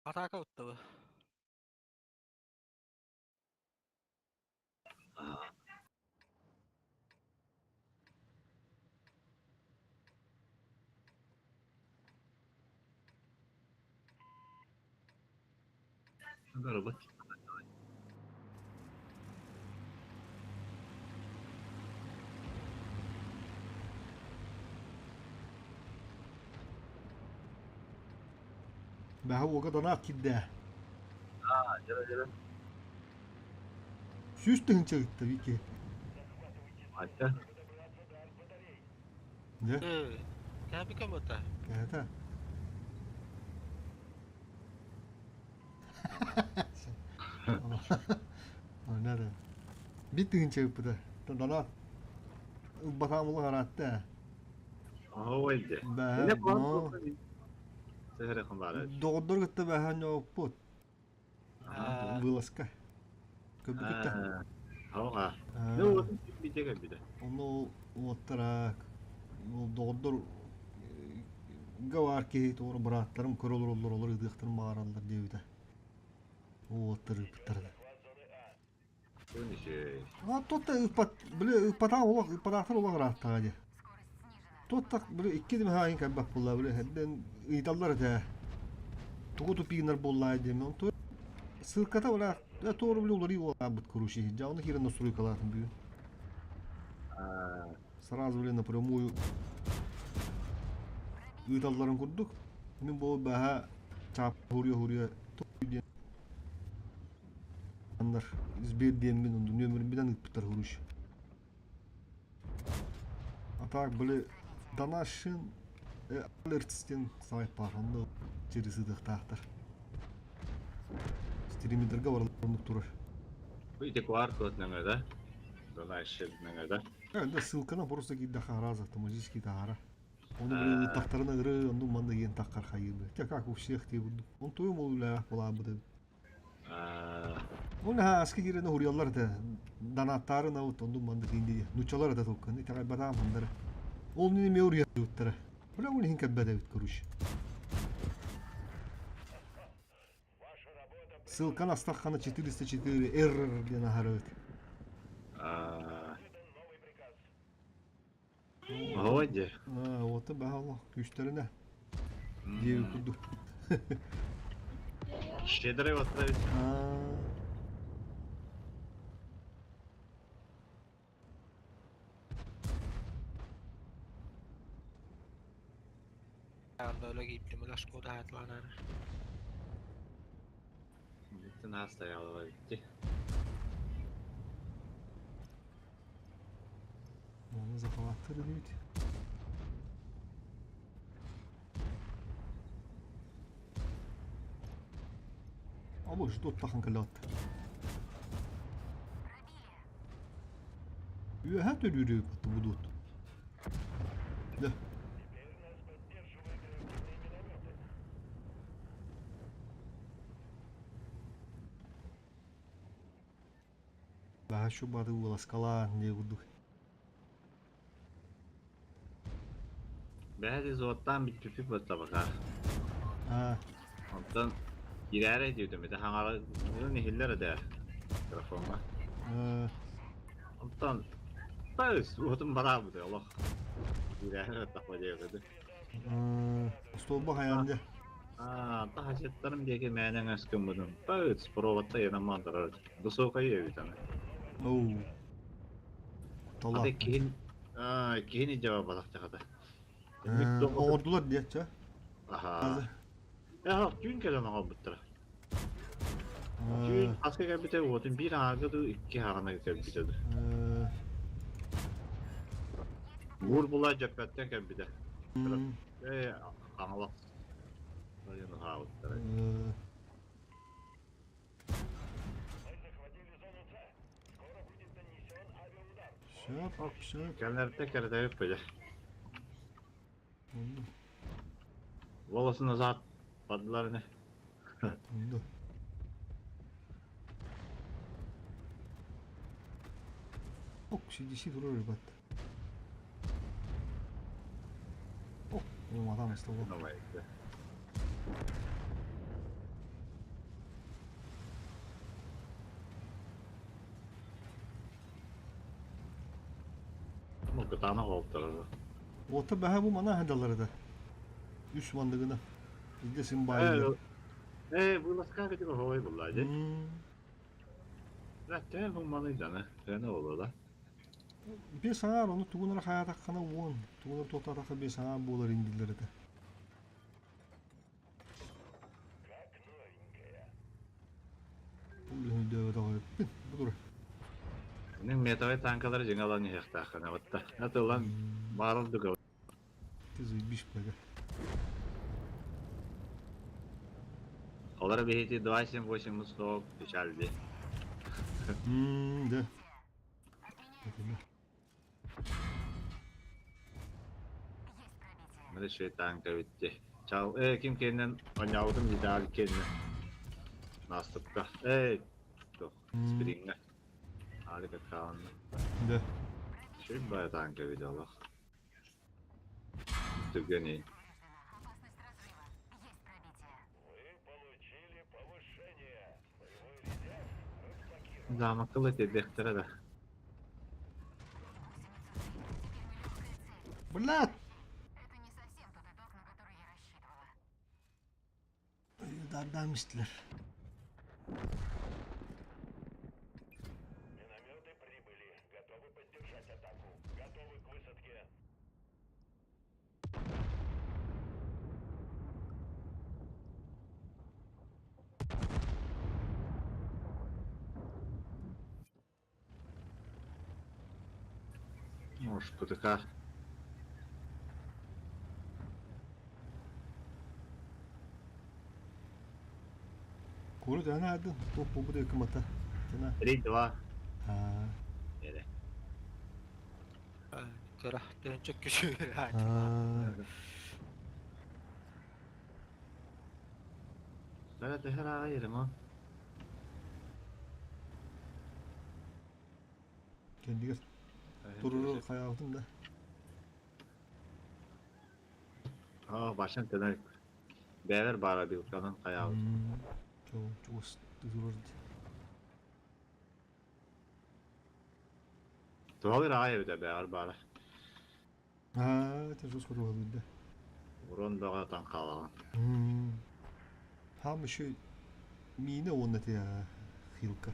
Атака уттабы. Барыбыт. Бэһэ уога донаат киирдэ. Аа, дьара дьара. 100 000 ыытта Вики. Айта. Дьэ, Кээби көмөтө. это. Надо. 1 000 ыыппыта. Донаат ылбатаҕым улахан араатта. Оо, илдьэ. Бэһэ, Эне но Сэһэрэ баара. Доҕордор кытта бэһэ ньооппут. Вылазка. Көрбүкүттэ. Аҕа. Ne уотун бите кэлбитэ. Онно уоттара ол доҕордор гавар киһи туора бырааттарым көрө олороллор олор ыдыахтарын баҕараллар диэбитэ. Уоттар ыыппыттар. А тот-то ыыппат, били ыыппатаах олох ыыппатаахтар олох ырааттаҕа дии. Тот били икки димэһэ кэлбэт буолла били эрдэн ыйыталлар этэ. Тугу тупигинар буоллаа диэн онту ссылката бара туору били уларыы буолаабыт короче дьэ ону киирэн настройкалаатым бүгүн. Сразу били напрямую ыыталларын курдук мин бу баһа чаап хуруйа хуруйа диэн Аннар Сбер диэммин онду нүөмэрбинэн ыыппыттар хуруш. А так были Донашин Алертс диэн сайт баар онно через ыытыахтаахтар. Стримердарга барыларын турар. Ити QR код нөҥөдө. Донашин нөҥөдө. Да ссылканы просто киирдэххэ араас автоматически таһара. Ону били ыыттахтарына ыры онну манна иэн таххар хайыыбы. Те как у всех тии курдук. Он туйум ол үлээх булаабыт эбит. Ол наһаа аска киирэн уһуруйаллар этэ. Донааттаары наут оннук маннык инди нуччалар этэ толкан итэҕэйбатаҕым хандара. Ол нини эмиэ уруйаллыбыттара. Бля ол иһин кэлбэт эбит короче. Ссылканы астаххана 404 R диэн аһарыбыт. Оһуой дьэ. Уота баһа олох күүстэринэ диэби курдук. Щедрый восстановить. Öyle giyiptim, ulaş kodu hayatlarına. Бүтүн ааста bitti. Оны захваттыр дейт. Абы ждут тахан кэллэҕит. Үөһэ төрүүрү будут. Да. Баһа бады уоласкалаан дии курдук. Бэһэти суоттаан бүттүппүт баттабака. Аа. Онтон кирээрэй диэтим ити хаҥара иһиллэр этэ микрофоҥҥа. Онтон пээс уотун бараабыт олох. Кирээри тахва диэбити. Столба хайаан дьэ. Аа, таһасеттарым диэки мээнэ өҥөс гыммытым. Пээс проводта янамман турар. Высокая эбит аны. Оу. Тола. Аты киһин аа, киһини жаба тахата. Оҥордулар диэччэ. Аха. Э, түүн кэлэн оҥорбуттара. Түүн хаска кэлбитэ уотун биир ааҕа дуу, икки ааҕына кэлбитэ дуу. Уур була дьэппэттэн кэлбитэ. Э, хаҥалас. Району хаабыттара. Сөп, сөп. Кэлэртэ кэрэтэбит бөдө. Волосы назад падлар не. Онду. Ок, CDC турар ребят. О, матам столу. Давай. Кытаанах уолтарара. Уота бэһэ бу мана хадалар да. Үс манныгына. Илде син баайылар. Э, вылазка кытыга хоой булла дьэ. Рэттэ бу маны дана. Эне олола. Bir саҥар ону тугунара хаятаххана уон, тугунар туохтаатахха bir саҥа буолар индилер этэ. Өйдөөбөтөҕүппүн бу тура. Мин метовай танкалары дьиҥэ ылан иһиэхтээххин абытта. Атылан баарыл дуга. Ты заебись, блядь. Олар биһити 278 сок печальди. Да. Мына шөй танка битти. Чал, э, ким кэннен оñаабытым деталь кэннэ. Наступка. Эй, туох, сприҥҥэ. Алика хааланна. Да. Шөй бая танка видеолах. Түргени. Замакылы тедехтера да. Блядь! Dardan истилэр. Может, ПТК. Курут ана адын, топ бу да кымата. Тена. 3-2. Аа. Эре. Кыра, тыһынча күчүр. Аа. Сара төһөр ааҕа ма? Кендигер туруру хаyaалтын да. Аа, башын тенер. Бэвер бара билканын хаyaабыт. Чоо, чугас турурду. Туһалыр аҕай эбитэ бэвер бара. Аа, те жус куру да. Урон бөҕө таҥхалаҕын. Хам еще мина он это хилка.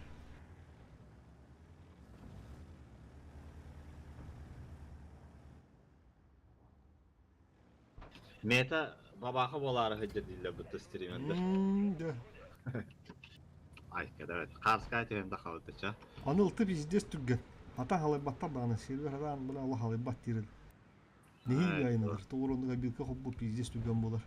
Мета бабаха болары хыджа диллер бутта стримендер. Да. Ай, кедавет. Қарскай тehen да халытыча. Аны ылты пиздец түрген. Ата халайбаттар даҕаны сервер хараан бына Аллах халайбат диирин. Нэһиил айыналар. Тоҕур билка хоппу пиздец түрген буолар.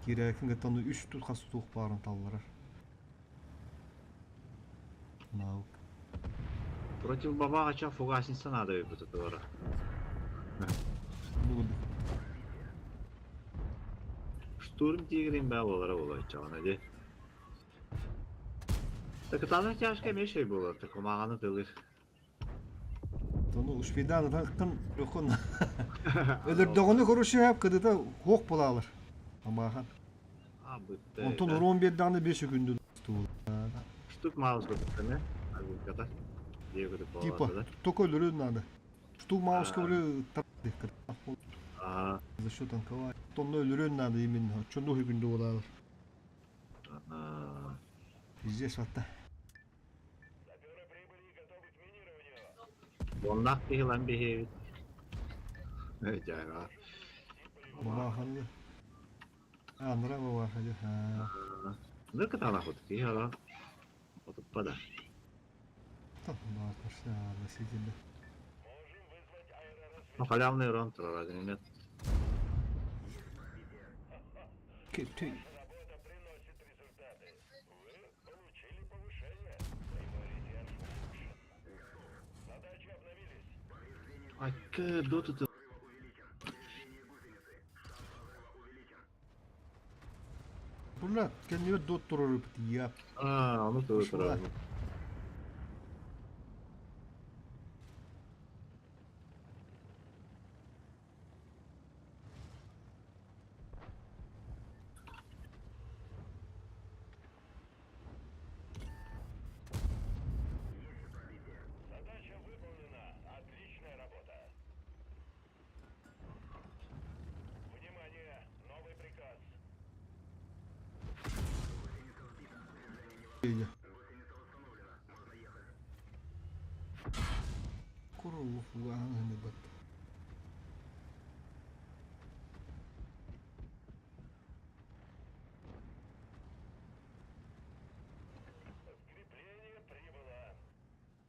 Кирээкин кытта үс тут хас туох баарын талларар. Наук. Против бабаға фугасница надо бутта туара. Штурм тигрин бә болара болай чағына де. Так таза тяжкая мешай было, так мағаны тылыр. Тону успедан тaqын рөхөн. Өлөрдөҕүнү көрүшүһэп кыдыта хуох булаалар. Амаахан. А, бытты. Онтон урон бердааны 5 күндү. Штук маус бытты, Агулката. Типа, только өлөрүн надо. Штук мауска били А. За счет танковать. Тонна өлөрүн надо именно. Чонду күндү булаалар. Пиздец ватта. Оннақ кихилан бихебит. Жайға. Бабаханды. Андра бабаханды. Ныркы тана хот кихила. Отуппада. Там баатмаш, носитель. Ну, халявный урон турар, нет. Ты. Айка, доту ты. Була, кеннибет дот турар я. А, ну ты турар. Курулук бат.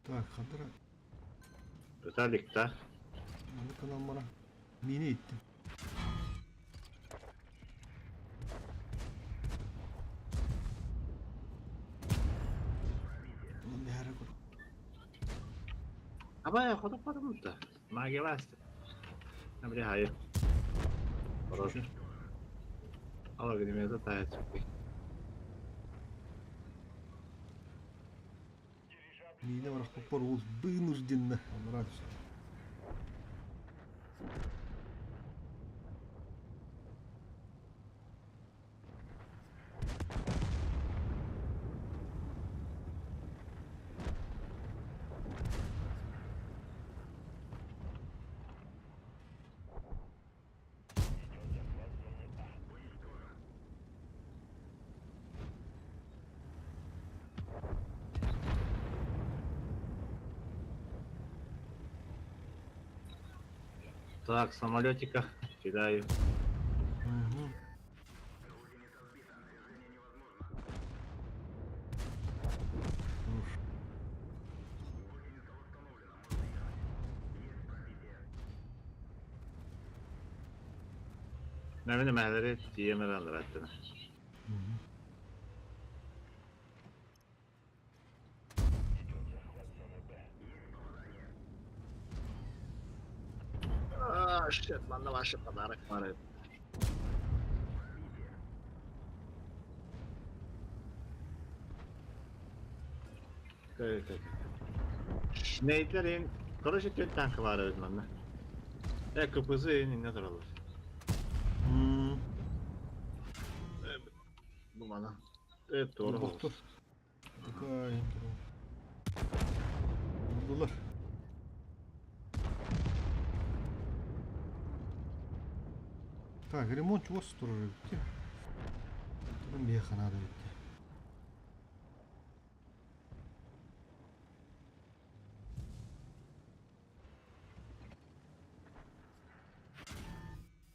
Так, хадыра. Виталик та. Маны канал бара. Мini ittim. Ulan bir yere kur. Абай, хотоппатым да. Магия власти. Бля, хайы. Хорош. Ала гнемета тает. Миинэ барахпаппар уус вынужденно. Анараа түстэ. Так, самолетика кидаю. Угу. Хорош. Мэмини мэһэлэри тиийэн эрэ Угу. А, shit, манна ваше подарок баар. Кэй, кэй. Шнейдлерин, короче, төрт танка баар эбит манна. Э, КПЗ инне тураллар. Бу мана. Э, туора. Бохтур. Такая. Булдулар. Так, ремонт чего турар эбит. Туран биэхэ наада эбит.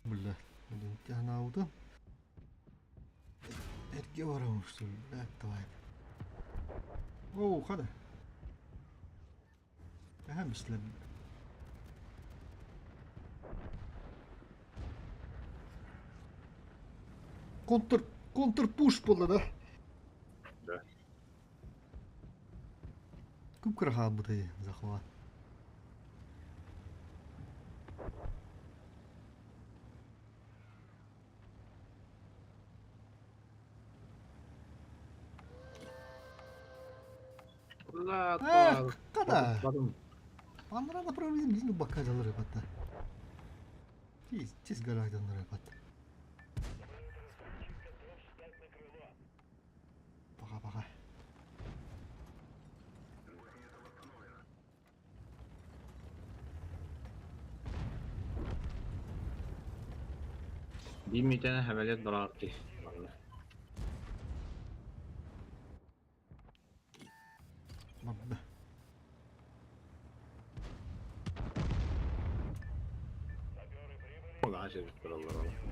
Бля, блин, Эрге барамыш, бля, давай. Оу, хада. Әһә мисле. Контр, контрпуш буолла да? Да. Күп кыра захват. Ла, Када. Аннара направление bizim bakkacaları hatta. Тиз, тиз гаражданнары hatta. Пока, пока. Биир миитэнэ хэмэлет бараатты. Барда. Ола жер тураллар.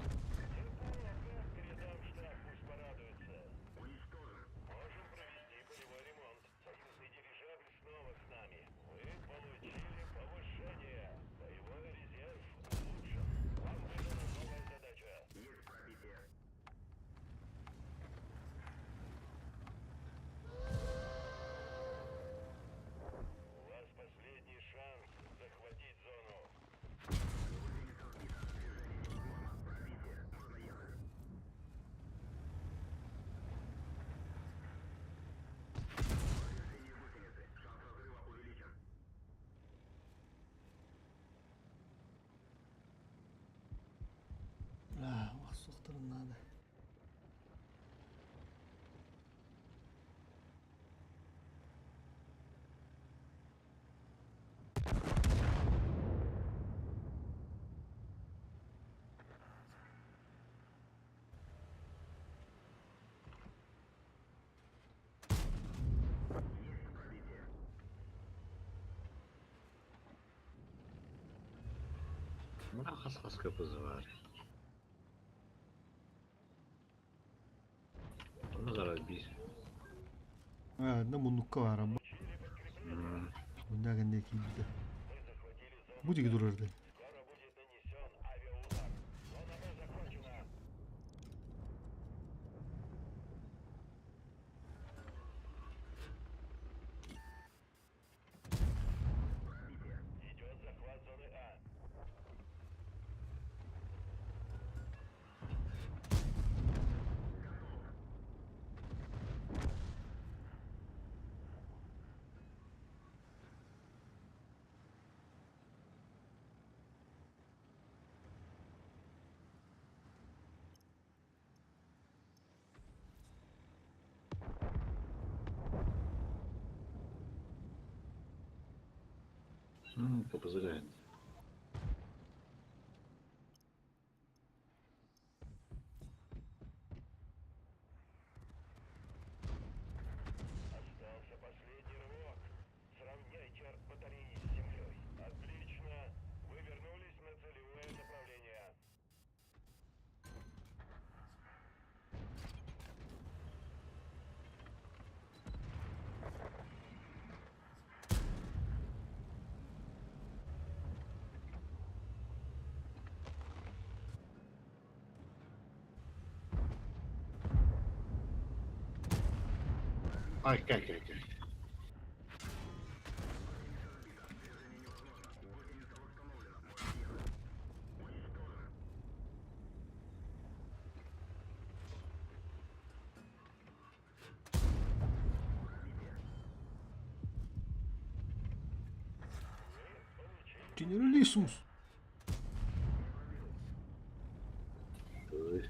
Мына хас-хас капызы бар. Онно зарар биир. Аа, на муннукка баар амма. Муннаа кэннэ киирбитэ. Бу диги турар да. Капызы кэлэн. Ай, кай, кай, кай. Генералиссимус. Ой.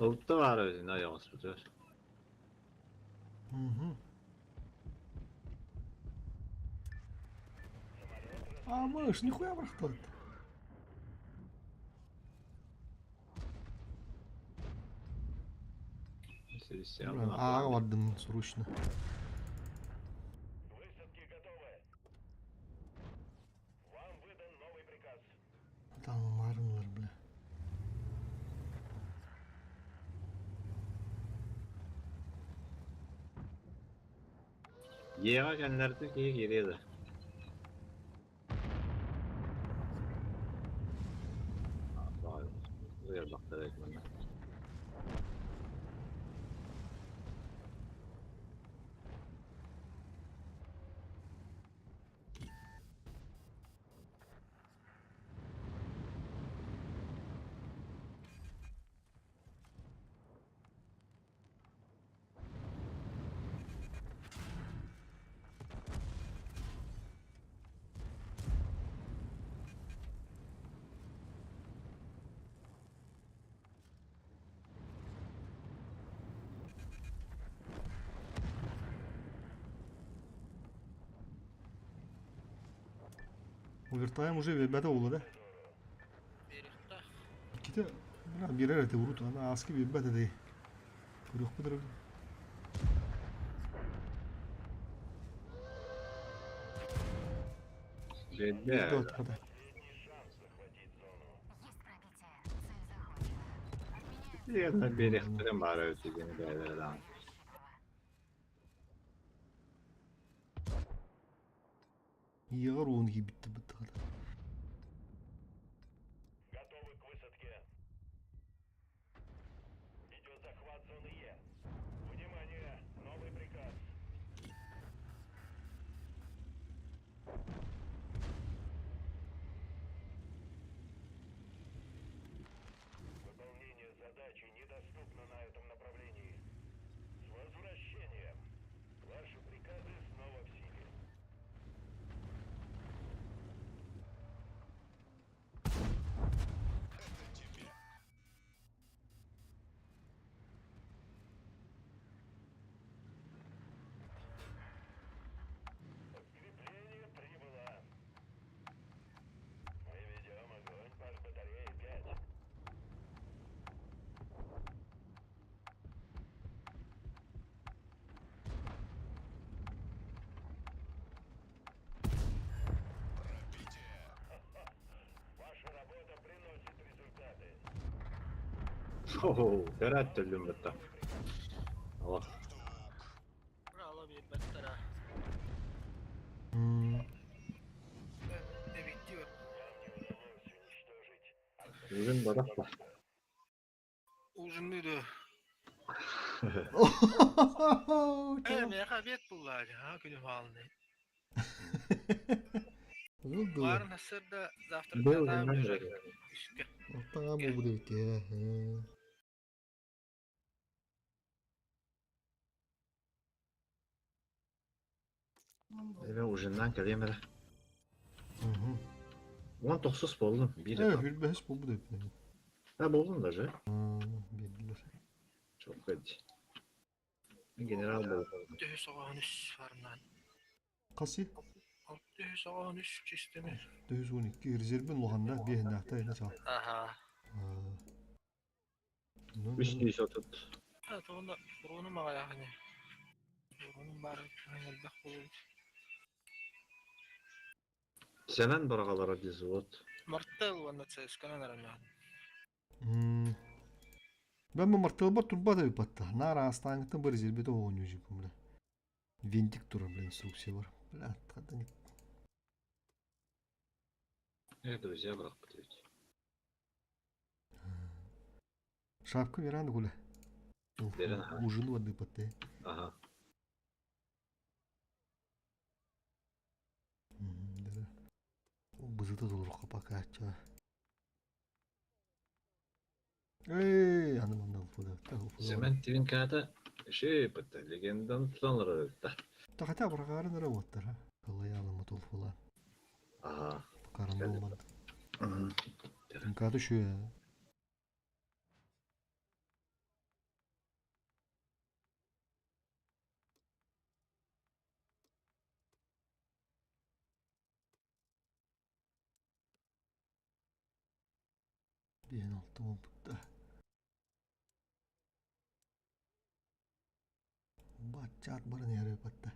Олта бар өзүн аяҕаспытыгар. Угу. А, мыш, нихуя бырахтылар. Ааҕа бардым срочно. Талмарынлар, бля. Дьиэҕэ кэннэртэн киһи киириэ да. Баҕайы манна. Овертайм уже биэрбэтэ буолла да? Биэриэхтээх. Иккитэ бля, биэрэр этэ урут, аны ааска биэрбэт этэ. Көрүөхпүт эрэ. Биэрдэ. Биирдэ оттоҕо. Биэриэхтэрин баара эбит диэн бэйэлэрэ даҕаны. Ийэҕэр уон киирбиттэр быттаҕына. Көрөөт өллүм бытта. Олох. Ала биэрбэттэр аа. Эбиттии Бүгүн бадах да. Ужинный да. Ээ, миэхэ обед буллаа дии, күнүм хаалын. Был Баарын сарсыарда завтрак Был татаам ужиннан уже эрэ. үскэ. Ортаҥа буолбут эбит ээ. Эбэ ужиннаан кэлиэм эрэ. 19 буоллум. Биир Ээ, этап. хүрбэһис буолбут эбит. Ha buldum даже. Биэрдилэр. Çok iyi. General buldum. Төһө соҕоһун үс барынан. Хасый? Төһө соҕоһун үс чистеми. 412 резервин улаханна биэһиннээхтэ эне саа. Аха. 330. Тугунда уруунум аҕайахыны. Уруунум баар элбэх буолбут. Seven барагалара взвод. Мартел уонна ЦСКА-нан арамнаан. Бэммэ мартылбар турбат эбит Наар аастааҥҥыттан бу резервите оонньуу дьиппин бля. Винтик турар бля инструкция бар. Бля, хата Друзья бырахпыт эбит. Шапка веранда гуля. Берен аха. Ужин воды патте. Аха. Бызыта толору пока ча. Эй, аны манна уфуда. Semen твин ката şey бытта легендан tutanlar ötta. Та хотя бырагарын эрэ уоттар. Кылайаалы мотол фула. Аха. Карандолман. Каты шүе. Биэн алты болбутта. Баччаат баран яры батта.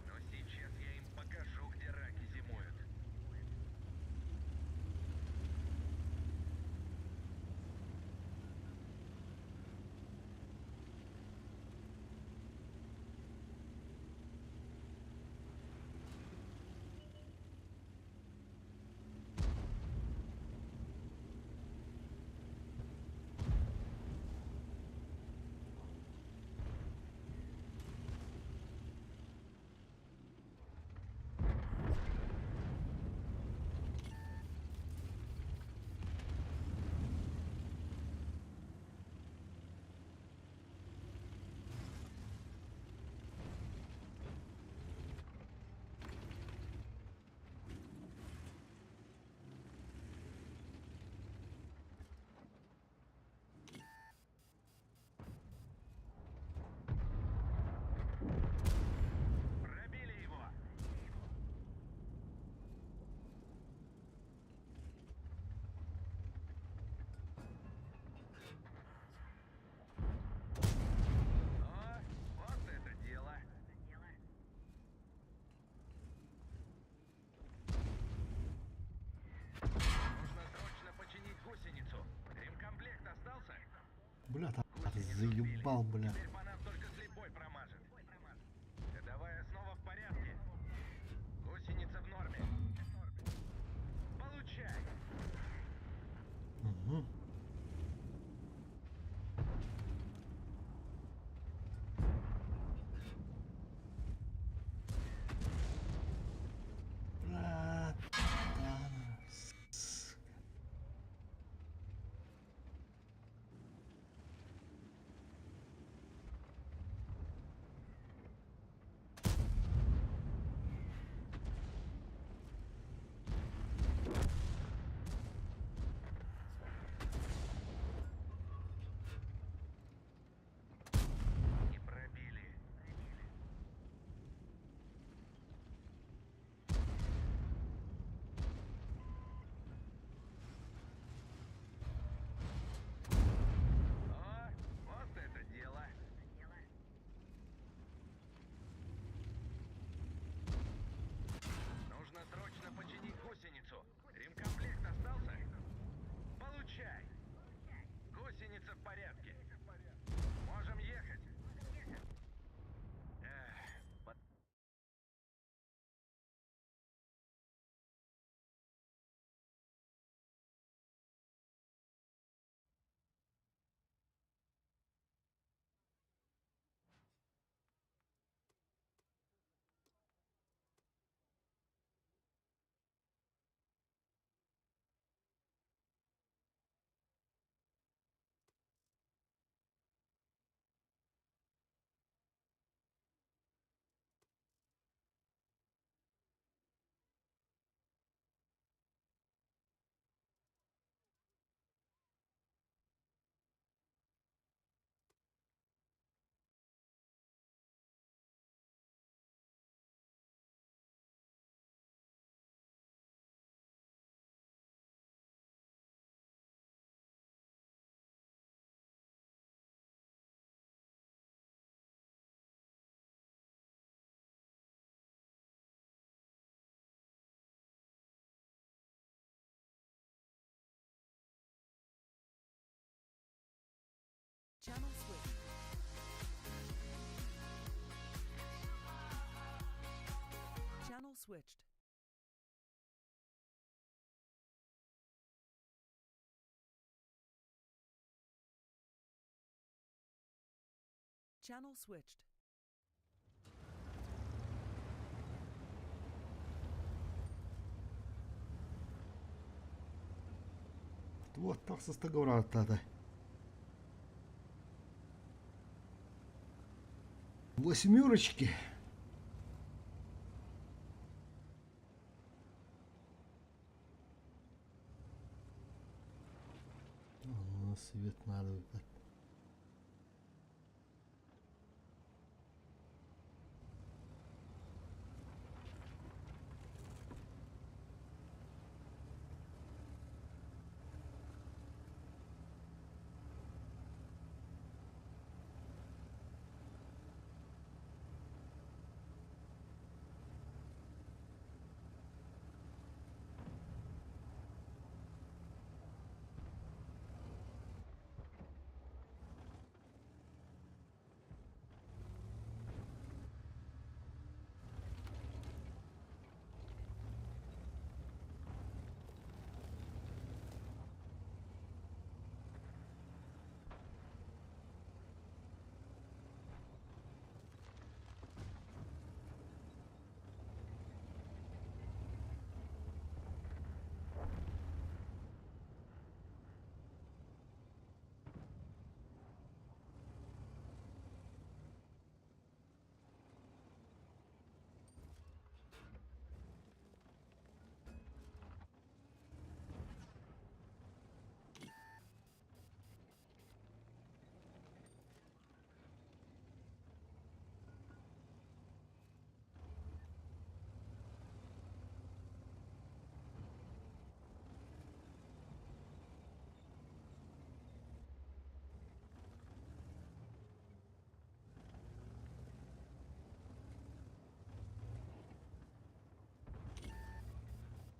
Но сейчас я им покажу, где раки зимуют. Пробили его! О, вот это дело! Нужно срочно починить гусеницу. Ремкомплект остался? Бля, та Гусеницу заебал, сбили. бля. Теперь по нам только слепой промажет. Ходовая снова в порядке. Гусеница в норме. Получай! Угу. Channel switch. Channel switched. Channel switched. Туох тахсыста гаурааттаата. Восьмерочки. Свет надо выпать.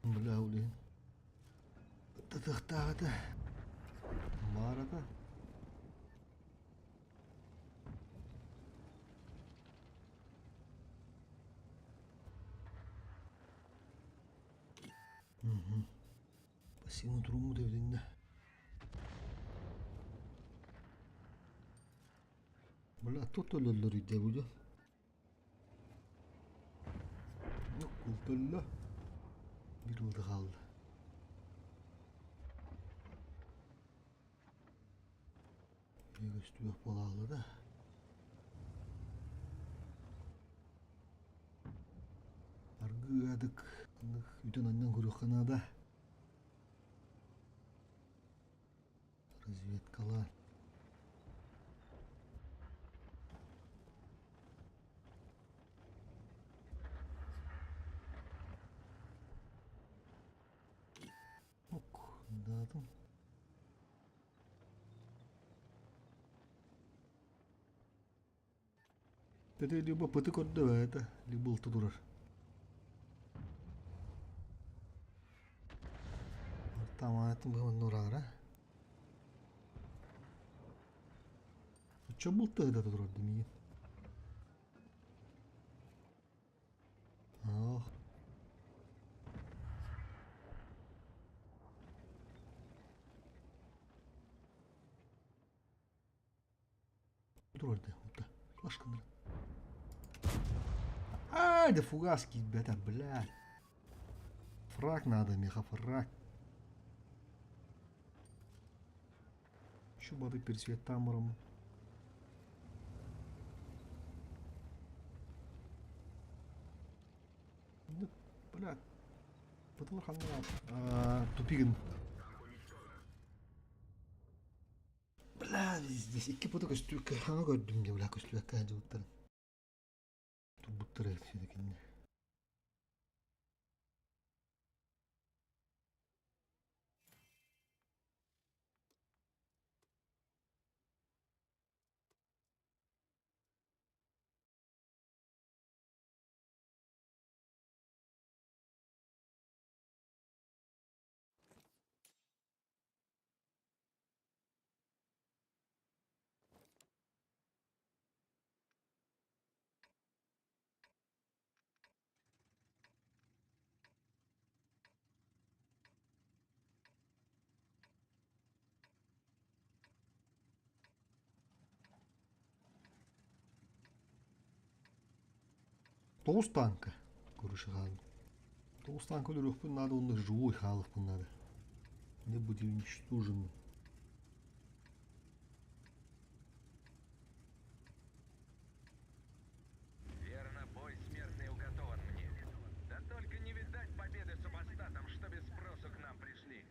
Бля, блин. Тахтаата. Марата. Спасибо, труму девдинне. Бля, тут өлөллөр үйде бұды. Култөллө. Bir oldu kaldı. Gösteriyor bolalı da. Аргыадык. Бүтін аннан көріқанада. Разведкалар. Ок, датым. Это либо пыты көрдө это, либо ылты турар. Тамаатын быһын нурара. Чо булты да турар демейін. Ах. Турар да, вот Флашканыр. Ай, да фугаски, это, блядь. Фраг надо, меха, фраг. Еще бады пересвет тамыром. Ну, блядь. Ханна. Тупигин. Бля, здесь икки путы көстүүккэ хаңа көрдүм де бля көстүүккэ жыбыттарын. Турбуттар все-таки. Тоҕус тааҥка короче хаалбыт. Тоҕус тааҥка өлөрүөхпүн наада уонна живой хаалыахпын наада. Не быть уничтоженным. Верно, бой смертный уготован мне. Да только не видать победы супостатам, что без спросу к нам пришли.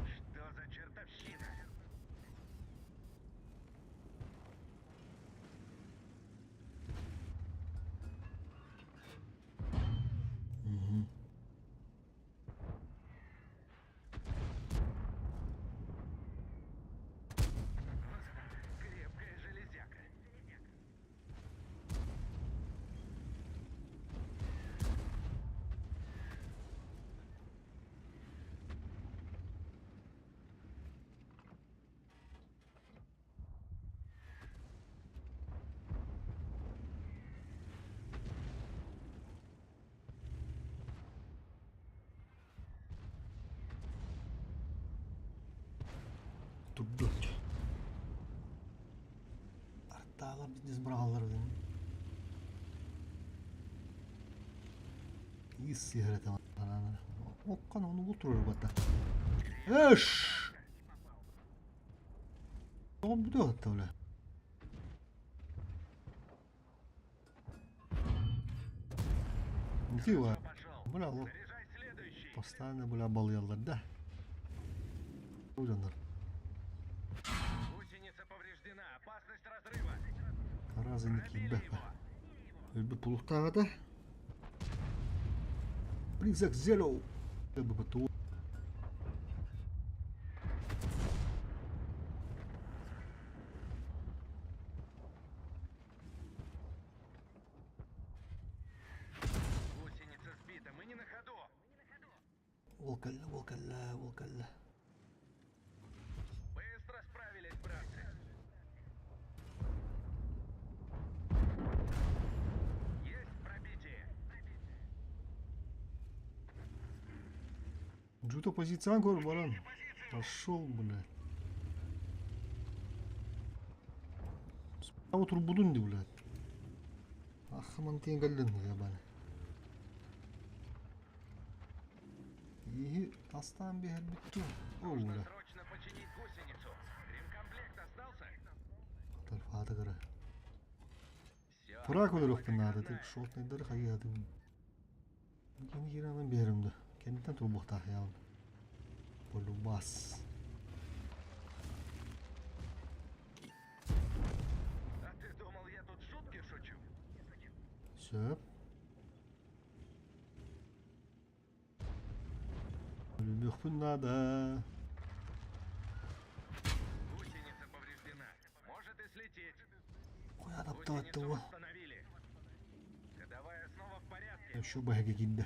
Что за чертовщина? Мгм. Крепкая железяка. Турдут. Артаалар бизнес быраҕаллар эбит. Ис сиһэрэтэ Оккан ону бултурар бата. Эш! Тоҕо бүтүө хатта бля. Ити Бля, ол постоянно бля балыйаллар да. Дьоннор. Гусеница повреждена. Опасность разрыва. Разы киирбэт. Өлбүт булуктааҕыта. Призрак Zero. БПТУ. Гусеница сбита. Мы не на ходу. Ол кэллэ, ол кэллэ, ол кэллэ. Быстро справились, братцы. Есть пробитие. Джуто позициан көр баран. Пошел, блядь. Справа турбудун ди, блядь. Ахман тиэн кэллин, ебаный. Иһи тастаан биһэрбит дуу? О, Нужно бля. срочно починить гусеницу. Ремкомплект остался? Тарфаата кыра. Все. Фраг өлөрүөхпүн наада ти шотнайдары хайыатым. Кини киирэн биэрим да. Кэнниттэн турбуохтаах яалын. Полюбас. А ты думал, я тут шутки шучу? Сөп. Өлүөхпүн наада. Гусеница повреждена. Может и слететь. Кой адаптовать Гусеницу его. восстановили. Ходовая снова в порядке. Еще бэгэ киирдэ.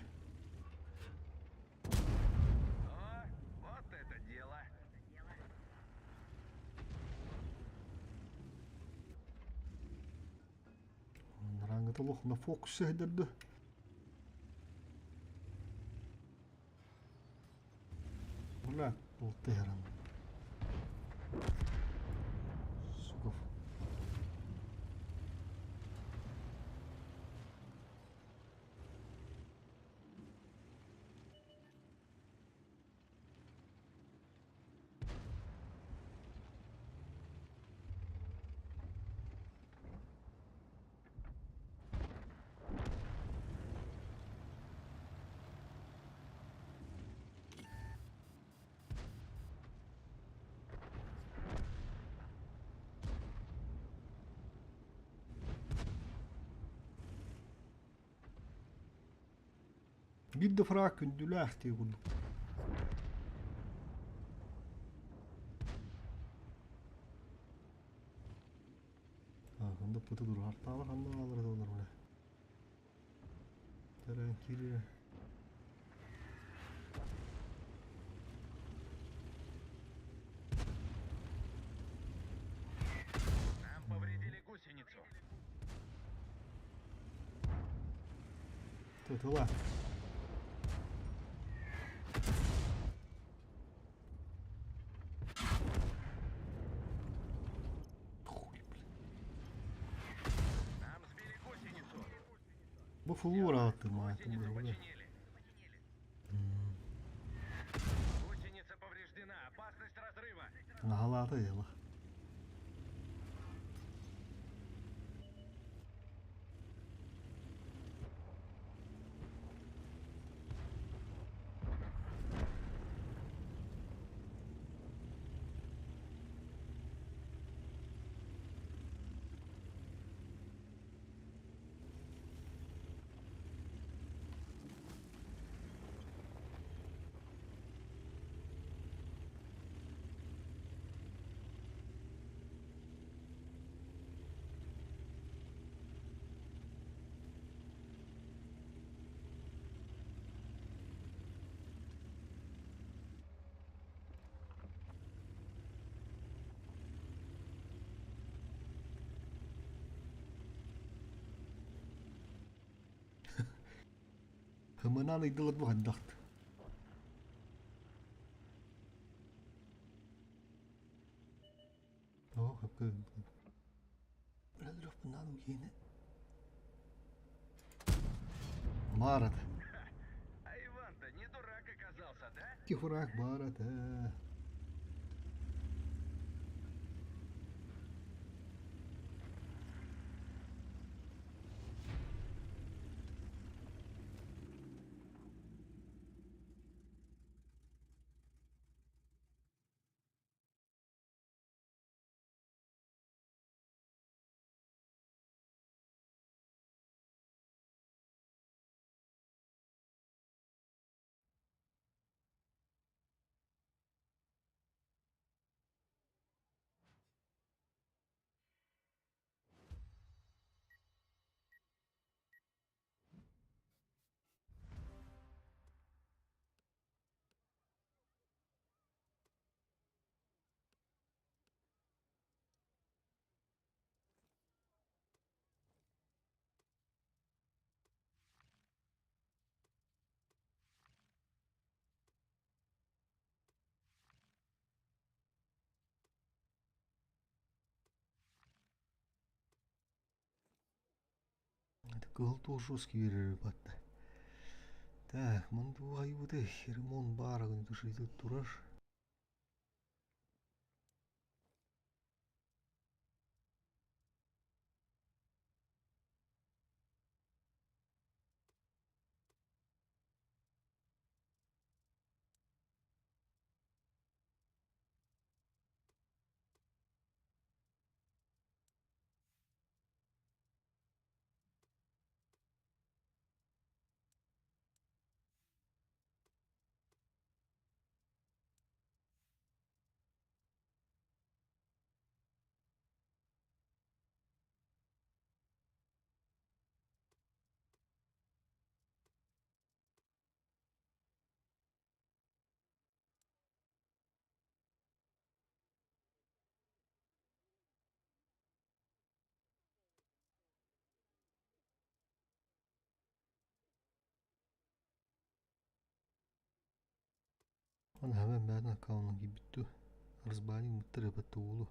О, вот это дело. Рангата лох на фокус сыһдырды. Бля, полтыгран. Сука. Биир да фраг күндүлээх дии курдук. Ыппыты дур хартаалар ханна бааллар олор бile. Төрөн киирии. Нам повредили гусеницу. Тытыла. Хуй, блин. Нам сбили гусеницу. Бу фулура аттым аттым Гусеницу бile. починили. Гусеница повреждена. Опасность разрыва. Наhalата дела. Хымынан ыйдылар бу хандахт. О, хапкы. Брадров нану гене. Марат. А Иван-то не дурак оказался, да? Кихурак барат. Кыл туошус киирер батта. Так, манду айбыты хермон барагын душиты тураш. Он hemen бәрін аккаунтын кибитту. Разбани муттар эпетті улу.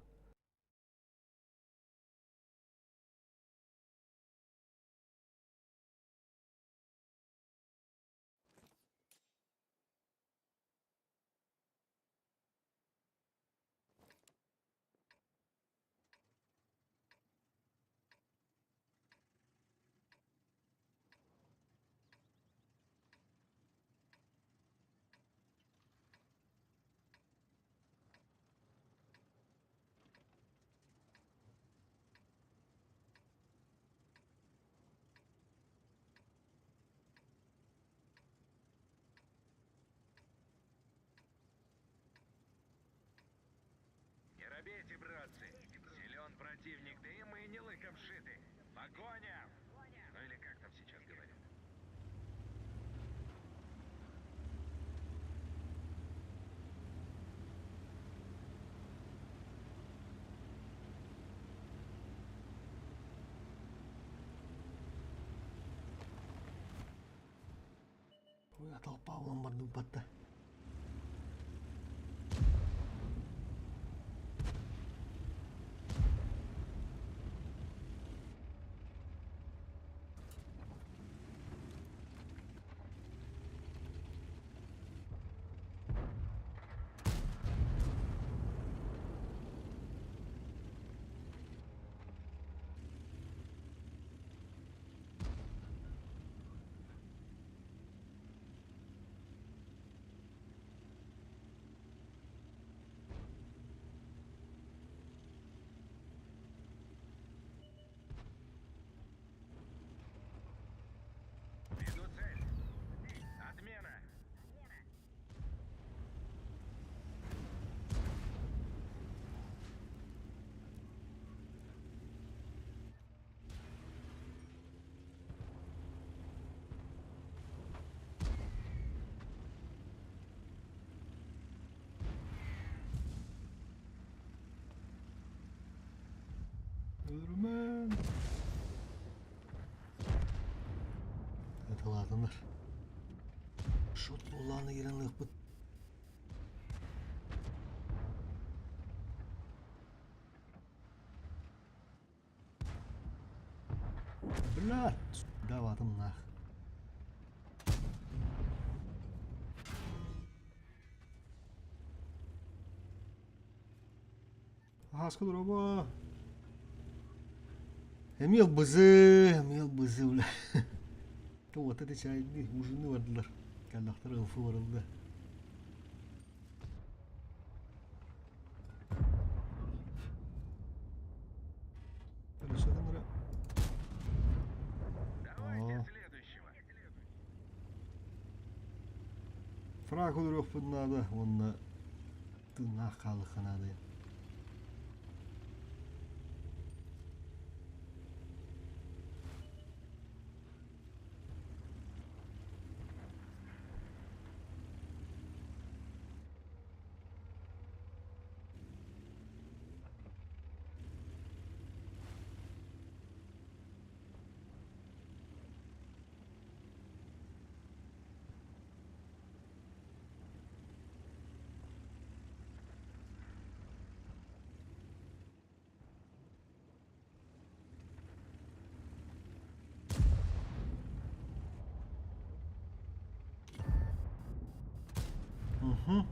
Не робейте, братцы. Силен противник, да и мы не лыком шиты. Погоня! Ну или как там сейчас говорят. Толпа буолан бардым батта. Веду цель. Отмена. Өлөрүмэҥ! Аталаатыннар. Шот буоллаҕына киирэн ылыахпыт. Блядь, даватым нах. Аһааска дорообо. Эмиэ ылбызы, эмиэ ылбызы, бля. Туота да чайдыы, ужины бардылар. Кэллэхтэр ылфы барылды. Фраг өлөрүөхпүн наада уонна тыыннаах хаалыахха наада. Угу.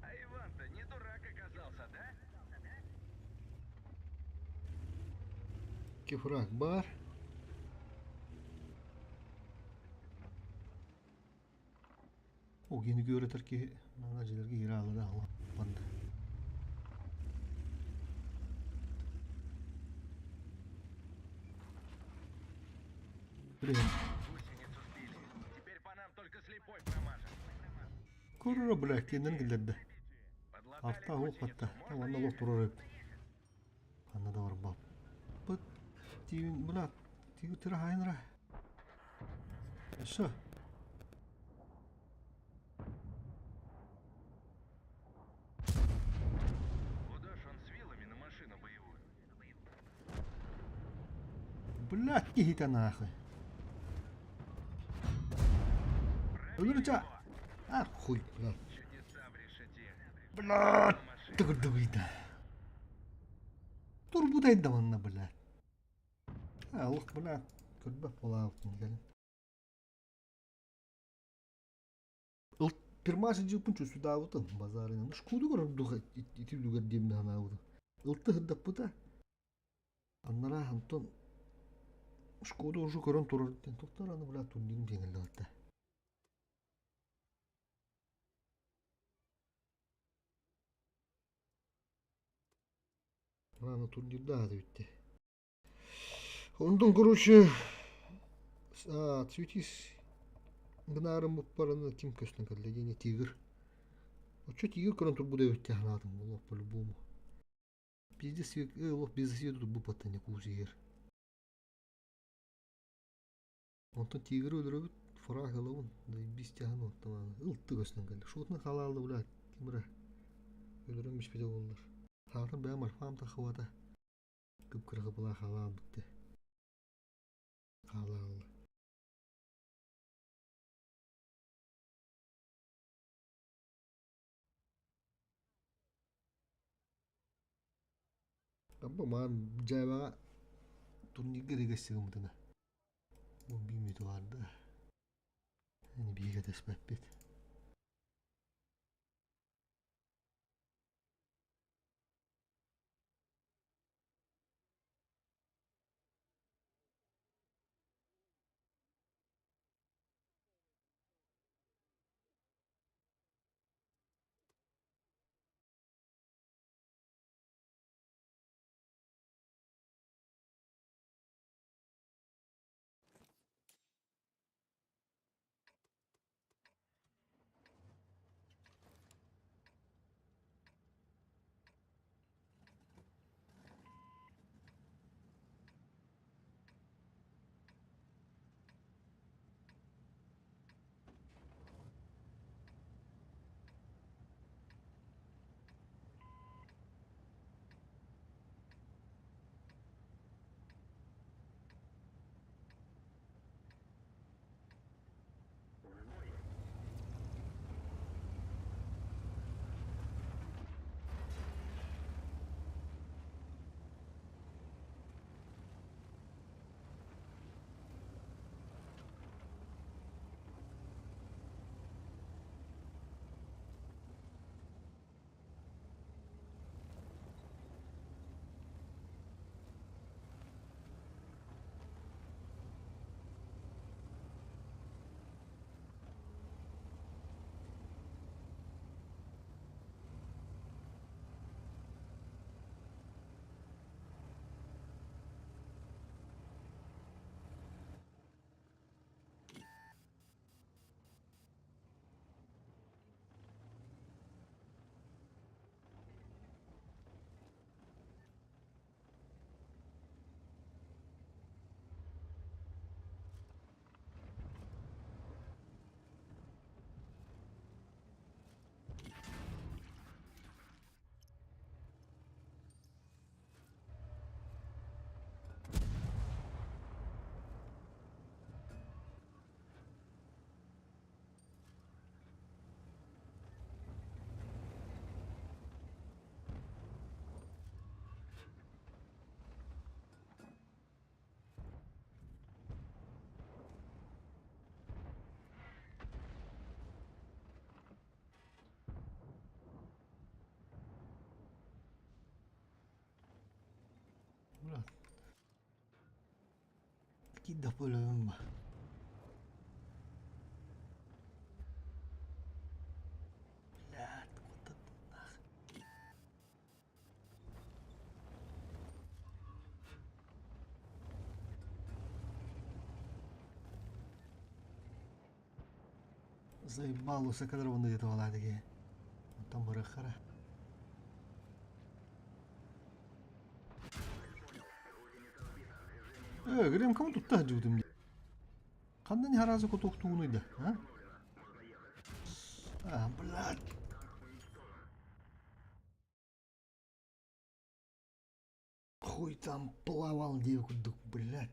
А Иван-то не дурак оказался, да? Кефрак бар. Ол киһини күөрэтэр киһи манна дьиэлэргэ киирэ аалара барда. Блин. Гусеницу сбили. Теперь по нам только слепой промажет. Көрөрө бля кииннэн киллэрдэ. Подлатали Арта оһох гусеницу. батта. Можно Уонна олох ехать. турар эбит. Ханна да барбаппыт. Тиин бля тиги тыра хайынра. Өссө. Куда ж он с вилами на машину боевую? Блядь, киһитэ нахуй. Өлөрүчэ. А хуй, блядь. Чудеса в решете. Блядь, тыгырдыбыйда. Турбутайда манна, блядь. Алых, блядь, көрбөт буолаабытын кэлин. Ыл пермаш дьыппын чувствудаабытым базарынан. Шкуду көрөр ити үлүгэр диэммин санаабытым. Ылты сырдаппыта. Аннараа Антон шкода уже көрөн турар диэн туохтар аны бля турнирым диэн Рано турнирда бүттэ. Онтон короче цветис гынаарым буппараны ким көстөн кэллэ диэни тигр. Оччо тигр көрөн турбут эбит санаатым буолуох по-любому. Пиздец олох бизнес турбуппаттан куусигэр. Онтон тигри өлөрөбүт, фраг ылабын, бистяһын оттон ылты көстөн кэллэ. Шотны халаалды бля, кимре өлөрөн биспите боллар. Саатар бэйэм альфам тахыбата. Кып-кыра кыпылаа халаан битте. Халаалды. Абба маан дьээбэҕэ турнирга эрэ сыгыммытына. Бу биир мүнүүтэ баарда. Ини биһиги кэтэспэппит. Брат. Кидда бөлөм. Блядь, вот это нах. Заебало kadar bunu dedi vallahi ki. Там барахара. Грем кому тут та жудым. Қандай харазы котоқтуғынайды, а? А, блядь. Хуй там плавал девку, блядь.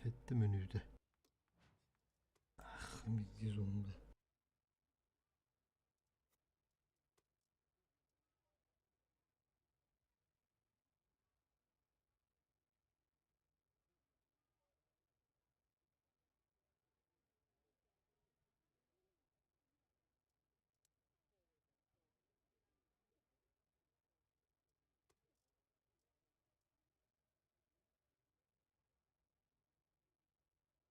Хетте менюде. Ах, мидизумда.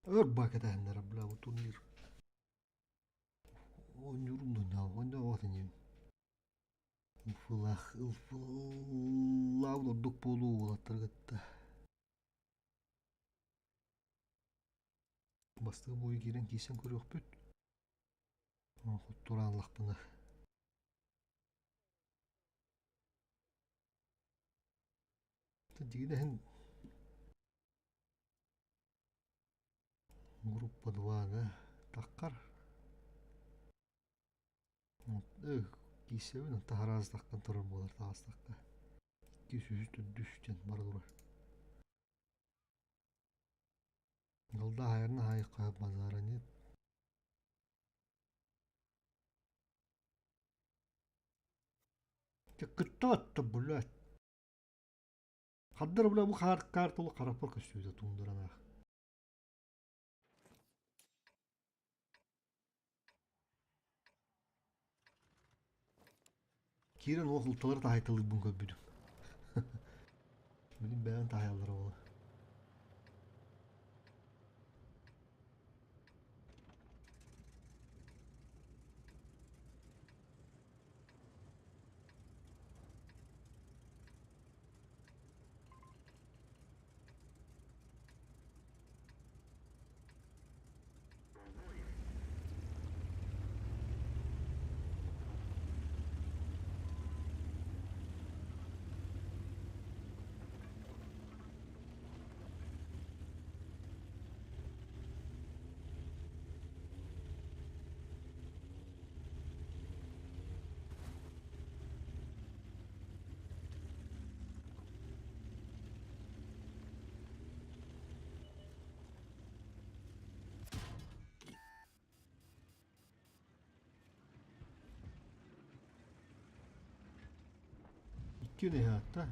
Өр бакетаһыннара бля бу турнир. Оонньуурум да оонньообот инибин. Ылфылах ылфылаабыт ордук буолуу уолаттары кытта. Бастакы буойу киирэн киирсэн көрүөхпүт. Хотторааллахпына. Дигинэһин группа 2 да таххар. Киирсэбин таһараастахтан турар буолар таҕыстахха. 200 төрдүс диэн бара турар. Голда хайарна хайыкка базара нет. Кытта блядь. Хаддар бля бу хаар карталы хараппар көстүүтэ туундаранаах. Киирэн уох ылталары таһайталыырбын көрбүтүм. Билим бэйэн таһайаллара буолар. Икки дэһээтта.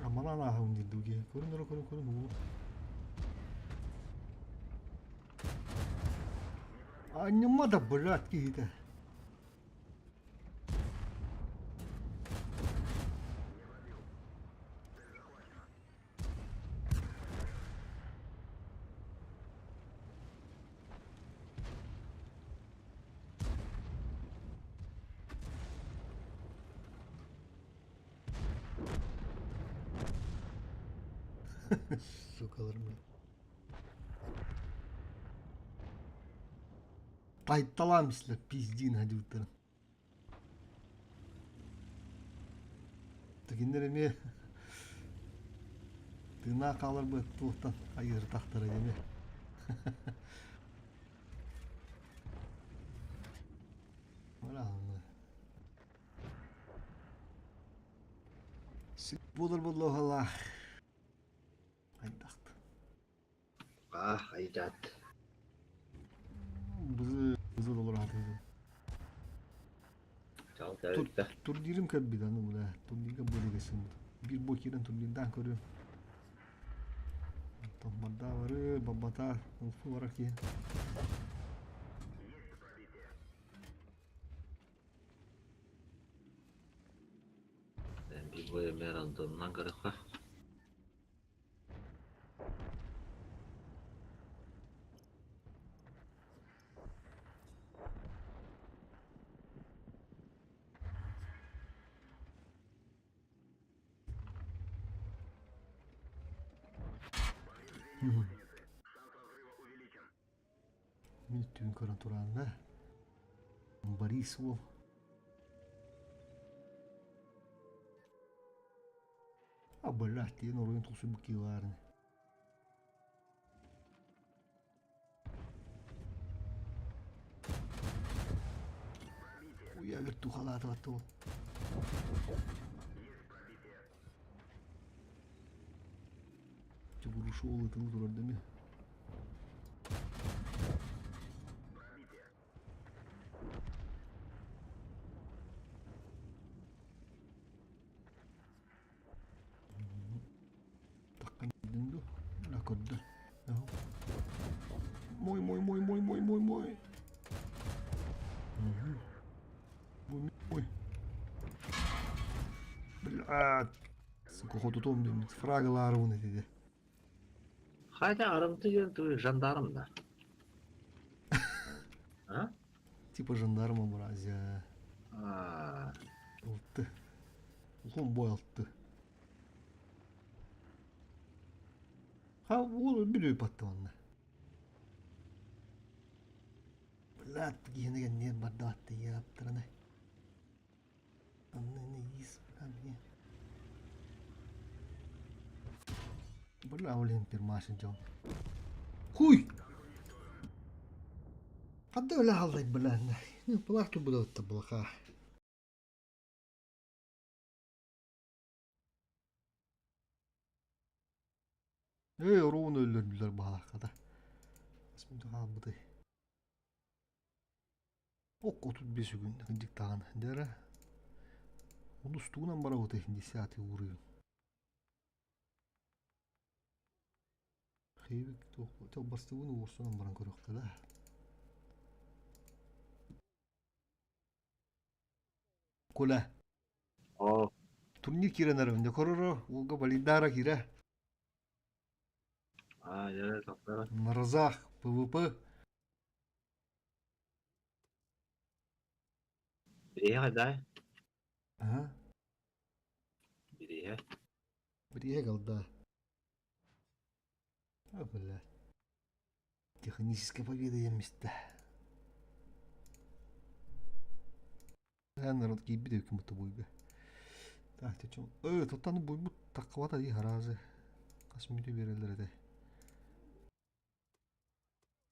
Аманан ааһын диир дуу киһи. Көрүн эрэ көрүн көрүн уу. Анньыма да блядь киһитэ. Сукалар бля. Тайталаан бислэр пиздиин хадьыбыттарын. Тигиннэр эмиэ тыыннаах хааларбыт туохтан айыыртахтара дими. Буолар буоллаҕалаах хайдахт. Аа, айдаат. Бызы бызы долор аатыгы. Чал тэрилтэ. Турнирым кэлбит аны бля. Турнирга бу сыммыт. Биир бу киирэн турнирдаан көрүөм. Томмордаа бары, баббата, улфу барар киһи. Биир бу эмээр Антонунан көрөххө. Мин түүн көрөн тураанна. Борис уол. А блядь, диэн оруйун тохсуйбут киһи Уйа вертухалаатыбат ол. Чугурушу ытылы турар деми. Таххан дуу? Көрдө. Мой, мой, мой, мой, мой, мой, мой. Бу мой. Бля, сука, хотутом диэн фрагалаарыбын этиде. Хотя арымты диэн туй жандарм да. А? Типа жандарма мразя. А, Алты. Улхон бой алты. Ха, ол бір өйпатты онна. Блядь, киһини кэнниэр бардаатты яаптарына. Анны ис бля. Бля, ол пермашин дьон. Хуй! Хадда өлө халлай бля. Булах ту булатта булаха. Эй, оруун өллөрдүлэр баалаххата. Асмынды хаалбыты. Ок 35 күн кырдьыктаҕын дьэ Онус тугунан барабыты десятый уровень. Хейбик туох бастыбын уурсунан баран көрүөххэ да. Коля. О, Турнир киирэн эрэ дьэ уолга Валидара киирэ. а, я тоқтара. Наразах, ПВП. Бириһэ да? Ага. Бириһэ. Приехал, да. А, бля. Техническая победа я места. Народ киирбит эбиккин бутта буйга. Так, ты чё? Тоттаны буйбут таққыбата дии харазы. Хас мүнүүтэ биэрэллэр этэ.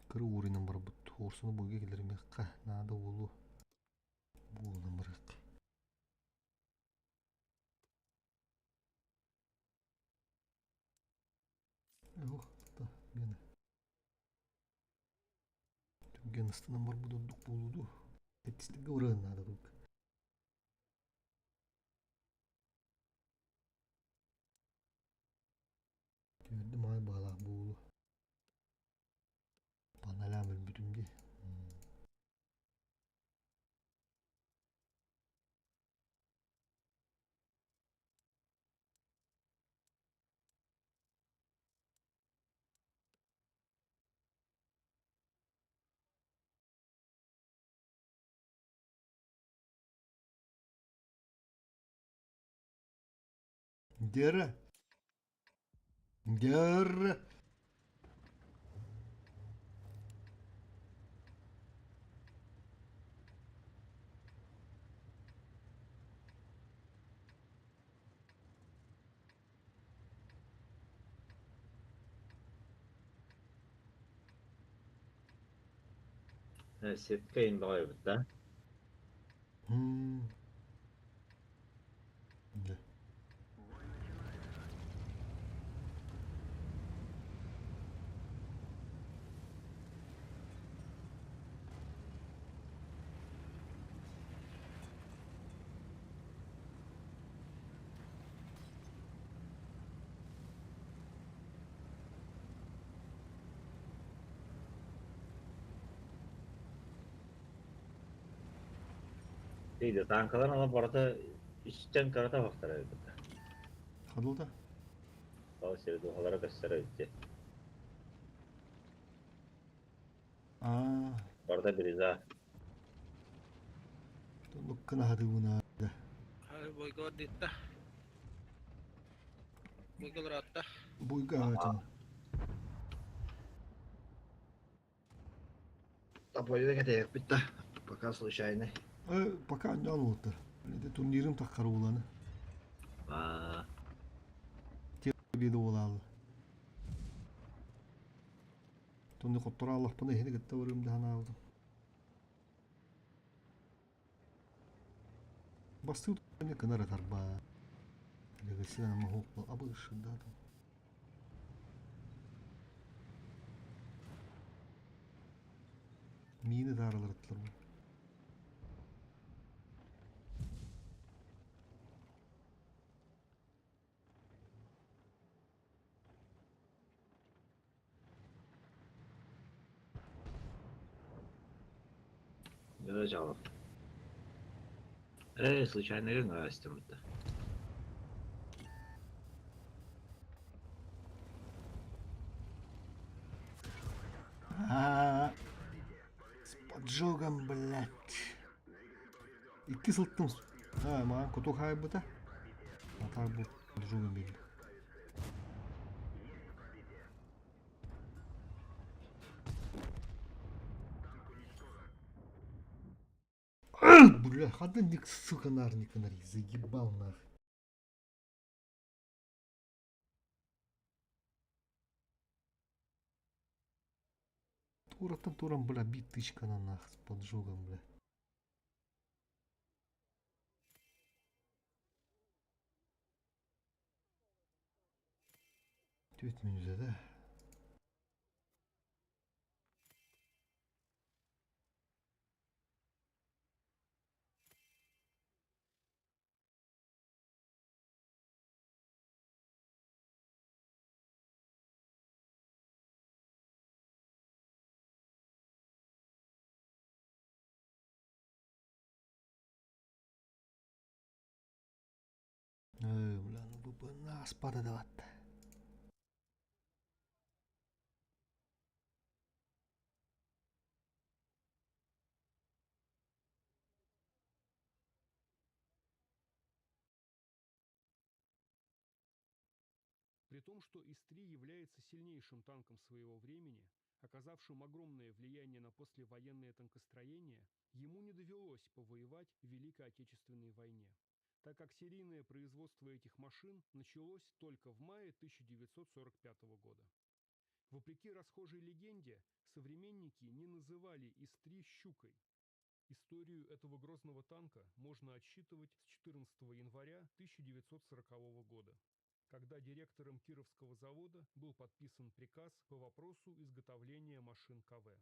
Кыры уурунан барбыт. Уорсуну буйга киллэримиэххэ наада буолуо. Буолунан барыахха. Ох, та, бена. Түргэн астынан барбыт ордук буолуду. Тэттистигэ урыан наада тук. Түөрдү маай баалаах буолу. Паналаам өлбүтүм дии. Дера. Дера. Сетка ин баҕайбыт да. Да. Дейді, танкалар ала барда үстен карата бақтар эбит. Хадылда. Ол сери духалара көстөр эбит. А, Барда бириза. луккана хадыбына. Бойго дитта. Бойго ратта. Буйга ачан. Тапойда кетек битта. Пока случайно. Пока не олуттар. Это турнирым таккар уланы. А, Беді олалы. Тонны коттора Аллах бына хени гытта барым да ханаабытым. Бастыы не кынара тарба. Легасина махук абыш да там. Мини даралар аттылар. Да, чао. Э, случайно гына да. А, с поджогом, блядь. Икки сылтым. А, маған куту хаайбыта. Атар бу поджогом биэрдэ. Бля, ходынник, сука, нарник, нарик, заебал нах. Тура там турам, бля, битычка на нах с поджогом, бля. Түөрт мүнүүтэ, да? Ой, бля, ну бу нас пададават. При том, что ИС-3 является сильнейшим танком своего времени, оказавшим огромное влияние на послевоенное танкостроение, ему не довелось повоевать в Великой Отечественной войне, так как серийное производство этих машин началось только в мае 1945 года. Вопреки расхожей легенде, современники не называли ИС-3 «щукой». Историю этого грозного танка можно отсчитывать с 14 января 1940 года, когда директором Кировского завода был подписан приказ по вопросу изготовления машин КВ.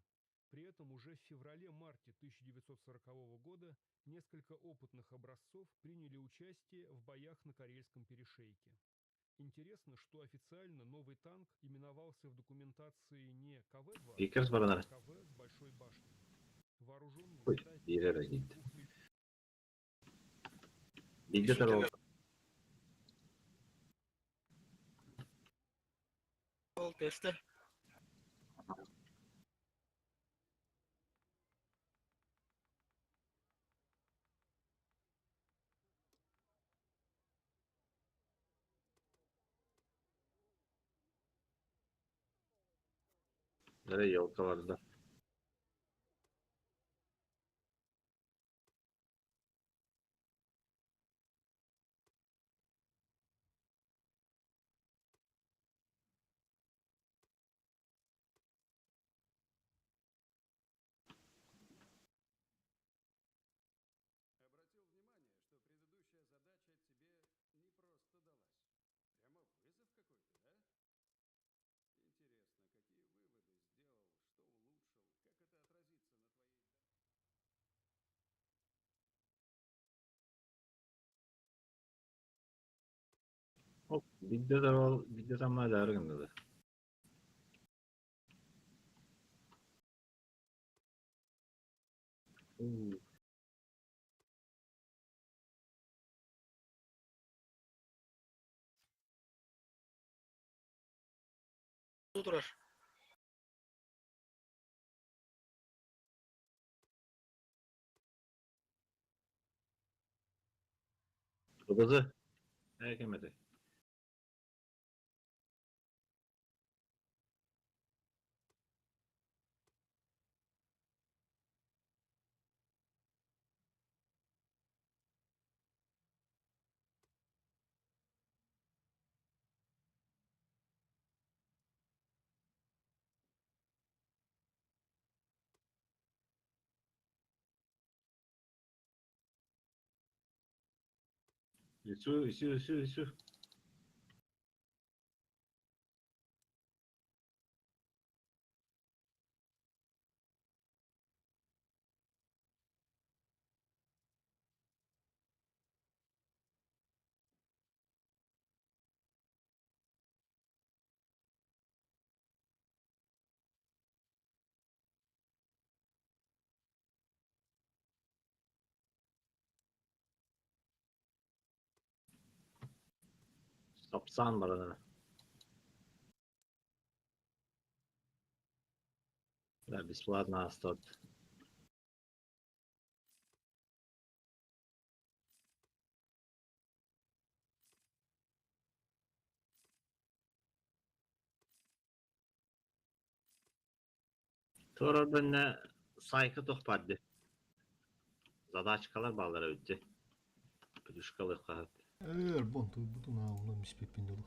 При этом уже в феврале-марте 1940 года несколько опытных образцов приняли участие в боях на Карельском перешейке. Интересно, что официально новый танк именовался в документации не КВ-2, Пикерс а баранар. КВ с большой башней. Вооруженный Ой, биир эрэ киирдэ. Биирдэ тарол. Ол тесте. Эрэ елка барда. Обратил внимание, что предыдущая задача тебе не просто далась. Прямо вызов какой-то, да? Интересно, какие выводы сделал, что улучшил, как это отразится на твоей... Оп, биирдэ тарол, биирдэ тамма дары гыннада. У, Турар. Кыбызы. Э, кем этэй? Үсү, үсү, үсү, үсү. Сан баран. Да, бесплатно астат. Туорарбынна сайка туох баар дии. Задачкалар бааллара эбит дии. Плюшкалыахха сөп. Өр бон туйбутун аа онон испиппин дылы.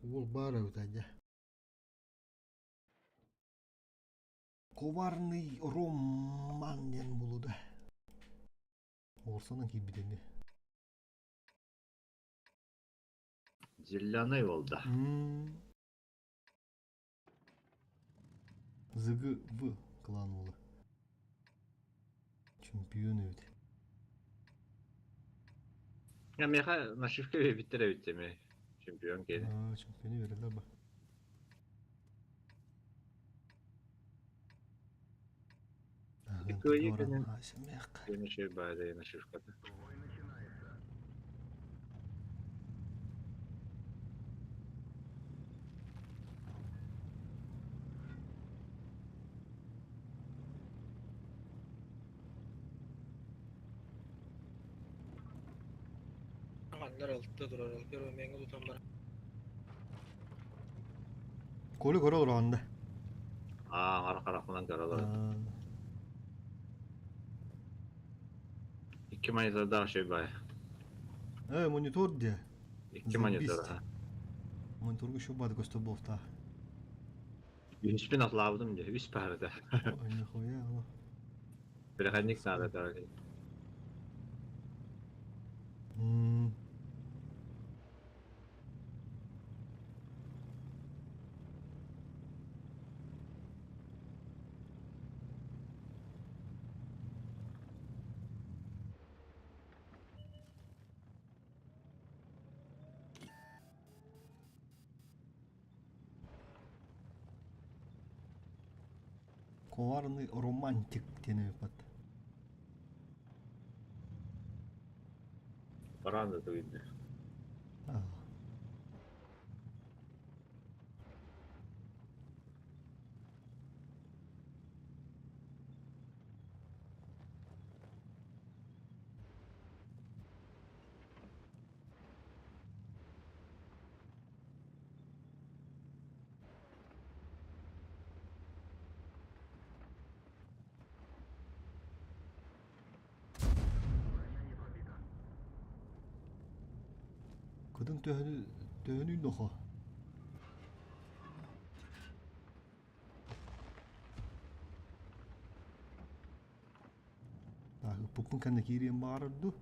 Уол баар эбит дьэ. Коварный роман диэн булуда. Оҕурсанан киирбит ини. Зеленый буолда. ЗГВ клан уола. Чемпион эбит. Я миэхэ нашивка биэрбиттэр эбит эмиэ. Чемпион киһи. Аа, чемпиону берелер ба. Кыайыы күнүн Күнү баайда нашивката. Аҕаннар алта турар, Ромеҥҥа тутан баран. Коля көрө олороҕун да? Аа, аҥар харахпынан көрө олорон. Икки монитордаах үчүгэй баай. Э, монитор диэ. Икки монитор аха. Мониторга еще баады көстөр буолтаа. Үһүспүн атлаабытым дии, үс паарата. Ой, нихуя, оно. Переходник надо, короче. Коварный романтик диэн эбиппат. Баран да тугуйда. Кыдын төһөнү төһөнүй нохо? Ыппыппын кэннэ киириэн баҕарар дуу?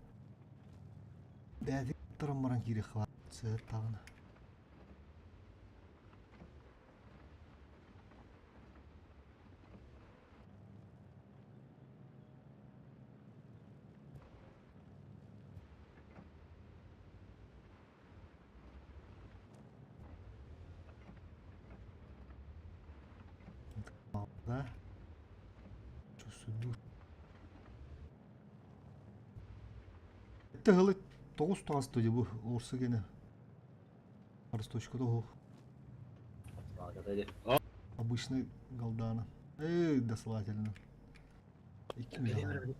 Бэйэтин туран баран киириэххэ баар сыһыттаҕына. Да. Тыһылы тоҕус таҕыс дии бу орсу гене. Арыс точка тоҕу. Обычный голдана. Эй, дослательно. 2 миллион.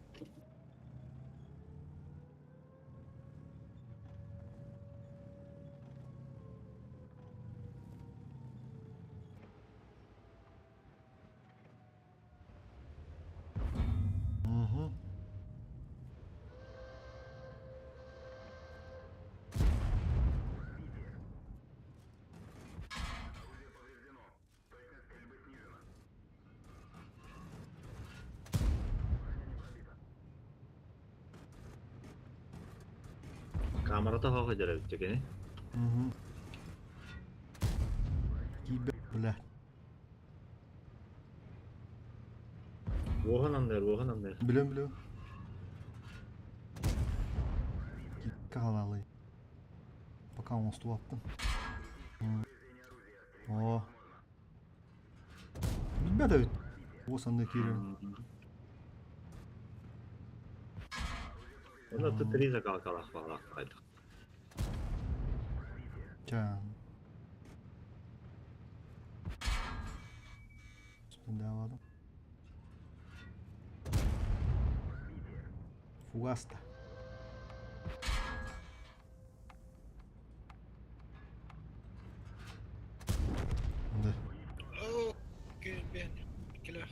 Угу. Камерата хоох идэр эбит кини. Угу. Киирбэт бля. Уоһун анныыр, уоһун анныыр. Билем билем. Каалалый. Пока оҥостубаппын. Оо. Билбэт эбит. Уос анны киирэн. Онно три закалкалаах баҕалаах хайдах. Чаан. Спиндавадым. Фугаста. Да. Оо, күн килэх.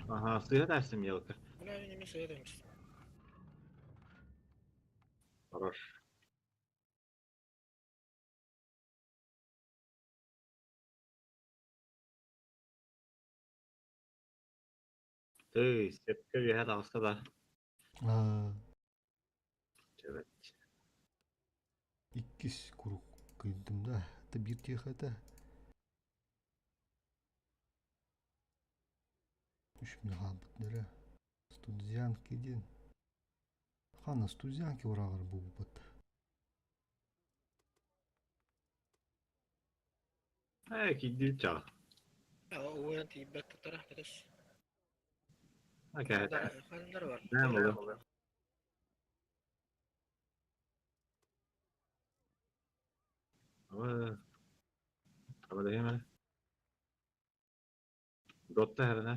Аха, сыһа таарсым елка. Бля, не мешай, Хорош. Тый, сепке үөһэ таҕыста да. Аа, Чэбэт. иккис куруук кыйдым да. Это биир тиэхэ этэ. Үс мүнэ хаалбыт эрэ. Студзянки диэн. Ханна студзянки ураҕар буолбут. Ээ, киирдии чаҕа. Уйан тиийбэт тутара кэтэс. Окей. Ханнар бар. Нэ буолуо. Ама дэһиэмэ. Дотта хэрэнэ.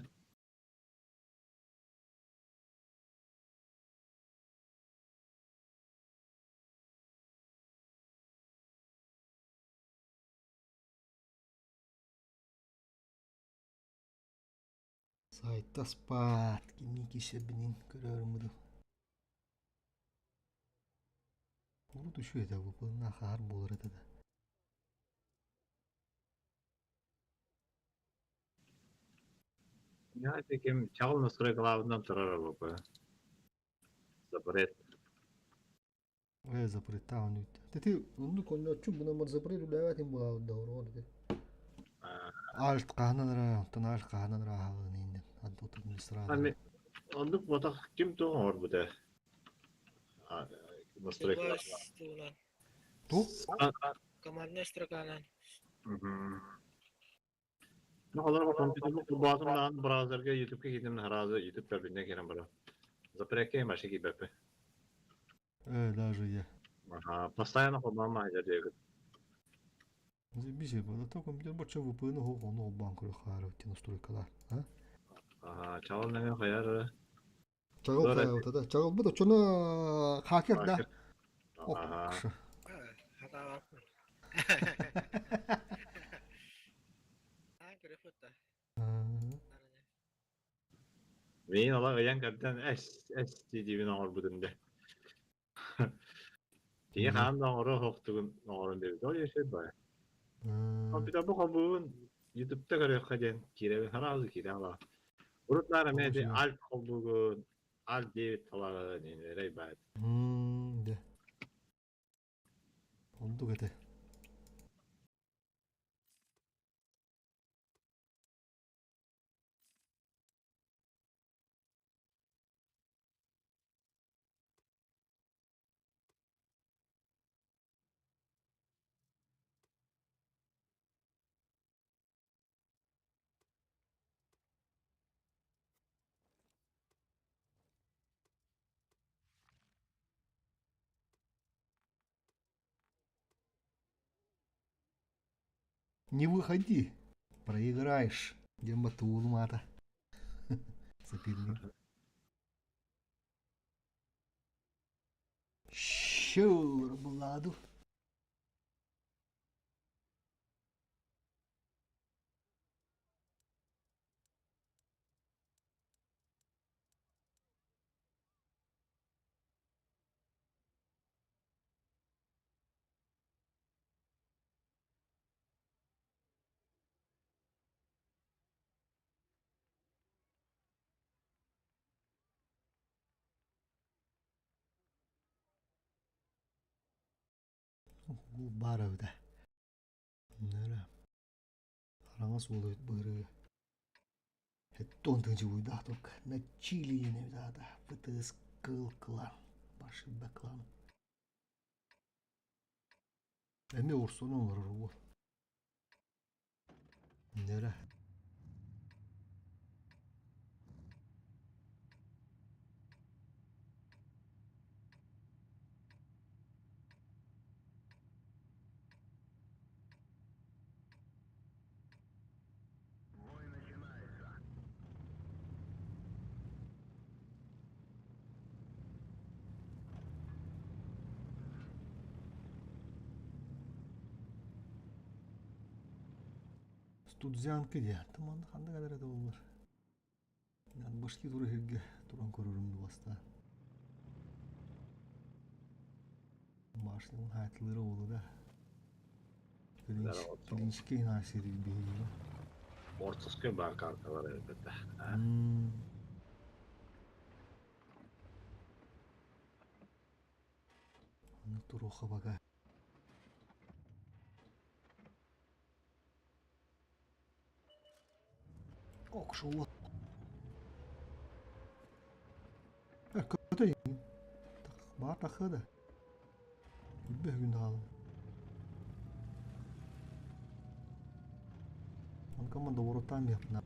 Сайтаспаат кимниин киирсэрбинин көрөөрүм Урут үчүгэй этэ бу хаар буолар этэ да. Знаете, ким чаҕыл настройкалаабытынан турар буолбута. Запрет. Ээ запреттаан үүт. Тэти оннук онньооччу бунамар запрет үлээбэтин буолаабыт да оруол ити. Альт хаһанан эрэ онтон альт хаһанан эрэ аһаҕын ииннин администратор. Оннук ботах ким туох оҥорбута? Настройкалаах. Туох? Командная строканан. Ну, олор компьютерин курбаатым даҕаны браузерга ютубка киирдим сразу ютуб көрбүннэ киирэн баран. Запреккэ маши киирбэппин. Э, даже я. Ага, постоянно холбоон маһыйар диэбит. Заебись, зато компьютер бачча VPN оһох ону холбоон көрө хаары настройкалар. А? Ага, чаҕыл нөҥүө хайар Чаҕыл хайаабыта да. Чаҕылбыт оччону хакер да. Ага. Хатаабаппын. Мин олох ыйан көрдөн эс эс диибин оҥорбутум дэ. Тиһи хаан да оҥоруо суохтугун оҥорон диэбит. Ол өсөй баар. Компьютербу холбуубун ютубта көрүөххэ диэн киирэбин сразу киирэ ала. Урут наар эмиэ ити Альт холбуугун, Альт диэбит талаҕын эрэй баайт. Дэ. Оннук этэ. Не выходи, проиграешь, диэн баттыгуулум аата. Соперник. Щур, Владу. Баар эбитэ. Нөрэ. Араҥас уол эбит быһырыга. Хэттон тыынчыбыйдаах только на Чили диэн эбит аата. ВТС Кыл клан. Башибба клан. Эмиэ урсуну оҥорор уол. Нөрэ. Студзянка диэн. Манна ханна кэлэр этэ буоллар. Башки тура сиргэ туран көрөрүм бастаан. Башнялын хаайтылыыра буолуо да. Клинический наасирий биһиги. Морцовскай баар карталар элбэтэ. Оннук туруохха бага. Окшуот. Көтө баар тахыа да. Күлбэ бүгүн хаалым. Онкаман добороттаан биһапна.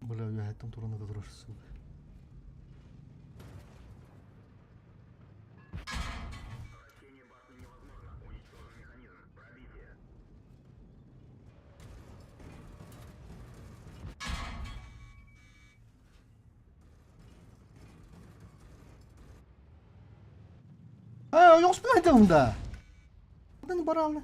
Бля, үөһэттэн туран ыта турар сука. Э, ойоҕоспун айтабын да. Ханан бараалла?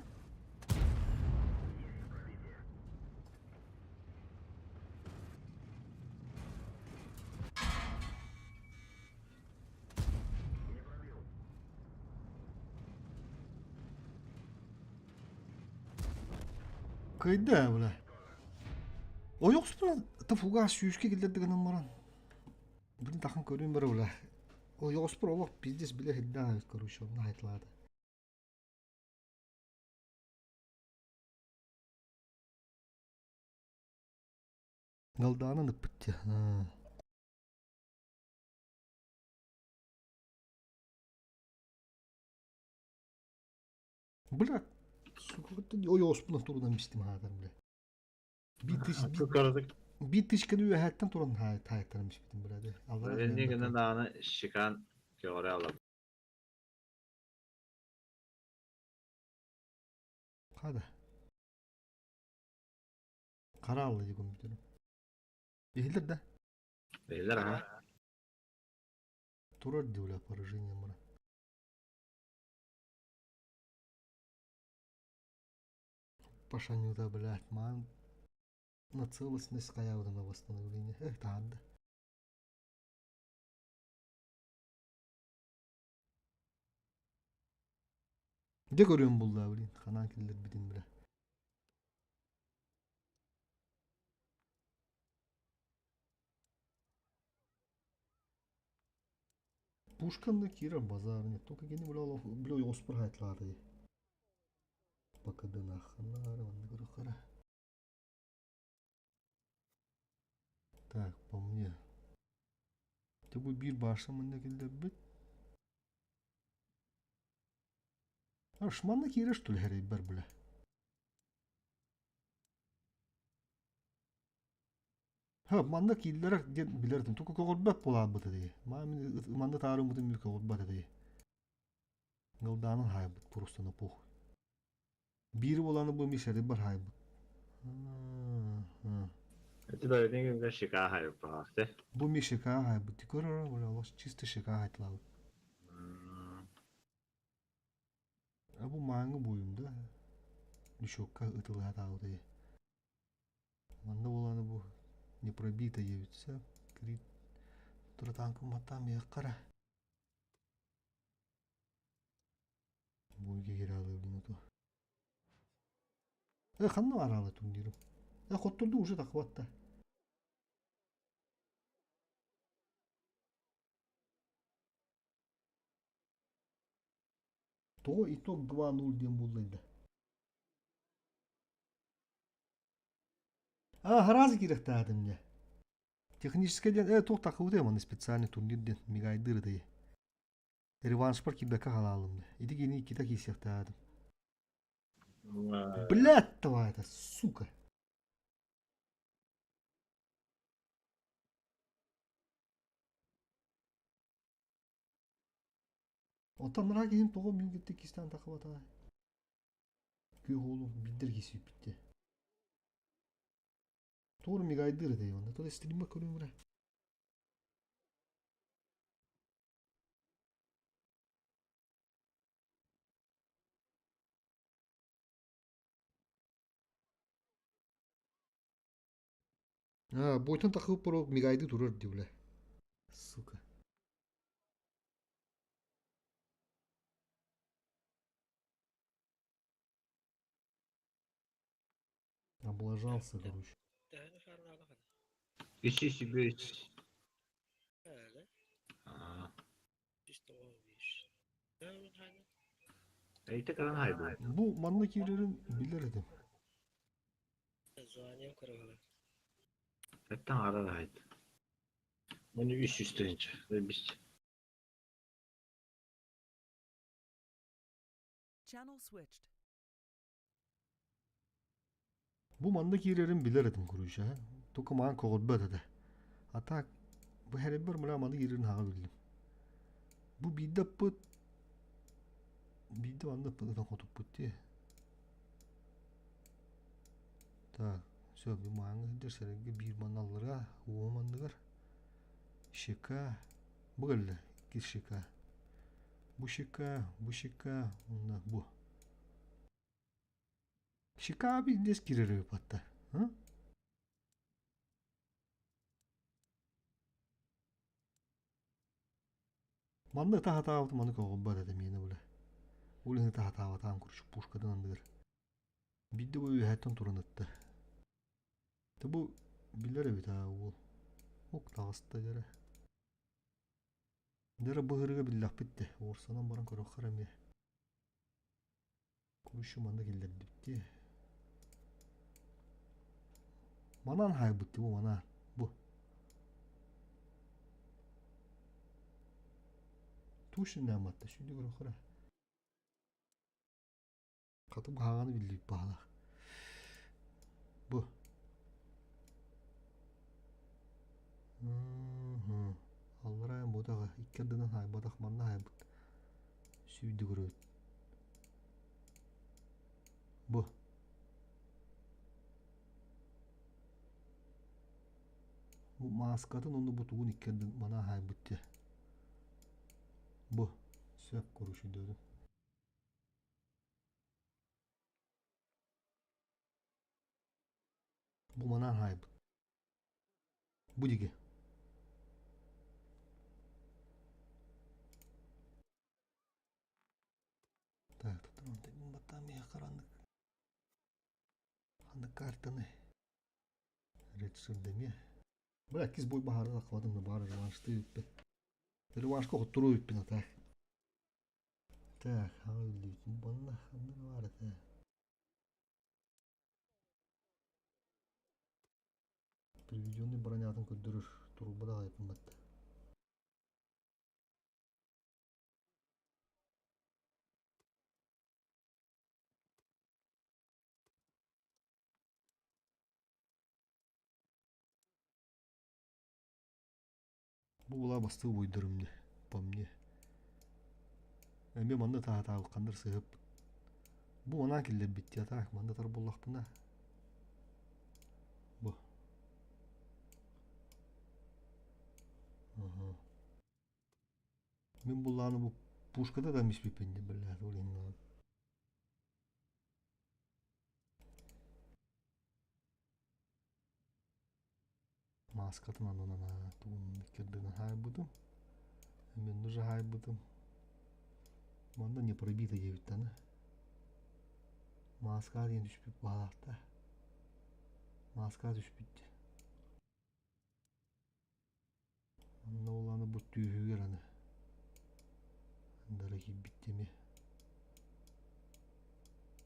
Кыайда бля. Ойоҕоспун та фугас сүүскэ киллэрдэ гынан баран. Блин тахан көрүүм бара бля. Ойоҕоспор олох пиздец билэ сирдээх эбит короче онно айтылаата. Галдаанан ыппыт Бля, сука, ойоҕоспунан турунан бистим аатар бля. Биир тысячаны үөһээттэн туран таайтаран биспитим бля. Инньэ гынан даҕаны щекан көҕөрө алам. Хада. Хара алла дии компьютерым. Иһиллэр да? Иһиллэр аха. Турар дии бля поражение мара. Пашанюта, блядь, ман на целостность хайаабыта на восстановление. Эх, таанда. Дьэ көрүөм булла, блин, ханаан киллэрбитин, бля. Пушканна киирэр базар нет, только кини бля бля ойоҕоспор хаайтылаата Пока дынахханаар манна көрөххөрө. Так, по мне. Ты бу биир башня манна киллэрбит. Аш манна киирэр что ли хэрийбэр бля. Ха, манна кииллэрэр диэн билэртим. Тука көҕөрбөт буолаабыта дии. Манна таарыммытын мин көҕөрбөт дии. Галдаанын хаайбыт просто на похуй. Биир буоланы бу мишери бар хаайбыт. Эти бэйэтин күнгө шика хайыппаахты. Бу ми шика хаайбыт. Көрөр, бля, чисто шика хаайтылаабыт. А бу мааҥы буойум да. Лючокка ытылаатаабыт Манна буолааны бу не пробито диэбитсэ. Крит тура танкым маттаан миэххэ Буйга киирэ блин ото. Э ханна бараалы турнирым? Э хотторду уже тахватта. Тоҕо итог 2-0 диэн буолла да? А, хараас киирэхтаатым дьэ. Техническэй диэн, э, туох тахыбытай манна специальный турнир диэн мигайдыыр ытый. Реваншпар киирбэккэ халаалым да. Ити кини иккитэ киирсиэхтаатым. Блядь, твоя это, сука. Оттон анараа киһим тоҕо мин кытта иккистээн тахсыбатаҕай? Күөх уолу биирдэ эрэ киирсибиппит Тугу мигайдыыр этэй уонна тута стриммэ көрүөм эрэ. Аа, буйтан тахсыбыт боруок мигайдыы турар дии бля. Сука. Облажался, короче. Ищи себе. Бу манна киирэрин билэр этим. Эттен арар айт. Оны 300 тыһыынча. Biz. Channel switched. Бу манна киирэрин билэр этим короче. Только маан көҕөрбөт этэ. А так бу хэрибэр мына маны киирэрин хаҕа биллим. Бу биирдэ ыппыт биирдэ манна ыппыт ытан хотуппут дии. Так, все, бу мааҥҥа сылдьар сэргэ биир манна аллара, уоһум анныгар. Щека. Бу кэллэ, иккис щека. Бу щека, бу щека, уонна бу. Щека бизнес киирэр ыыппатта. Манна ыта сатаабытым маны көҕүлбэт этэ миэнэ бile. Ол иһин ыта сатаабатаҕым курдук пушкатын анныгар. Биирдэ бу үөһэттэн туран ытта. Тэ бу билэр эбит аа уол. Ок таҕыста дьэрэ. Дьэрэ быһырыга биллэхпит де. Уорсанан баран көрүөххэ эмиэ. Куручу манна киллэрдибит дии. Манан хаайбыт дии бу манан. Бу. Тушиннааматта сүдү көрөхөрө. Хатым хаһаҕаны биллибит баһылаах. Бу. Аллараа буотаҕа икки ардынан хаайбатах манна хаайбыт. Сүүрдү көрөбүт. Бу. Бу мааскатын уонна бу тугун икки ардын мана хаайбыт дьэ. Бу. Сөп короче Бу манан хаайбыт. Бу диги. Так, тут ханнык ханнык картаны редширдеме. Бля, кис бой баһары тахватым да баар реваншты үппүт. Реваншка хоттору үппүн ата. Так, хаҥа үллүбүтүн буолла, ханна баар этэ? Приведенный бронятын көрдөрөр турбада аҕайпыммат. Бу була бастыы буйдурум мне, по мне. Эмиэ манна таһатаабыкканнар сыһып. Бу манаа киллэрбит диэтаах манна тар буллахпына. Бу. Ага. Мин буллааны бу пушкада да миспиппин деп биллэр ол иһин Мааскатын аннынан тугун иккирдинэн хаайбытым. Мен уже хаайбытым. Манна не пробито диэбиттэн. Мааска диэн түспүт баалаахта. Мааска түспүт. Онно ол аны бу түөһүгэр аны андара киирбит эмиэ.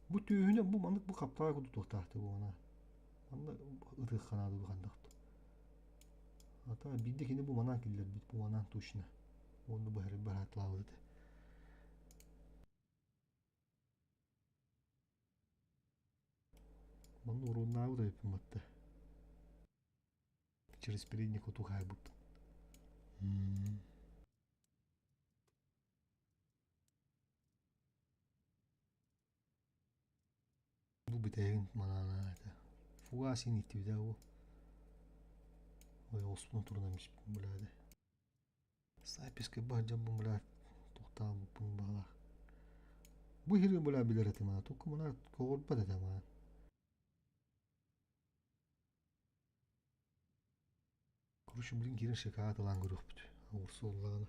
Бу түөһүнэн бу маннык бу хаптаҕай курдук туохтаахтыы бу ана. Манна ытыахха наада улаханнык. Ата биирдэ кини бу манаан киллэрбит, бу манаан точно. Уонна бу хэрэг бараатылаабыт этэ. Манна урууннаабыт эбиппин батта. Через передник оту хаайбыппын. бүтэһигин манаана этэ. Фугасин иттибитэ ол. Ой, оспун турунан испитим бля Записка баһдьабын бля тохтаабыппын баҕалаах. Бу иһиргэ бля билэр этим аа, только мына көҕүрбэт этим аа. Короче, блин, киирэн шоколад ылан көрүөхпүт. Оҕурсу ыллаҕына.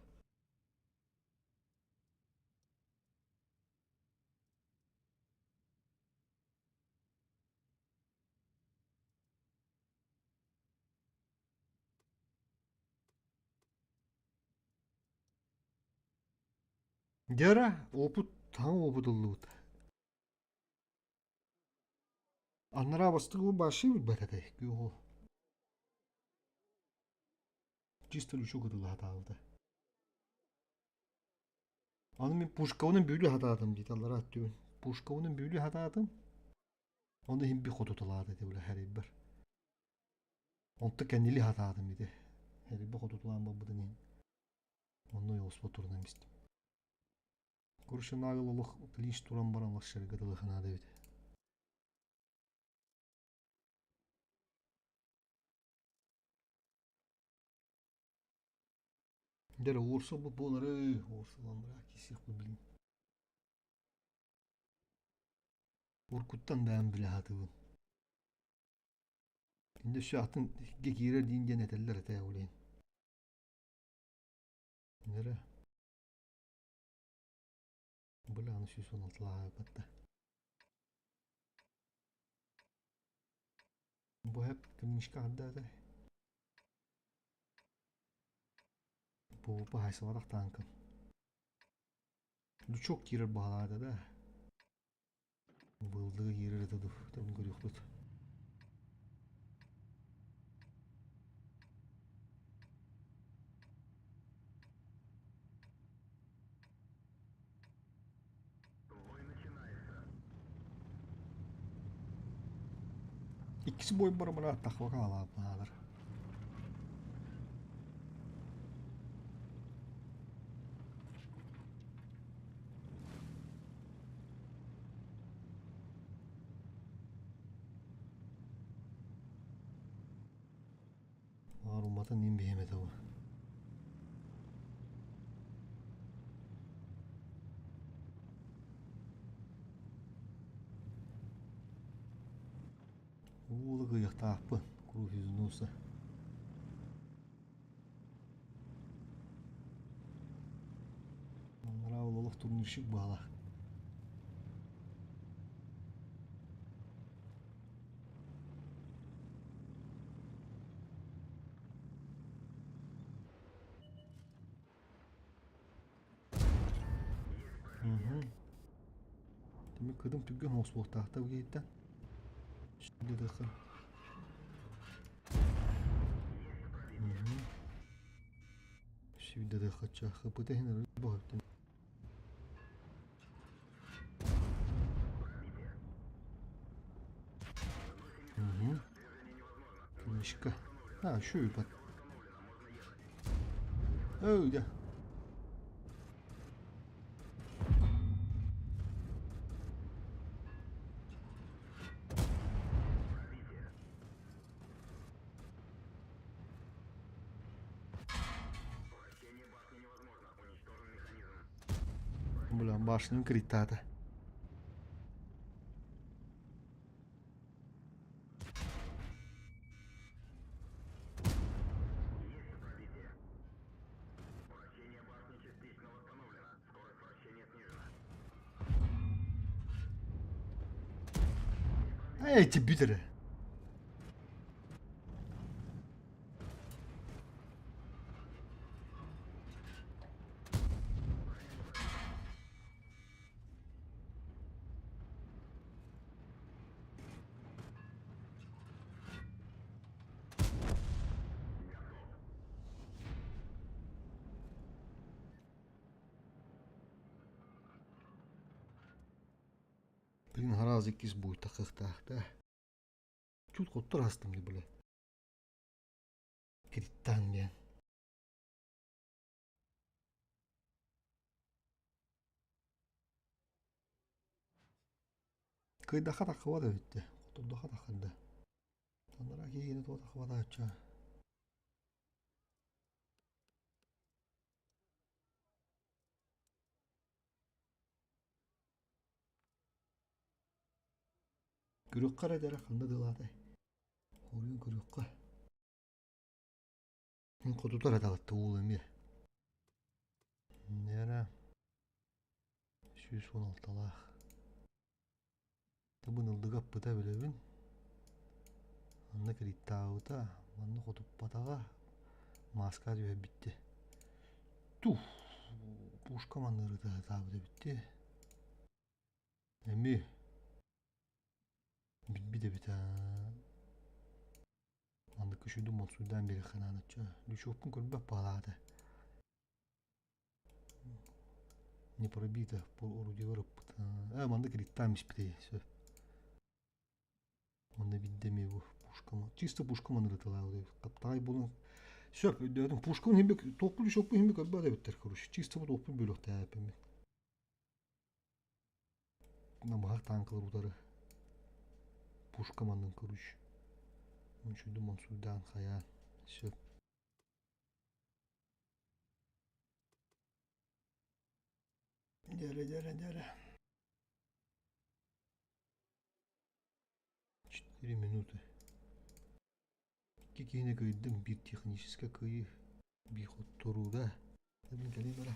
Дьэ опыт таҥа опыт ыллыбыт. Анараа бастакы баши билбэт этэй күөх Чисто лючок ытылаһатаабыта. Аны мин пушкабынан бүлүү хатаатым диит аллараа өттүбүн. Пушкабынан бүлүү хатаатым. Ону иһин би хотуталаата этэ бile хэрийбэр. Онто кэннили хатаатым ити. Хэрийбэ хотуталаан барбытын иһин. Онно йооспо турунан бистим. Короче, олох клинч туран баран лашшарга дылыханаада эбит. Дьэ уурсубут буолары, уурсулан быра кисиэхпин билин. Уркуттан бэйэм билэ сатыыбын. Инде өссө атын сиргэ киирэр диин диэн этэллэр этэ ол иһин. Эрэ били аны 116-лаабыт да. Бу хэп кимнишка хандаата. Бу баһайсаларах таанкын. Лучок киирэр баҕалаата да. Быылдыгы киирэр этэ дуу, тэн көрүөхпүт. Иккис бойбор бара тахва хаалаабынаалар. Аарумматын иин биһиэм этэ бу. Уулу кыйахтаахпын, круфизунуса. Анараа олох турнирщик баала. Демек кыдым түргэн соҕус буолуохтаахтар бу киһиттэн. Сүүрдэ хапыта иһин бөһөттөн. Мишка. А, şu bak. Öyle. Бля, башню критата. Эти битеры. Блин, хараас иккис буйтахыахтаах да. Чуть хоттор астым ди бля. Кириттаан диэн. Кыйдахха таххыбат эбит дии, хотурдахха таххар да. Анараа киһини туох таххыбатааччы. Күрүөххэ эрэ дэрэ ханна дылаатай? Хоруйун көрүөххэ. Мин хотутар этаҕытта уол эмиэ. Нера 116-лаах. Табын ылдыга аппыта билэбин. Анна кириттаабыта, манна хотуппатаҕа, мааска түһэрбитти. Тух, пушка маннырыта сатаабыт эбитти. Эмиэ билбит эбит аа. Маннык үчүгэй монсуйдаан биэриэххэ наада чэ. Лючокпун көрбөт баҕалаата. Не пробито орудиелар ыппыт. Ээ маннык ритам испитий сөп. Манна биирдэ эмиэ бу пушкам чисто пушка манырыталаабыт хаптаҕай буолан сөп өйдөөтүм пушкабын иһин туохпун лючокпун иһин көрбөт эбиттэр короче чисто бу туохпун бүлүөхтээппин Намыһах тааҥкалар утары пушка маннын короче Мунчуйдум монсуйдаан хайаан сөп. Дьэрэ дьэрэ дьэрэ. 4 минуты. Икки киһини кыайдым, биир техническэй кыайыы, биир хотторууга. Эбин кэлии бара.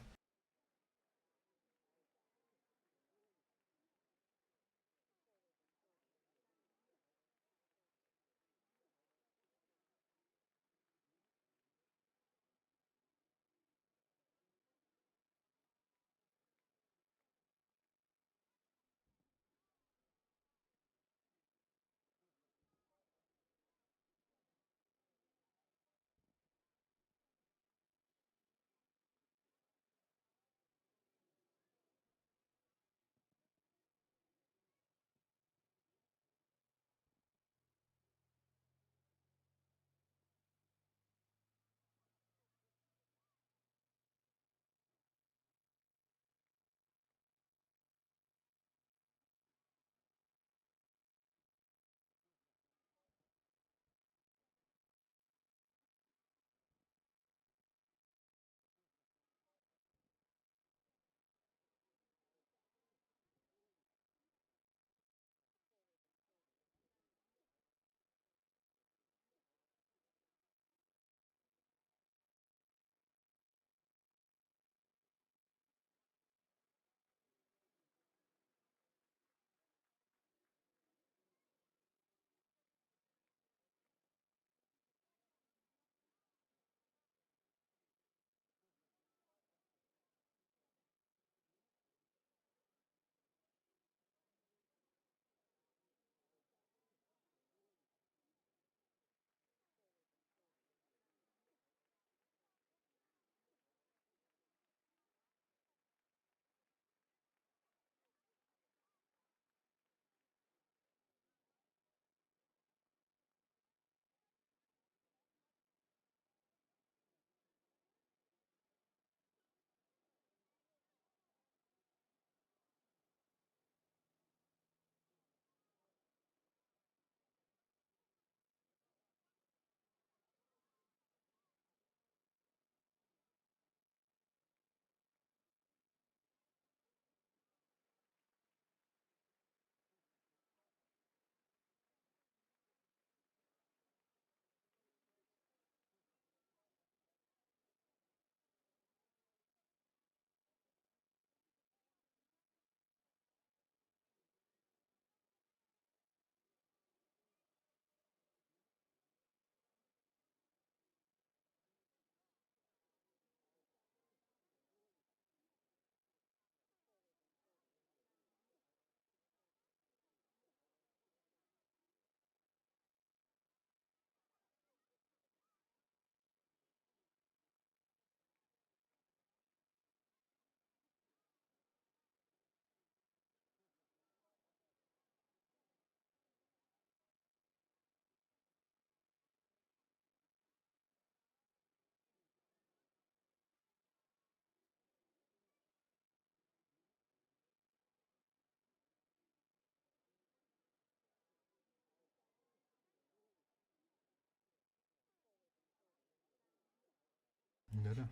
Дара.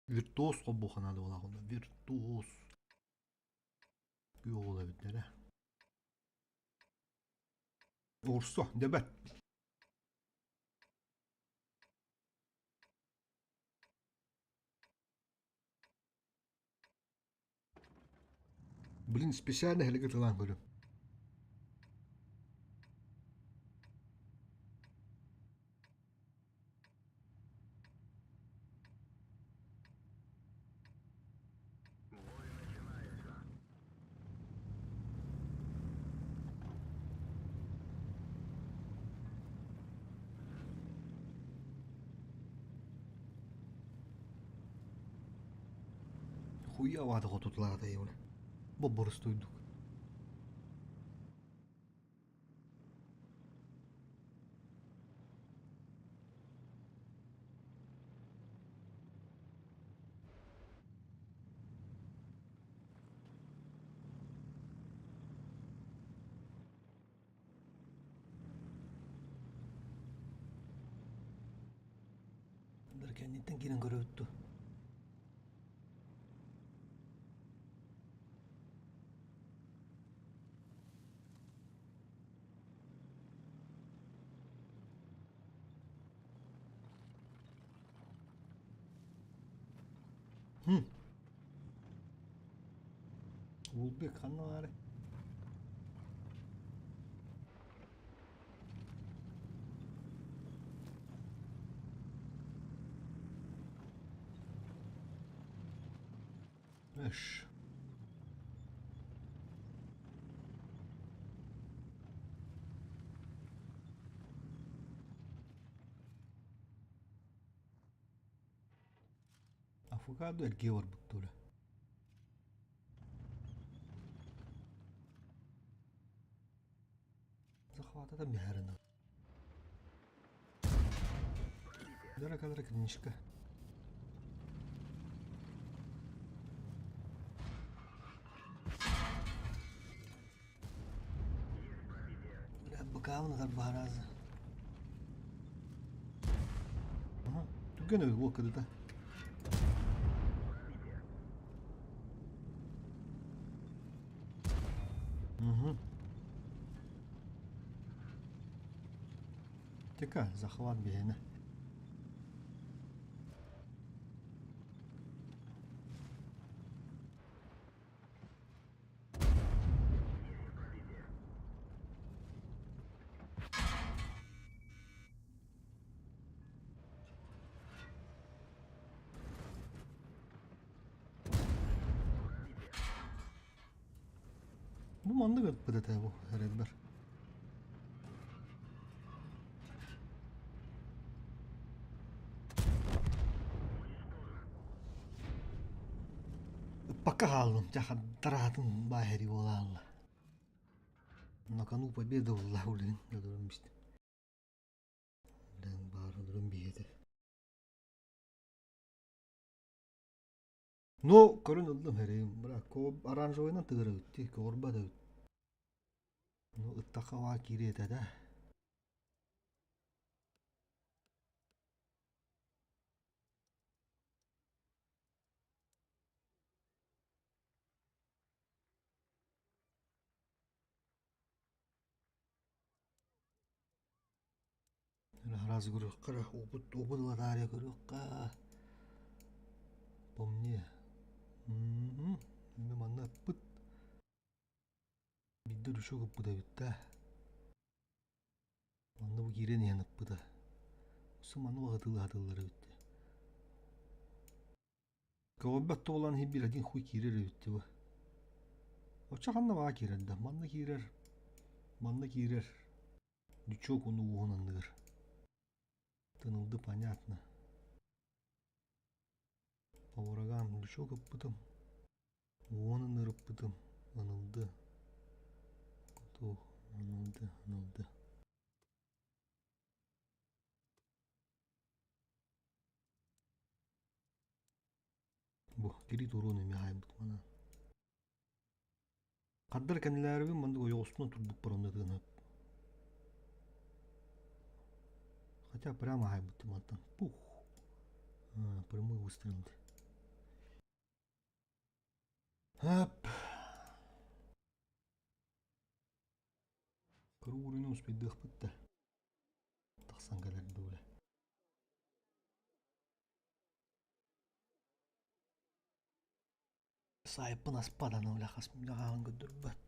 Виртуоз холбуохха наада буолаах онно. Виртуоз. Күөх уол эбиттэрэ. Урсо, дебет. Блин, специально эһэлиги тылаан көрүм. Хуя ваада хотутулаата иуна. Бобборустуйдук. Кэнниттэн киирэн көрөбүт дуу. Хм. Улбек ханна баары? Эш. Афокадо эргиэ барбыт тура. Захвата мээрин. Дорогая книжка. Быкаабын ытар баһаразы. Түгэн өлгө кыдыта. Угу. Тека, захват биһиэнэ. Бу маннык ыппыт этэ бу эрэлбэр. Ыппакка хааллым, дьэ хаддараатын бааһыри буолаалла. На кону победа буолла улин өлөрүм истим. Блин, баар өлөрүм биһиэтэ. Но көрөн ыллым эрэйим, бра, оранжевыйынан тыгырабыт дии, көҕөрбөт эбит. Ну, ыттахха баа киириэ этэ да. Араас көрүөххэ эрэ, опыт опыт ыла таарыйа көрүөххэ. Помни. Мм манна ыппыт. Биирдэ ручок ыппыт эбит да. Манна бу киирэн иһэн ыппыта. Өссө манна баҕатыылаһатыллар эбит дии. Көҕөрбөт да буолан иһин биир один хуй киирэр эбит дии бу. Оччо ханна баа киирэр да? Манна киирэр, манна киирэр. Лючок уну уоһун анныгар. Тынылды понятно. По врагам лючок ыппытым. Уонун ырыппытым. Ынылды. Туох ынылды, ынылды. Бу кири туруон эмиэ хаайбыт манан. Хаддар кэннилээрибин маннык ойоҕостунан турбуппар онно тыынап. Хотя прямо хаайбыттым мантан. Пух. Прямой выстрел. Ап. Кыра успейдыахпыт да. Тахсан кэлэр дууле. Сайпын аспадан үлэхас үлэҕаҕын көрдөрбөт.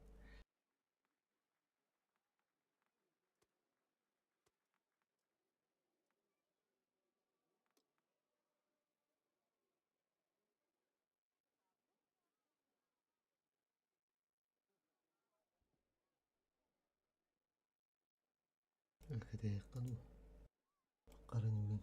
Кэтэһиэххэ дуу, харыныбын.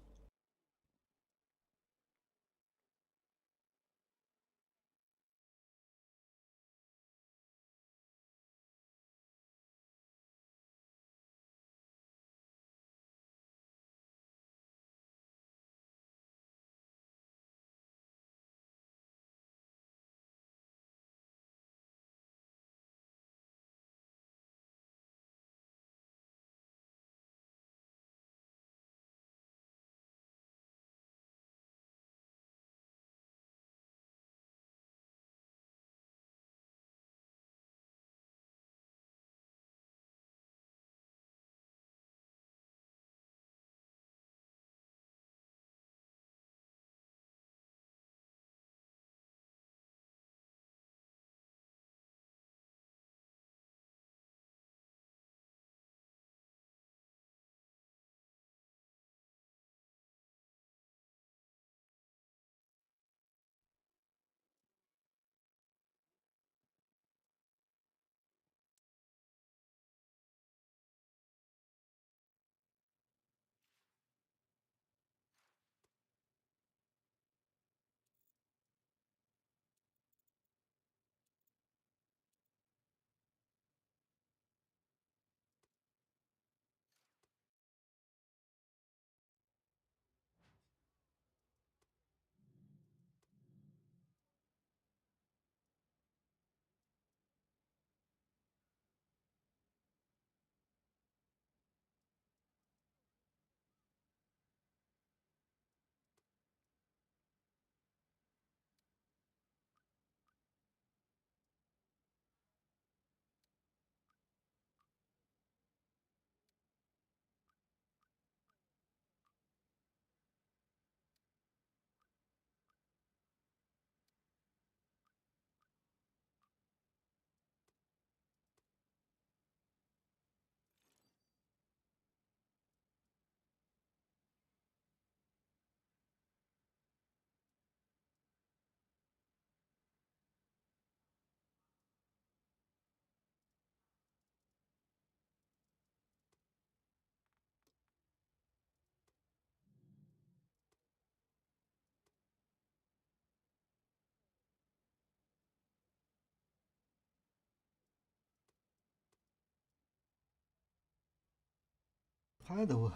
Хайа да бу?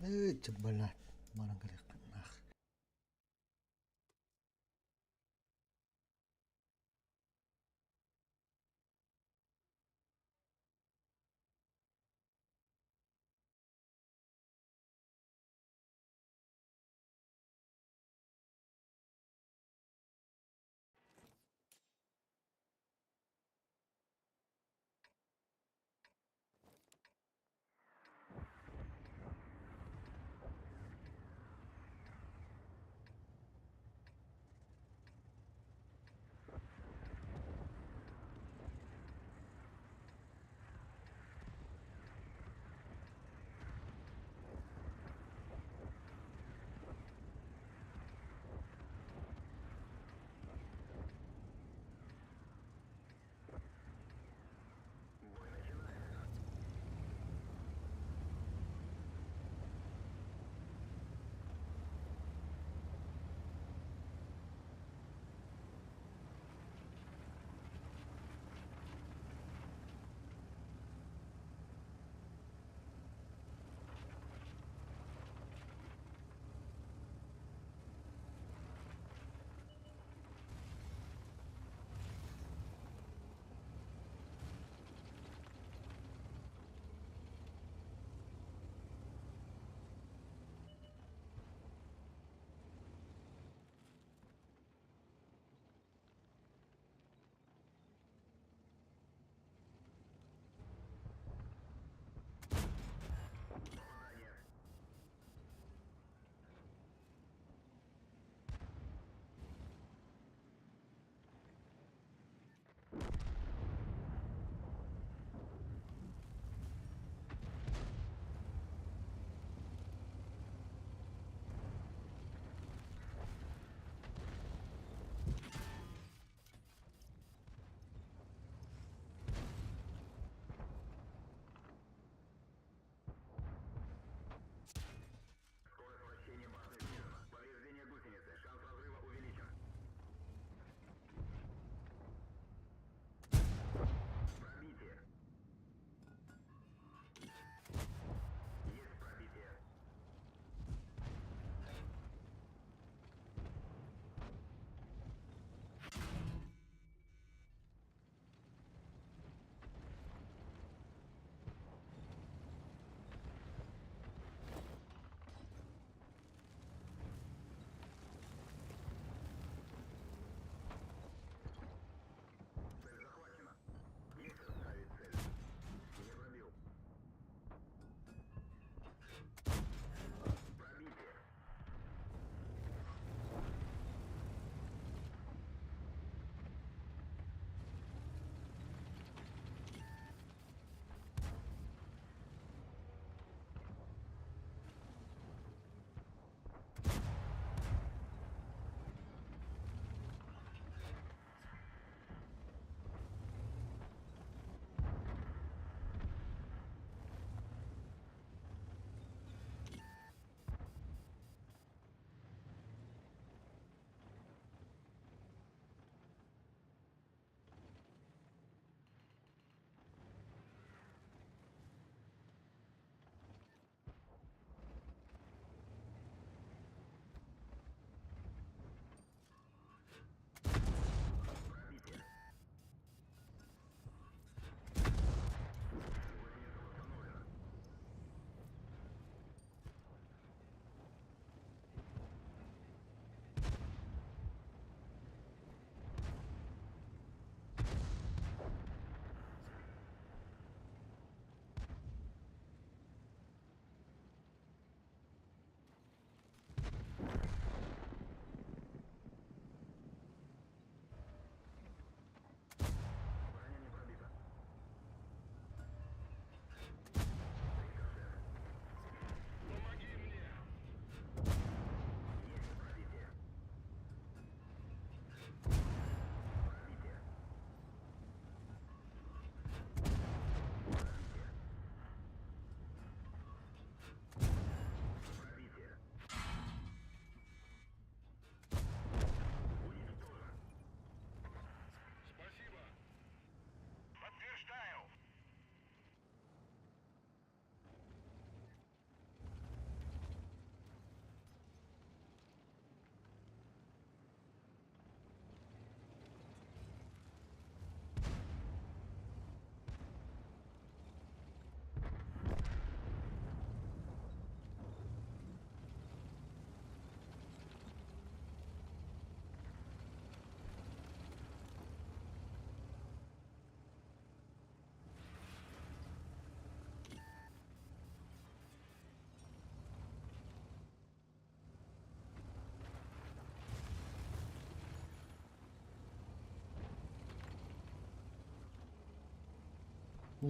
Ээ, чыббалаат, баран кэлиэххиннаах.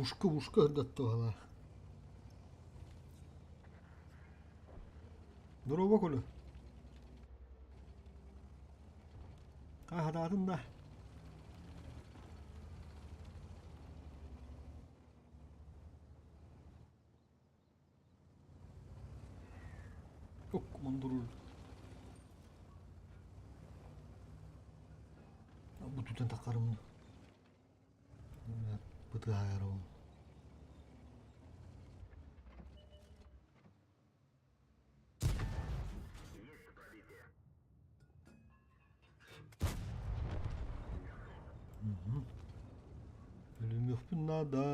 Ушка ушка ырдаттыҕала. Дорообо Коля. Хаһадаатын да. Ок мандурur. Бу түтэн таххарым. Бытыһаар ол. Өлүмүөхпүн наада.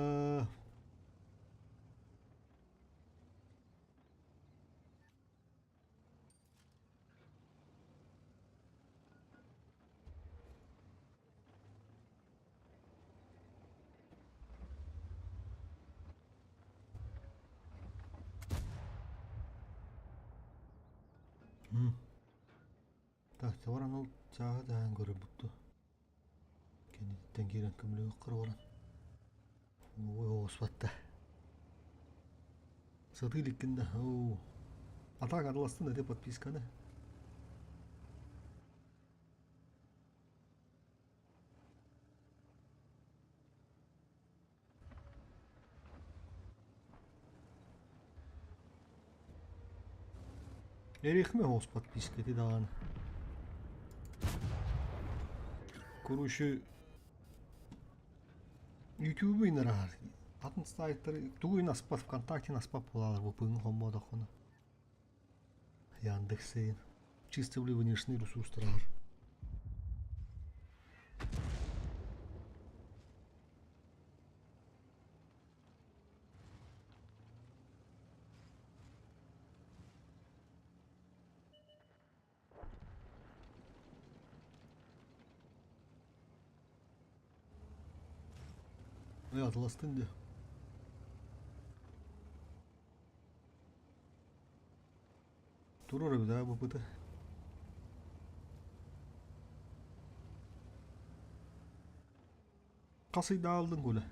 Так, баран ол чааһы таһан көрөрбүт дуо? Кэнниттэн киирэн көмөлөһүөххэ баран. Ой, оҕуспатта. Сатыы иликкин да. Оо. А так араластын эти подписканы. Эриэхмэ оҕус подписка ити даҕаны. Короче, Ютубу инараар. Атын сайтары тугу аспат ВКонтакте аспат буолалар бу пыҥ хоммодоххуна. Яндекс чисто внешний ресурстар. Ой, атыластын дии. Турар эбит аа бу быта. Хас ыйда алдың Коля?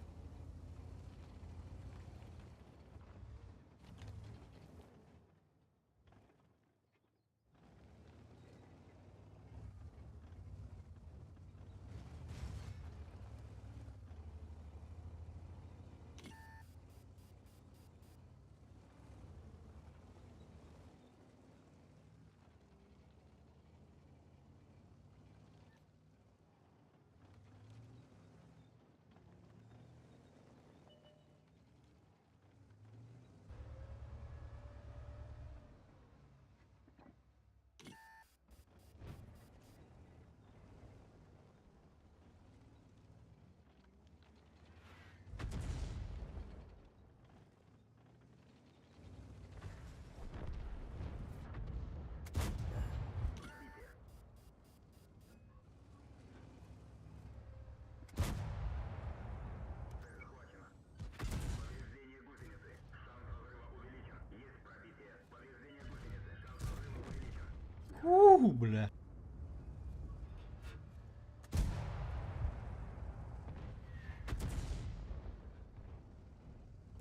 Уу, бля.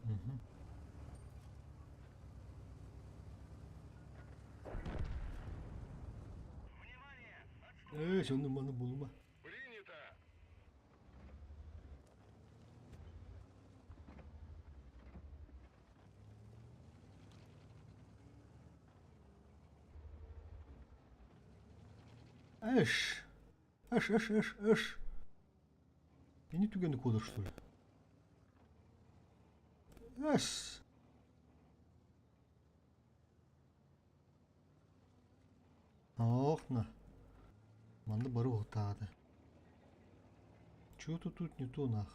Мгм. Ээ, сонно маны булма. Принято! Эш. Эш, эш, эш, эш. Ини түгэни куотар что ли? Эс. Ох, на. Манна бары уһутаата. Чего-то тут не то нах.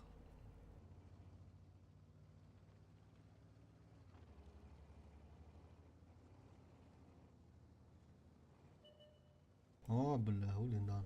О, бля, улиндан.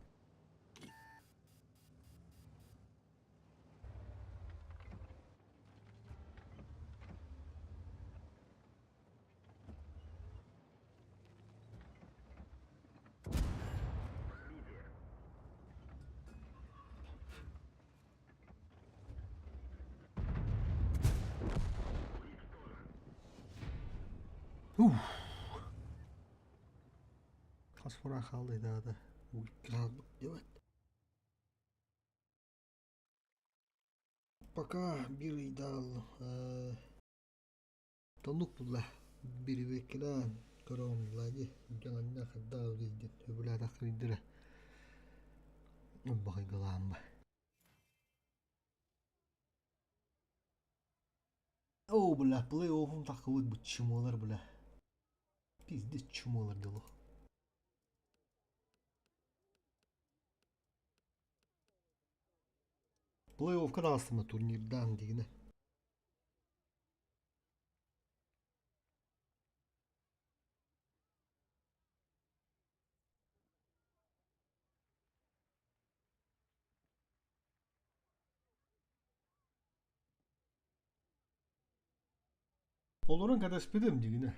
Ух. Хас фора хаалла да делать. Пока биир ыйдаал тоннук булла бирибеккилээн көрөҕүн булла дии дьон хайдах диэн сөбүлээтэх баҕайгалаан ба. О, бля, плей-оффум таххыбыт бу чмолар, бля. Пиздец чмолар дело. Плей-оффка таҕыстым турнирдаан дигинэ. Олорон кэтэспитим дигинэ.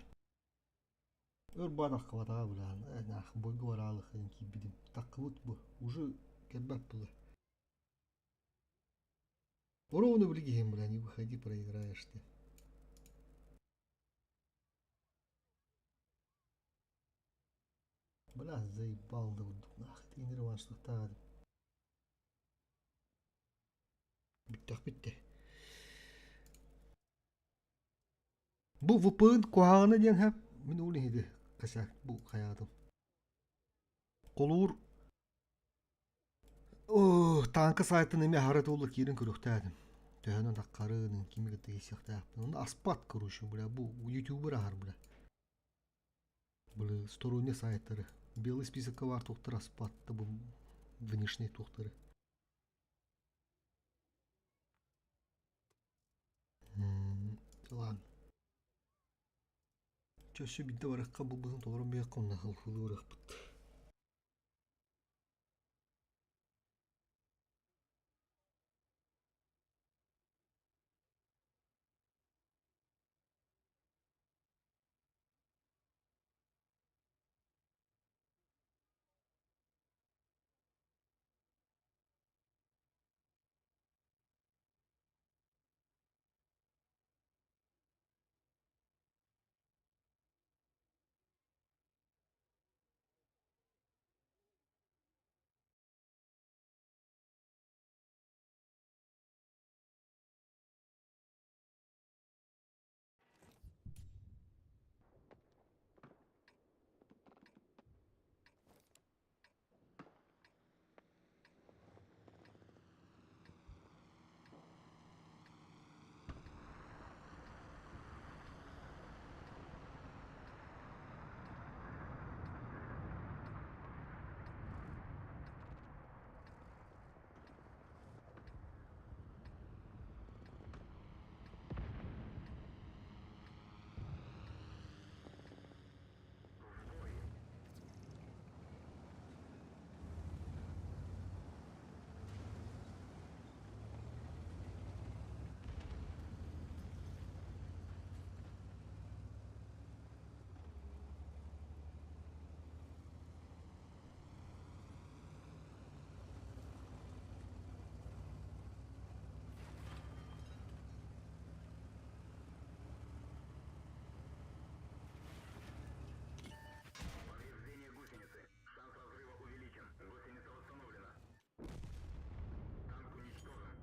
Өр баатаххыбатаҕа былаан, наах бойго бараалыхын киирбитим. Таххыбыт бу, уже кэлбэт было. Ровно в лиге, бля, не выходи, проиграешь ты. Бля, заебал да вот нах, ты не рваншлыктаҕа. Бүттэх бүттэ. Бу VPN куһаҕана диэн хэп мин ол иһиди косяк бу хайаатым. Холуур тааҥка сайтын эмиэ аһара тулла киирэн көрүөхтээтим. Төһөнөн таххарын, кими кытта киирсиэхтээхпин. Онно аспат, короче, бля, бу ютубер аһар, бля. Бля, сторонний сайттары. Белый списокка баар туохтар аспат, бу внешний туохтары. Ладно. Чөссө биирдэ барыахха бу быһын толорон биэххэ онно ылыахпыт. Повреждение гусеницы. Шанс разрыва увеличен. Гусеница восстановлена. Танк уничтожен.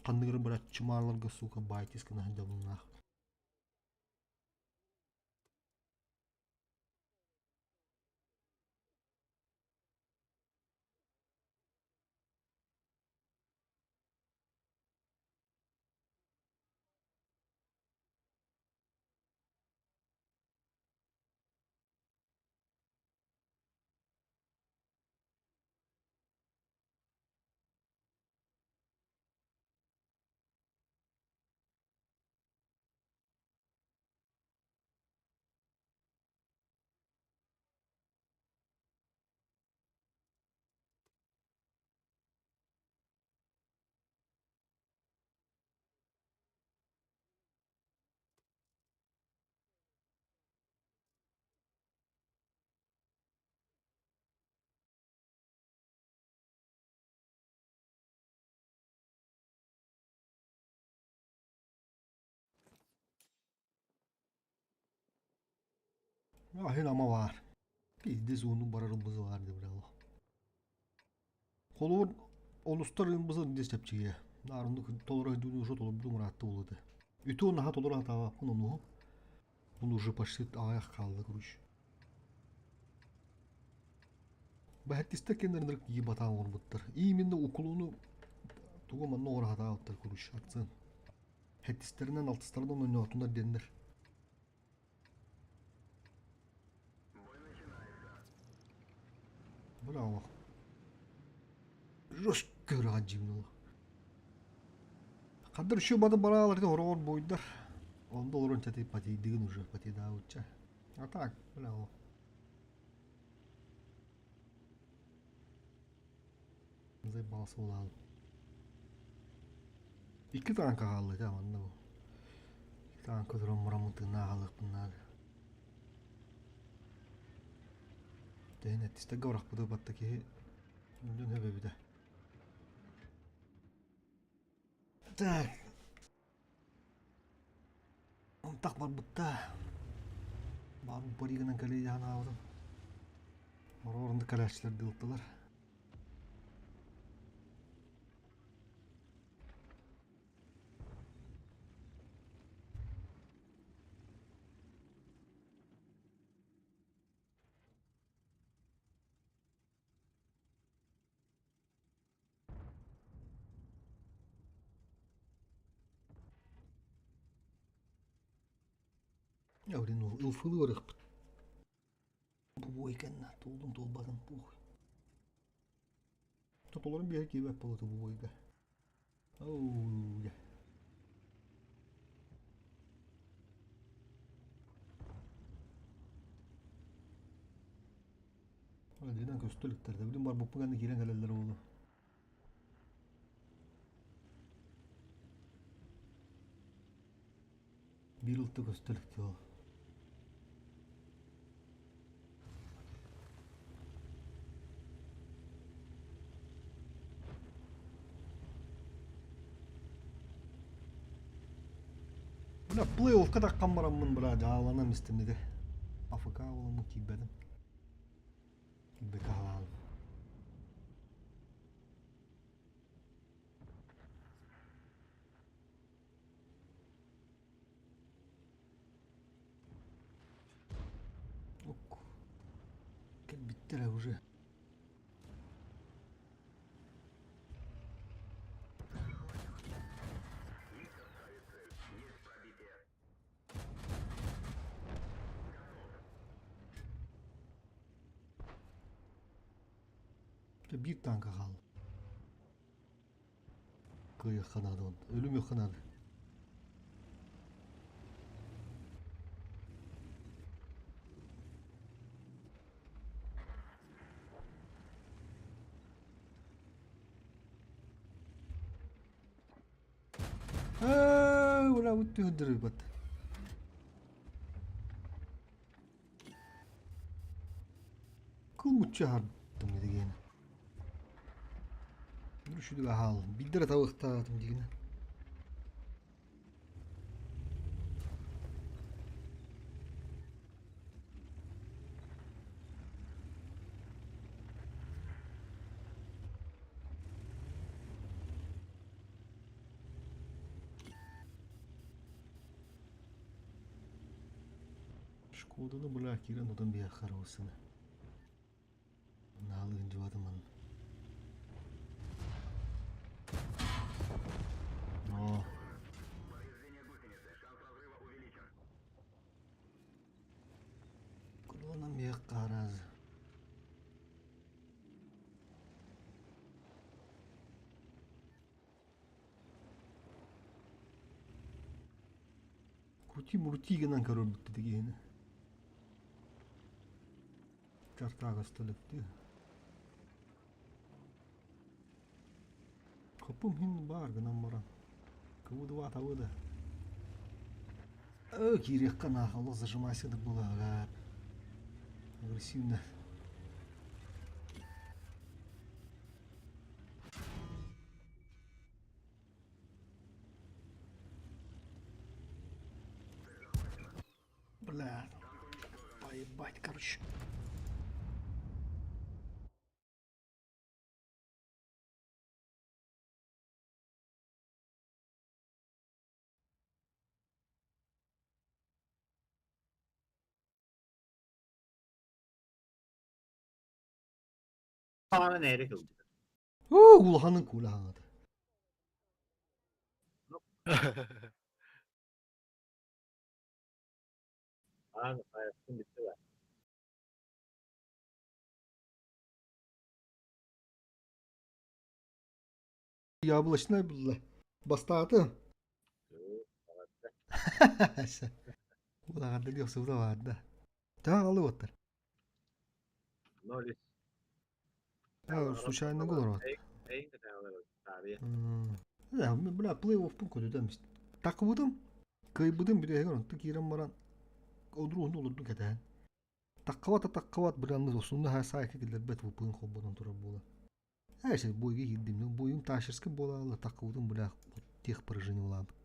Ханныгыр брат чумааларга сука байтис гына сылдьабыннаах. Аһын ама баар. Пиздец уунук барар ымбызы баар деп бирало. Холобур олустар ымбызы дес чэпчиге. Наарынды толору дүнү уже толорбутум ыраатта болуду. Үтү наха толору атаабаппын ону. Bunu уже почти аҕыйах хаалла короче. Бэһэттистэр кэннэринэр кии батаан оҥорбуттар. Именно уклону тугу манна оҥоро сатаабыттар короче акцент. Хэттистэринэн алтыстарынан ойноотунар диэннэр. Браво. Жестко ыраҕан дьиҥ Хандар үчүгэй бады бараалар ити хороҕор буойдар. Онно олорон чатый патийдыгын уже патидаабычча. А так, бля, Заебался улаал. Икки таанка хаалла этэ манна бу. Таанка туран бараммын тыыннаах хаалыахпын наада. Тэһин эттистэргэ барахпыты батта киһи дьон өбөбүтэ. Так. Ынтах барбытта. Баар паригынан кэлии ханаабытым. Орорунда кэлээччилэр дылтылар. Блин, ылфылы барыахпыт. Бу бой кэннэ туолдум туолбатым похуй. Тотолорун биһэ киибэт болоту бу бойга. Оу, я. Динан көстөлүктэрде. Билим бар буппу кэннэ киирэн кэлэллэр буолуо. Биир ылты көстөлүк ол. Бля, плей-оффка таххан бараммын, бля, дьааланам истим ити. АФК буоламмын киирбэтим. Киирбэккэ халаалым. Ок. Кэлбиттэрэ уже. Биир тааҥка хаалла. Кыайыахха наада он. Өлүмүөххэ наада. Ээ, бля, үттүһүндүрүйбэт. Кыл муччу аһардым дигиэн. Үшүдүг аһаалым. Билдер атабыктаатым дигинэ. Шкоданы бля киирэн отон биһиэхэ харабысыны. Наалыын дьыбатым манна. О. Кулонам биһиэхэ хараазы. Крути-мурути гынан көрөрбүт киһини. Чартаа көстөлүктүү. Хоппум хин баар гынан баран. Кыбыдыба табыда. Ö киириэххэ наахалла зажимайся да буолаҕа. Агрессивно. Бля. Ебать, короче. Хаана нэрик ылбыт. Уу, улаханын куула хаҥата. Аан хайатын бүттэ ба. Яблочнай булла. Бастааты. Улаҕарда диэхсыбыта баарда. Таах алы уоттар. Ноль. Случайно олорот. Бля, плей-оффпун көтүтэн Такыбытым, кыайбытым бүтэһигэр онтон киирэн баран одруһун олордун кэтэһэн. Таккабат таккабат быранны осунна ха саайка киллэрбэт выпын холбонон турар буола. Эше бойга киирдим. Бойум ташерский буола таккыбытым бля тех поражение улаабыт.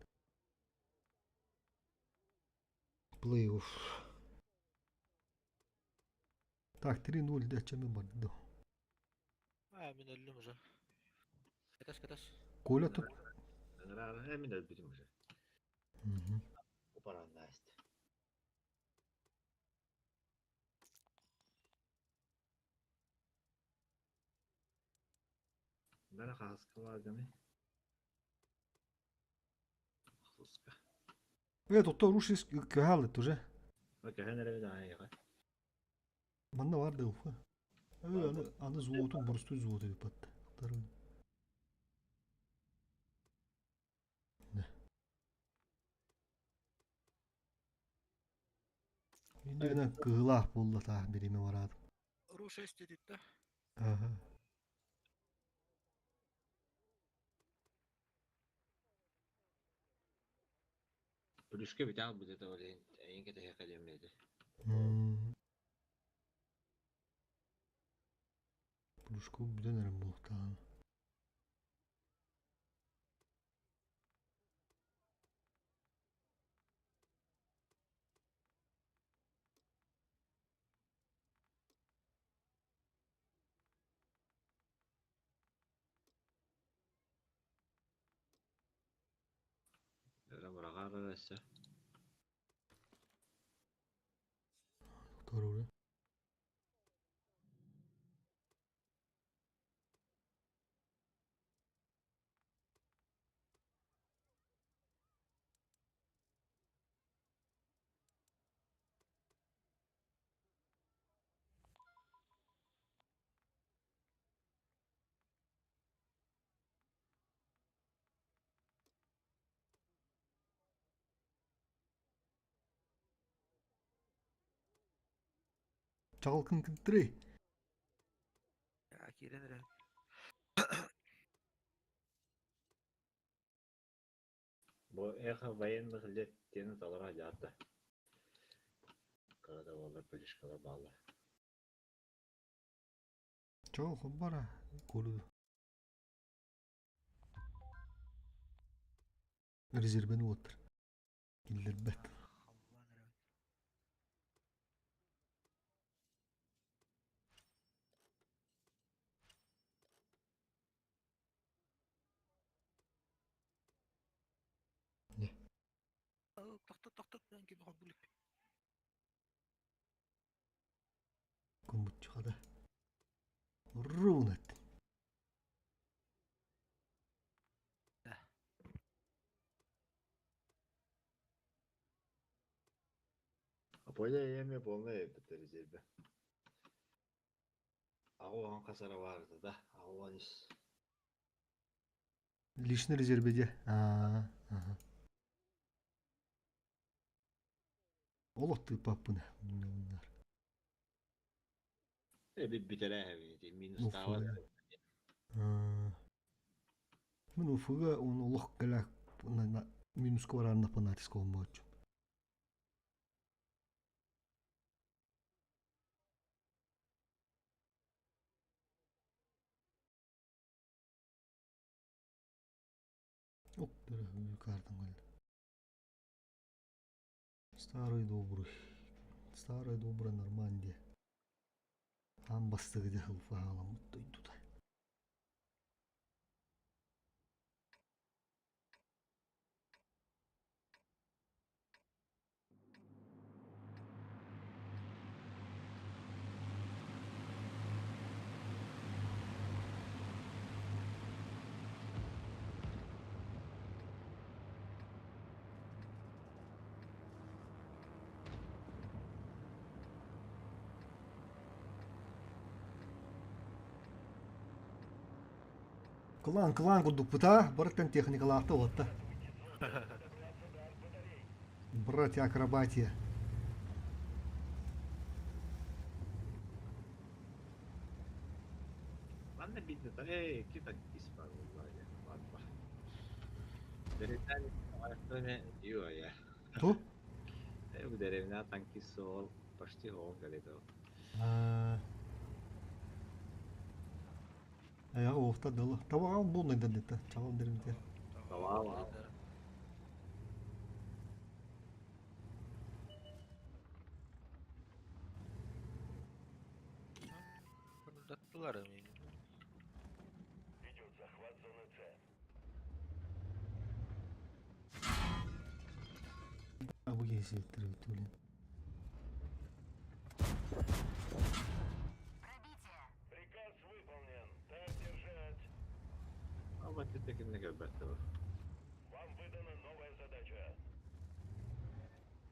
Плей-офф. Так, 3-0 да, чем мен барды. А, мин өллүм уже. Кэтас, кэтас. Коля тут. Мин өлбүтүм уже. Упараннасть. Бара хаска баарганы. Хаска. Э, тут рушис кыһалыт уже. Көһөн эрэ даайга. Манна бар да уфа. Э, аны аны золоту боростуй золото ыппат. Инде кыһылаах буолла таах бириме бараатым. Ру 6 дедит да? Ага. Плюшка бүтэ албыт это ол эйин кэтэһиэххэ диэммэти. Плюшка бүтэн эрэн буолуохтааҕын. Öyle быраҕаар өссө. Doğru. Чаҕылкын кыттырый. Киирэн эрэ. Бу эхо военных лет диэн талара дьаата. Кыра да буоллар плюшкалар бааллар. Чоҕул хоббара курду. Резервен уоттар. Киллэрбэт. Тохтот, тохтот, ким холбулик. Кумбуччухада. Рунат. Аполя эми полный эппит резерве. Аҕуһан хасара баарыта да, аҕуһан ис. Личный резерве Аа, ага. Олох тыыппаппын муннар. Эбит бүтэрээ минус таабат. Мин Уфуга он олох кэлэ минуска барарна фанатиска olмоочу. Оп, картам кэллэ. Старый добрый. Старая добрая Нормандия. Аан бастакы дьаһалта хааламмыт дойдута. Кылаан кылаан курдукпут аа, барыттан техникалаахта уотта. Братья акробатия. Манна биирдэ эй, икки танкист баар буолла баар Дэриэбинэ ю я. Ту? Бу дэриэбинэ танкист суол почти оҕо кэлиэ Аяғы уохта дылы. Табаҕа буолнайдар дэтэ. Чаҕыл дэрмитэ. Табаҕа. Fırlattılar mı? Идет захват зоны С. Бу киһи түлен. Приказ выполнен. Так держать. Ама тетекинне кэлбэттэ Вам выдана новая задача.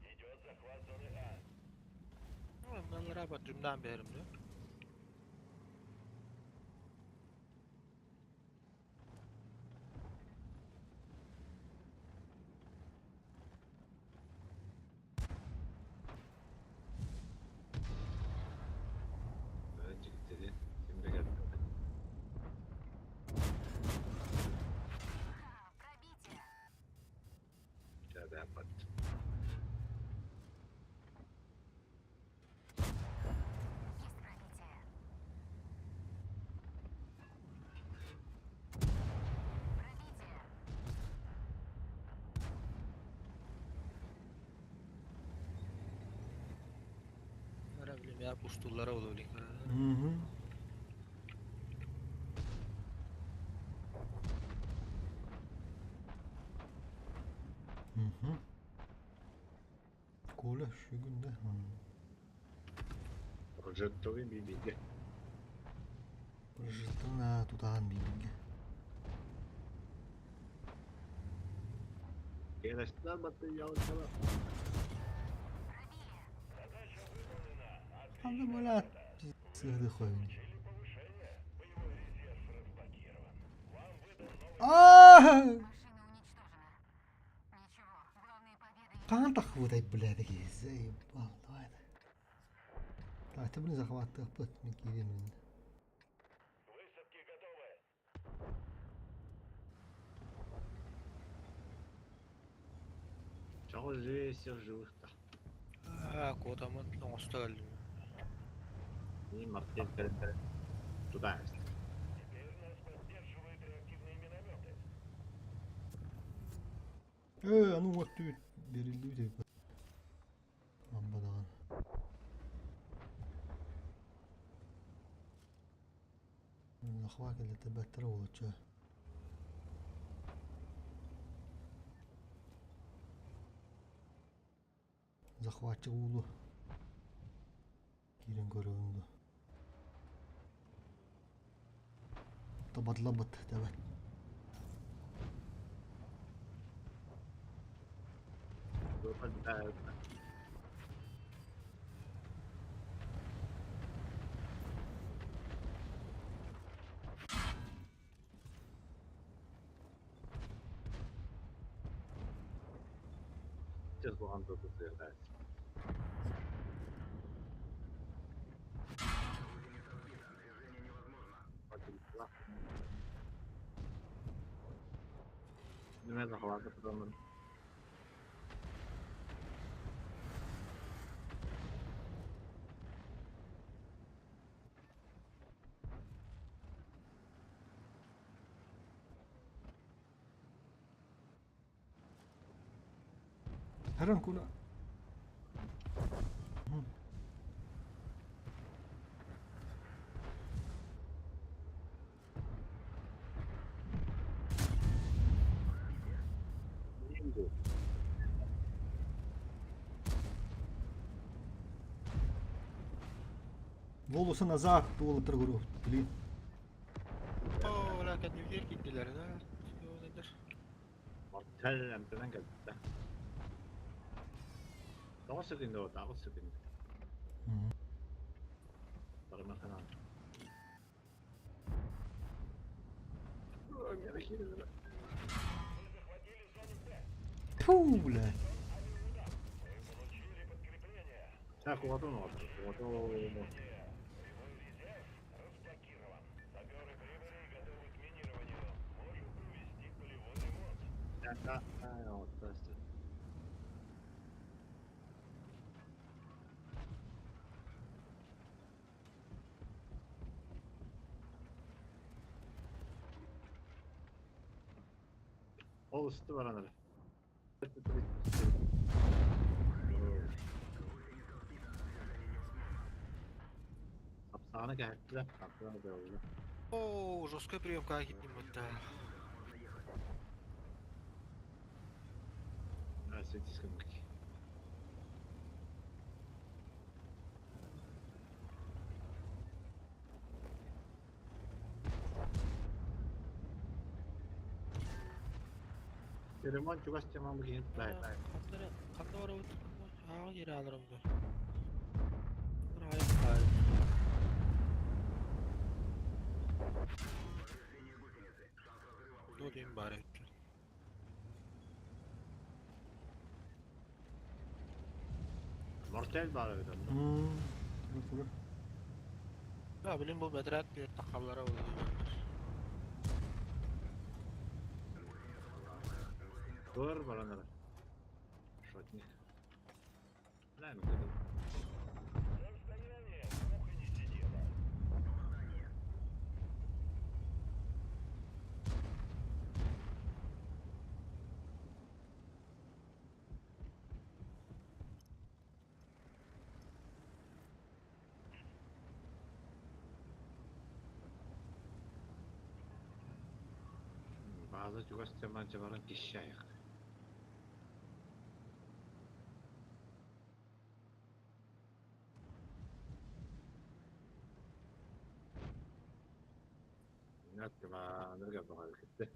Идет захват зоны А. Ben rabat cümden berim diyor. Dedi. Şimdi geldi. İçeride yapmadı. Ne bileyim ya pustullara oluyor. Hı. Hı. Коля şu günde. Прожектовый бибиге. Прожектор тутаан бибиге. Келештер батты ялчала. Анда бала сыгды хойын. А! Хаан тахвытай блядь, заебал, давай. Так, ты блин захватывай, мен киремин. Высадки готовы. Чого живее всех живых-то? А, котамын оңоста geldim. И мартель туда есть. Теперь нас поддерживают реактивные минометы. Аны вот тут берилди деп. Амбадан. Захват или тебе олучу. Захватчик уулу. Кирен көрөңдү. Табатлабыт дебет. Сейчас буган тут утверждается. Неме захваты потом. Харан кула. Волосы назад уолаттар говорю, блин. Оо, бля, кэннибитигэр киирдилэр да. Мортел эмтэнэн кэлбитэ. Тоҕус секунда вот, 8 секунда. Барымаханан. Тьфу, бля. Так, вот он, вот, вот он. Да, вот, то есть. Ол ысты баран эрэ. Сапсааны кэһэттилэр, хантан да буолла. Оо, жесткая приемка да. А, светись кымык. Ремонт чугас темам киһин тай тай. Ханна барабыт? Ааҕа киирэ аларым да. Ай, Ну, дейм баар эбит. Мортел баар эбит онно. Тура тура. Да, блин, бу бэдэрээт биир тахаллара буолуо. Тур баран эрэ. Шотник. Дай мы кыдым. База чугас теман чабаран кишшайық. نرجع بغير كده.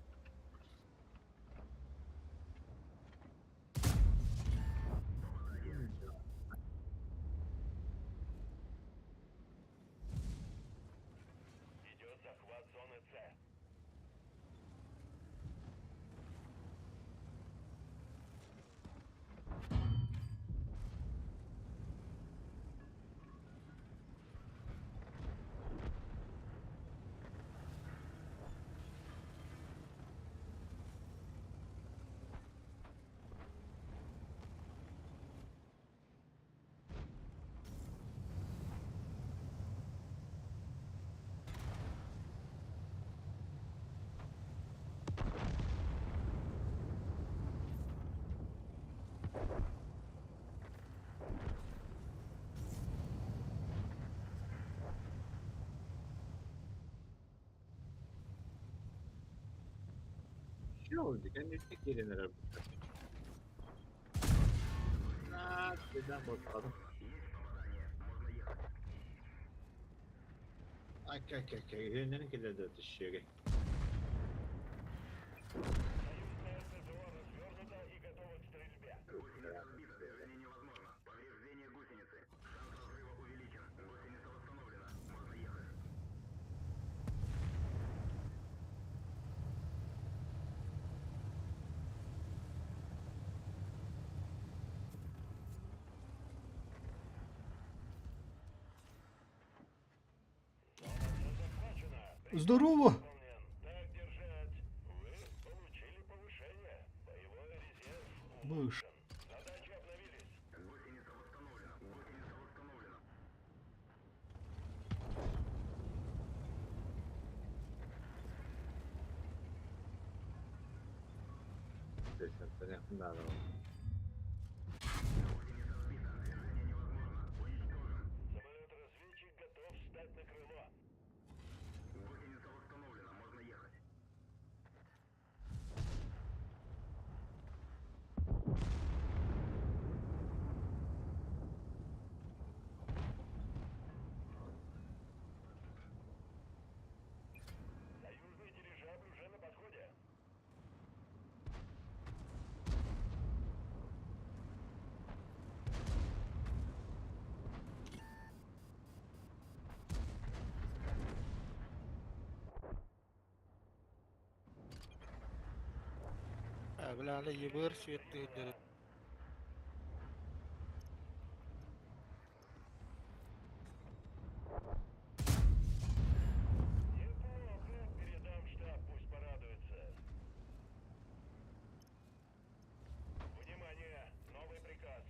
Şey oldu, kendisi gelinler bu. Aa, birden bozalım. Ay ay ay ay, yönlerin keledi ötüşüyor. Здорово! Мышь. Бля, ебыр свет. Передам штаб, пусть порадуется. Внимание, новый приказ.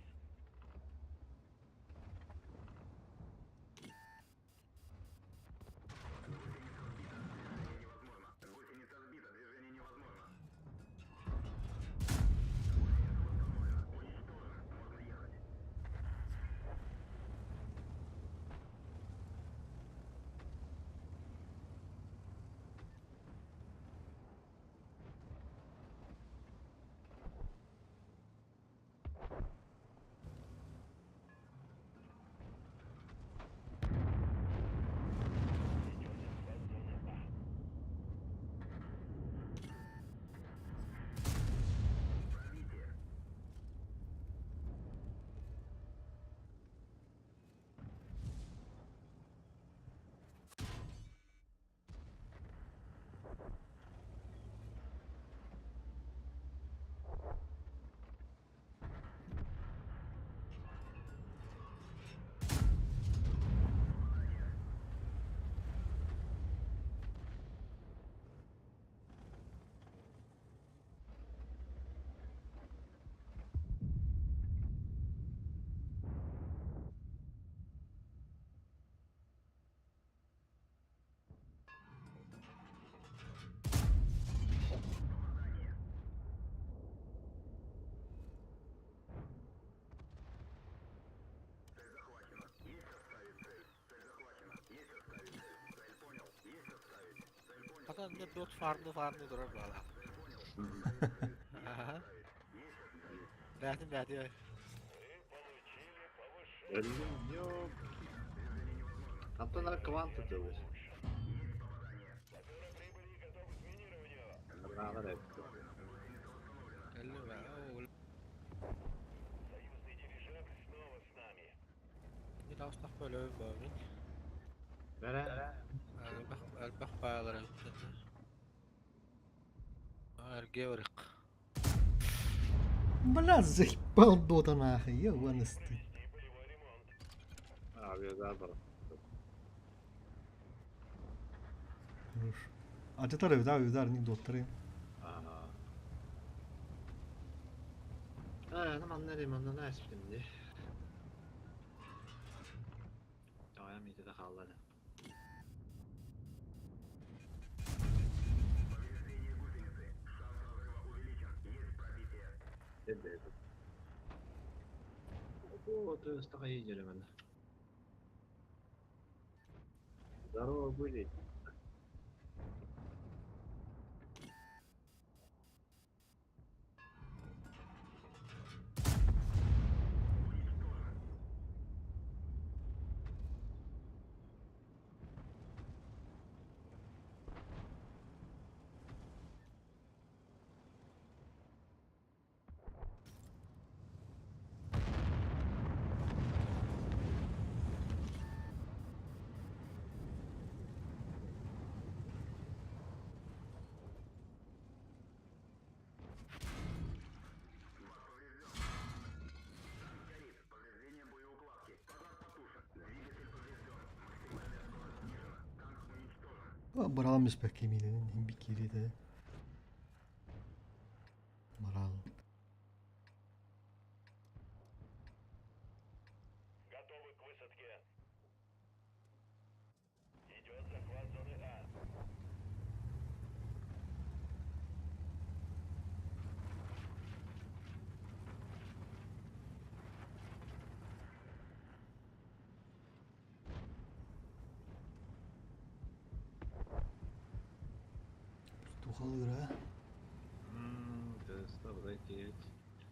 Потом мне дот фармы дурар бала. Ага. Бәтин бәти. Өлүм yok. Антон кванты тылыр. Рağlar hep. Әлле бә. Союзный дирижабль снова с нами. Мин аустах бөлөм бөмин. Бәрә. Әлбәх әлбәх баялар Эрге орик. Бля, заебал дота нахуй, ебаный стыд. Abi daha var. Хорош. А ты тары, да, удар не доттары. Ага. А, ну nereye manna ne şimdi? Tamam, iyi de kaldı. Evet. Вот, стоит мен. Здорово были. Брал испекеминен бикириде. Морал. Готовы к высадке. Идет захват зоны А. Тухалыра.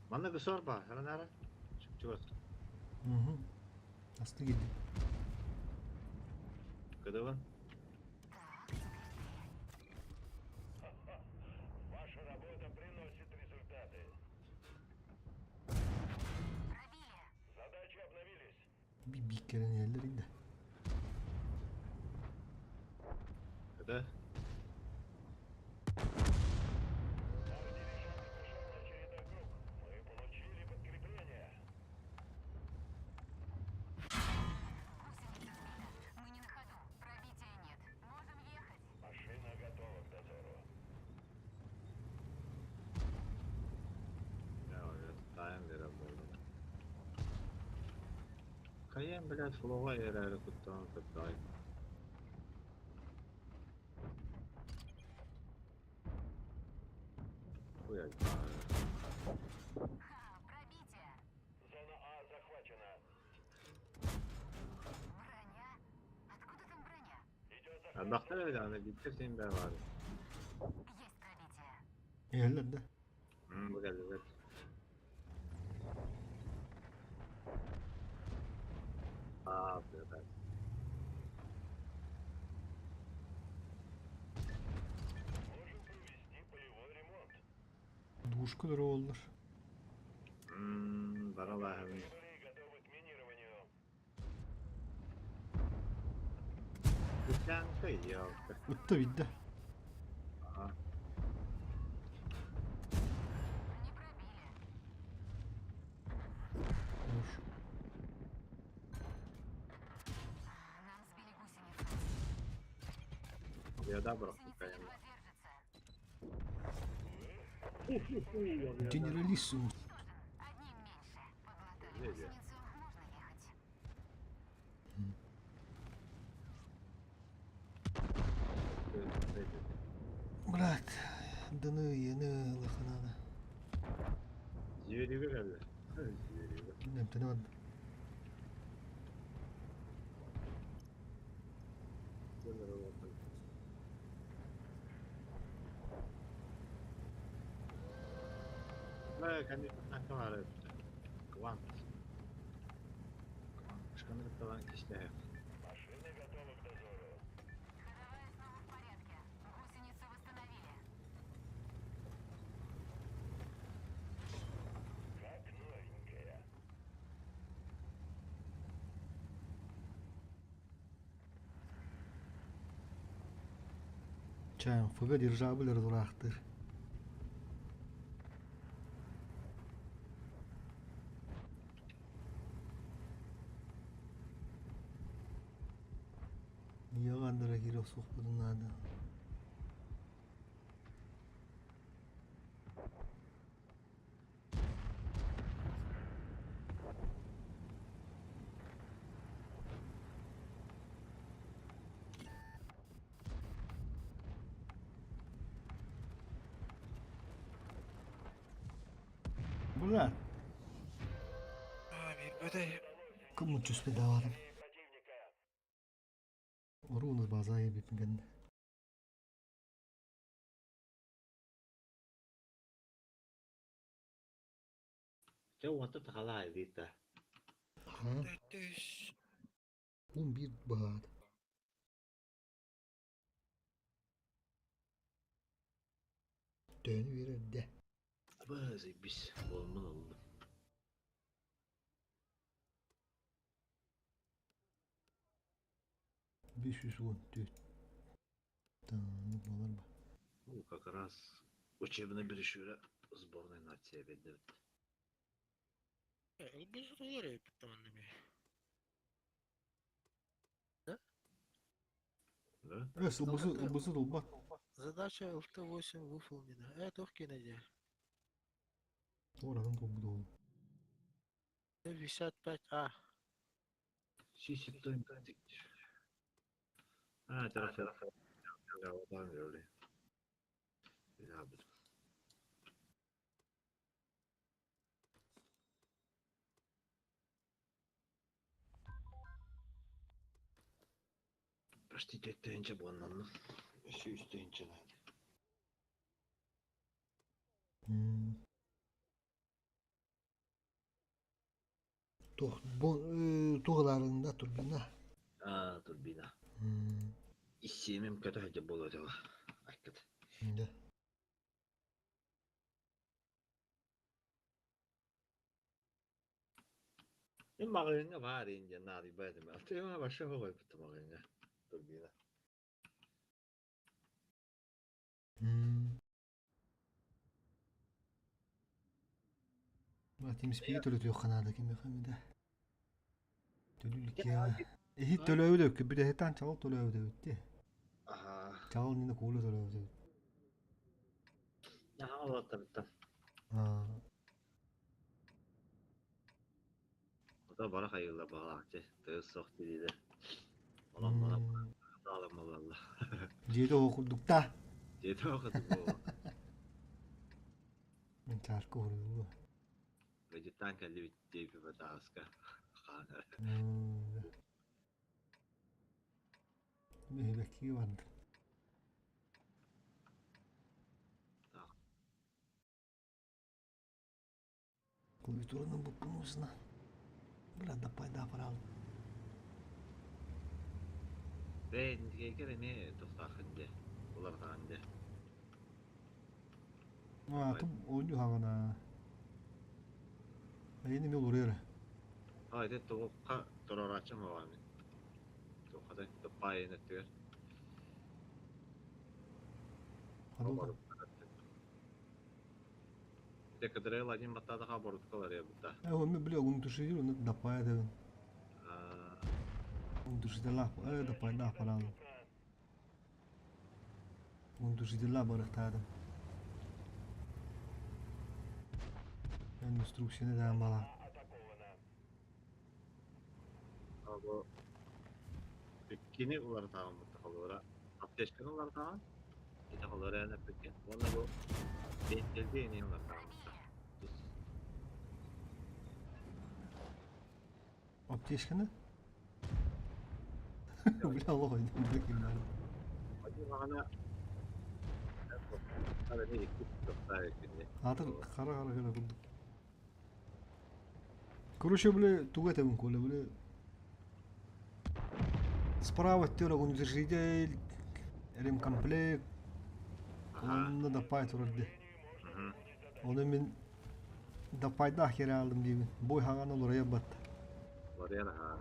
Манна гысор ба, хранара. Чугас. Угу. Асты гиди. Кыдывын. Ваша работа приносит результаты. Задачи обновились. Бибикерин yerlerinde. Кыды. Хайаан, блядь, флоҕа эрээри куттанан сырдаҕай. Ой, Элбэхтэр эбит аны биирдэ син бээ баар. Иһэллэр да. Бу кэллилэр. Аа, блядь. Душка оллар. Баралааһын. Кычаанка ёлка. Ытта бидде. Ага. Хорош. Я бырахпыт кайым. Генералиссимус. Брат, дыны ені лаханана. Звериге geldi. Звериге. Немтene барда. Бля, конечно, накамара. Квант. Шканыр таван киштәһе. Чайын фыга держабылер дурахтыр. Яғандыра кире соқпудун надо. Брат, Аа, билбэтэй. кым чүспе даварым. Орунuz база бипинген. Чэ уота тахала дита. Түс. 11 баат. Dönü verir de. Базы бис болмун oldu. Beş yüz on dört. Tamam, болар ба. Ну, как раз учебный брешюре сборной нации ведет. Ылбыз олар эпит манными. Да? Өс, ылбысы, ылбысы долбат. Задача ЛТ-8 выполнена. Э, кинеде. Oradan долбу долу. 55А. Сиситтен А, тараф. Я, Почти тетенче буоннанна. Сүүстенче näitä. Тух, туғыларында турбина. А, турбина. Иссиэмим көтө буолуо дьола. Айкыт. Да. Мен мағынга бар инде нари бәдім. Аты башы ғой бітті мағынга. Турбина. Тимспиги төлөтү ханада ким хамида. Төлүлүк я. Эхи төлөөдө бир хетан чал төлөөдө битти. Аха. Чал нина кулу төлөөдө. Яа битти. А. Ото бара хайыылар баҕалаахчы, тыас суох дииллэр. Онон манан таалан буолаллар. Дьиэтэ оһох курдук да. Дьиэтэ оһох курдук буолла. Мин чаарка уһуруйуллуо. Гаджеттаан кэллибит диэбиппэ тааска хаан Бэһибэккии бардым. Клавиатураны буппунуусна. Бля, даппайдаах бараал. Бэйэтинтигэр эмиэ тохтооххун дьэ, уларытаҕын дьэ. Аатым оонньуу хаҕына. Эйини эмиэ уларыйар. Аа, ити туохха туруорааччым буолаҕын мин. Туоххата туппаайын өттүгэр. Ханна Ити КДРЛ один баттаатаха оборотка уларыйабыта. Э, бля, огнетушитель, он даппай этэбин. Огнетушителлаах, э, даппайдаах бараалым. Огнетушителлаах барыхтаатым. Мен инструкцияны даан балаан. Бу иккини уларытааҕым бутта холуора аптечканы уларытааҕын ити холуора эн эппиккин уонна бу бентэлгэ ини уларытааҕым бутта тус Аптечканы? Бля, олох өйдөммөт кимнэр. Одьулаҕына Аатыр хара-хара гына курдук. Короче, бля, тугу этэбин Коля, бля. Справа өттүгэр огнетушитель, ремкомплект, онно даппай турар дии. Ону мин даппайдаах киэрэ аалым диибин. Бой хаҥан олоройор батта. Олоройор аһаа.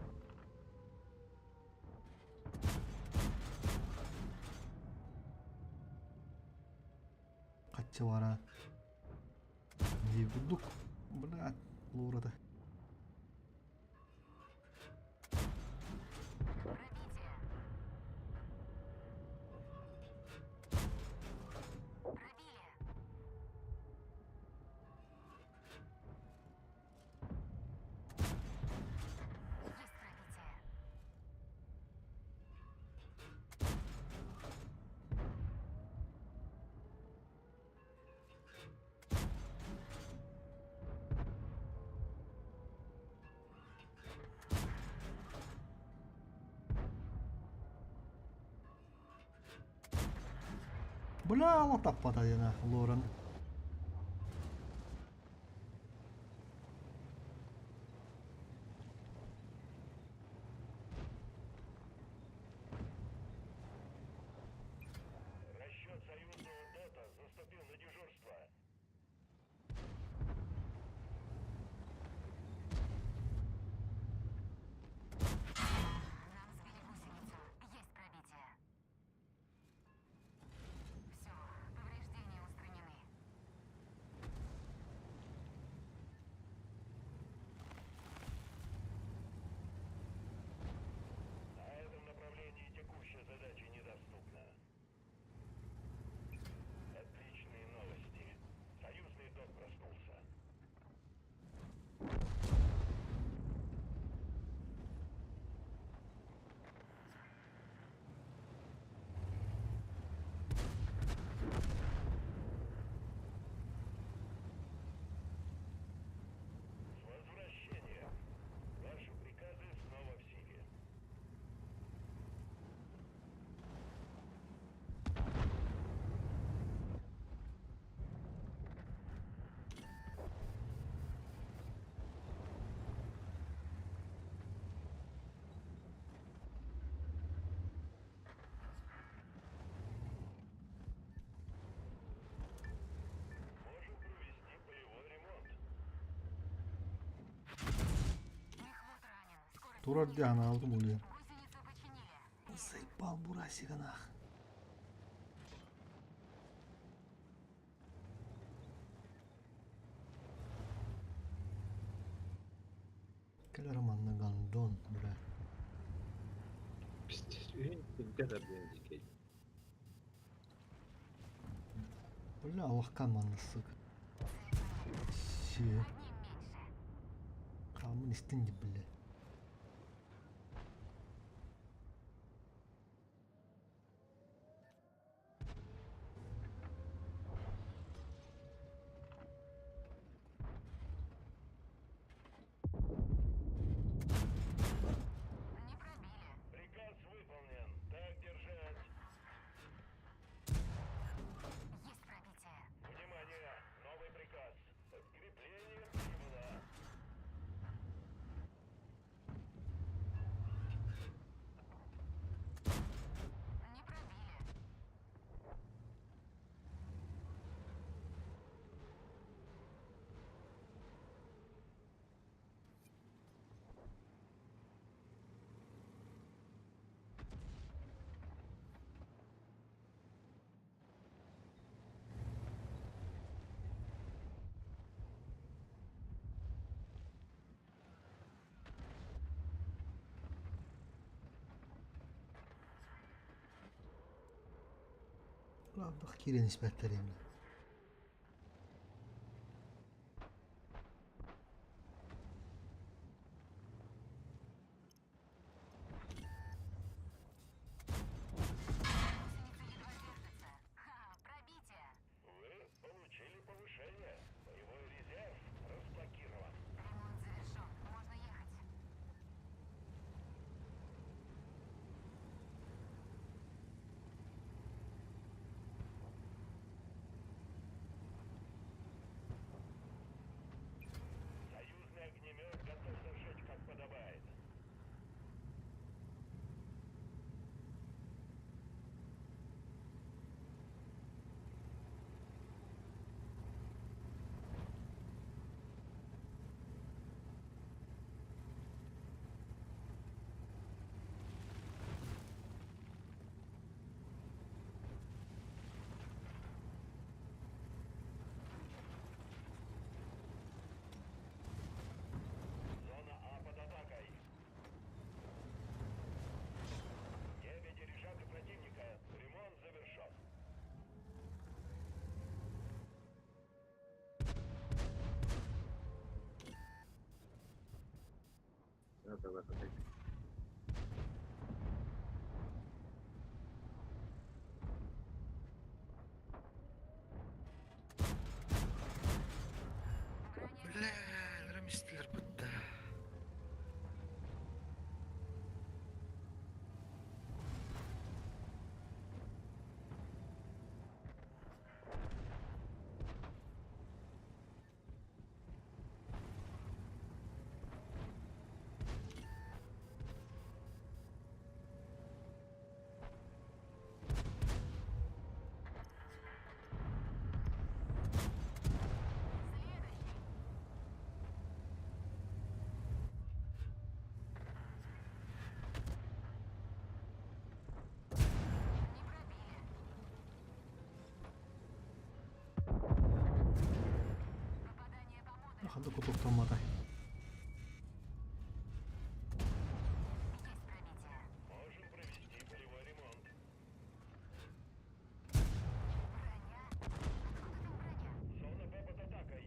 Хаччы бара. Дии курдук. Бля, луурата. Бля, ала таппата диэн Лорен. Турар дии анаабытым улуйан. Заебал бурасика нах. Кэлэр манна гандон, бля. Пиздец, үһүн сиргэ тардыан дикэй. Бля, аллахка манна, сука. Си. Хааммын истин дип биллэ. Приказ выполнен. Так держать. Внимание! Новый приказ. Подкрепление прибыло. Ардах киирэн испэттэр эми. Вы получили повышение. Боевой резерв разблокирован. Союзный огнемет готов зажечь, как подобает. Зона А под атакой. В небе дирижабли противника. Ремонт завершен. Это в этом. Бля, рамистилер бутта. Ханды кутуктамматай. Можем провести полевой ремонт. Зона Б под атакой.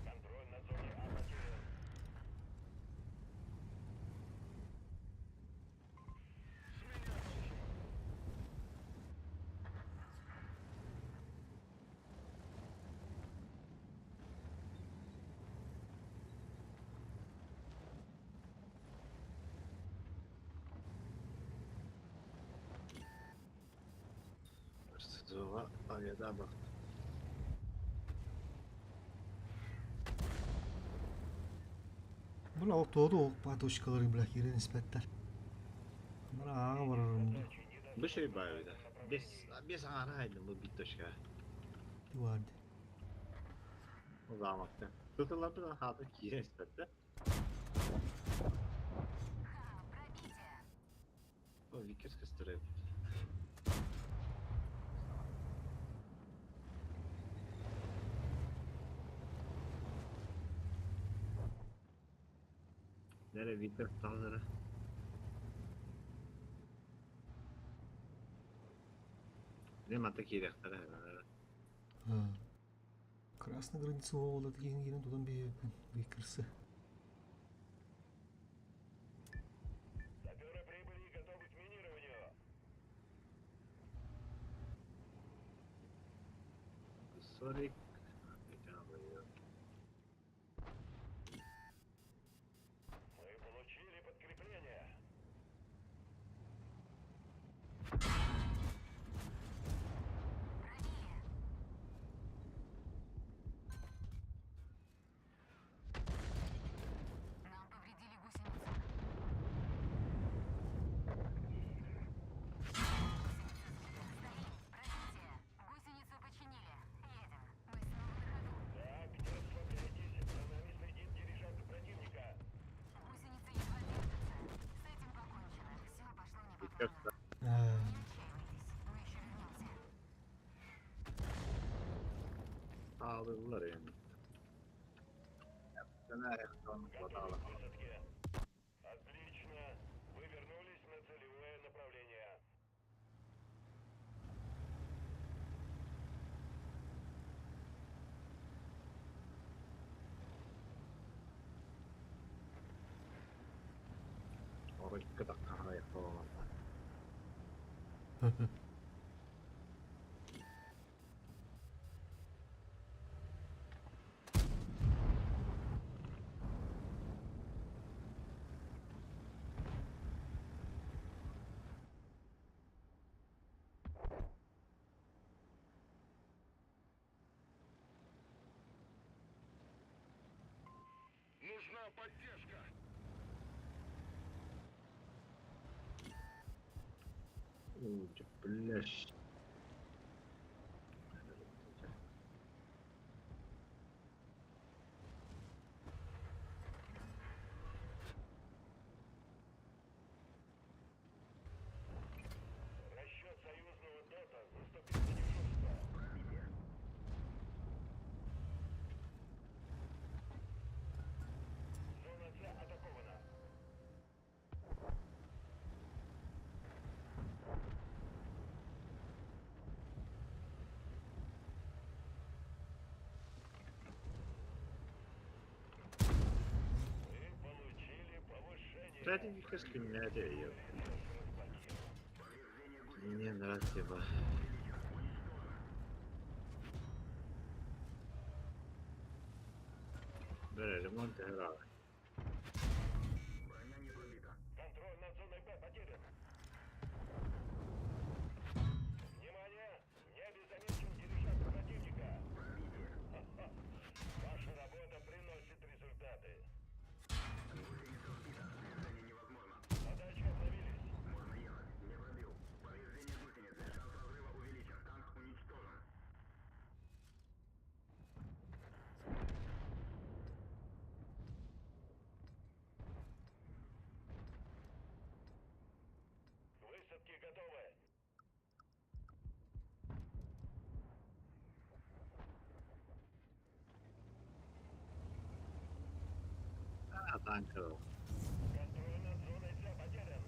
Контроль на зоне А потерян. Зова авиадаба. Бу ол тоду оқ точкалары бля киирэн испэттэр. Мара ааҥа барарым ду. Бу şey bayda. Бес бес аңара айдым бу бит точка. Диварды. O zamakta. Tutulapı da хаты киирен испетте. О, Викерс кыстырып. Nere Vickers tazara. Не манта киириэхтэрэ. Красный граница буолла киһин киирэн тутан биһиэппин Викерсы. Саперы прибыли и готовы к минированию. Сорик. Мы получили подкрепление. Нам повредили гусеницу. Стоим. Пробитие. Гусеницу починили. Едем. Мы снова на ходу. Так, не расслабляйтесь. За нами следит дирижабль противника. Гусеницы едва держатся. С этим покончено. Все пошло не по плану. Не отчаивайтесь. Мы еще вернемся. Sağladılar yani. Готовы к высадке. Отлично. Вы вернулись на целевое направление. Нужна поддержка. Бляш. Расчет союзного ДОТа заступил на дежурство. Зона С атакована. Вы получили повышение. Стратегически меня ее. Мне нравится. Бля, ремонт игра. Контроль над зоной Б потерян. Внимание! В небе замечен дирижабль противника. Ха-ха. Ваша работа приносит результаты. Задачи обновились. К высадке готовы. А, танк. Контроль над зоной С потерян.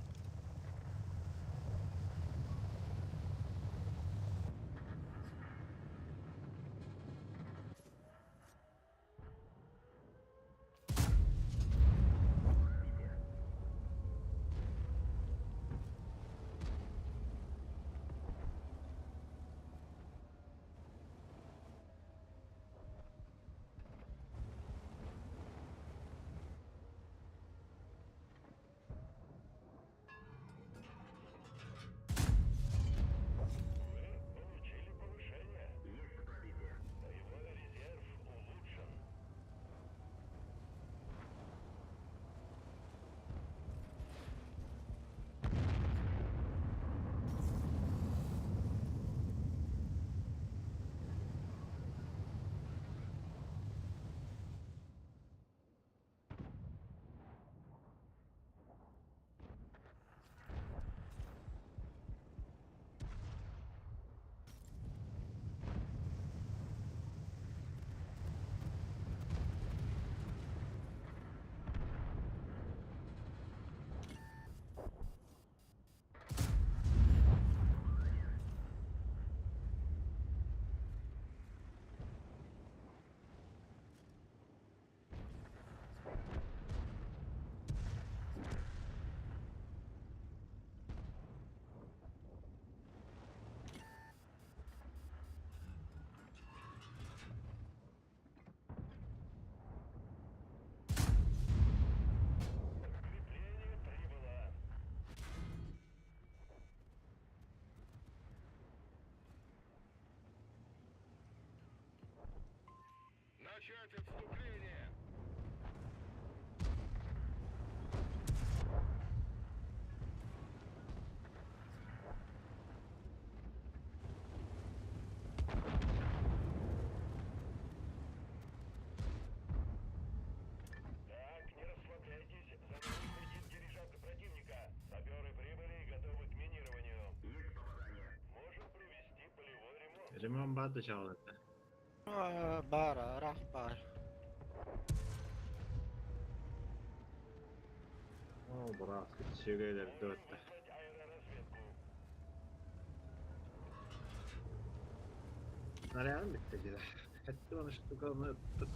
Продолжать отступление! Так, не расслабляйтесь. За нами следит дирижабль противника. Саперы прибыли и готовы к минированию. Есть попадание. Можем провести полевой ремонт. Ремон баар да чаҕылыта. Баар, ыраах баар. Оо, быраас, сүгэлэр Можем дыатта. выслать аэроразведку. Нарядым bitti gide. Хэтти оны штуканы ыппыт.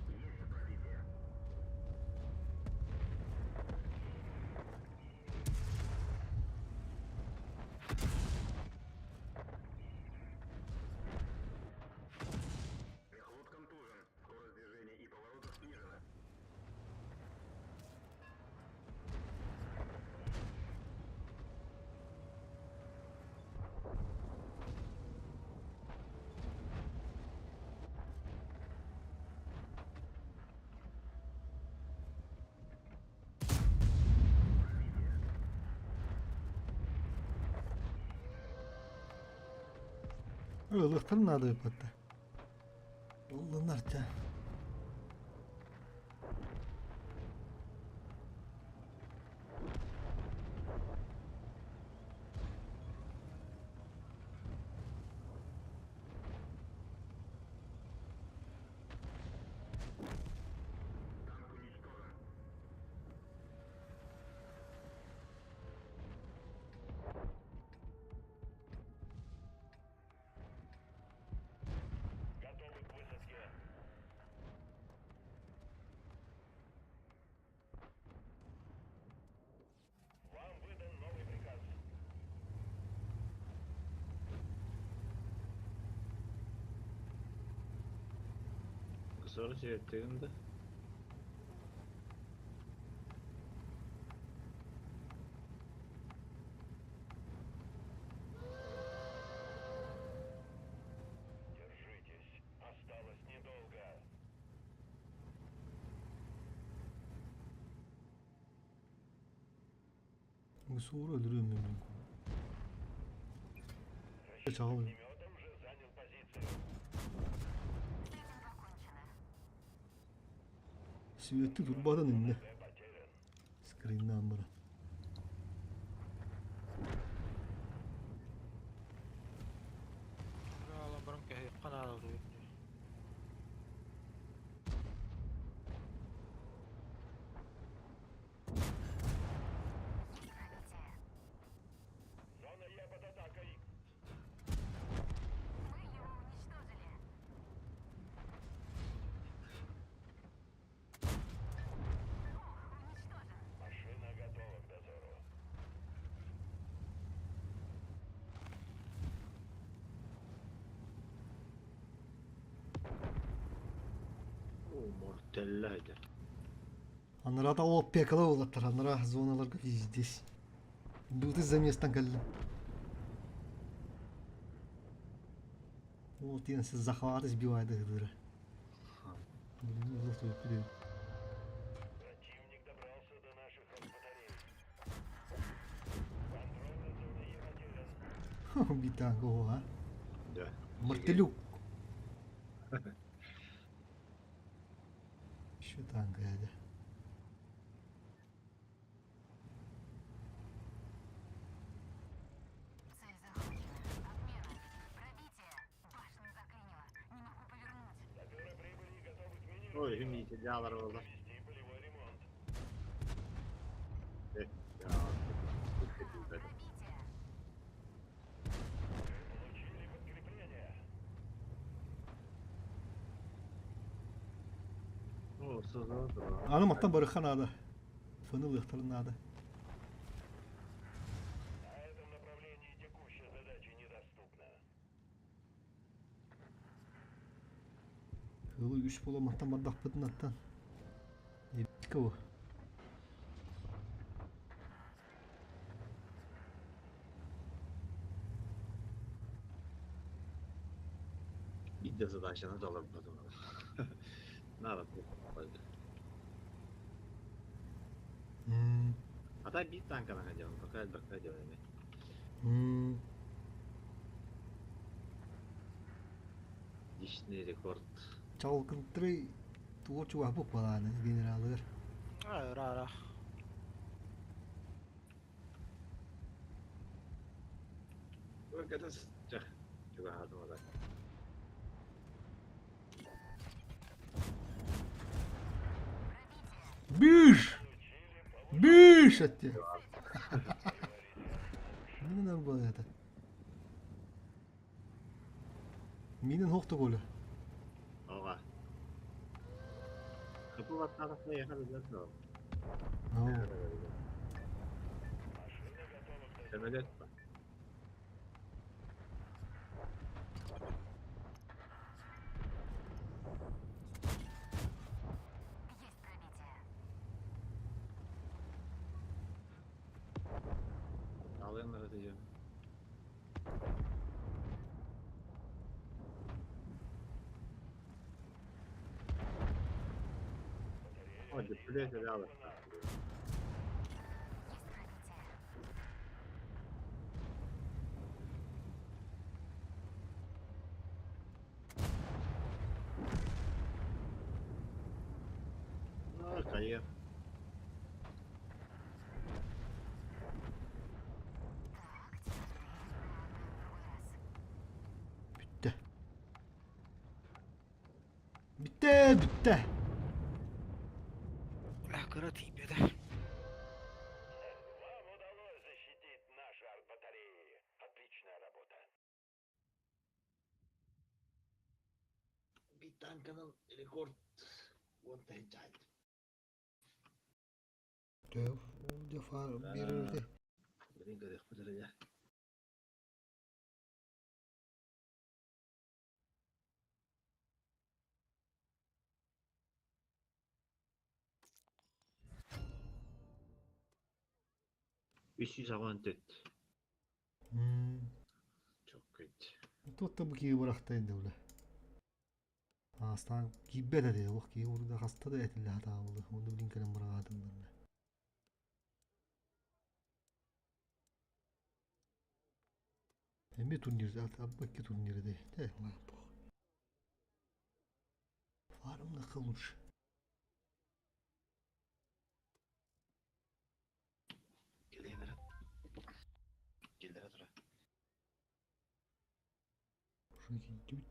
Есть пробитие. Мехвод контужен. Скорость движения и поворота снижена. Ылыахтарын наада ыыппатта. Ыллыннар чэ. Танк уничтожен. Готовы к высадке. Вам выдан новый приказ. Кысыры сиэттигин да. Держитесь. Осталось недолго. Суору өлөрүөм мен. Расчет Чаҕыл. огнемета уже занял позицию. С этим покончено. Сүөттү турбатын иннэ. Д потерян. Скриннаан баран. Аалан баран кэһиэххэ наада дуо? Пробитие. Зона Е под атакой. Мы его уничтожили. Ох, уничтожен. Машина готова к дозору. Оо, мортелла этэ. Анарата ол пекала уолаттар, анара зоналарга везде. Быты заместан кэллим. Ол тиэн сез захваты сбивайды ыдыра. Блин, узел твой вперед. Противник добрался до наших батарей. Контроль над зоной Е потерян. Убить танк, ого, а. Да. Мартелюк. Еще танк, дядя. Цель захвачена. Отмена. Пробитие. Башню заклинило. Не могу повернуть. Саперы прибыли и готовы к Ой, минированию. химните дьаалар буолла. Провести полевой ремонт. Э, я Пробитие. Вы получили подкрепление. Оо, созо Аны маттан барыха надо. Фыны лыхтарын надо. Сылы үс буоламматтан бардахпытынаттан. Эбиккэ бу. Биир да задачаны толорботум. Надо А так биир танканан сылдьабын, пока элбэхтэ делаем. Личный рекорд. Чалкынтрый тугу чугаһбыт балааны генералыгар. Ыра-ыра. Чугаһаатым ата. Бүүш! Бүүш этти. Мин арбалата. Минин хохто голы. Ага. Капы баттаатахпына яха билбэт дуо? Сөмөлөт ба. Есть пробитие. Алыан ырытыйын. О, дьүппүлүөт эрэ алыктаах. Есть пробитие. Ну, хайа. Так, теперь попробуем в другой раз. Бүттэ. Бүттэ, бүттэ. Кыра тиийбэтэ. Вам удалось защитить наши арт-батареи. Отличная работа. Биир танканан рекорд уон тыһыынча Биэрэрди. Билин көрүөхпүт эрэ дьэ. 314. Чоккайт. Туох да бу киһи бырахта инде бile. Аастаан киирбэт этэ олох киһи урда хаста да этиллэ сатаабылы онно билин кэлэн быраҕаатыннарна. Эмиэ турнир абба икки турнир этэ. Тэ Фармнахха лучше. Кэлиэн Киллэрэ тура. Уже киирдибит.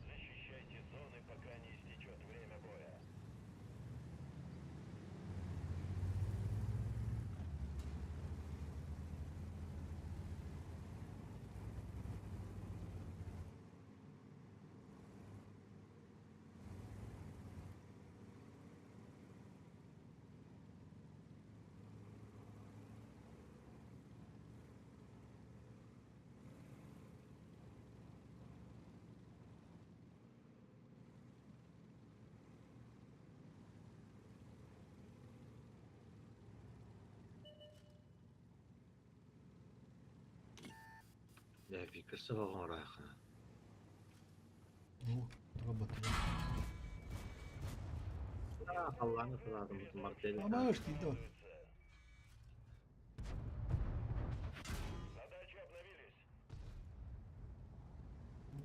Защищайте зоны, пока не истечет время боя. Дьэ, Викерса оҕоҥорооххуна. Ну, работает. Халлааны сылаатым мартель. Амаш дейді.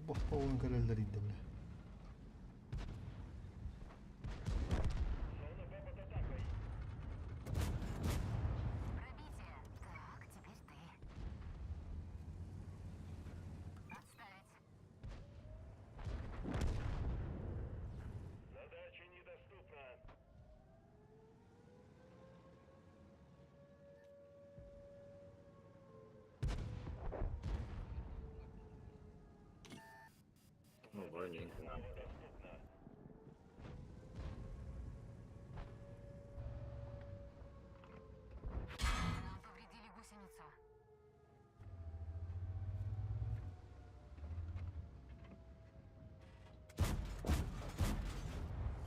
Бохпо буолан кэлэллэр индэ бile. Зона Б под атакой. Пробитие. Так, теперь ты. Отставить. Задача недоступна. Ну, броненько. Снова доступна. Нам повредили гусеницу.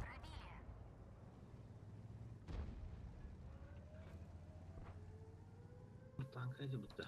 Пробили. Танк эти будто.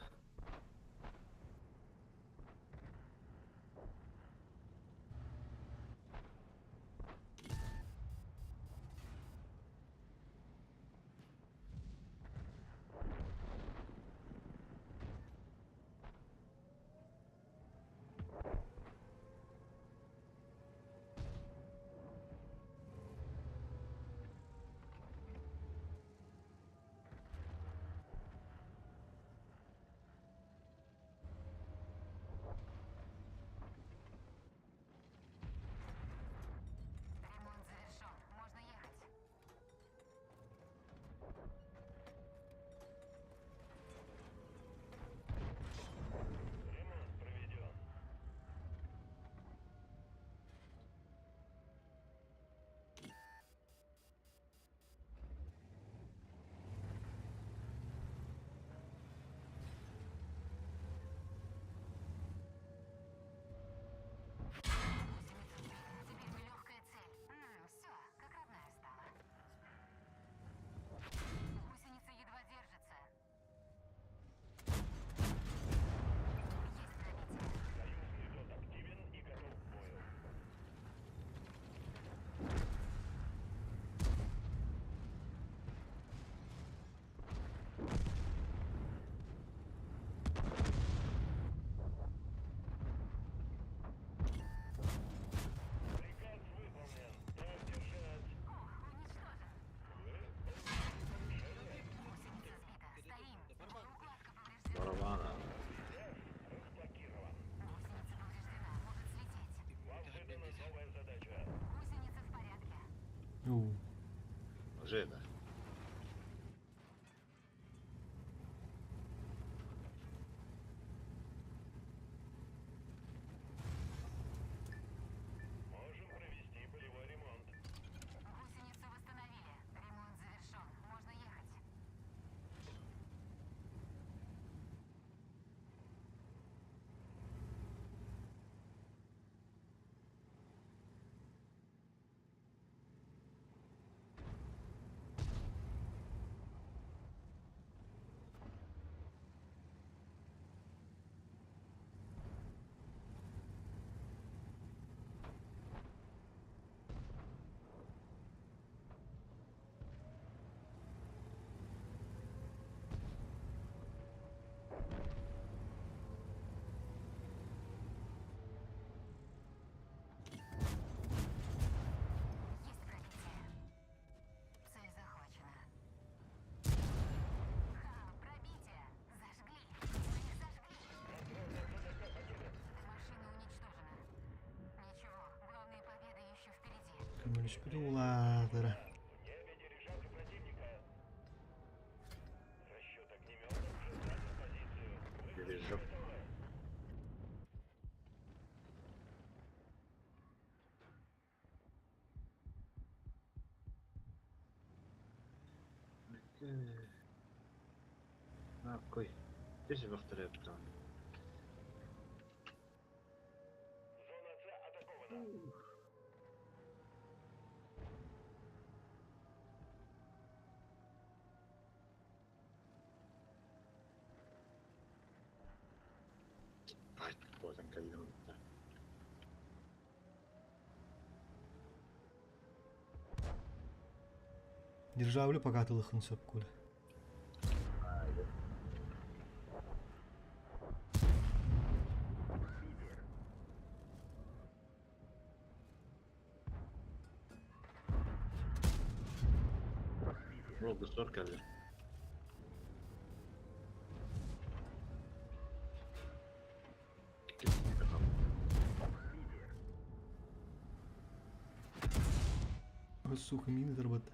Ремонт завершен. Можно ехать. Ремонт проведен. Гусеница сбита. Теперь мы легкая цель. все, как родная стала. Гусеница едва держится. Есть пробитие. Союзный флот активен и готов к бою. Приказ выполнен. Так держать. Ох, уничтожен. Вы получили повышение. Гусеница сбита. Стоим. Укладка повреждена. Барабана. Лес разблокирован. Гусеница повреждена. Может слететь. Вам выдана новая задача. Гусеница в порядке. Уу. Уже да. Можем провести полевой ремонт. Гусеницу восстановили. Ремонт завершен. Можно ехать. Есть пробитие. Цель захвачена. Ха, пробитие! Зажгли! Мы их зажгли! Машина уничтожена. Ничего, главные победы еще впереди. Көмөлөспүт улаатара. В небе дирижабль противника. Расчет огнемета уже занял позицию. Высадка Дирижабль. готова. Какой? Здесь повторяю там. Зона С атакована. Ай, вот он калина. Дирижабли пока тылыхын сөп куле. Ол сор кэллэ. Сука, мины дорбатта.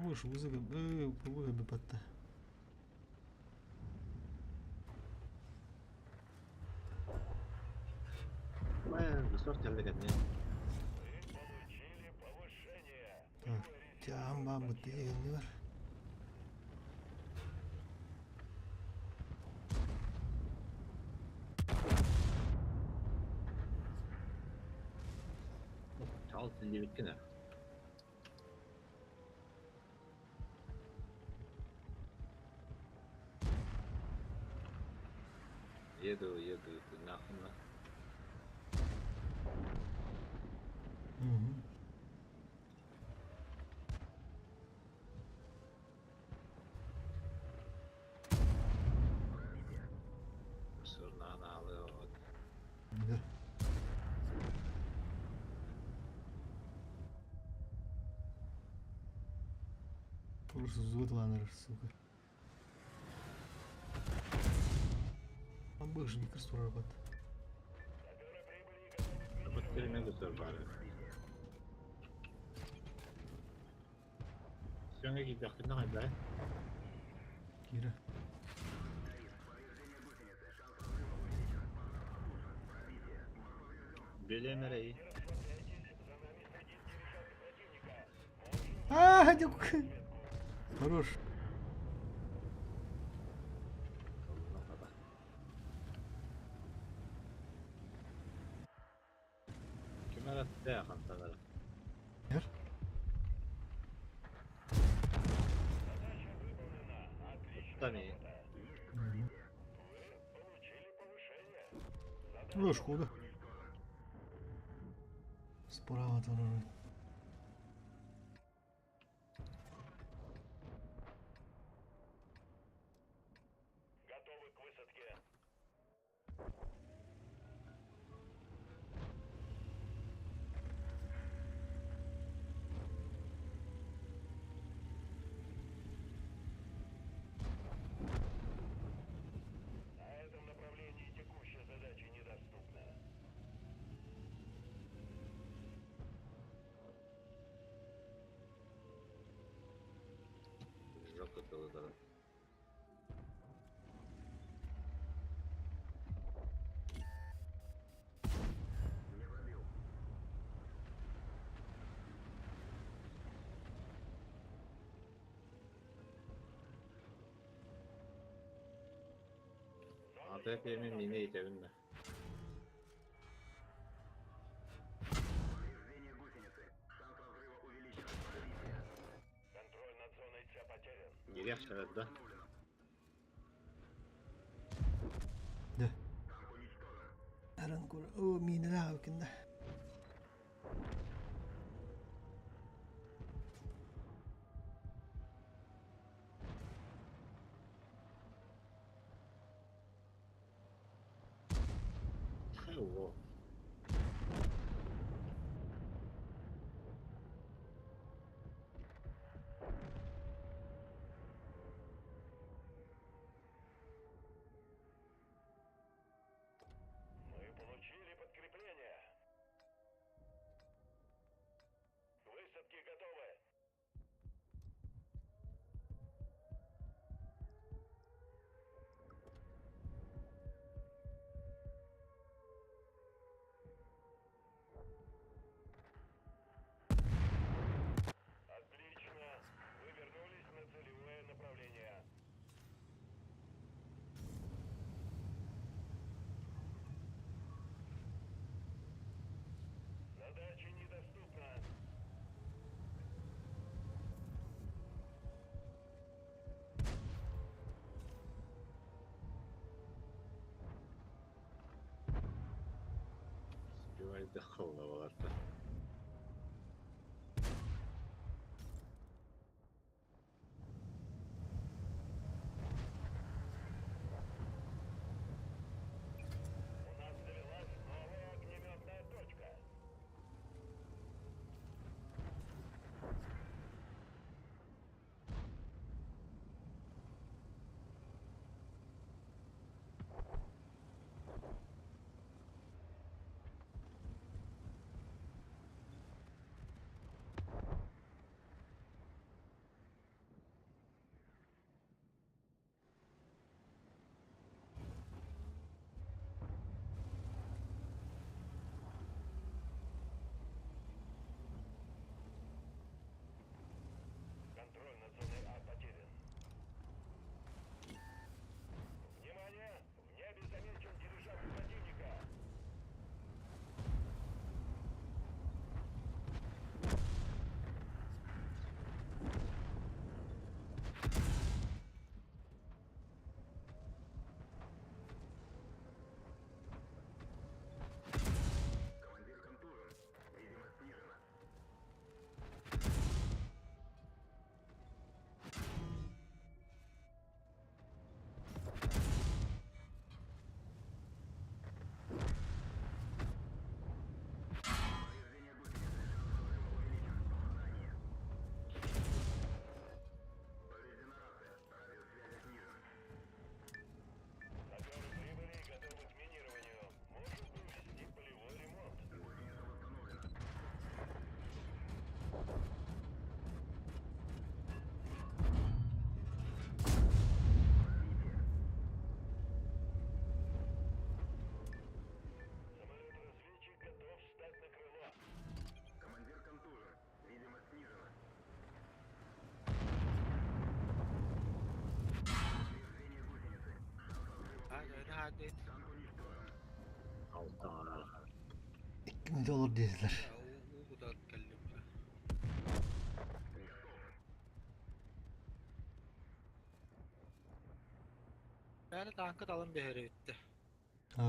Ой, вызовы, вызовы батта. Сор кэллэ кэннэ. Вы получили повышение. Так, тям бам бытты бар. Чал тилибиккин ээ. Еду, еду, нахуй на. Угу. Сырнаан аалы Да. Просто взвод сука. Там же микростур работает. Бу терме сыр бары. Сөңө кийдәхтин хайда. Кира. Билемерей. А, дюк. Хорош. Кимер атты хантанара. Ер. Тани. Ну, шкода. Справа тоже. Готовы к высадке. На этом направлении текущая задача недоступна. Жопа тылыдара. АТП-ми мини итебин Контроль над зоной С потерян. Гирях шарат да. Да. Аранкур. О, мины да, Во. Мы получили подкрепление. К высадке готовы. Отлично. Вы вернулись на целевое направление. Задача недоступна. Сбивайды холла баларта. У нас завелась новая огнеметная точка. Баады. Алтаҕа. 2 мүнүүтэ олор диэтилэр. Уу кутан кэллим. Бэйэ тааҥка талан биһэр эбиттэ. Аа,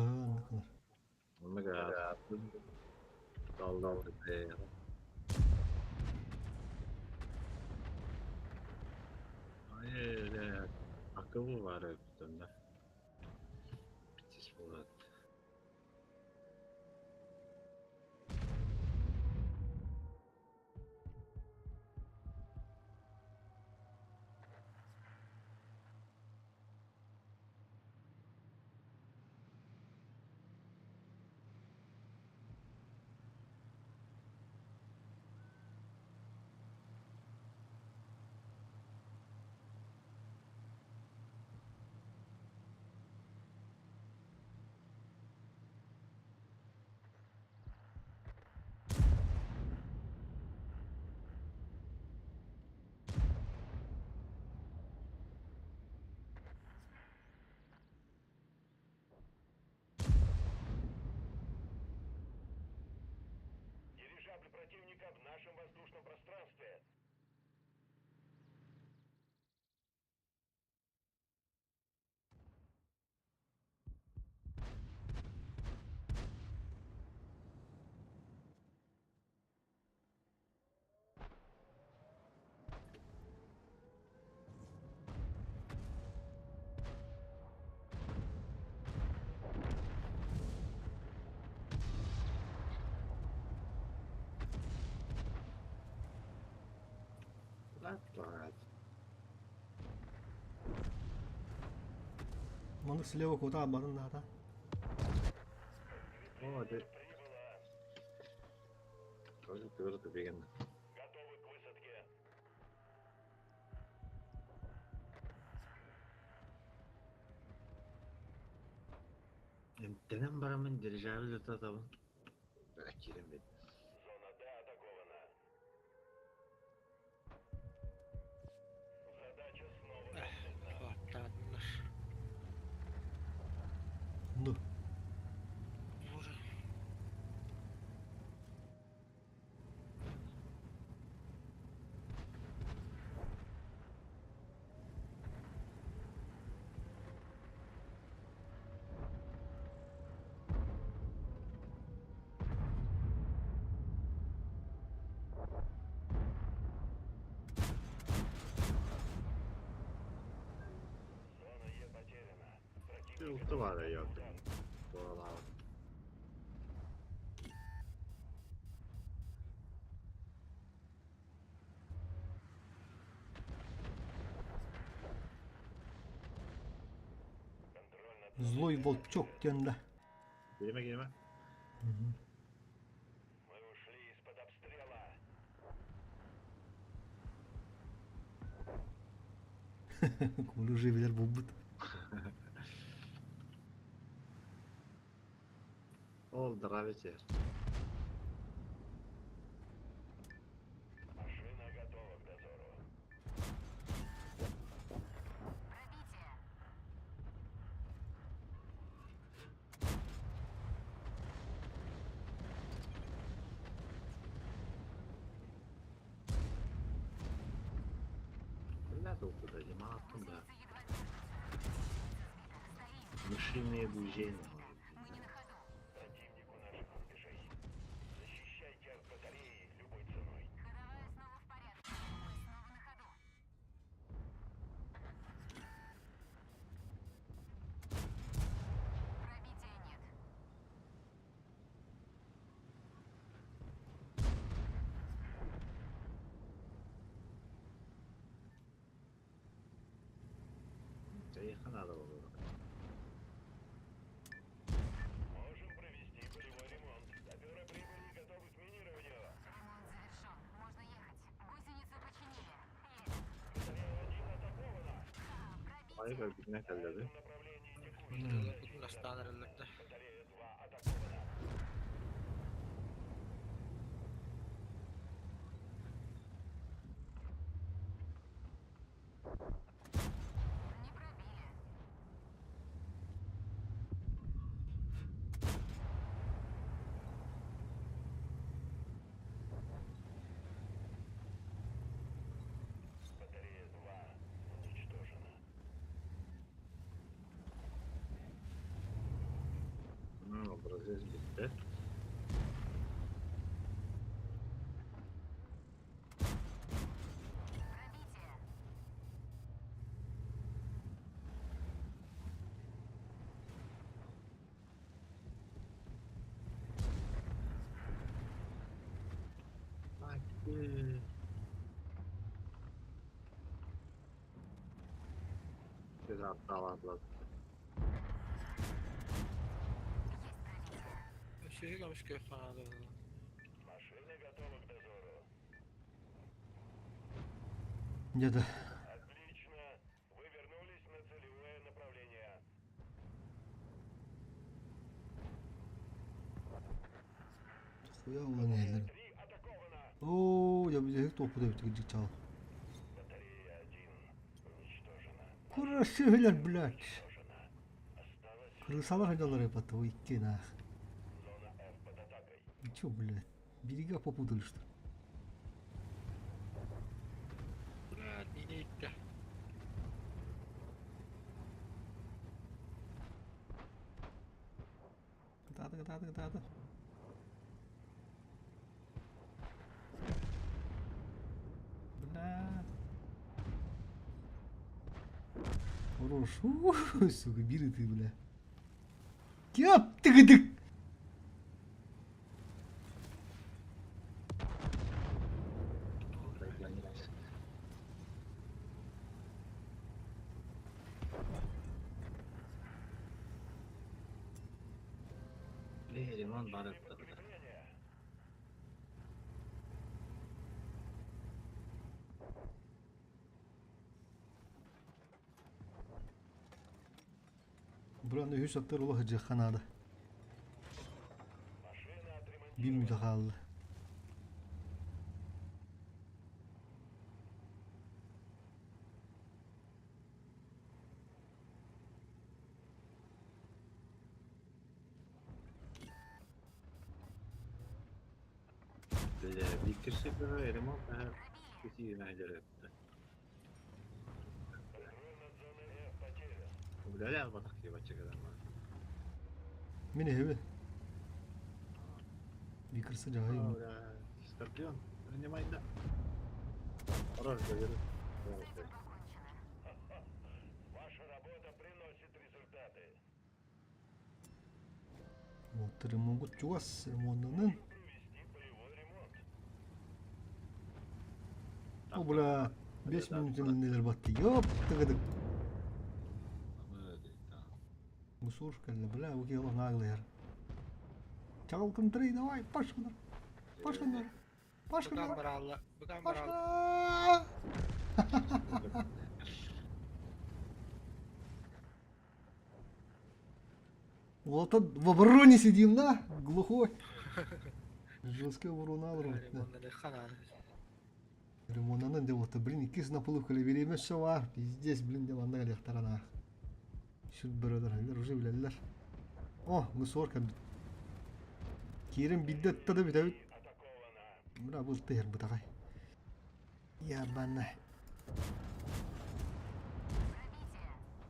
оннук гынар. Оннук аатын таллал Айы, акылы бар эбит онно. Bitsis буолат. Дирижабль противника в нашем воздушном пространстве. Лат. Маннык слева кута барын наата. О, де. Тоже твердо беген. Готовы к высадке. Эмтенен барамын дирижабль ытатабын. Бара киирэн бит. Зона Д атакована. Задача снова доступна. Аттааннар. Онду. Боже. Зона Е потеряна. Противник Улта баара яттым. Туолаа. контроль над Злой волчок диэн да. Киирмэ киирмэ. Мы ушли из-под обстрела. Кулу уже билэр буолбут. Ол дравите. Машина готова к дозору. Пробитие. Бля, толку да димааттым да. Гусеница едва держится. Гусеница сбита. Стоим. Мышиные движения. Мы не на ходу. Противник у наших рубежей. Защищайте от батареи любой ценой. Ходовая снова в порядке. Мы снова на ходу. Пробития нет. Жайхан ада болор. Можем провести полевой ремонт. Саперы прибыли и готовы к минированию. Ремонт завершен. Можно ехать. Гусеницу починили. Едет. Батарея 1 атакована. А, Айга пробитие. битне В кэллэди. этом направлении текущая задача. Кутастаан эрэллэрдэ. Батарея 2 атакована. Не пробили. СС бүттэ. Машина готова к дозору. Где-то. Отлично. Вы вернулись на целевое направление. Хуя улан иһэллэр. Три атакована. Оо, я бүтэһик туохпут эбит кырдьык чаҕыл. Батарея 1 уничтожена. Красивыйлар, блядь. Уничтожена. Осталось Крысалар сылдьаллар эбит бу икки наах. зона F под атакой. Чё, блядь, берега попутали, что ли? Блядь, миинэ иттэ. Кытааты, кытааты, кытааты. Бля. Хорош. Ух, сука, бери ты, бля. Кеп тыгыдык. Ремонт баар эбит. Подкрепление. Буран үһүс аттар олох дьыахха наада. Машина Биир отремонтирована. мүнүүтэ хаалла. Бля, биир кыры ремонт кисиинэ дьэрэтте. Контроль над зоной F потерян. Бля, албатах киба чыгыдан бар. Мин эһэбин. Викрсы дьаһайым. Бля, Скорпион, принимай да. Хорош, говорю. С этим покончено. Ваша работа приносит результаты. Вот ремонт чугас ремонтанын. Провести полевой ремонт. О, бля, 5 мүнүүтүнэн батты. Ёп, тыгыдык. Мусор кэллэ, бля, бу киһи олох наглыйар. Чаҕылкынтырый, давай, пашканар, пашканар, Быган пашканар, бараалла. Быган бараалла. пашка! Вот тут в обороне сидим, да? Глухой. Жесткая оборона алыр. Ремонт ханаан. Ремонтанан деп отыр. Блин, иккис наполовкали береме все бар. Пиздец, блин, деп анда калыктарана. Шүт бөрөдөр, уже билеллер. О, мусор кәбит. Кирен бидде тады битәбит. Атакована. Бра бу тыһыр бутагай. Ябана. Пробитие.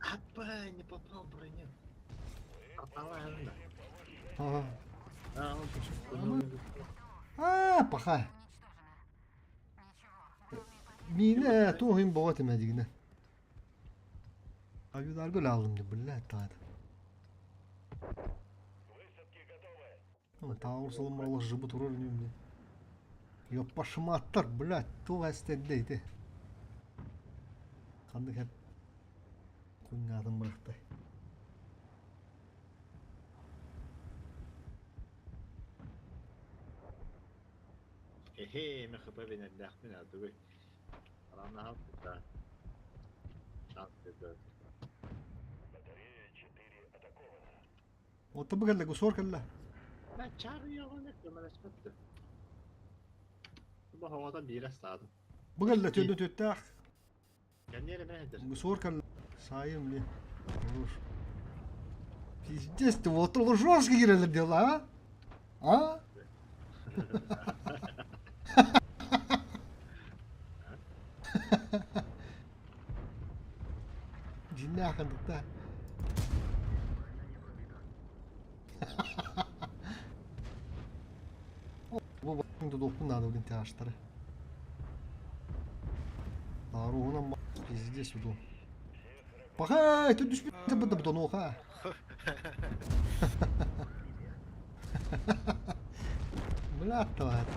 Апа, не попал в броню. Попала, да. Ага. А, он пошел. А, паха. Уничтожена. Ничего. Полный Мine туһин богат эмәдигине. Авидаргы алдым деп, бля, тады. Высадки готовы. Ама тауыр салым алла жыбы турар үнемде. Ёппашыматтар, блядь, туға істеді Қанды хәп күн атын бырақтай. Эхе, мен хп бенердәхмин адыгы. Рамна да. Шанс берді. Батарея 4 атакована. Оты бұгәллә, гусор кәллә. Мен чар yoğun көмөлөспөттү. Бу хавада бир астады. Бұгәллә төндө төттәх. Кәннере мәдер. Гусор кәллә. Сайым ли. Хорош. Пиздец, ты вот жесткий кирелер дела, а? А? Дьиҥнээх да. Бу тутуохпун наада блин тяжтары. Тааруһунан пиздец уду. Пахай, тут түспүт быта бутонуоха. Бля, тварь.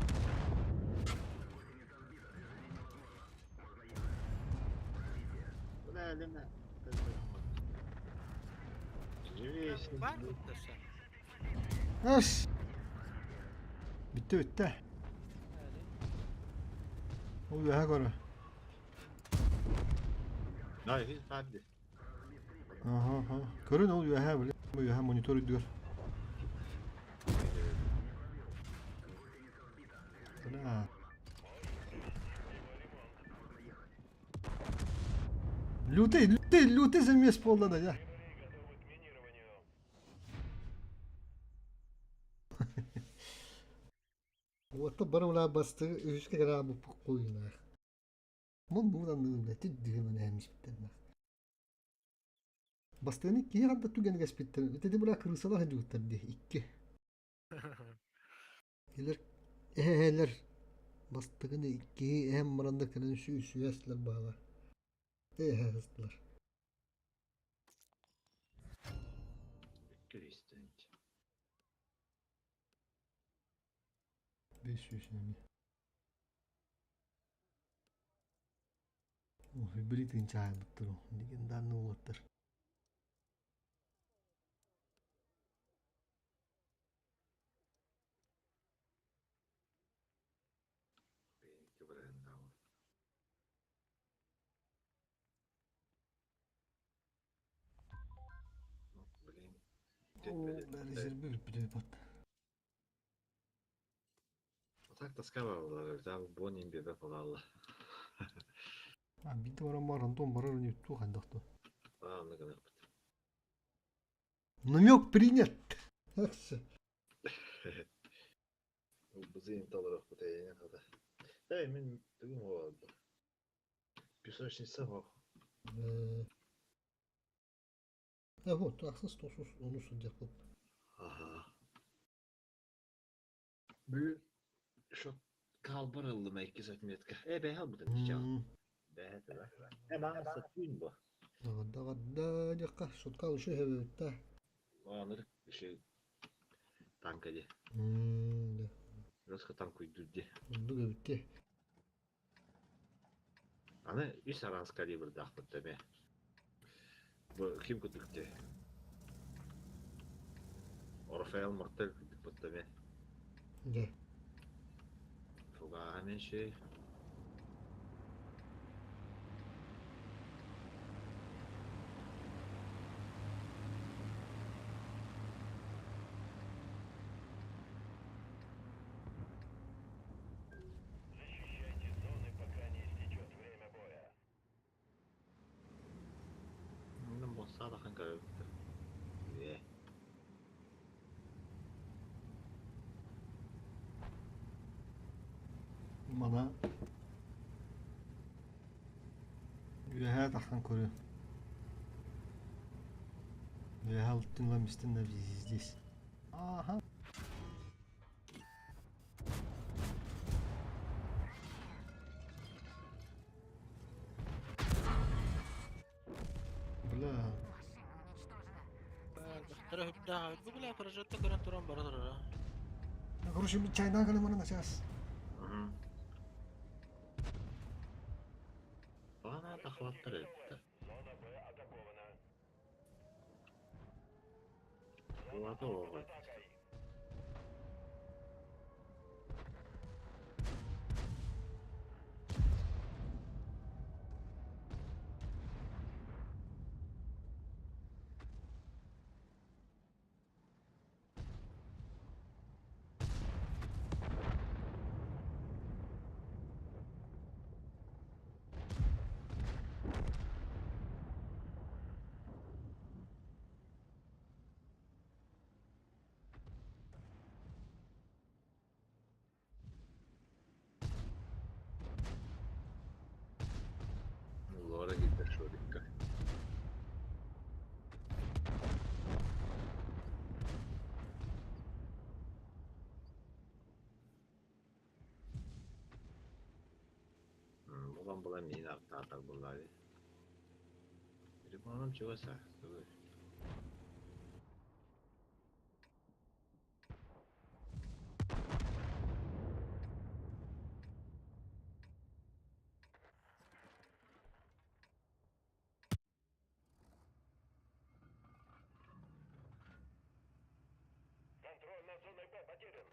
Бля, Лена. Живейся. Бар бутта Ас. Bitti bitti. Ол үөһэ көрө. Най, хис хадди. Аха, аха. Көрүн ол үөһэ били. Бу үөһэ монитор үрдүгэр. Бля. Лютый, лютый, лютый замес буолла да дьэ. Готовы к минированию. Уотта бары улаа бастыы үһүскэ кыраабыппыт куйунаах. Мун буунан үлэтит дыһымын эһэмиспиттэрнэх. Бастыыны киһи ханта түгэн кэспиттэр. Ити быра крысалар дьуттар дии икки. Илер эһэлэр бастыгын икки эһэм баранда кэлэн сүүсүэслэр баала. Эһэстилэр. Кристенч. 500 эми. Били тыынчаайбыттар легендарный уолаттар. Блин. Резерві бүппүтэ бат. Так тоска бар, там бонин бебе балалла. А биде баран бар Антон барар не ту хандахту. А, ну гына. Намек принят. Бузин талырах бутайын хада. Эй, мен бүгүн болду. Песочница бар. А вот, ахсыз тосус оны судья кылып. Ага. Бу шот калбар ыллым 2 отметка. Э, бэхэл бутын ча. Бэхэл. Э, мага сатын бу. Да, да, дякка, шотка ушу хебетта. Аныр иши танка ди. Да. Роско танк уйдурди. Онду битти. Аны үс араас калибрдаах теме. Бу ким күтүктэ? Орфейл Мортел күтүк теме. Да. Фуга меньше. Защищайте зоны, пока не истечет время боя. Ну, босса да хан көрөбүттэр. Э. Мана Үөһээ таххан көрү. Үөһээ алтын ламистин да здесь. Ага. Бля. Машина уничтожена. Бу бля прожекта көрөн туран бара турара. Короче, чайна калымана на сейчас. Бана тахлаттар этти. Зона Б атакована. Булата оҕо. Атакой. Табан булан миин артаатар буоллаа дии. Телефоном чугас аа, тугуй. Контроль над зоной Б потерян.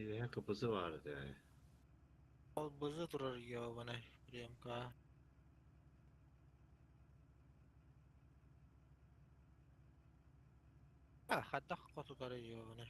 Идэһэ кыпысы баар этэ. Ол бызы турар ёбаный приемка. А, хайдах хотутары ёбаный.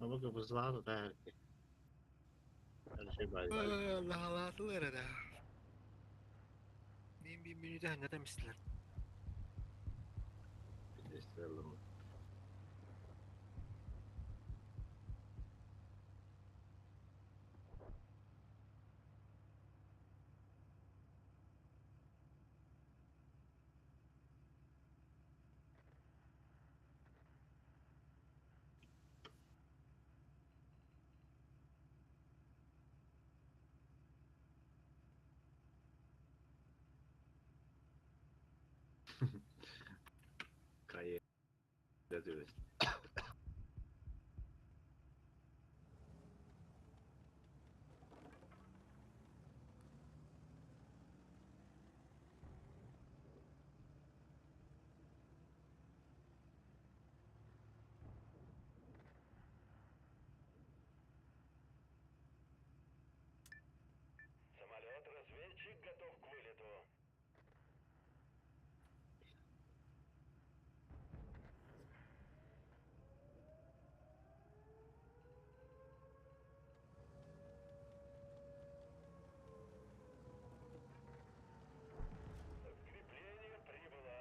Ama кыбызлаах да таарки. Her şey bay bay. Лаалаатылар эрэ. Мин bir мүнүүтэ хангатам истилэр. Birleştirelim. Kayı diyoruz. Самолет-разведчик готов к вылету. Подкрепление прибыло.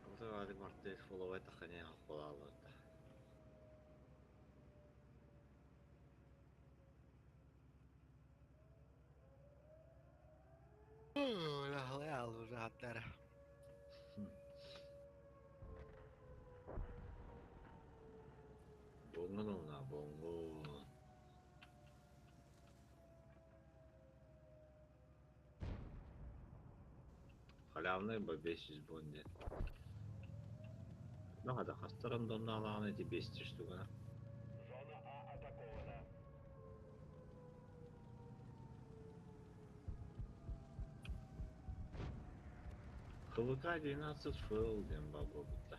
Ama da martı follow тахане хаккалаалыта. Лаалааттара. Бонгун уна бонгун. Халявный ба 500 бон дед. Ну, хада хастаран донна алааны эти 200 штука. Зона А атакована. ХВК 12 фл ден ба бобутта.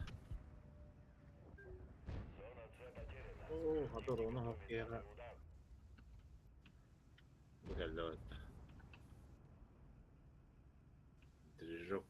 Зона С потеряна. О, хатор оны хоккейга Удар. бу Движок.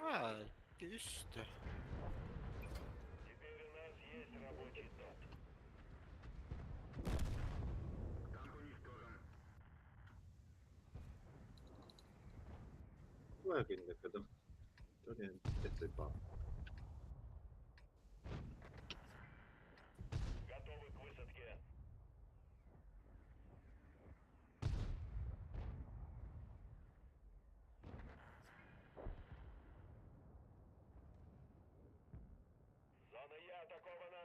А, just det. Теперь у нас есть рабочий тот. Туя киндекадым. Тоген эцепа. Готовы к высадке. Зона Я атакована.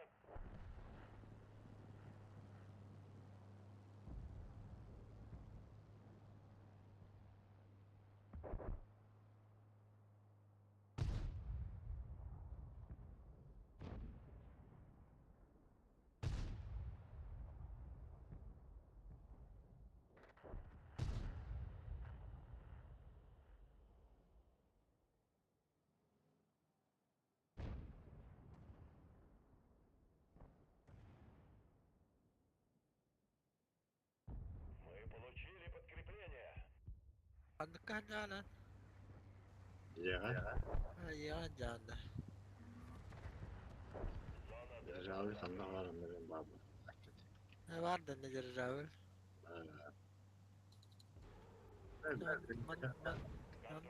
Мы получили подкрепление. Анканана. Дьиэҕэ Айаанжаана. Зона Д державы ханна бараннарын баабы. Вардан державы. Контроль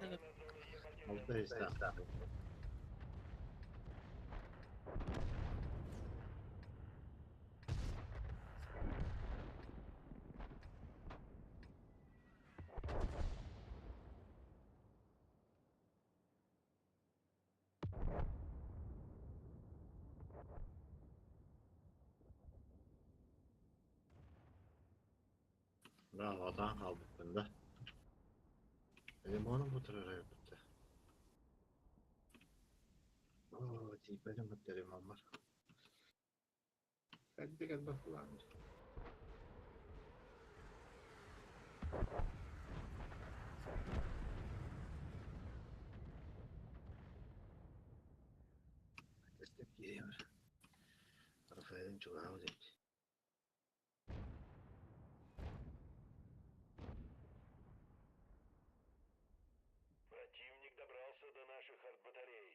над зоной Е потерян. Алта истаах. Bravo, atan kaldık da. Benim onu bu tarafa yaptı. Oo, tiperim mutlerim var. Hadi gel bak ulan. Destek gireyim. Rafael'in çuvağı dedi. Противник добрался до наших артбатарей.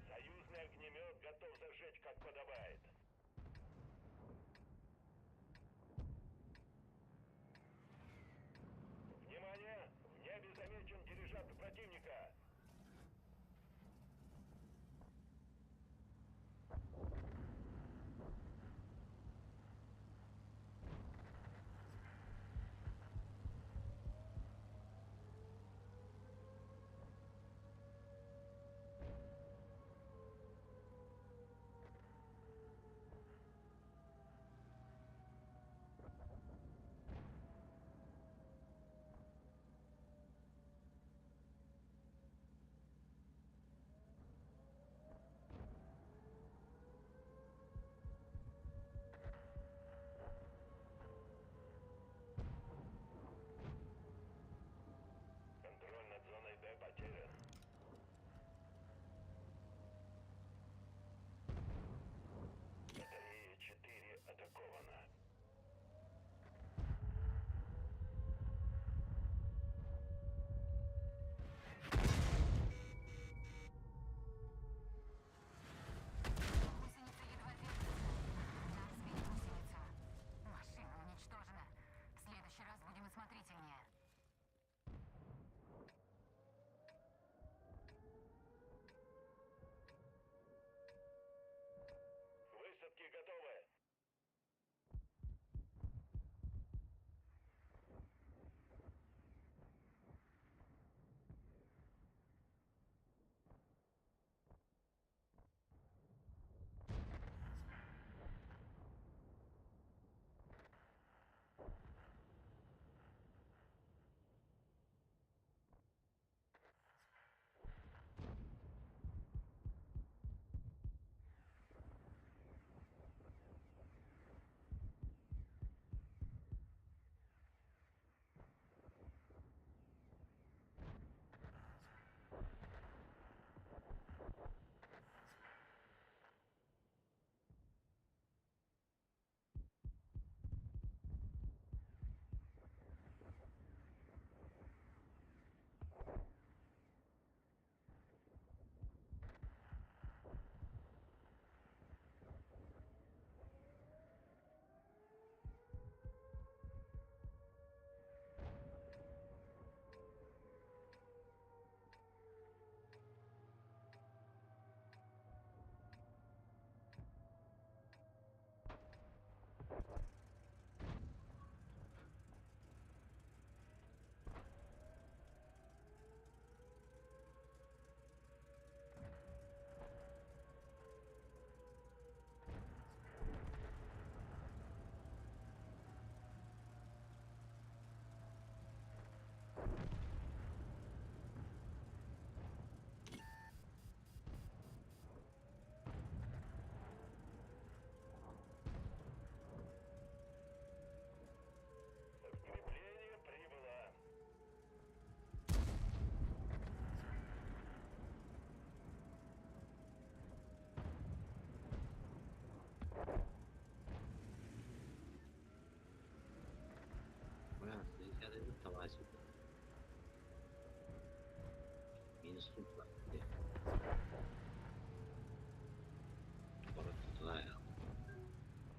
Союзный огнемет готов зажечь, как подобает.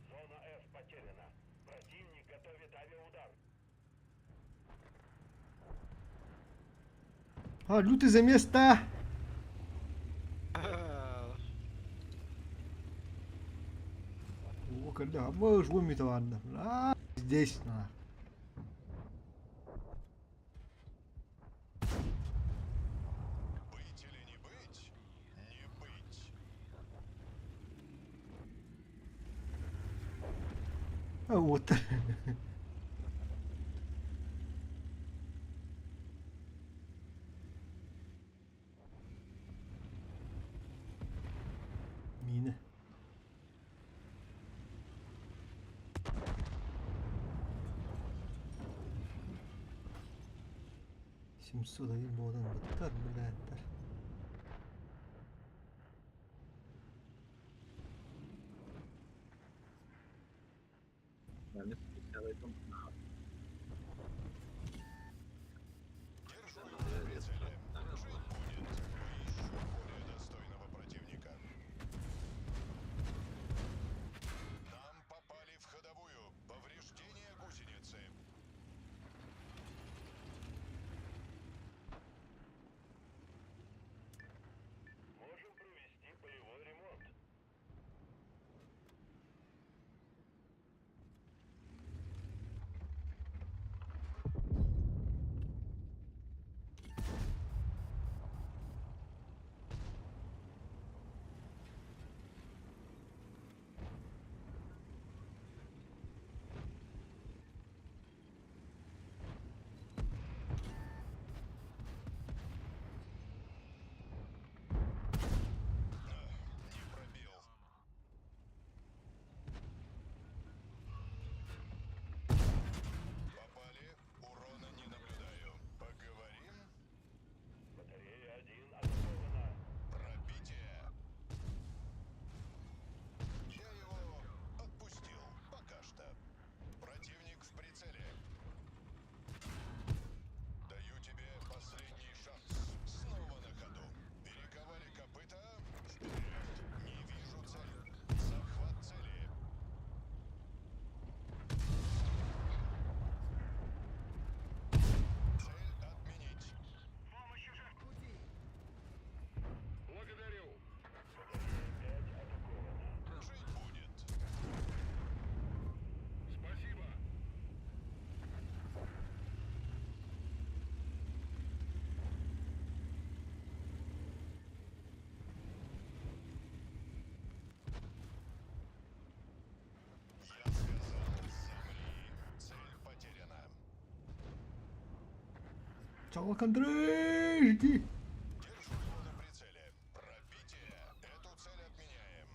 Зона F потеряна. Противник готовит авиаудар. А, лютый замес та. О, когда мы жгу ладно. А, здесь на. Быть или не быть? Не быть. А вот. Мина. 701 буолан быттар, блядтар. Держу его на прицеле. Жить будет. Поищу более достойного противника. Нам попали в ходовую. Повреждение гусеницы. Можем провести полевой ремонт. Не пробил. Попали, урона не наблюдаю. Поговорим? Батарея 1 атакована. Пробитие. Я его отпустил пока что. Противник в прицеле. Даю тебе последний шанс. Снова на ходу. Перековали копыта. Вперед. Не вижу цель. Захват цели. Цель отменить. Благодарю. Жить будет. Спасибо. Я сказал, замри. Цель потеряна. Чалак Андрей, жди. Держу его на прицеле. Пробитие. Эту цель отменяем.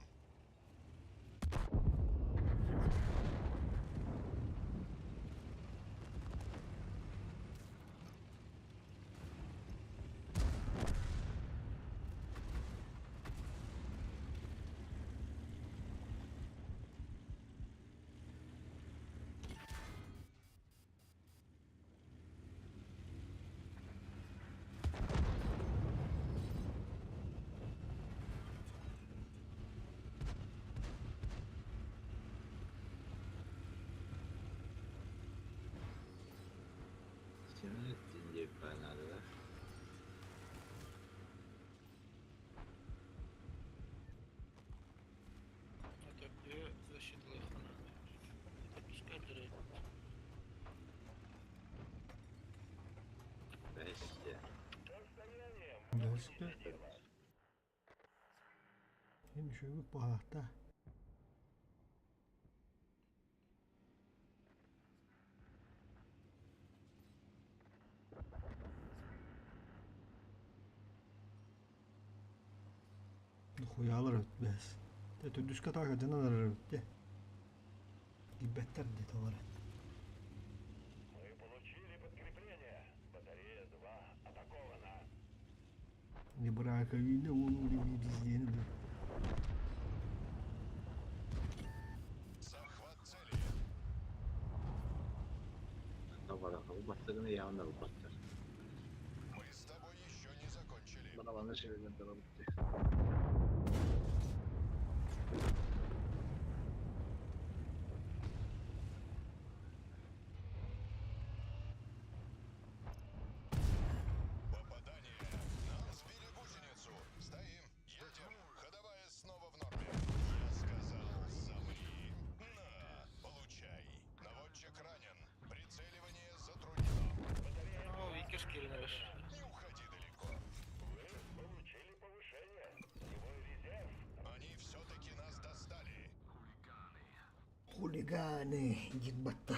Надо, да? Это где защита лайфхана? Пускай дыры. Бәсте. Бәсте. Им еще пахта. Хуялар өтбәс. Те төдүскә тага жаналар өтте. Гиббәттер де талар. Мы получили подкрепление. Батарея 2 атакована. Не брака війни, он везде. Захват цели. Табара, бастыгына явно баттыр. Мы с тобой еще не закончили. Табаны сиринэн табабыт. Попадание! Нам сбили гусеницу! Стоим! Едем! Ходовая снова в норме! Я сказал, замри! На! Получай! Наводчик ранен! Прицеливание затруднено! О, иккис киирэн эрэр. Не уходи далеко! Они все-таки нас достали! Хулиганы, диир батта.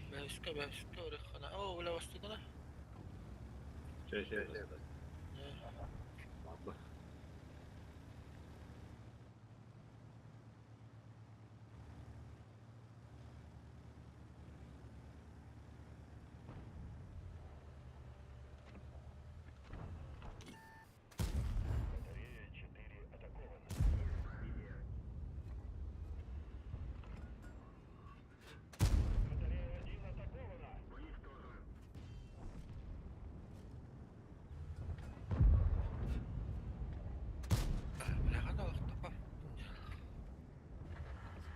Бэһискэ, бэһискэ өрүххүнэ. Оо, бile бастыгына. Чэ, чэ, Бабы. Бляха, олохтохо.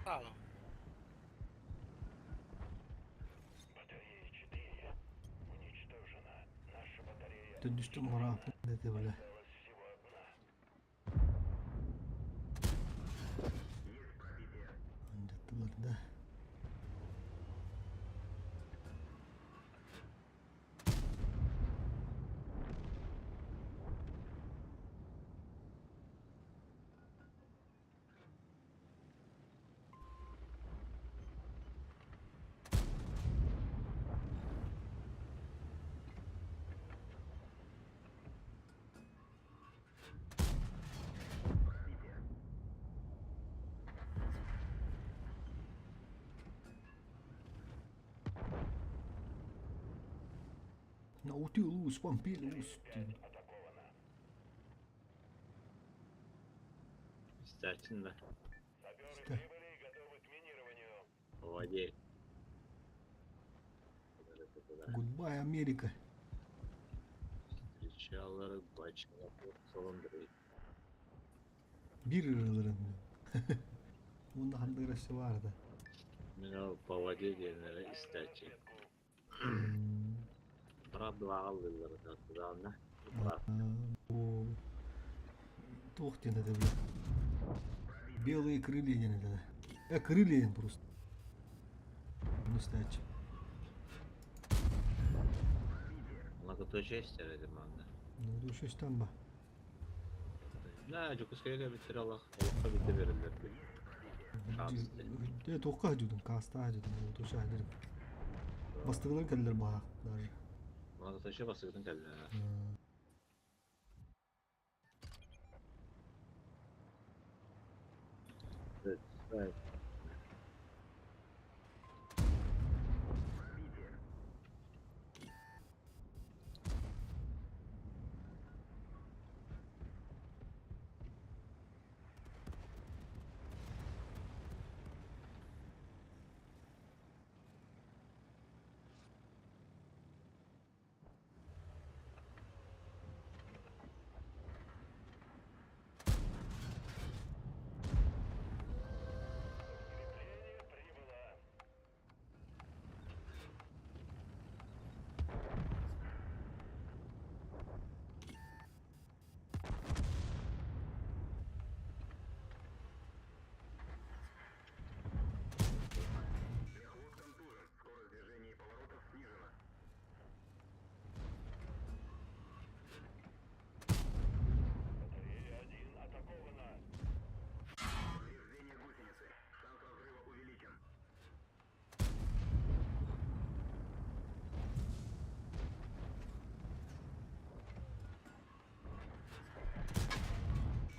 Алло. Түндүстүм мурааппын дэтэ бile. Андаттылар да. Наутилус Помпилиус. Истээччин да. Истэ. Воде. Goodbye, Америка. Встречала рыбачка Солондрей. Биир ырыаларын. Уонна ханнык эрэ баар да. Мин ол по воде диэннэри истээччи. Правда аҕаллыыллар даҕаны. Туох диэн этэ бile. Белые крылья диэн этэ. Крылья диэн просто. Ону истээччи. Многоточие истэр этим манна. Ну, еще ба. Да, Дьокуускайга эбиттэр олох олоххо биирдэ берэллэр. Шанс. Туохха дьудун, каастаа дьудун, туша дирим. Бастыгылар кэллэр баах даже. Многоточие бастыгытын кэллэ. Evet.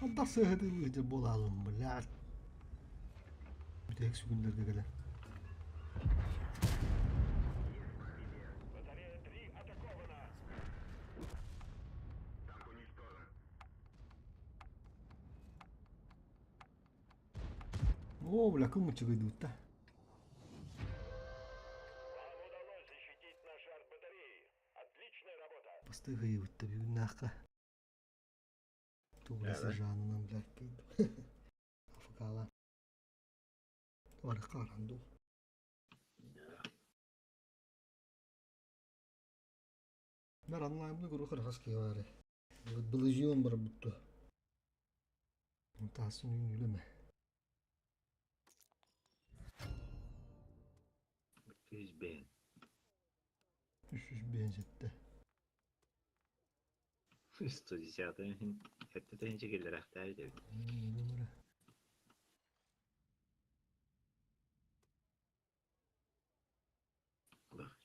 Ханна сыһытылыыдьа буолаалым, блядь. Бүтэһик сүгүннэргэ кэлэн. О, бля, кым мучугайдыбытта. Бастыгыйыбытта бүгүннаахха. Тугу сержанынан блядь Афыкаалаан. Барыкка баран дуу. Бар онлайнны көрүү кыргыз киһи Былыжыйон барбытту. Таасын үүнүүлэмэ. 200 бэйэн. 300 бэйэн сетте. 110 хэттэ тыһыынча киллэрэхтээбит эбит.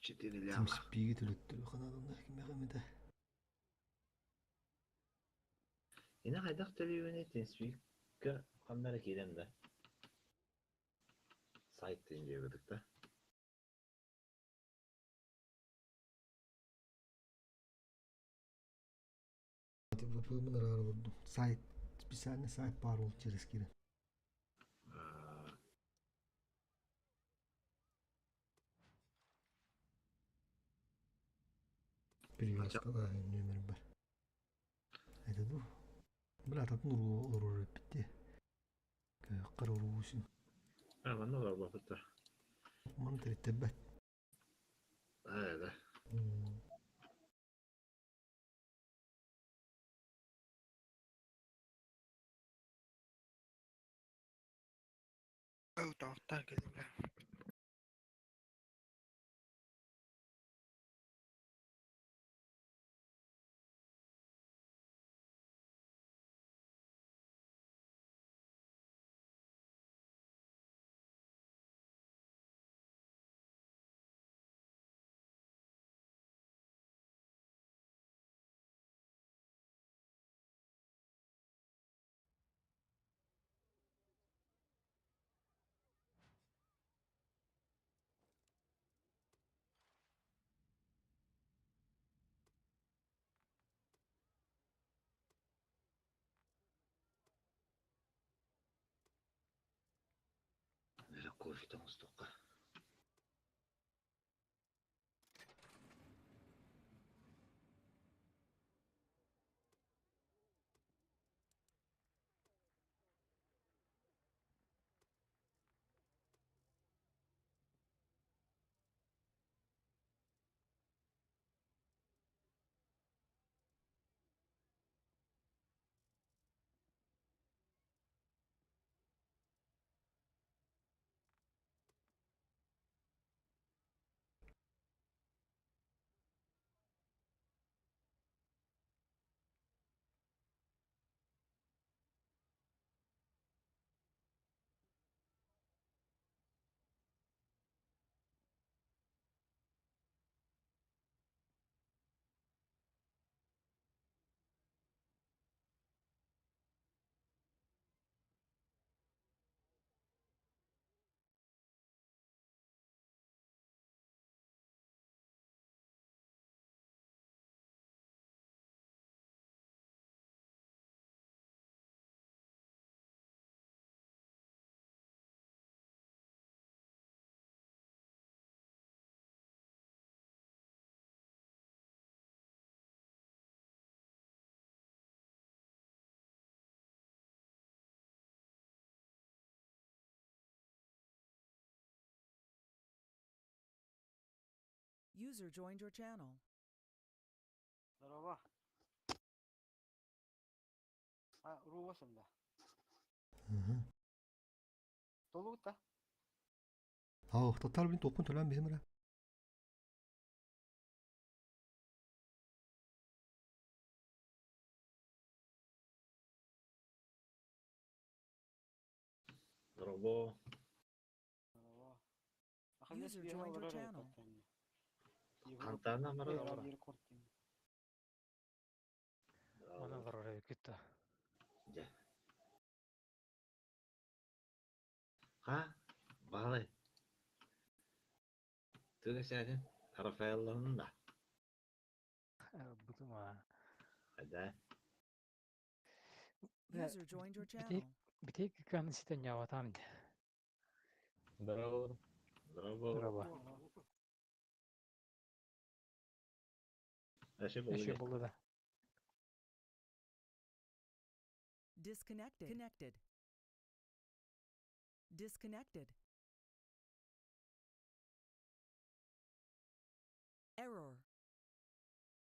Четыре ляма. Тимспиги төлөттөрү ханаадамна кимэҕэ эмитэ. Ини хайдах төлүүбүнүй TeamSpeak-ка ханна эрэ киирэн да сайт диэбитик да VPN араары олордум. Сайт, специальный сайт баар ол через киирэн. Привязкалааһын нүөмэр бар. Это дуу. Бля, атын уруу олорор эппитти. Кыаххар уруусун. А, манна олорбоппуттар. Маны тэриттэрбэт. Аа, да. Ылтаахтаан кэллэ. Эрэ кофе оҥостуохха. User joined your channel. Здорово. А, уруу да. Толугута. Ау, татар бин топун төлөн биһимре. Здорово. Здорово. User joined your channel. Хантаана мара олорор. Манан олорор эбиккит да. Дьэ. Ха, баһылай. Тугу кэпсээтин? Рафаэллоһун да? Ылбытым аа. Хайда? User joined your channel. Битик кыаны ситэн ньаабатаам дии. Здорово. Здорово. Здорово. Эше Эше булды. булды да. Disconnected. Connected. Disconnected. Error.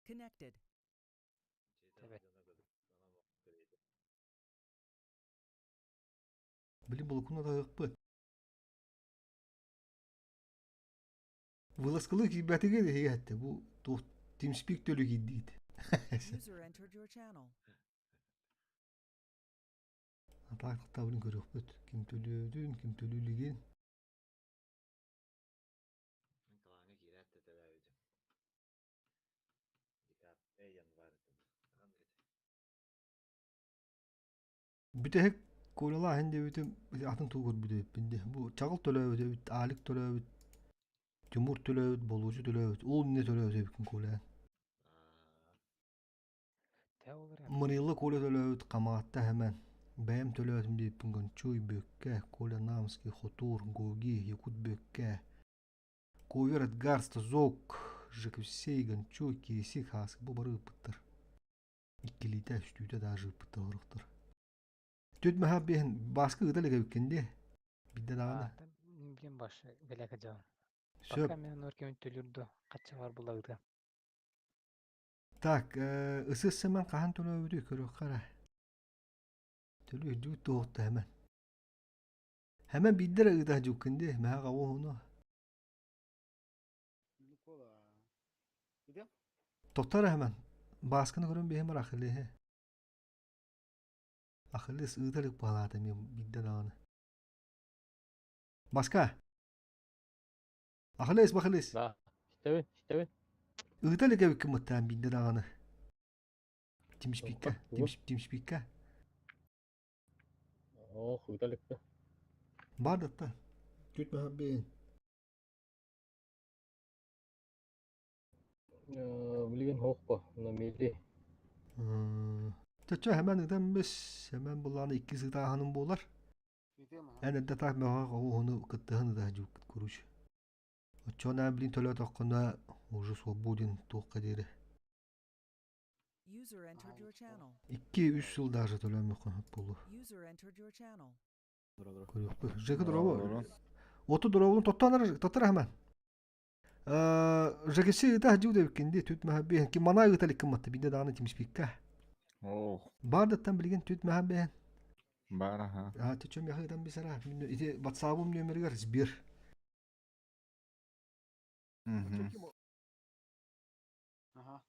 Connected. Тэбэт. Били булукуна таһыахпыт. Выласкылыы киирбэтигэр иһигэ этте бу туох TeamSpeak төлү киирдиит. User entered your channel. Атаак тахтабылын көрүөхпүт. Ким төлүөдүн, ким төлүүлүгүн. Мин клаҥҥа киирээт да төлөөбүтүм. Декабрь, январь хаһан этэ? Бүтэһик Колялаах иһин диэбитим атын тугу көрбүт эбиппин дии. Бу Чаҕыл төлөөбүт эбит, Алик төлөөбүт, Тимур төлөөбүт, Болуочу төлөөбүт, ол иннинэ төлөөбүт эбиккин Коля. Мырыла Коля төлөөбүт, Хамаҕатта Хэмэн, бэйэм төлөөтүм диэбиппин Гончуй, Бүөккэ, Коля Намский, Хотуур, Гоги, Якут Бүөккэ, Ковер Эдгар, Стазок, Жекусей, Гончуй, Киэсик, Хааскы бу бары ыыппыттар. Иккилиитэ, үстүүтэ даже ыыппыттар олорохтор. Түт маһа биэһин бааска ыыта илик эбиккин дии. Бидде даҕаны. Билим баш беляка дьон. Сөп. Пока мен норкемин төлүрдү хачча бар була ыта. Так, ысыс сэмэн хаһан төлөөбүтүй көрүөххэ эрэ. Төлүү үрдүгүт туохта хэмэн. Хэмэн биирдэ эрэ ыыта дьуккун дии, мэһэ қауы Тоттор хэмэн. Баасканы көрөн биэһим Ахиллеһи. Ахиллес ыыта илик баалаата эмиэ биирдэ даҕаны. Баска! Ахиллес, Бахиллес! Да, истэбин, истэбин. Ыыта илик эбиккин быттаан биирдэ даҕаны. Тимспикка, тимспикка. Ох, ыыта иликпин. Бар датта. Түт маһаббин. Билигин хоохпо, на мили. Чача хэмэн ытан бис, хэмэн булааны икки сытааһаным буолар. Эн эрдэ таах мөҕөх оҕуһуну кыттыһан ытаһа дьууккут куруч. Оччоҕуна билин төлөөтөххүнэ уже свободен туохха диэри. User entered your channel. Икки-үс сыл даже төлөөмөххүн сөп буолуо. User entered your channel. Көрүөхпүт. Жека дорообо. Оту дорообун тоттон тоттор хэмэн. Жекеси ыта дьуу дэбиккин дии түт маһа биэһэн ким манаа ыыта иликкин матта биирдэ даҕаны тимиспикка. Оо. Баардаттан билигин түт маһа биэһэн. Баар аха. Аа төчөм яхы ыытан бисара. Мин ити WhatsApp-ым нөмеригэр Сбер. Ага.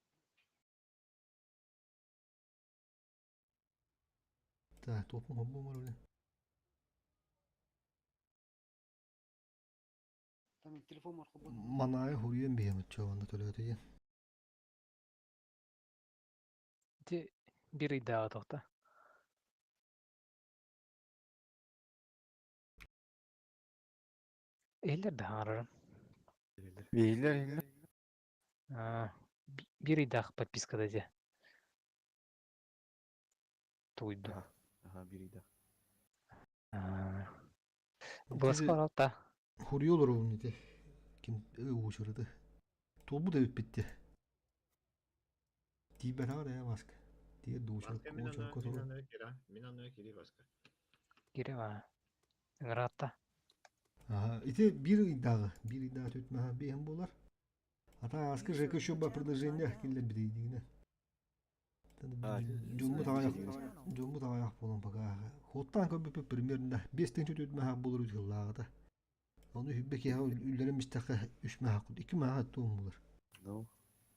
Так, туохпун хомбуом оле. Манаайы хуруйан биһиэм оччоҕуна төлөөтүйэн. Ити биир ыйдааҕы тоҕто. Иһиллэр да хаҥарарым. Иһиллэр, иһиллэр. Биир ыйдаах подпискада дьэ. Тугуйду. Аха, биир ыйдаах. Быласка оралта. Хуруйа олоробун ити. Ким уучурды. Туолбут эбиппит дии. Тиийбэтэҕэр ээ маска. Тиийэ дуучурка Мин уучурка аны туру. мин аны кира, мин аны кири баска. Кире ба. Ыҥыраатта. Аха, ити биир ыйдааҕы, биир ыйдааҕы түт маһа биэһин буолар. Ата аска ЖК еще ба предложение киллэрбитийдигинэ. Дьоммут аҕыйах дьоммут аҕыйах буолан пока хуоттаан көрбүппүт примерно биэс тыһыынча түөрт маһаах буолар үтүллааҕыта. Ону үһүбэ киэһэ үллэрэн истэххэ үс маһаах икки маһаах туом булар. Ну,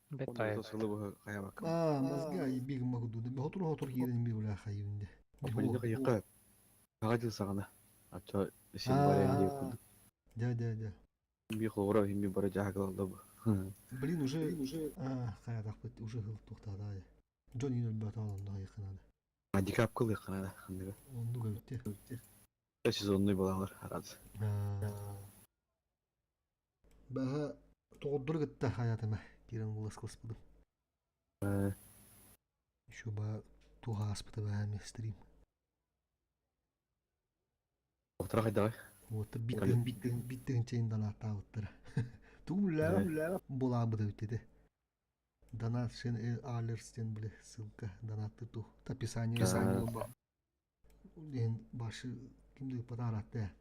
Бэт онно сылы быһа хайабакка. Аа, мазга биир гымма курдук. Хотур хотур киирэн би була хайыбынды. Оппунья хайыкка хаға жыл саҕана. Ачча син барайын диye курдук. Да, да, да. Би холора химми бара жаһагалалла бу. Блин, уже хайатахпыт уже хыл туохтаатаа. Дьон иин өлбөтө онно хайыкканада. Дикап кылыахханада ханныга. Оннук эбитте. Сезонный балалар араз. Баһа тоҕордору кытта хаятыма киирэн улас кылыспытым. Еще ба туха ааспыта баһа стрим. Доктора хайдаҕай? Вот биттин биттин биттин чейин донаттаабыттара. Тугум үллээҕэ булаабыта бүттэ. Донат шин алерстен били ссылка донатты ту описание диэн башы ким да ыппатааратта.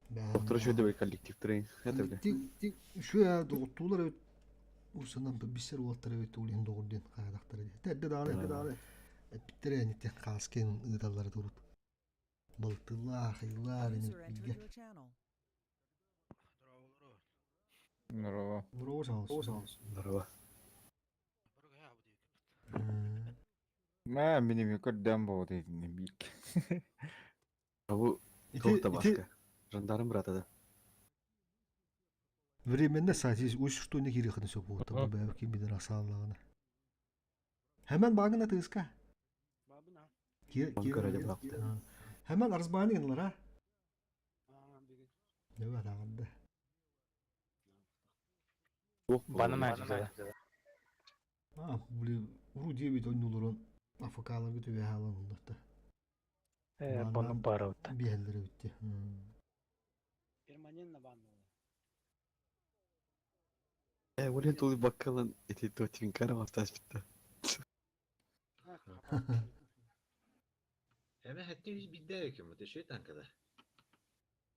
Доктора шөйдөбөр коллективтарын это бile. Үчү доҕуттуулар эбит урсанан биссер уолтар эбит улиһин доҕур диэн хаадахтара дии. Тәрдэ даҕаны даҕаны эппиттэрэ энитен хааскын ыыталлара турут. Балтылаах, ыйлаар User entered билгэ. your channel. Здорово. Здорово, Здорово. Мэ мини көрдөөн буолуот итинни биир. Абу Ити туох да ити бааска. Жандарм брата да. временно сайтис үс что не кириэхин сөп буолта бу бэйэ ким билэр асааллаҕына. Hemen багына тыыска. Он көрөдө бакты. Hemen арызбааны гынылар ha. Нөбө тағында. Баныма дьида. А, били уру диэбит ойнулорун АФК-ларга түбэ хаалан уллатта. Э, бону барабыт. Биһэллэри битти. Перманентно баннула. Э, ол тулы баккалан эти тотинкара мастас битте. Эме хэтти үс бидде экен бу тэши танкада.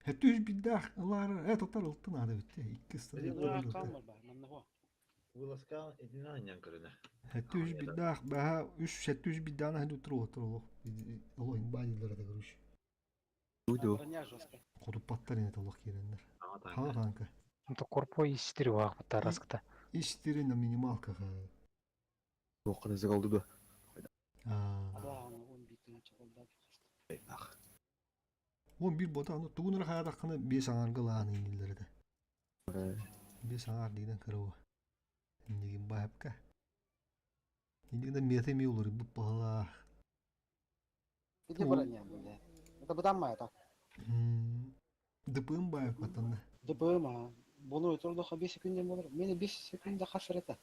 Хэттү үс биддах ылар э тоттар ылтын ады битти. Икки стадия. Уласка эдин аньян көрүнэ. Хэттү үс биддах баха үс хэттү үс биддана хэнду туру отур олох. Олох инбадилер да көрүш. Уйду. Хотуппаттар ини толох кииреннер. Хала танка. Это корпо истири уаахпыттар раскыта. Истири на минималкаха. Туоххана зыгалды да. Аа. Он бир бота аны тугунра хаадаххана бес аңарга лааны иннилерде. Бес аңар дигден кырыва. Иннигин баһапка. Иннигин мете ми олор бу пала. Иди броня, бля. Это бытамма это. ДПМ баһап батанда. ДПМ, а. Буну турдуха 5 секунд болор. Мени 5 секунд хасыр это.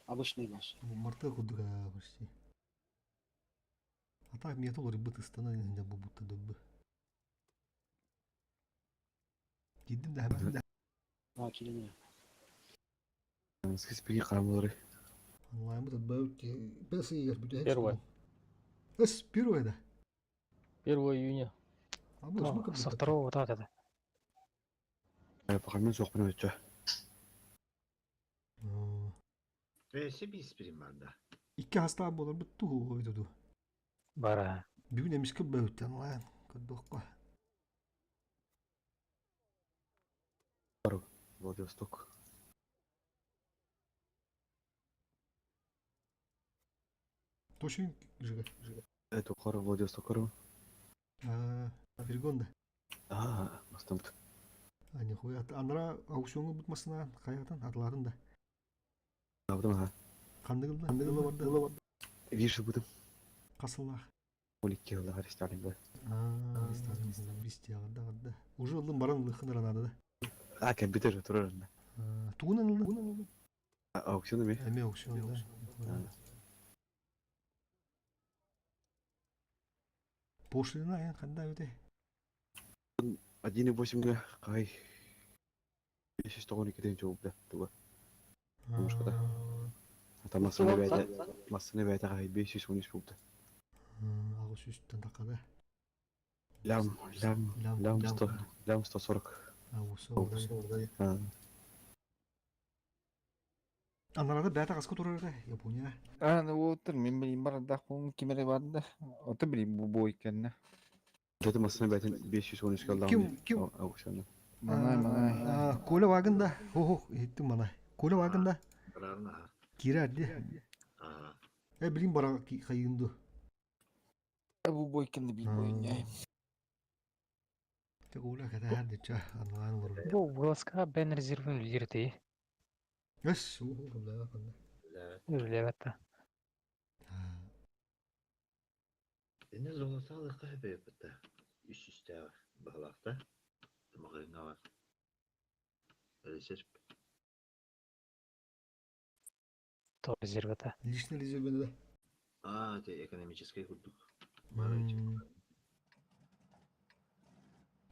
Обычный наш. Марта кудуга почти. А так мете олор быт ыстана инде бу бутта дөббү. Киддим да hemen. А, килине. Скиспиги карамлары. Онлайн бу бәүт бес егер бүтә. Первое. Эс первое да. 1 июня. А бу шмы Со второго вот это. Пока мен соқпын өтчө. Бэси бис бирим барда. Икки хаста болар бу ту ойду. Бара. Бүгүн эмиске бәүт онлайн көрдөхкө. Владивосток. Тошин жига. Это қора Владивосток қора. А, Фергонда. А, бастамт. А нихуя анра аукционга бутмасына хаятын атларын да. Абдым ха. Кандыгылда. Кандыгылда барды. Виши будым. Касыллах. 12 жылда аресталин да. А, бистиягында да. Уже ылын баран лыхын ранады да. А, компьютер турар. Тугунан ылын. Аукцион эми. Эме аукцион да. Пошлина эн кандай өте? 1,8 га кай. 592 ден жолда туга. Немножко да. Ата массаны бәйті, массаны бәйті кай 513 болду. Агыс үстен такада. Лям, лям, лям 100, лям 140. Агысы орда. Анарада бәйті қасқа турар да, Япония. А, ну вот, мен билим бар да, кун кимере бар да. Ото билим бу бой кенне. Это массаны бәйті 513 калды. Ким, ким? Аукционда. Манай, манай. Коля вагында. Хо-хо, еттим мана. Коля вагында. Барарна. Кирерди. Аа. Э билим бара кайынды. Бу бой кенне бил бой не. Те Коля ката хәрди ча анлайн олор. Бу Выласка бен резервин лидерти. Эс, уху кымда канда. Үлебетта. Эне золоталы кайбы бытта. Үс сүүстээх баһылаахта. Маҕаһыыҥҥа бар. Резерв. То резервата. Личный резервini да. Аа, это экономическай курдук.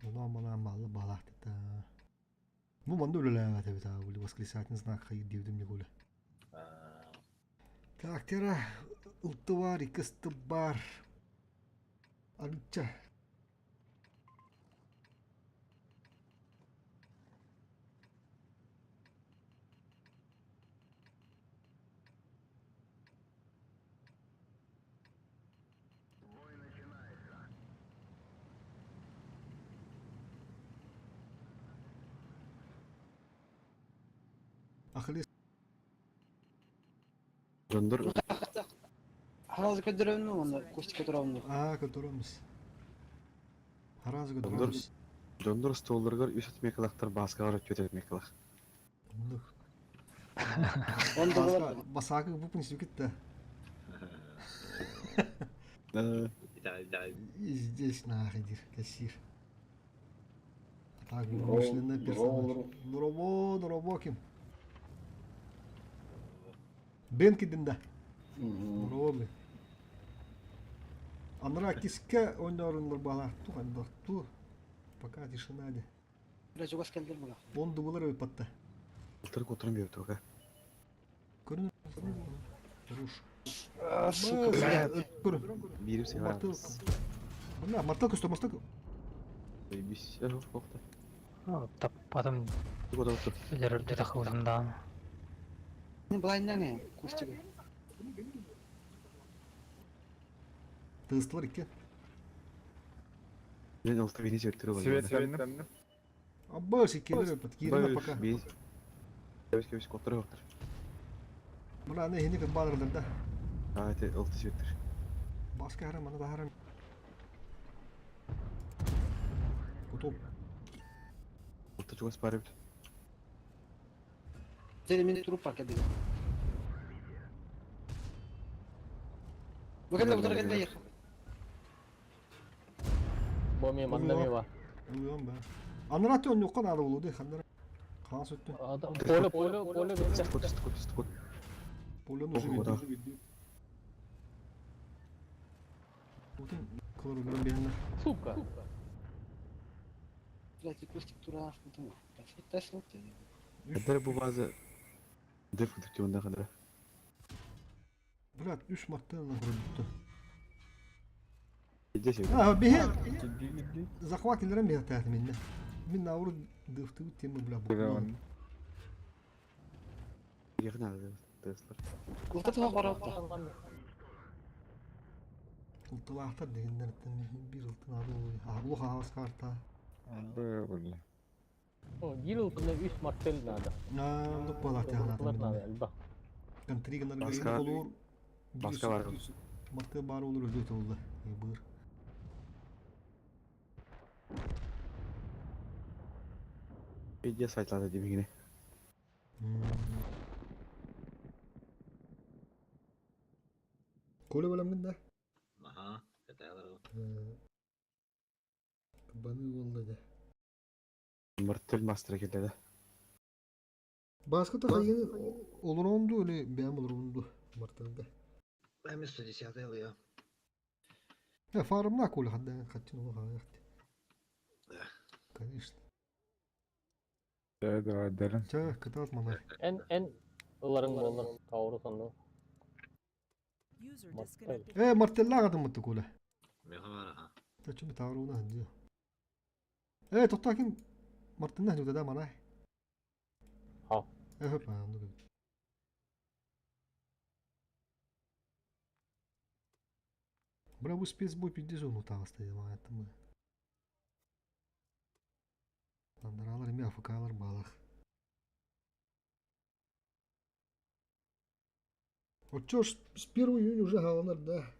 Онон манан балла балаахтыта. Бу манна үлэлээбэт эбит аа, били восклицательный знак хайыр диэбитим дьэ коля. Так, тера ылты бар, икки ысты бар. Арычча. Ахиллес Дьоннор Харазы көрдөрөмнү уонна Костика турамны. Аа, көрдөрөмүс. Харазы дьоннор көрдөрөмүс. дьоннор остуолларыгар үс отмекалахтар бааскаҕар өттүөт отмекалах. Оннук. Он Баска, басаакы выполнить да. И здесь нахидир, кассир. Так, вымышленный персонаж. Нуробо, нуробо ким? Бен кидин да. Нуробо блин. Анра киске ойнорунлар бала. Ту хандар ту. Пока тишина де. Бля, чугас келдер була. Он дубулар өйпатта. Ылтыр кутрун биэбит туга. Көрүн. Руш. А, сука, блядь. Көрүн. Биирим сыһаа. Мартыл. Мына мартыл көстө, мартыл. Бис охта. Потом Туга да отур. өлөр тахылдан. Не былайынан не, Костика. Тыстылар икки. Мен ылты бини сөттүрү бар. Светленdim. Абба сиккелер өйпат. Киирме пока. Бис. Кебис кебис кутрун октор. Мына не хини кытбаадырдар да. Аа, эти ылты сөттүр. Баска харам, ана да харам. Кутуп. Ылты чугас бар бит. Сeni мини туруп парк эдиги. Бу кэллэ бутара кэллэ ехал. Бо ми манна ми бар. Уйон ба. Анра төн юкка нары болду, ханнара. Каас өттү. Адам поле поле поле битте. Кут кут кут. Полен уже Ого, да. видно. Утын кылыр өлөрөн беринler. Сука. Блядь, Костик тура ахтым. Блядь, тас Эдер бу база деф күтүк тюнда кадра. Брат, 3 мартын на көрүптү. Здесь А, бихе захват илерен бихе тәһәт минне. Мин науру дыфты тема бля бу. Яхна теслар. Култа туга барапта. Ылтылаахтар дегеннер бир ылтын ады болду. Аблу хаас карта. Бля. О, дил кына 3 мартел надо. Аа, дук балат Надо, яхна. алба. Контригнар Баска- гейм болур. Баска бар. Марты бар olur öldü oldu. Быр. Видео сайтлады димигине. Коля белән да. Аха, каталар. Баны болду да. Мартел мастер келди. Баска та хайын olur ondu öyle beğen olur ondu Мартынга. Эми 110 ылыя. Я фармна коля хаддан хаттин ол хаяхт. Конечно. Да, да, дәрін. Ча кытат мана. Эн эн ыларын болар тауру сонду. User Мартел. disconnected. Э мартелла гадым мытты коля. Меха бар аха. Та чүм таруна ханжы. Э тоттакин мартынна ханжы да мана. Ха. Э хөп анды. Бра бу спецбой пиздец он утагы я это мы. Андаралар эми АФКалар балах. Вот чё ж с 1 июня уже галанар, да.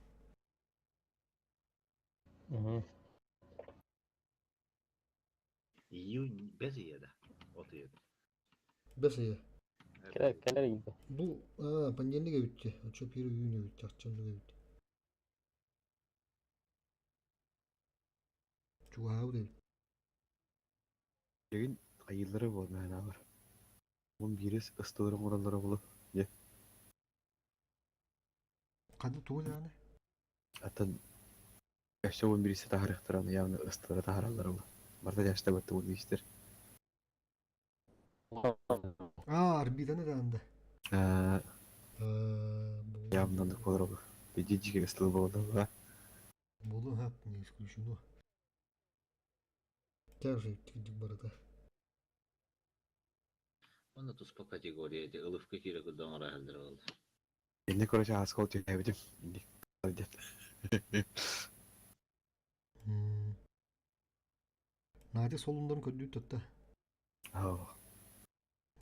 Мгм. Июнь без иеда. От иеда. Бес ия. Келер келер иди. Бу а, понедельник өтті. А чё 1 июня өтті, акчамды өтті. Чугаһаабыт эбит. Билигин айыылара буолла бар. 11 ыстылары оҥороллоро буолуо. Дьэ. Ханна тугу даҕаны? Атын өссө 11 таһаарыахтара явно ыстылары таһаараллара буолуо. Барыта дьаастабыт 11-тэр. Аа, орбитаны даҕаны да. Аа, явно оннук буолар буолуо. Биди дьигэ ыстылы буолла. Буолуо хап, не исключено. Также кырдьык барыта. Онно туспа категория ити ылыфка киирэ курдук оҥоро буолла. Инне короче ааска түһээбитим. Инник диэн. Надя солуннарын көрдүү тутта. Аа.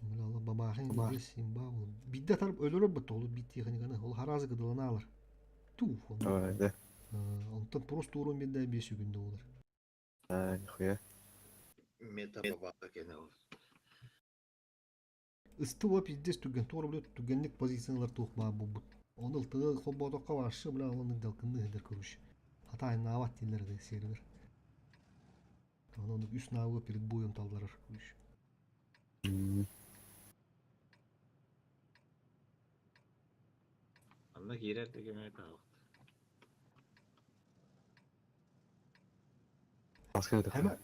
Бля, бабахин здесь имба был. Бидде тарып өлөрөр бут ол бит техниканы. Ол харазы кыдылана алар. Туф. Да. Онтон просто урун бидде 5 күндө болар. Аа, нихуя. Мета бабаха кене ол. Ыстыла пиздец түгэн туора бля түгэнник позициялар туох баа буолбут. Оны ылтыгы холбоотоххо баршы бля онун далкынны хыдыр көрүш. Хата айнаабат дииллэр да сервер. Оны үс наабы перед боем талларар көрүш. Анна киирэр дегеме таалыт. Аска Hemen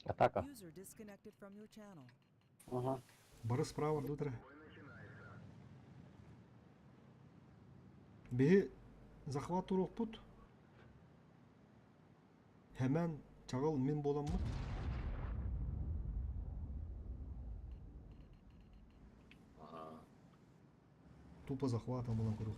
Атака. User disconnected from your channel. Ага. Бары справа дутара. Биһи захват туруохпут. Hemen чаҕыл мин буоламмыт. Ага. Тупо захватом булан көрүөх.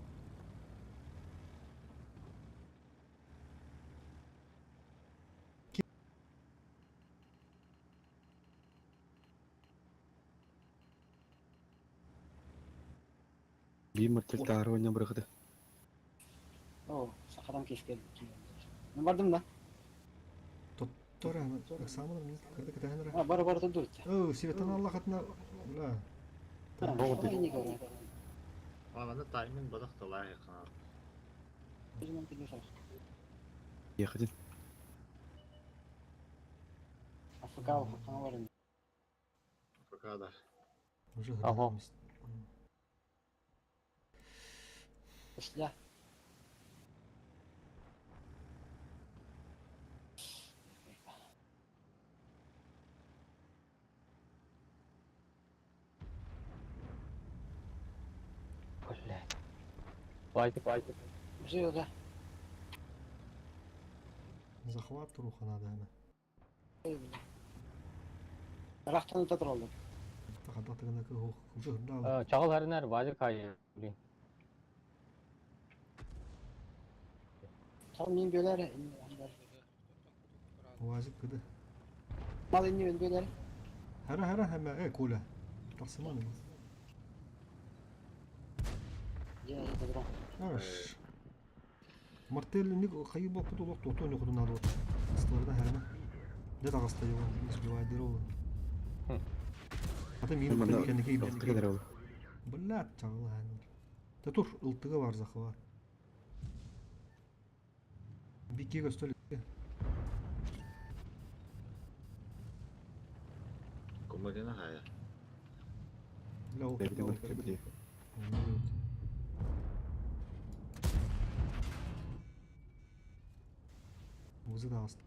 Биир мартель таары ойна бырахыты. О, сахадан кескен. Мен бардым да. Тоттор hemen. Экзамен мин кырды кытаһын А, бары бары тур. О, сибеттен Аллах атына. Бля. Ана тайминг бадах талай хана. Ехать. Африка хана бар. Пока да. Уже Ага. Исля. Блядь. Лайк, лайк. Уже да. Захват туруха надо hemen. Рахтан татыр oldu. Тахата тыгына кы уже хырдал. Чаҕыл харинар базик хайы. Блин. Tamam min böler. Уазик кыды. Mal inni ben böler. Хара хара hemen э коля. Тахсыман. Я я Араш. Мартель ник хайы боппут олох тото не худун надо. Столда хәрмә. Де тагыста его не сбивает дыру. Ата мин Мында кенеке кедер ол. Блядь, чагыл хәнер. Та тур ылтыгы бар захват. Бикеге столик. Кумарина хая. Ля ол. Бэбди бэбди. Узы да аст.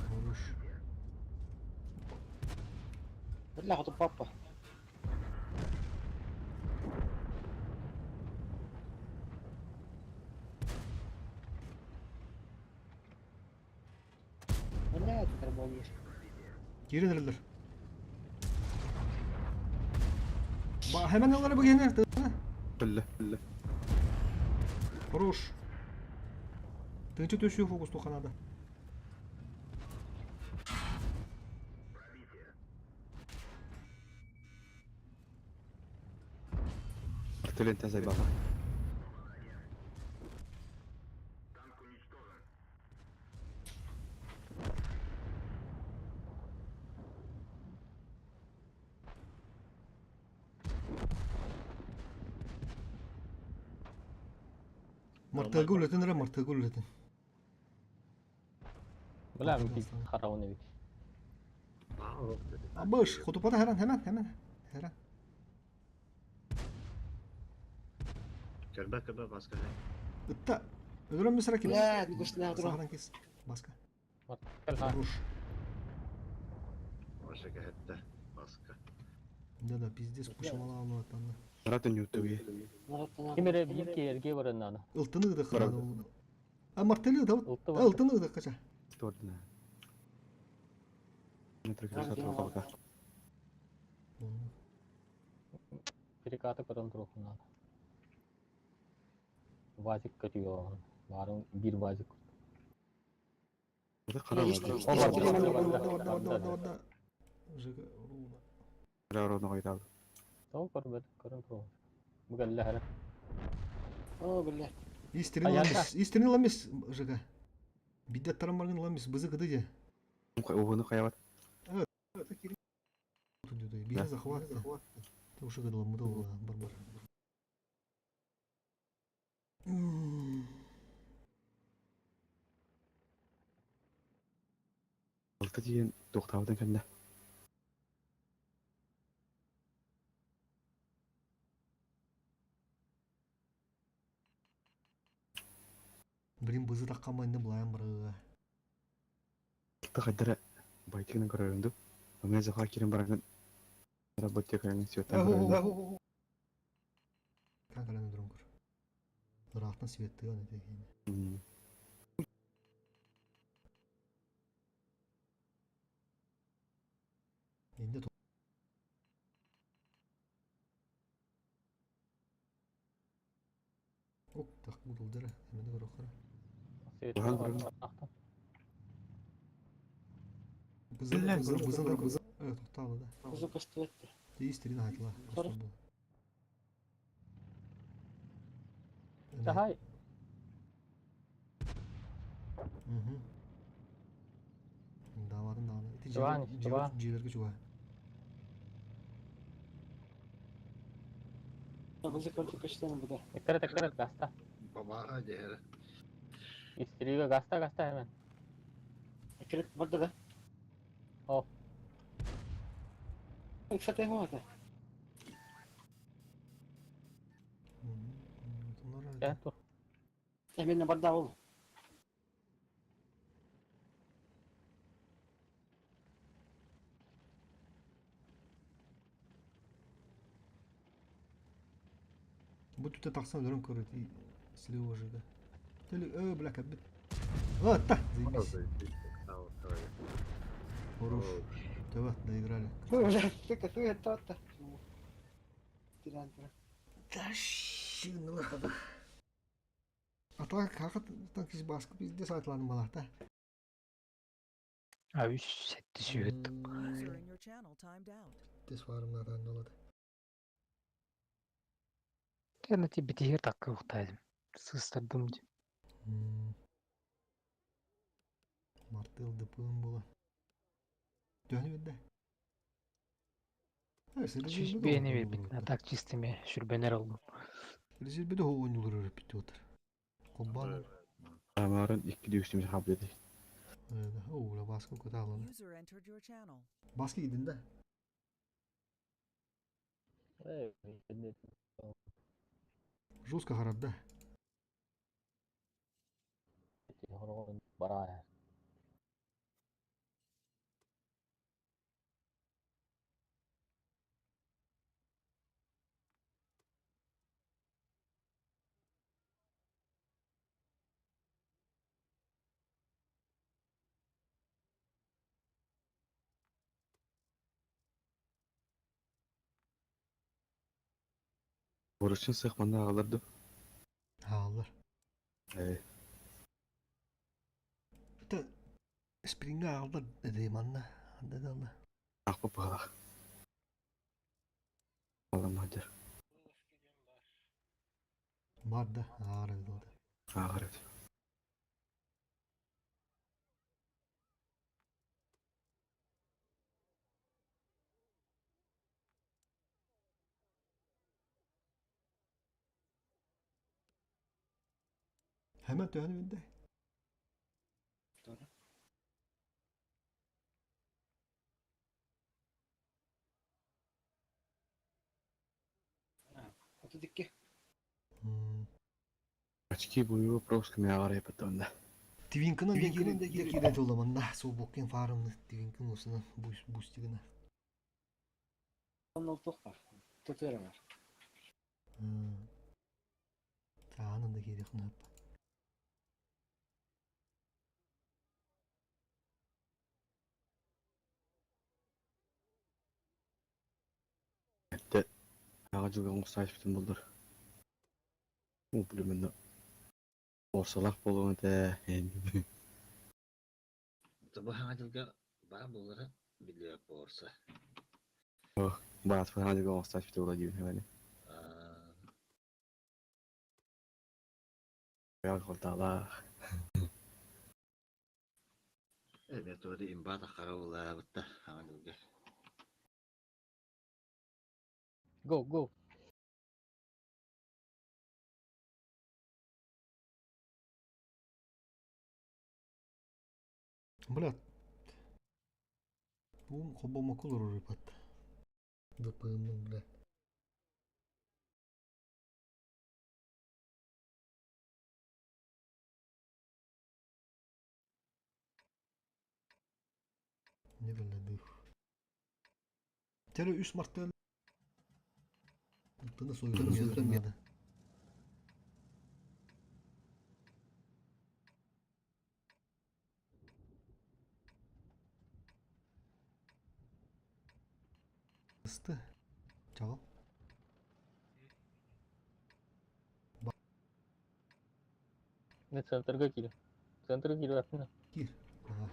Хорош. Бля, хоту папа. Бля, это болишь. Киренерлер. Ба hemen allara bu gene. Билле, билле. Хорош. Тынчы төшү фокус туханада. Мартель тазай баха. Мартыга үлэтин эрэ, мартыга үлэтин. Бля, хараун эбит. Абыш, хотупата херан, hemen, hemen. Херан. Көрбө көрбө баска. Ытта. Өлөрөн мисра ким? Бля, гүснә тура. Сахан кис. Баска. Хорош. Оша кәһәттә баска. Да да, пиздец, кушамала алып атанды. Ратын ютубе. Ким эрэ биир киэргэ бараннана. Ылтыны да хран. А мартели да. Ылты бар. Ылтыны да кача. Тордына. Пока. Перекаты көрөн турухунан. Вазик көтүө. Барын бир вазик. Кара Орда, орда, орда, орда. Жига руна. Руна қайтады. Тоҕо көрбөт көрөн турух. Бүгелле хара. О, бля. Истрин ламис, истрин ламис, Жига. Бидде тарамаргын ламис, бызы кыды де. Уғыны қаябат. Биһи захват. Ты уже гадала, мудал, барбар. Алты деген тоқтабыдан кәнді. Блин, бызы таққамайынды бұлайын бұры. Алты қайдара байтигін көрөрүндү. Өңе захва кирин барагын. Работе кайын света көрөрүндү. Канкаланы дұрын көр. Ырақтан светті аны деген. Енді Оп, так будулдары. Эменде көрө кара. Бызын бызын бызын бызын. Э, токталды да. Бызы көстүбөттү. Тейистерин айтыла. Давай. Угу. Давадын дагы. Ити Чуган, чуган. Жерлерге чуга. Бызы көрдү көстөн буда. Эккерет эккерет гаста. Баба дер. Истриге гаста гаста hemen. Эккерет барды да. О. Кстати, вот. Э, тур. Эмен барда ол. Бу түтэ тахсан өлөрөн көрөт слева жига. Теле э бля кабит. А, та, заебись. Хорош. Давай, доиграли. Бля, ты ты это то. Тиран тиран. Да щинла. А так хакат так из баскы пиздец айтыларын балахта. А үс сетти сүйөт. User in your channel timed out. Тес варымнадан болады. Тена ти битигер такка уктайдым. Сыстырдым ди. Мартыл дпм була. Төнү бедде. Сүз бейни бербит. А так чистыми сүрбенер олдум. Резервде ойнулар өрөп битти отыр. Комбан. Амарын 2 дүйүштүм хаб деди. О, баскы көтө User entered your channel. Баскы идин да. Э, Жестко харап да. Бара. Орышын сых манда алырды. Алар. Э, Это спринга алды дедим анна. Анда да алды. акпы палах. Аламадыр. Бар да, ары алды. Агыры. Hemen төһөнү билдэ. Doğru. 32. Очки боевого пропуска меня арай потом да. Твинкынан киирэн туламанна суубуккин фармны Твинкин усунан бустигына. Онно туох бар? Тутура бар. Таанын да киириэх нап. Это аға жылға оңғыстайыппын болдыр. О, білемін. Орсалақ болуын да. Бу хаҥа дьылга баар буолара биллибэт буолса. Баат хаҥа жылга оңғыстайыппыт була деймін хәмәне. Ял қолталақ. Эбэ туода имба тахара улаабытта хаҥа дьылга. Go, go. Бля. Бу хобомокул рыпат. ВПМ, бля. Не биле бу. Тере 3 Мартта Тына сойган. Ысты. Чагыл. Не центрга киир. Центрга киир аттына. Кир. Ага.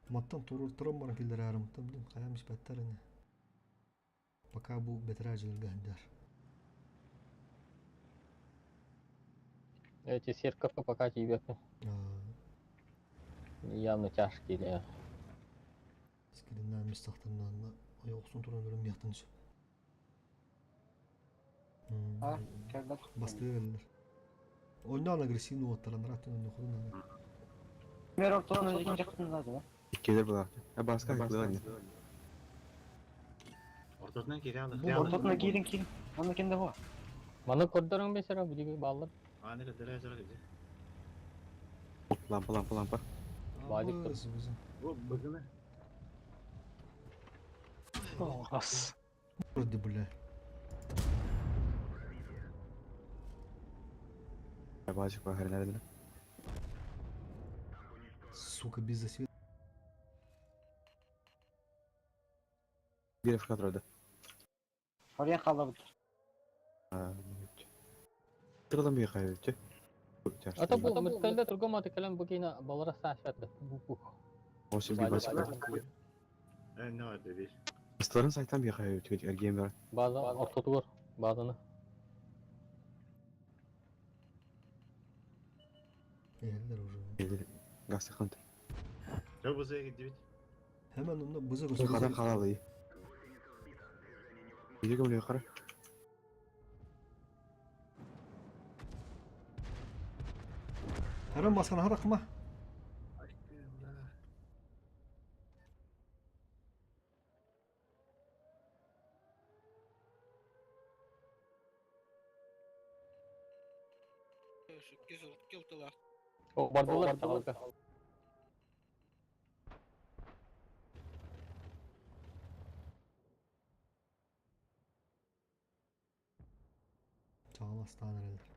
Маттан турur туран баран киллер арым. Там дим хаямыш баттарыны. Пока бу бетражылга хандар. Эти серковка пока тебе. Явно тяжкие, да. Скриннан мистахтарнан ойоксун туран өлүм яктан сөп. А, когда Бастырылар. Ойнан агрессивный оттаран ратын ойнохудун. Мер ортодан önceki жактын lazım. Келер бұлақ. Ә, басқа қылған. Ортотунан кире алых. Бу Ортотуна киирин киирин. Онно кенде бу. Маны көрдөрүң бесера билиги баллар. Аны кыдыра жара киде. Лампа, лампа, лампа. Базик тұр. Бу быгыны. Ас. Вроде бля. Бажық бар, хәрін Сука, без засвета. Bir Afrika тұрады. Oraya kalabıdır. Тырдан бей қайыр, А то бу мысталда тургом аты калам букина балара сашат. Бу. Осы bir бажық бар. Э, не бар деди. Ыстыларын сайтан бей қайыр, әрген бар. База ортотугор базаны. Элдер уже. Гасы қанты. Жо бузы кидибит. Hemen onda бызы Қадан қалалы. Үйде көміле қара. Hemen baskana harakma. О, бардылар талка. Чагыл астан элдер.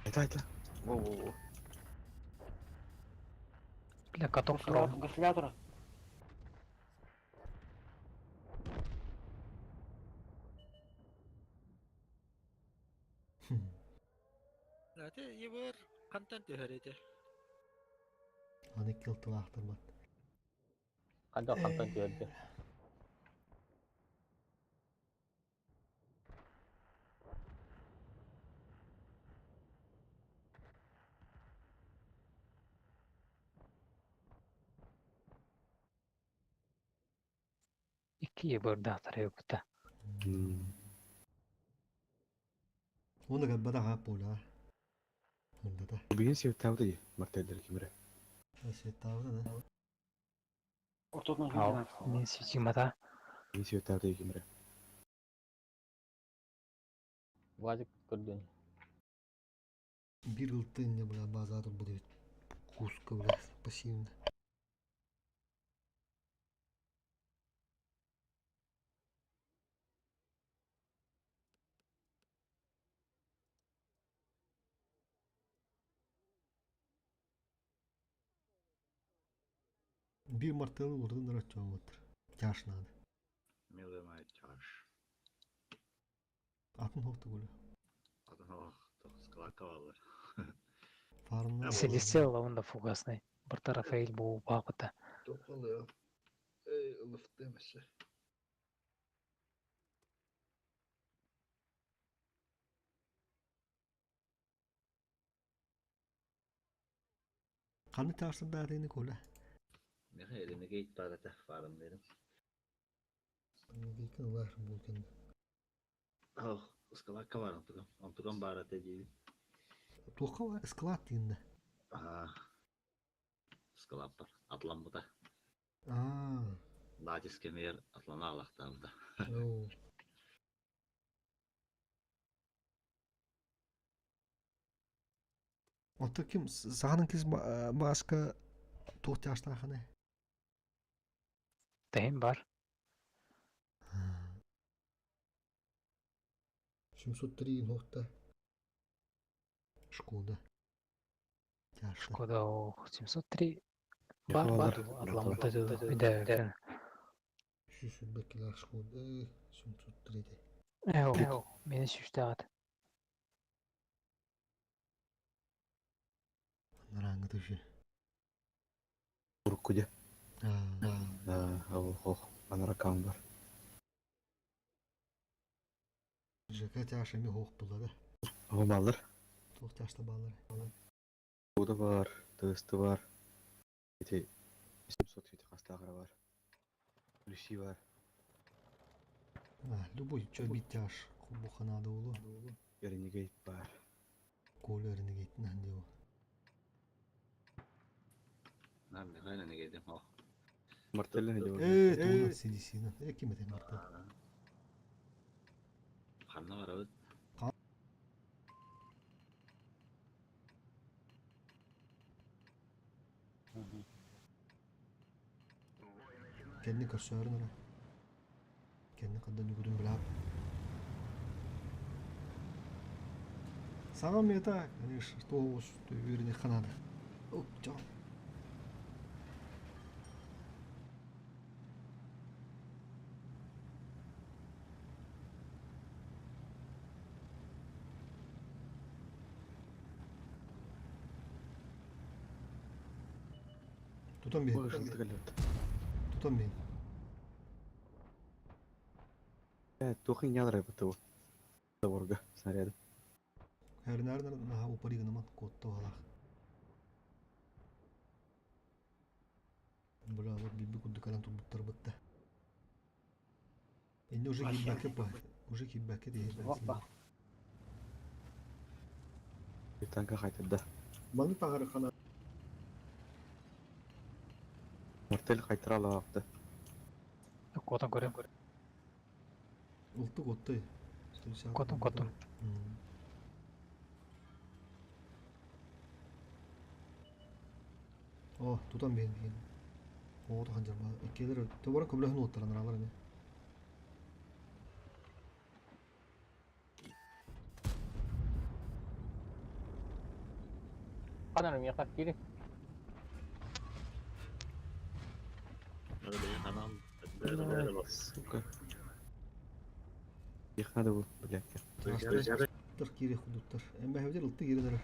Айта, айта. Во, во, во. Бля, каток турар. Гасилятора. Аны килтылаахтырмат. Канда хантан көрдү. Кие бырдаахтара эбит. Уонна кэлбэтэх аа Поля. Мындата. Билигин светтаабыта дии, мартеллер кимирэ. Светтаабыта да. Ортотунан Ау, мин ситимата. Билигин светтаабыта дии кимирэ. Вазик көрдүн. Биир ылты инне бля база турбут эбит. Куска бля пассивно. Биир мартыалы уларытан ыраччоҥҥуттар. Чаш наада. Милый мой чаш. Атын хоох тугуля. Атын хоох складка баллар. Фармна. Селестия лаванда фугасный. Барта Рафаэль бу баапыта. Тоқалы. Эй, ылыфты эмесе. Ханны чаашсардаатыны Коля? Меха Renegade барата фармларым. Renegade ылар бу кэннэ. Ох, складка бар онтугам. Онтугам барата диибин. Туохха бар? Склад дииннэ. Аа, склад бар. Атламмыта. Аа. Натиск кэмигэр атлана алахтаабыта. Оо. Оттон ким саҕанан кис бааска туох чаастаахыный? Тэһин бар. 703 нуохта. Шкода. Чаашта. Шкода 703 бар бар атламмыта үдэ Сүүс Шкода 703 де. Ээ, мени сүүстээҕит. Нарааҥҥы түшү. Урукку дьэ. Аа. Ол хох анара аккаунт бар. ЖК чааш эми хоох була да. Оҕо бааллар. Туох чаашта бааллар. Уда бар, тысты бар. Ити 700 ити хастаахара бар. Люси бар. А, любой чё бит чааш бу ханаада улу. Renegade бар. Коля Renegade нан На, Михаил Renegade ох. Мартеллен иди Ээ, тугунан CDC-нан. Э, ким этэ Мартел? Ханна барабыт. Кэнни көрсөөрүн ора. Кэнни хаддан нүгүтүн билап. Саҥа мета, конечно, что уверенный ханада. Оп, чё. Тутан бин. Ой, шылты кэллэбит. Тутан бин. Э, туох иннялар эбит бу. Заборга снаряды. Хэрнаар наха упари гынаман куотта балах. Бля, вот биби курдук кэлэн турбуттар бытта. Инне уже киирбэккэ ба, уже киирбэккэ диэһэр. Танка хайтарда. Маны таһары хана. Мартель хайтара алаакты. Куотан көрөм. Ылтык оттой. Куотун куотун. О, тутан бен деген. О, ханжар ба. Иккилер тобара көбөлөһүн уоттаран аралар эми. Ханар миэхэ киирин. Надо бэйэ ханан. Сука. Их надо было, блядь. Тар кире худуттар. Эмбэһэбитер ылты кире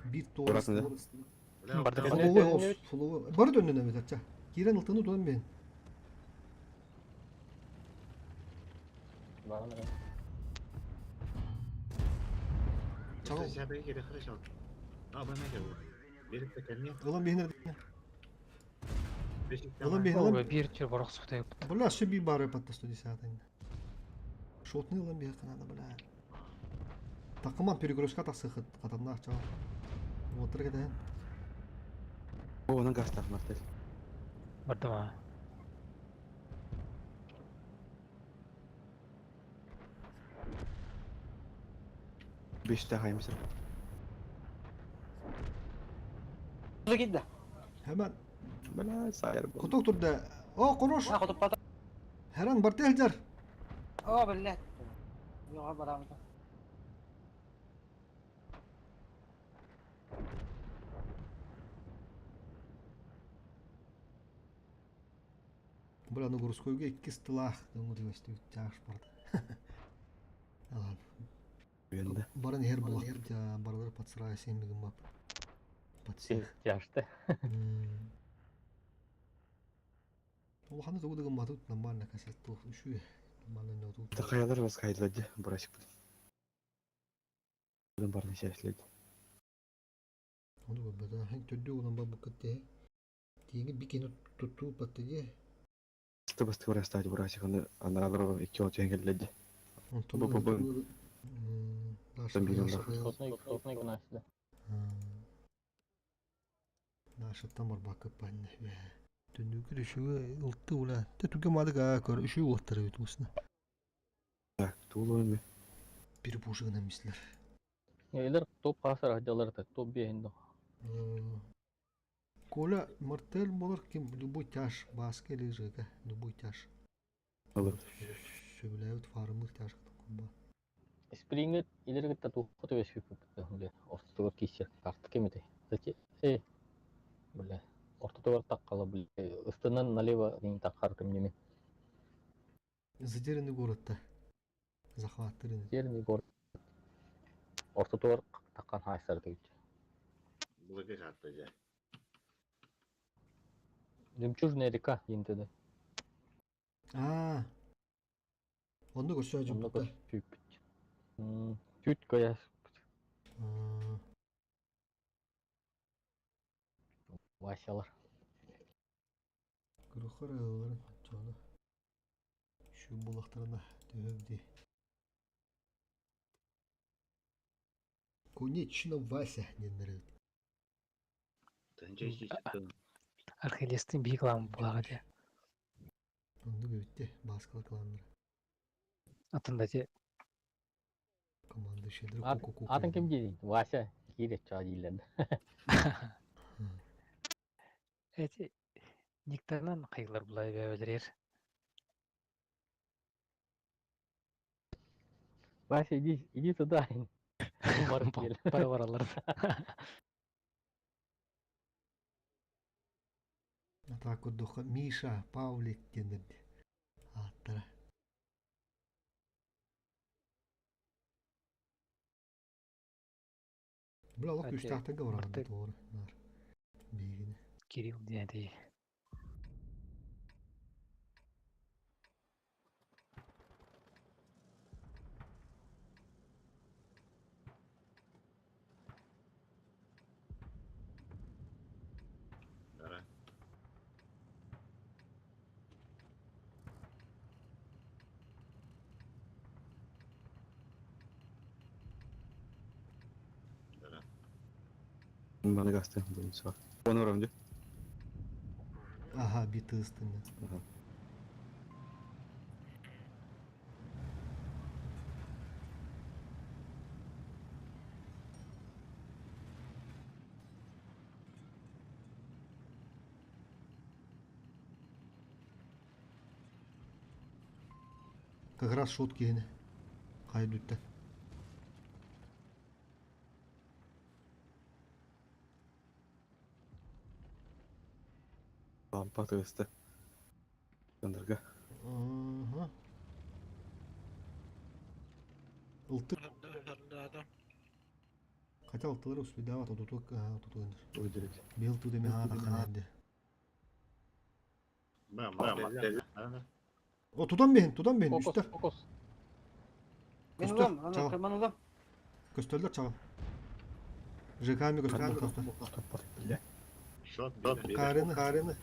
Бир тоғыз. Бурасың да? Барды Фуловой, фуловой. Бары дөннөн эбит ача. Кирен ылтыны тутан бен. Баран Чаҕыл. Хорошо. А, бу эмэ кэлбит. Берип да кэлмиэ. Ылан биһинер. Ылан биһин ылан. Биир түр борох сутайыппыт. Бля, все би бары патта 110 Шотны ылан биһи надо, бля. Такыман перегрузка тахсыхыт хатаннаах чаҕал. Уоттар кэтэһэн. О, онон гастаах мартел. Бардым аа. Беште хаймысыр. Кидда. Hemen. Бля, сайыр был. Кутук турда. О, хорош. Herан бартел жар. О, блядь. Йоға барамын. Бля, ну городскойга икки стылаах дыңы тяж барды. Алан. Үйенде. Баран her булак баралар подсырая семигин бап. Под всех. Тяжты. Улаханы тугу дыгын батут нормально касет тух үшү нормально не тут. Тахаялар бас кайдлади, бурасик. Будын барны шәшледи. Ону көрбөтө. Хэн төддү улан бабы кытты. Тиги бикени тутуу паттыги. Сты басты бурастади бурасик, аны анаралар икки от жеңгелледи. Онтон Бу бу бу. Шотный гынасыда. Нашаттан бар бакып панна. Түндүкү үшүгө ылтты ула. Те түгө мадык а көр үшү уоттары бит усна. Так, тулу эми. Бир бушыгына мислер. Элер топ касар аjalар та топ бейинде. Коля мартель болар ким любой тяж баска или жека любой тяж. Алыр. Сөбүләбит фарымыр тяж кумба. Спрингет илерге та тухты беш күп. Ортотугар кисер карты кемете. Заче? Э. Бля. Ортотугар таккала бля. Ыстынан налево нин таккар кем неме. Затерянный городта. Захваттырын. Затерянный город. Ортотугар таккан хайсар дейт. Булыгы катты же. Жемчужная река интеде. А. Онны көрсө Онны жупта. көрсө Түт кояс. Васялар. Көрөхөр ыларын чону. Şu булактарына төбди. Конечно, Вася не нравится. Архилестин бии кылам булага де. Онды бөтте баскала кыланнар. Атында те Команда шедр ку-ку-ку. Атын ким дейdi? Вася кире ча дейлерdi. Эти никтарынан кайгылар булай бәбелер. Вася, иди, иди туда. Барып кел. Бара баралар. Атак духа Миша, Павлик денерди. Аттара. Бля, лох Ате, күштәхтән гавран Мартын. doğru. Нар. Бигини. Кирилл диэти. Дара. Дара. Баны гасты, буын суа. Оны орамды. Ага, биты ыстыны. Ага. Как раз шотки гене. Кайдүттен. Лампа тығысты. Андырга. Ага. Ылты. Хотя ылтылар успедават, отутук, отутук. Өйдерек. Бил туды меха тахананды. Ба, мартель. О, тудан бехин, тудан бехин, Фокус, үстер. фокус. Мен Көстөр, улам, чагыл. мен улам. Көстөрлөр чагыл. ЖК-ми көстөр. Бля. Шот, бир. Карыны, карыны.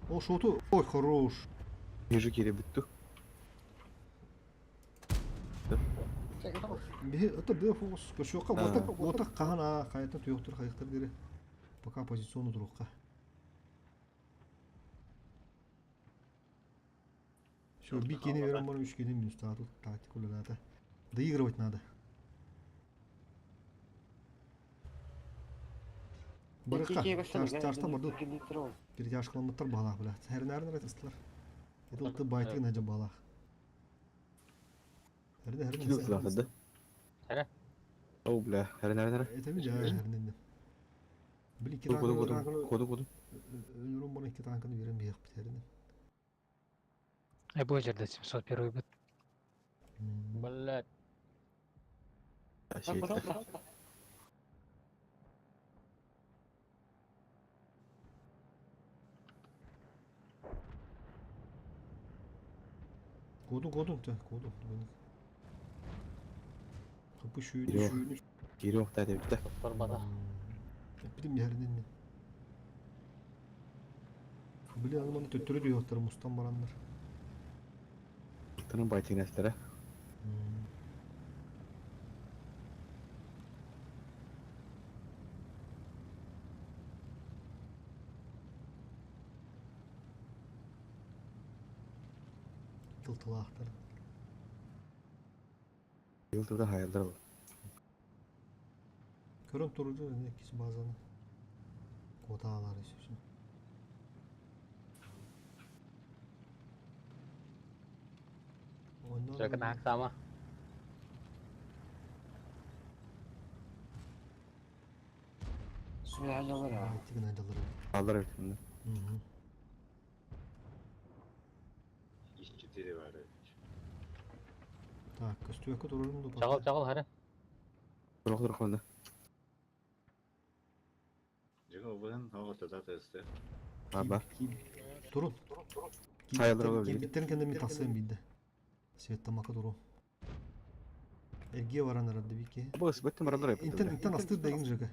Ол шоту, ой, хорош. Ежи киирэ бүттү. Биһи это быа фокус көрсүөххэ уота уота хаһан аа хайата туйохтур хайыктар дири пока позициону туруохха. Все, би кини берем бар үч кини минус тут тактика үлэлээтэ. Доигрывать надо. Барыкка, чаштан барды. Перетяжкаламмыттар баалаах бля. Хэрнәрин эрэ тыстылар. Это ты байтыгын хадьа баалаах. Хэрнэ хэрнэ. Кило тылаатады. Хара. О, бля, хэрнэ хэрнэ. Это ми жаа хэрнэ. Били икки Коду коду танканы коду коду. Өлөрүм бары икки танканы берем биэхпит хэрнэ. Ай бу жерде 701 бит. Блядь. Коду коду та коду. Капы шүйүнү шүйүнү. Кири охта дебитте. Барбада. Билим яринен. Били аны маны төттөрү дүйөктөр мустан бараннар. Тының байтыгын әстәрә. Кылтылаахтар. Yıldırda hayallar var. Көрөн турду кис базаны. Котаалар исүсүн. Жакын аксама. Байтыгын айдалар. Алдар evet. İşçi dili var. Так, көстүөккө турарым да. Чагыл чагыл хара. Турук турук онда. Жига обын оҕото да тесте. Аба. Турун. Хайалар бар били. Кирбиттерин кэннэ тахсыан биирдэ. Светтамака туру. Эргие баран арады бики. Бу сбеттем баралар эп. Интен интен астыр дагин жыга.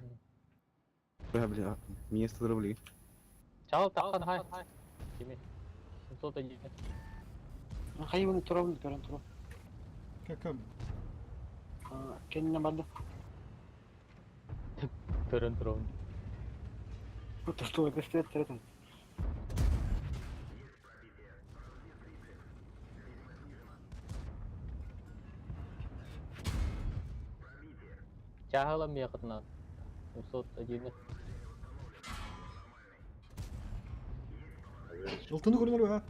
Бля, бля, место туру били. Чагыл таккан хай. Кими? 701. Хайваны турабын көрөн туру. Как Кенне барды. Көрөн турабын. Тустуу көстөт теретен. Чагыла миякытына. 701. Ылтыны көрүнөр ба?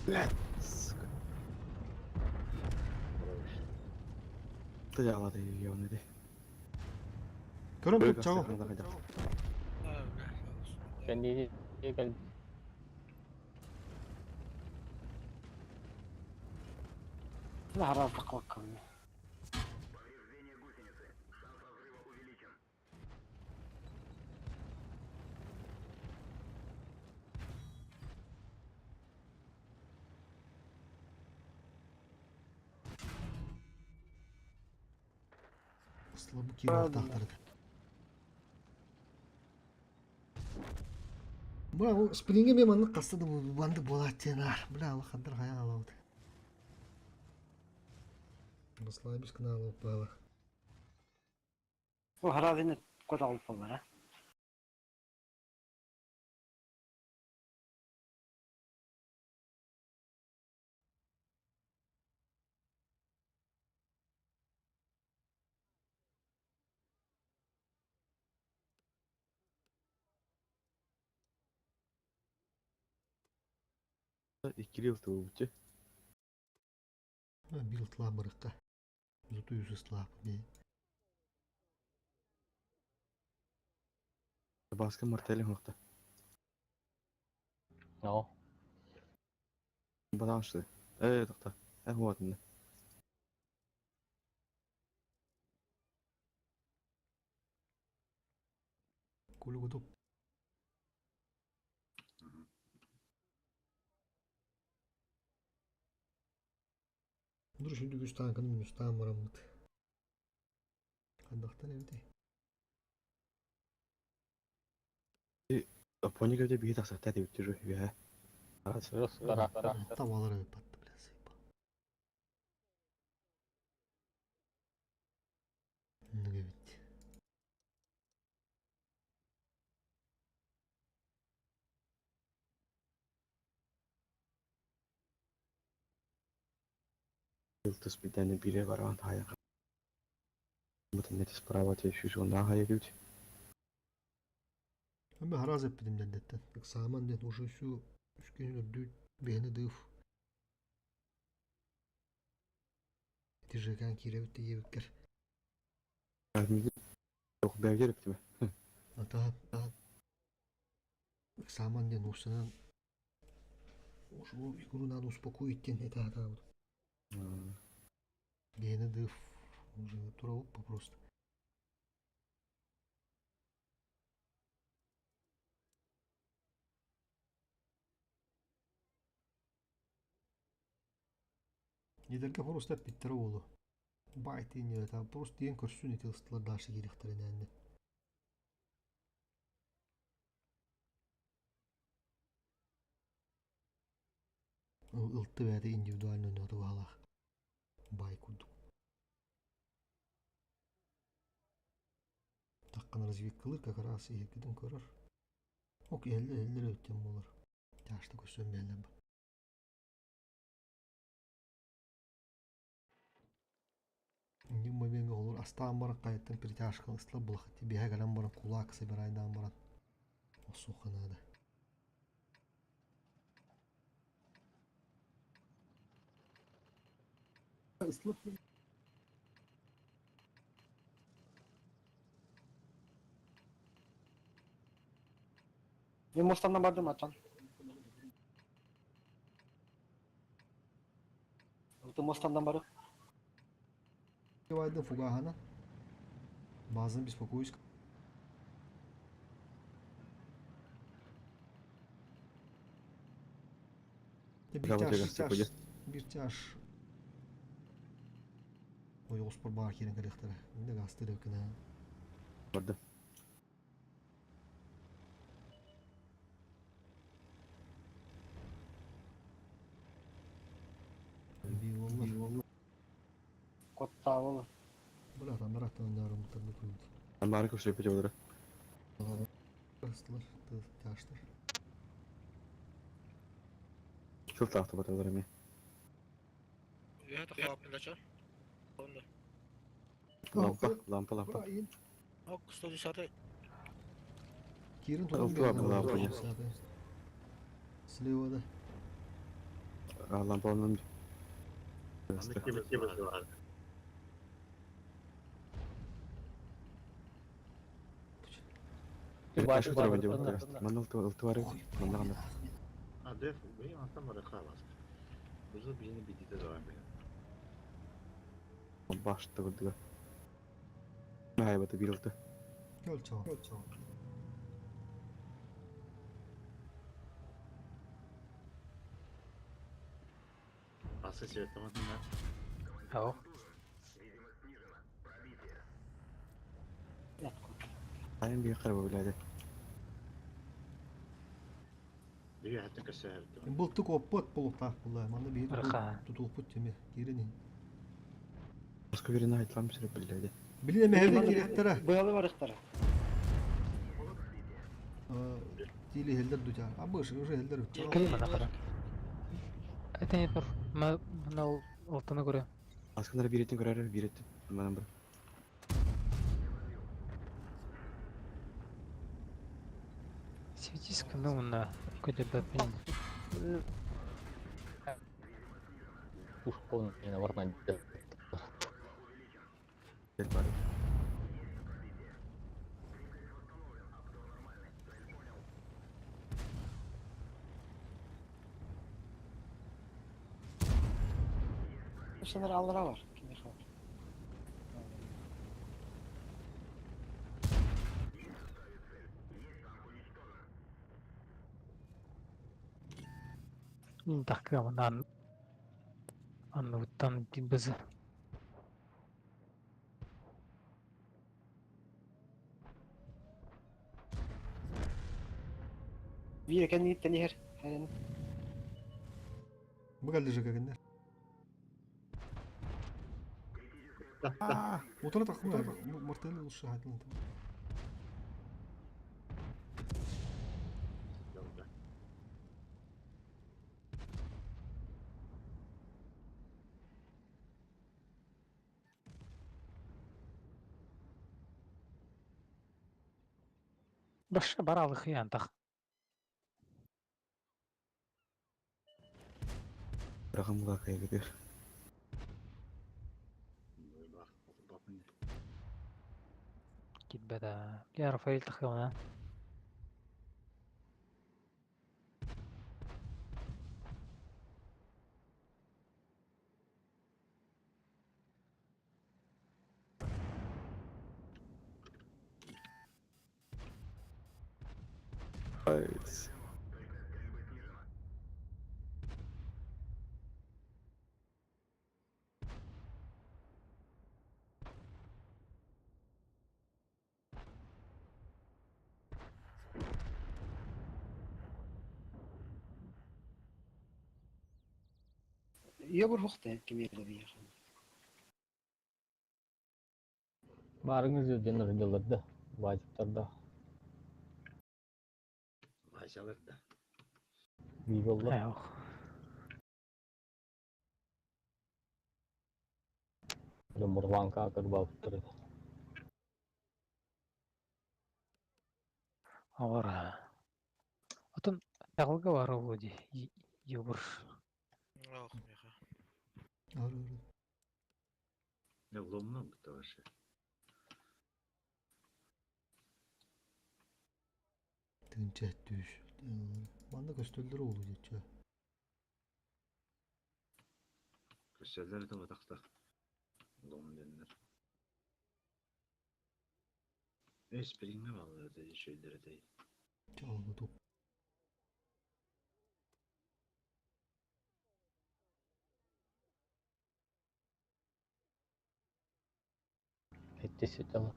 Блядь, сука. Ты жалады ебаный де. Көрөн тут чагыл. Кенди кел. Харап бакка. Слабы кире тахтарды. Бля, ол спринге мен аны кастады банды болат тенар. Бля, ал хандар хая алауды. Расслабись к нам упала. Бу харазыны код алып болар, а. Иккили ылты бу. Бил тла барыкка. Зуту юзы слаб. Баскы мартели хокта. Но. Бадашты. Э, токта. Э, вот. Кулю готов. Dur şimdi güç tankının müstahım maramıt. Kandaktan evde. Опони көтө биһи тахсахта этибит үһэ. Tavalar ыыппатты бля сыйба. Оннук эбит. Ылтыс битэни бире баран хайа. Мутаннет справа те шишонда хайа дют. Мен хараас эппитим дэндэттэн. Ыксааман диэн уже всю үскүн үрдүү бэйэни дыыф. Ити ЖК-н киирэбит диэбиккэр. Ох бәгер эптиме. Ата ыксааман диэн уусанан ушул игру надо успокоить диэн этэ сатаабыт. Бэйэни дыыф уже турабыт просто. Лидерге просто эппиттэрэ буолуо. Баай тиин диэбэтэ, просто диэн көрсүн ити ыстылар дальше киириэхтэринээннэ. Ылты бэйэтэ индивидуально ойноото баһалаах. Баай курдук. Таххана разведкалыыр как раз иһиргитин көрөр. Ок иһэллэр иһэллэр эбиттэн буолар. Тяжта көрсөн биэллэр ба. Инник момеҥҥа олор астаан баран хайаттан перетяжканы ыстылар булахыт биэһэ кэлэн баран кулаак собирайдаан баран охсуохха наада. Мен мустаннан бардым аттан. Ылты мустаннан бары. Вайдын фугахана. Базын беспокоюсь. Bir тяж, bir тяж. Ой, оспор баар киирэн кэлиэхтэрэ. Инде гастыр өкүнэ. Барды. Би Коттаабыл. Бля, там раттан ойнаарымыттар да туйд. Бары көшіріп бите олары. Ыстылар, тяжтар. Шул тақты бата олары ме. Лампа, лампа, лампа. Кирин тутан Ылты бар, лампа не. Слева да. Лампа онын. Кибы бар. Кашы бар деп отыр. Ман ылты ылты бар. Манда гана. А деф, бейм аттан бар халас. Бузу бийини бидите давай бейм. Башты көрдүгө. Най бата бир ылты. Кел чао. Асы светаман Ау. Айын бир карабы биледи. Бии хаттан көсөһөрдү. Былтык оппот болуктаах була. Манна биһи Ырха. тутулуппут теми кирин. Баска бирине айтылам сүрөп биледи. Билин эмэһэбин кириэхтэрэ. Быалы барыктара. Тили хеллер дутя. Абыш уже хеллер. Кэлин мана хара. Это не тур. Мына алтыны көрө. Аскандар биреттен көрөр, биреттен. Манан бір. Светись ну на КДБ пин. Пушка не наверное. Бар. Сенер аллара бар. Кимех бар. Так, мына анныттан біз. Биир кэнниттэн иһэр. Хайаны. Бу кэлли же кэгиннер. Утары тахма мартыны лучше хатын. Башка баралы хыянтах. Рахамга кайгыдыр. Китбета. Я Рафаэль тахыана. Nice. Йобур хухта кимиэлэ биһиэхэ. Баарыҥыз дьон ырдыларда, баадьыктарда. Васялар да. Биболлар. Мурланка кырбаабыттар этэ. Авара. Отон таҕылга баар буолуо дии йобур. Ох, меха. Не вломно бутта вообще. Тыынча түш. Манна көстөллөр уолу дечче. Көстөллөр да батахтах. Лом деннер. Эсприңе баллар да шөйдер дей. Чалгы туп. Эттesi дала.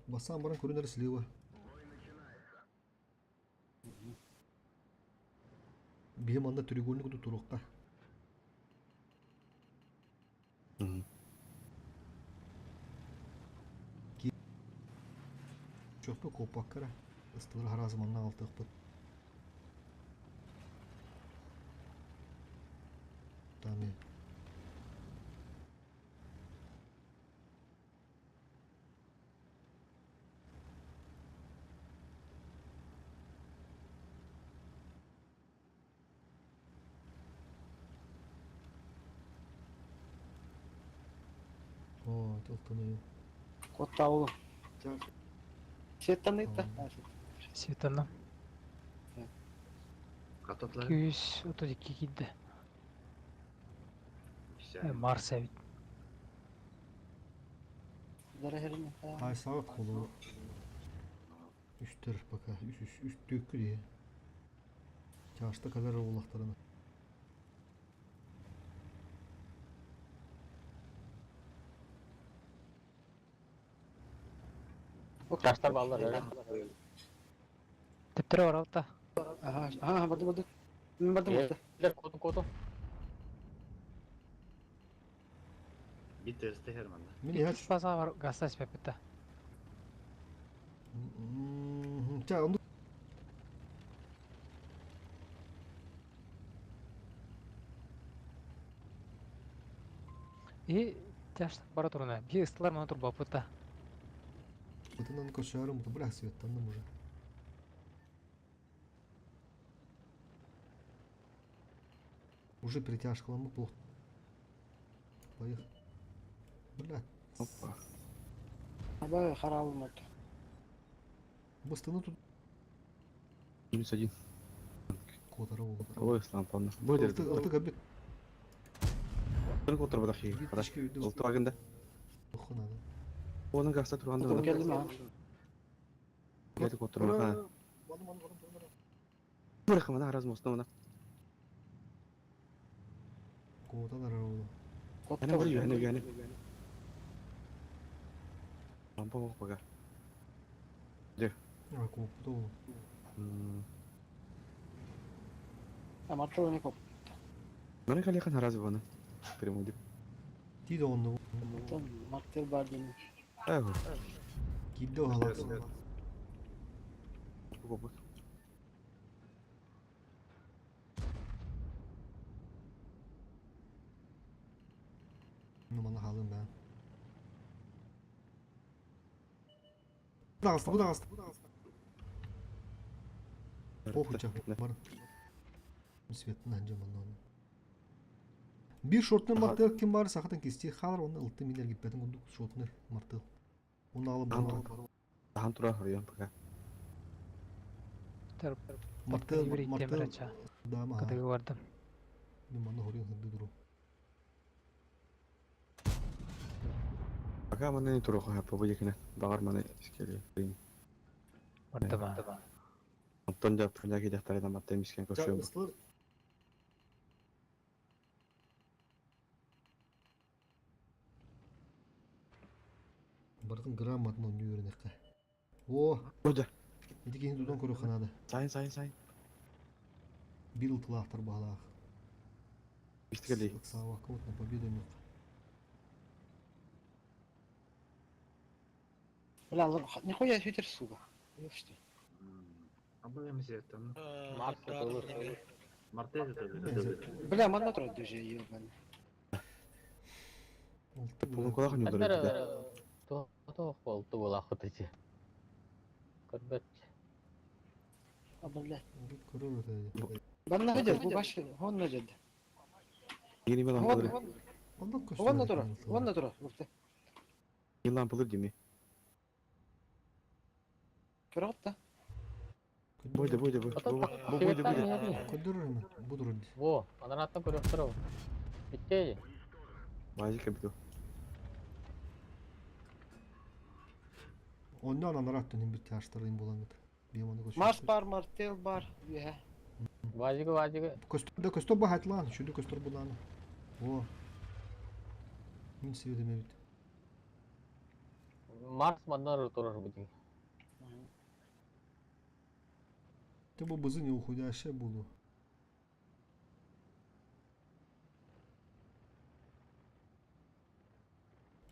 Бассан баран көрүнэр слива. Биһи манна треугольник куту туруохха. Чохпу коппаккара. Ыстылар харазы манна алтыахпыт. Тами. О, тылтаны. Коттаулу. Сеттан ыйта. Светана. Кататлар. 232 киирдэ. Марс эбит. Ай сағат қолу. Үстер пока. Үс үс үс төккү дии. Чашта калар олақтарына. Чаштар баллар эрэ. Тептері бар алта. Ага, ага, барды барды. Барды барды. Коту коту. Bir testi hermanda. Мин иһэр. Баса бар гастас пеппитте. Ча, онду И тяж бара туруна. Би ыстылар мана тур бапыта. Бытынан көшәрім, бұты бір светтанным уже. Уже перетяжкаламмыт буолуох. Поехали. Блядь. Опа. Абай хараалым отто. Быстыны тут Минус один. куотара буолла. Ой, лампаны. Бу Ылты ылты кабит. Тын котор бадах хи. Хара. Ылты агында. Хонады. Оны гаста турганда. Отур келдим а. Кети котор баха. Бырах мана раз мостна мана. Куоталар оолу. Ана бар юхана юхана. Лампа бок бага. Де. А куоппут оолу. А маршрут не коп. Мана калехан раз бана. Перемодип. Тиде онну. Там мартел бар дим. Эх. Кидде оһалаах. Копут. Ну мана хаалым баа. Бу даҕаста, бу даҕаста. Похуй бар. Светтин ханжа манна. Бир шортны мартыл ким бар сахатын кисти халар оны ылты минер гиппетин курдук шортны мартыл. Оны алып бар. Тахан тура хорьян пока. Мартыл мартыл. Да ма. Кытыгы бардым. Мен манна хорьян хынды дуру. Пока маны не тура хапа бу екене. Багар маны искели. Бардым а. Антон жап пуняки жактарынан маттем искен көрсөм. Бардын грамотно нүүрнекке. О! Ода. Ити кихин тутан көрө ханада. Сайын сайын сайын. Бир ылтылаахтар баалаах. Истикели. Ыксаабакка вот на победу нюк. Бля, нихуя ветер, сука. Ёпшты. А бұл емес еттім. Март Бля, манна турар даже ебаный. Пулун кулах не Андара туох болту буолаахыт ити. Көрбөт. А, бля. Көрөр өтө. Банна жер, бу баш, хонна жер. Yeni ben lamпалар. Хонна тура, хонна тура. Ылты. Yeni лампалар деми. Көрөт да. Бойда бойда бу. Бу бойда бойда. Көдөрөр бу турар. Во, анараттан көрөктөр. Битте. Базика биту. Оннан анарат түнүн бир тяштырын булаңыт. Биеманы көчү. Марс бар, мартел бар. Үһэ. Базига базига. Көстөр да көстөр ба хатлан, шүдү көстөр буланы. О. Мин себедем эбит. Марс маннар турар бу. Ты бу бызы не уходящая буду.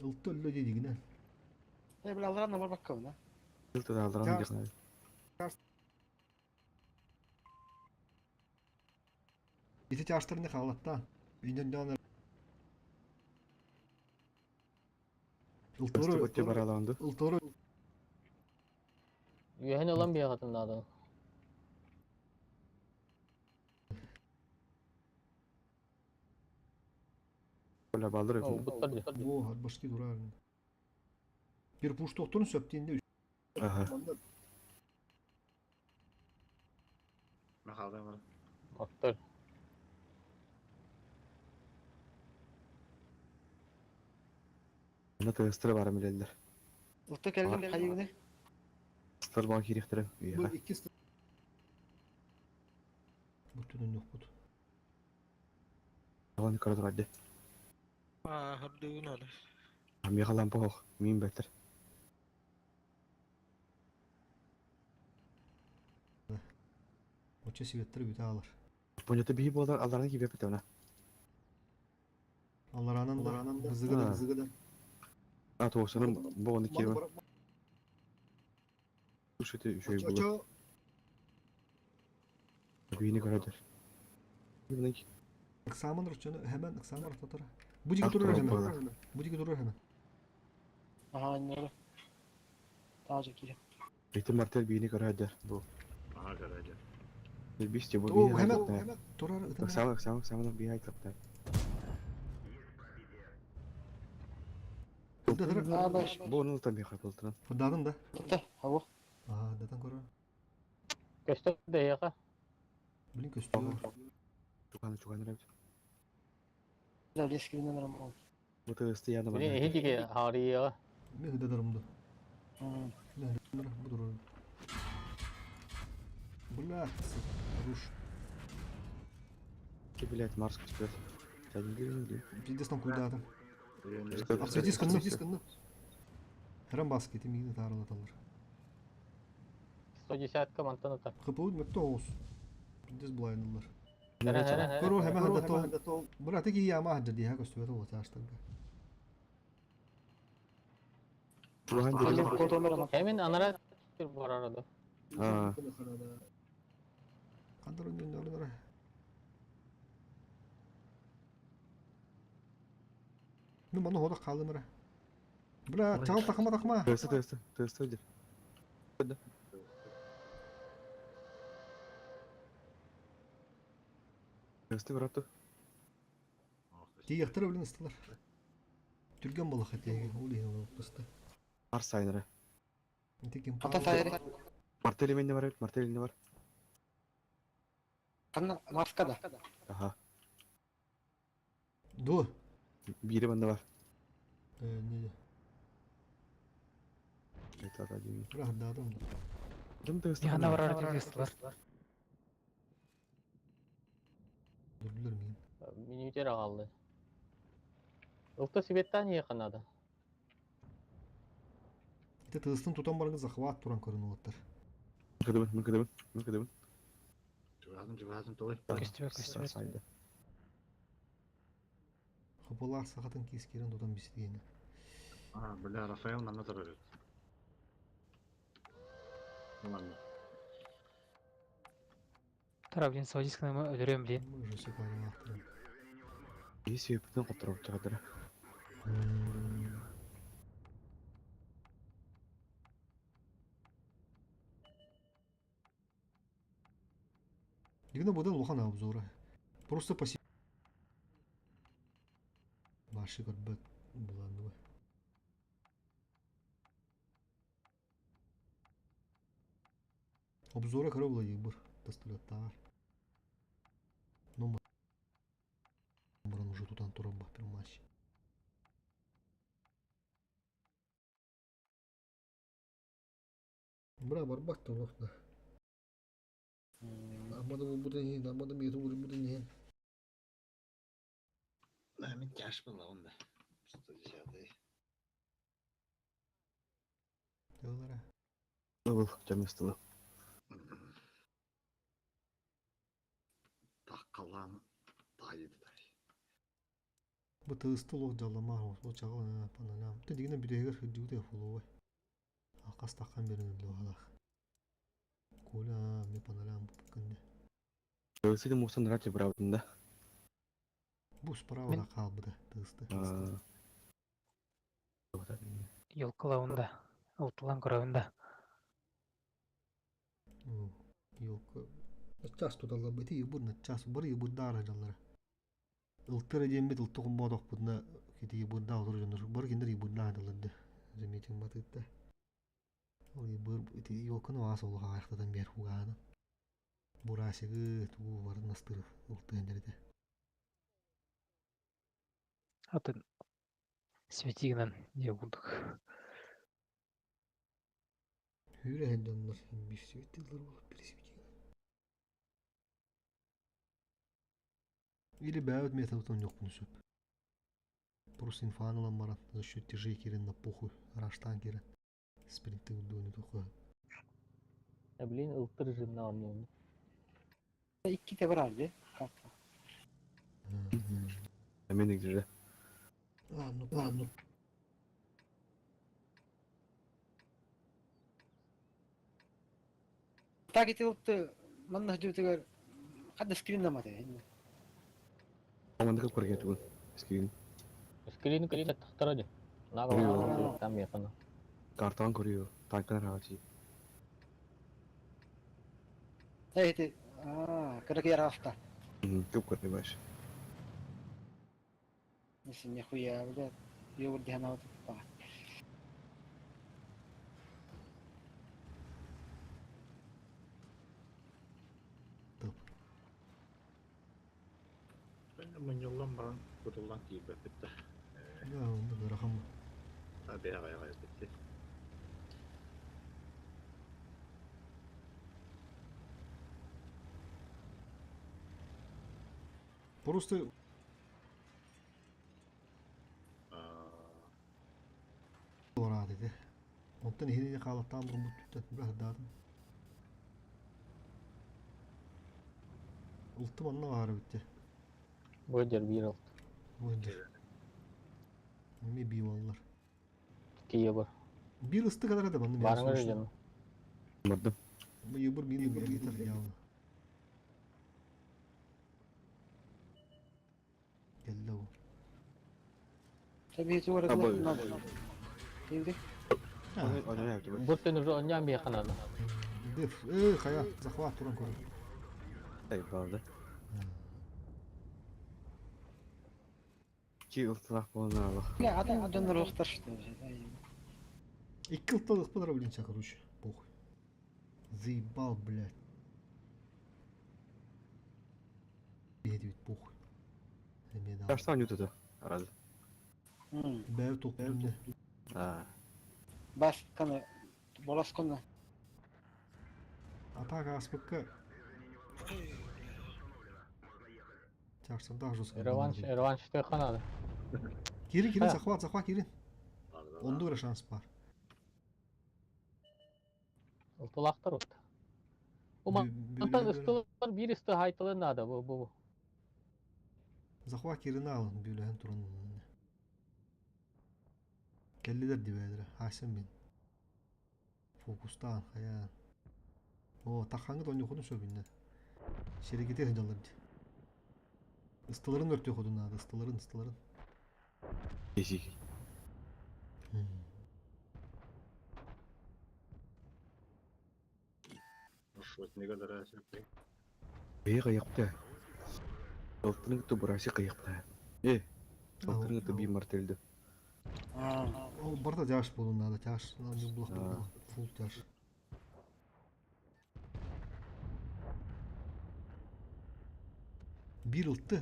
Ылты өллө дедигинен. Э, бля, алран бар баккабын, а. Ылты да алран дехна. Ити тяштырны халатта. Үйден дән. Ылты өтө бар аланды. Ылтыры. Үйәһен олан биягатын нады. Ола балдыр. О, башки дурар. Bir push doktorun söptiğinde Аха. Махалда бар. Мактар. Ана тыгыстыры бар милелер. Ылты келдим, хайыгыны. Стыр бар кирехтере. Bu iki Бүтүнүн yok бут. Алан көрө турады. А, хырдыгын алы. Меха лампа хох. Мин бетер. Оча светтер бүтә алар. Понята бии болар аларны кибеп битә она. Аларанан да бызыгы да бызыгы да. А тоосунун бу оны киbe. Ушете шөй булу. Бийни көрөдөр. Бийни. Ыксамын ручаны hemen ыксамын татара. Бу диги турur hemen. Бу диги турur hemen. Аха, аннары. Таажа кире. Ритм мартел бийни көрөдөр бу. Ага, көрөдөр. Бисте бу О, биһи хэмэ айтыктаа. турар ытын. Ыксаама, ыксаама, ыксаама биһи айтыктаа. Бу onu там биһи болтуран. Фырдадын да. Хабы. Аа, датан көрөр. Көстөр дэйэҕэ. Блин көстүө. Чуганы чуганы рабит. Да, лескринен рамон. Бу тысты яны бар. Блин, эһиги харыйыаҕа. Мен хыдадарымды. Мен бу турар. Бля, руш. Ки, блядь, Марс көстөр. Пиздец там куда-то. Апсветис кынны. Храм баски, ты мигни тарылаталар. 110-ка мантан ата. ХПУ мөттө оğuz. Пиздец блайнылар. Хэ, хэ, хэ. Көрө хэмэ хадато. Бра теки яма хаджа диha көстүбөт ол чаштарга. Hemen анара bir бар арада. Аа. Кандыр өндөр. Мен маны хода қалдым ара. Бра, чал тақыма тақыма. Тысты, тысты, тысты дир. Тысты брату. Тиектер өлін ыстылар. Түрген балақа тиеге, ол ең ол тысты. Марс айнара. Текин Ата сайры. Мартели менде бар, мартели не бар. Канна маскада. Аха. Ду. Бири банда бар. Не. Это один. Бра, дадым. Дым тысты. Яна бар арада ыстылар. Дүрлер мин. Минутер ағалды. Ылты себеттен не қанады? Ите тыстын тутан барыңыз захват туран көрін олаттар. Кыдыбын, мен кыдыбын, мен кыдыбын. Чугазым, чугазым толы. Көстүбөт, көстүбөт. Хапылар сағатын кескерін тутан бестігені. А, бля, Рафаэл нам надо рожет. Ну ладно. Тара, блин, саудийсканы өлөрөм, блин. Мы же все правильно. Если бүтін қоптырып чыгадыр. Дигна будан лухан обзора. Просто по Ваши көрбөт буланды. Обзора көрө була ебір. Тастылаттар. Ну, Муран уже тутан туран бах бір матч. Бра барбак та лохна. Амада бу будан хин, амада ми ту будан хин. Мен тяж была онда. 110-й. Ялара. Был, жаместылы. Таққалан тайды тай. Бу тысты лох жалама, о чагыл паналам. Те дигне бирегер хыдюте фулуй. Акас таккан берин лохалах. Коля ми паналам күнде. Тысты мусан рати бравдында. Бу справа да калбыды тысты. Елкалауында. Ылтылан көрөбүн да. Елка. Час туталла бити ебур час бар ебур дара жаллара. Ылтыр дембит ылтыгын бодок будна кити ебур да отур жонор. Бар киндер ебур да даларды. Заметим батытта. Ол ебур ити елканы ас олга аяктадан бер хуганы. Бурасыгы тугу бар настыр ылтыгын Атын светигинен не бурдук. Хүрэ жоннор бир светилер болуп бир светил. Или бәйт методын yok bunu сөп. Просто инфаналан марат за счет тяжей кирен на похуй, раштан кирен. Спринты удуны туху. Э, блин, ылтыр режимне алынıyor. Икки те бар алды. Карта. Мен негізі. Ладно, ладно. Так ити манна жүтүгөр кадда скрин наматы. Амандыкы көрген түгін. Скрин. Скрин көріп тақтырады. Нағы там яқын. Картан көрüyor. Танкын рағачы. Эй, ити Аа, кыра киһи Көп көрдү баш. Если нихуя, блядь, ёбр диһана отуппа. Мунньуллан баран кутуллан киирбэппит да. Да, онно ыарахан. Бэйэ аҕай битти. Просто Ораат этэ. Онтон иһини хаалаттаан турбут түттэн быраһырдаатым. Ултым онно баара бүтте. Бу дер бир алты. Бу дер. Эми би боллар. Кие бар. Бир ысты кадar да манны. Барыңар жан. Бардым. Бу юбур мин бир явно. Келді ол. Tabii hiç uğradılar. Şimdi Буттен уже оньян бия ханана. Деф, э, хая, захват туран көрөр. Эй, барды. Ки ылтылақ болна алах. Ya adam adamlar uğraştı işte. Икки ылтылық бұлар блин, короче. Похуй. Заебал, блядь. Ведь похуй. Таштан ютуда. Разы. Бәр тоқтым А. Бас каны, болас каны. Атака аспыкка. Чарсында жестко. Реванш, реванш те ханада. Кирин, Кирин, захват, захват, Кирин. Онда бір шанс бар. Ылтылақтар от. Ума, антан ыстылар бир ысты хайтылы надо, бу бу. Захват Кирин алын, бүләһен туран. Келлилер дибәдер, хасым мин. Фокустан, хая. О, тахаңы да ойны сөбінне. Шерегете хыжалар ди. Ыстыларын өртө ходун ады, ыстыларын, ыстыларын. Есик. Бей қаяқта. Ылтының тубырасы қаяқта. Э, ылтының туби мартелді. Ол барда жаш болун надо, жаш, не булак фул жаш. Бир ылтты.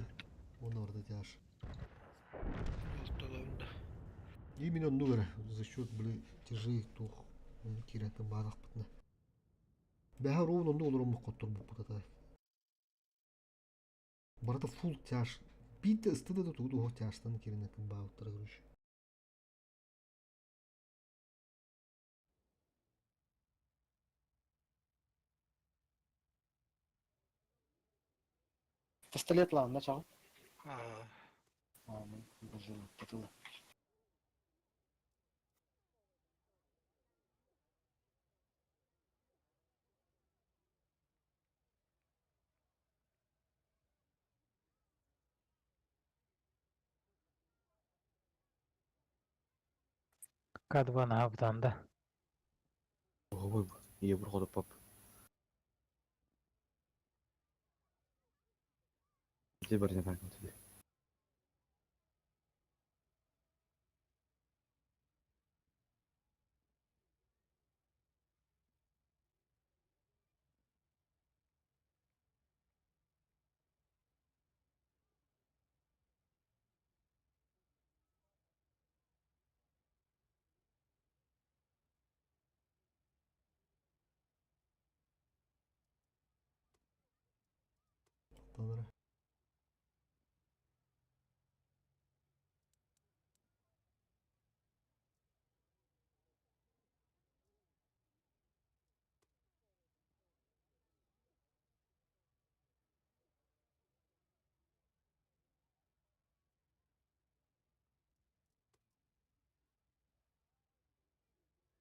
Оны барда жаш. Именно онну көрө, за счет, били, тяжи тух, оны кирәтен бадак бытны. Бәһә ровно онду олор омук коттур бу кутата. Барда фул тяж. Бит ыстыда да тугу хо тяжтан киренетен бауттар короче. Пистолет лан, начал. А. А, боже, потылы. К2 на Авданда. Ой, ие бір қодып пап. Де бір не так тебе. Tanrı.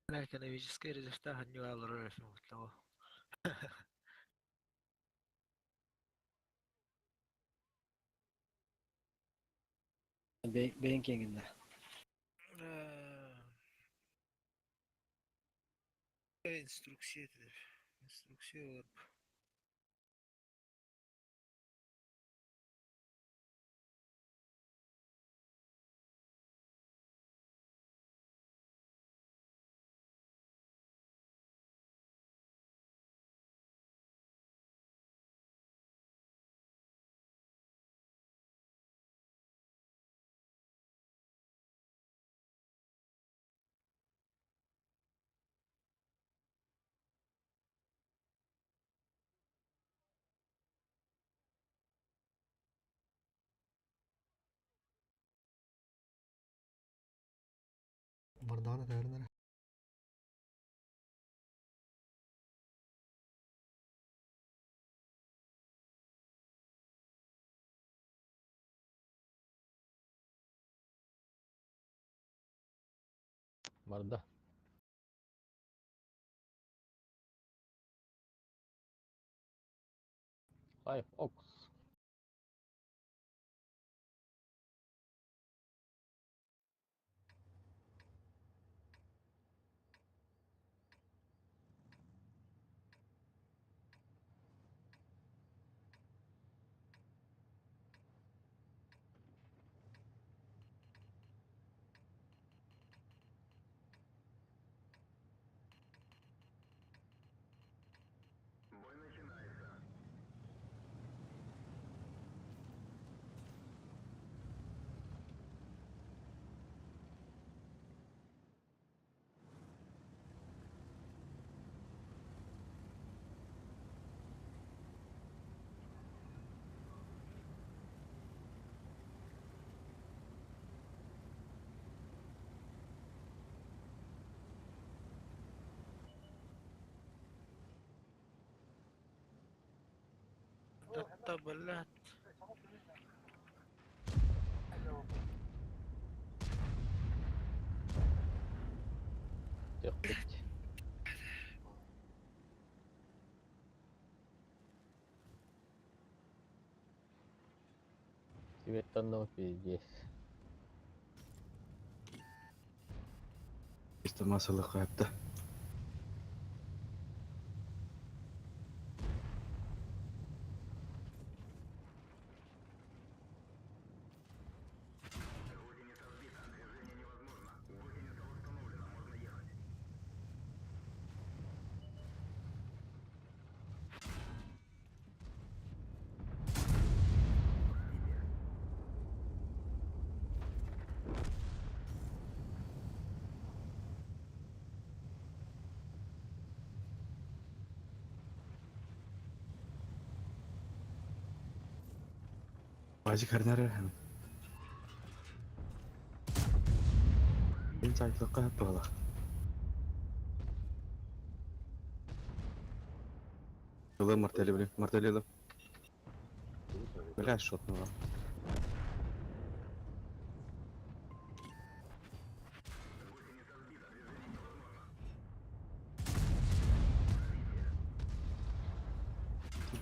Экономическая результат ханьюалры того. Бейін кеңінде. Инструкция. Инструкция. Бардаҕына этээрин эрэ. Барда. Five Ox. Бой начинается. Таптабылат. Төхпүт. Сибеттан пиздец. Истамасылы кайыпты. Гусеница сбита. Движение невозможно. Гусеница восстановлена. Можно ехать. Бажы карнары hem. Инсайтлыкка бала. Ылы мартели блин, мартели ылы. Бля, шотнула. Гусеница сбита. Движение невозможно.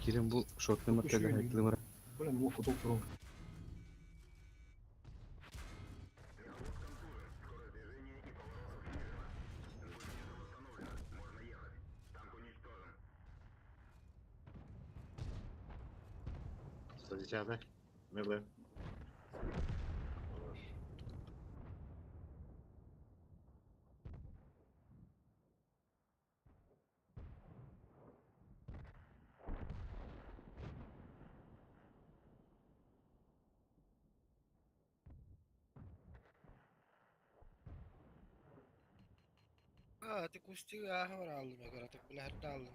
Кирен бу шотны мартели хайтлы Блин, лох фотограф. Мехвод контужен. Скорость движения и поворотов снижена. Гусеница восстановлена. Можно ехать. Танк уничтожен. 110 Миле. Хорош. А, ты кустига ахвар алдым, я говорю, так бля, алдым.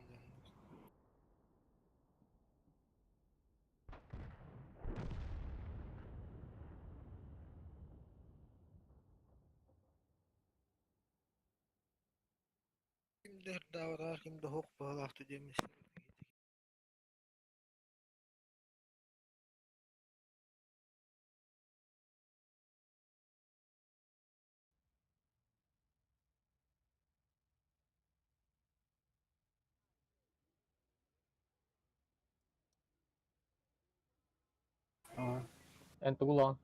Кимде хырдаабатар, кимде хоқ баалаахту диэмис. Эн тугулаан.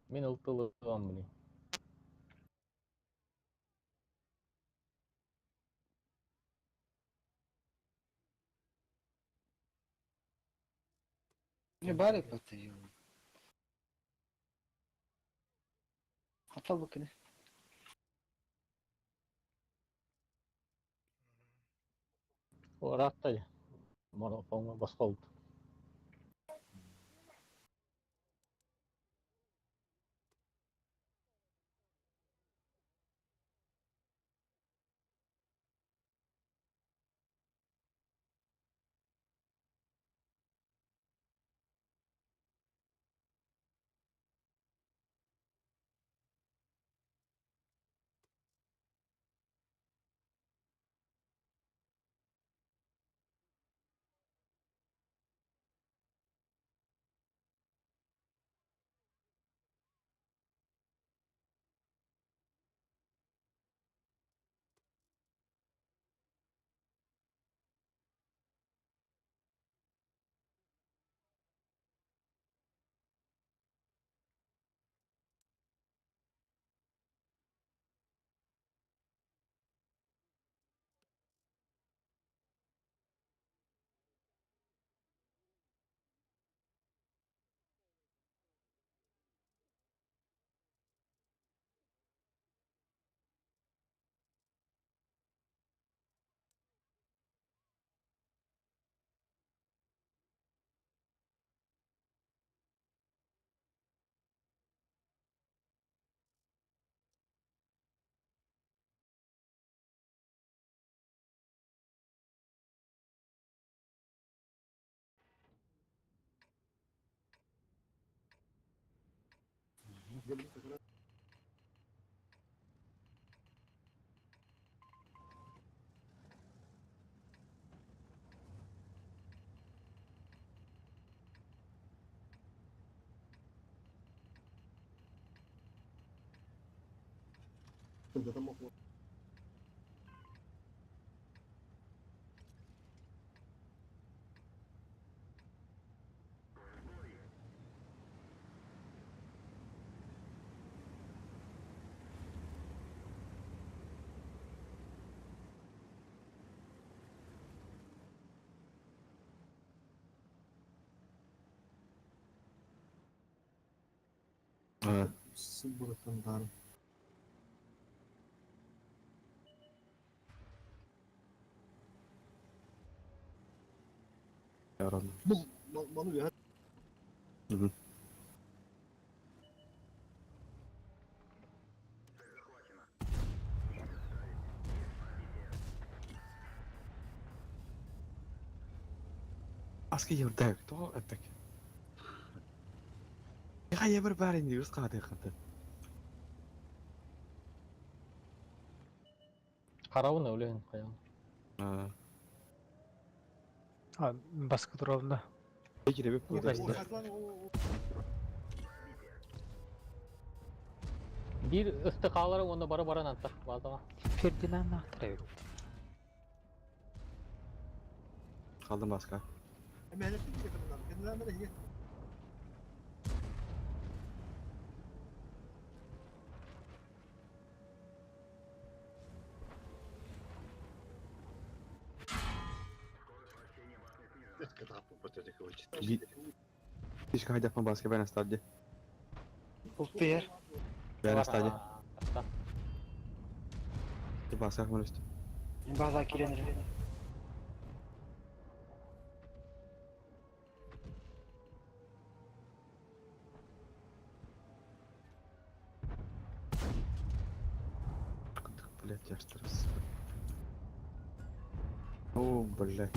Мин ылтылыгам блин. Не бары патрион. Хатал букины. Ыраатта Монофоҥҥо босхо ылт. Сыбырытын дар. Бу маны үһэ. Аска ердәк, тоҕо эппек. Хайа бір бәрін дегіз қағады қанты. Харабын өлөһүн хайан. А, баскы туравында. Киребек болды. Бир ыстыкалары онда бара баран аттак базага. Фердинанд Ахтарев. Қалдым басқа. Фишка хайдаппан баска бәрін стадия. Упер. Бәрін стадия. Басқа кім өсті. База киренер. Блять, я стресс. О, блять.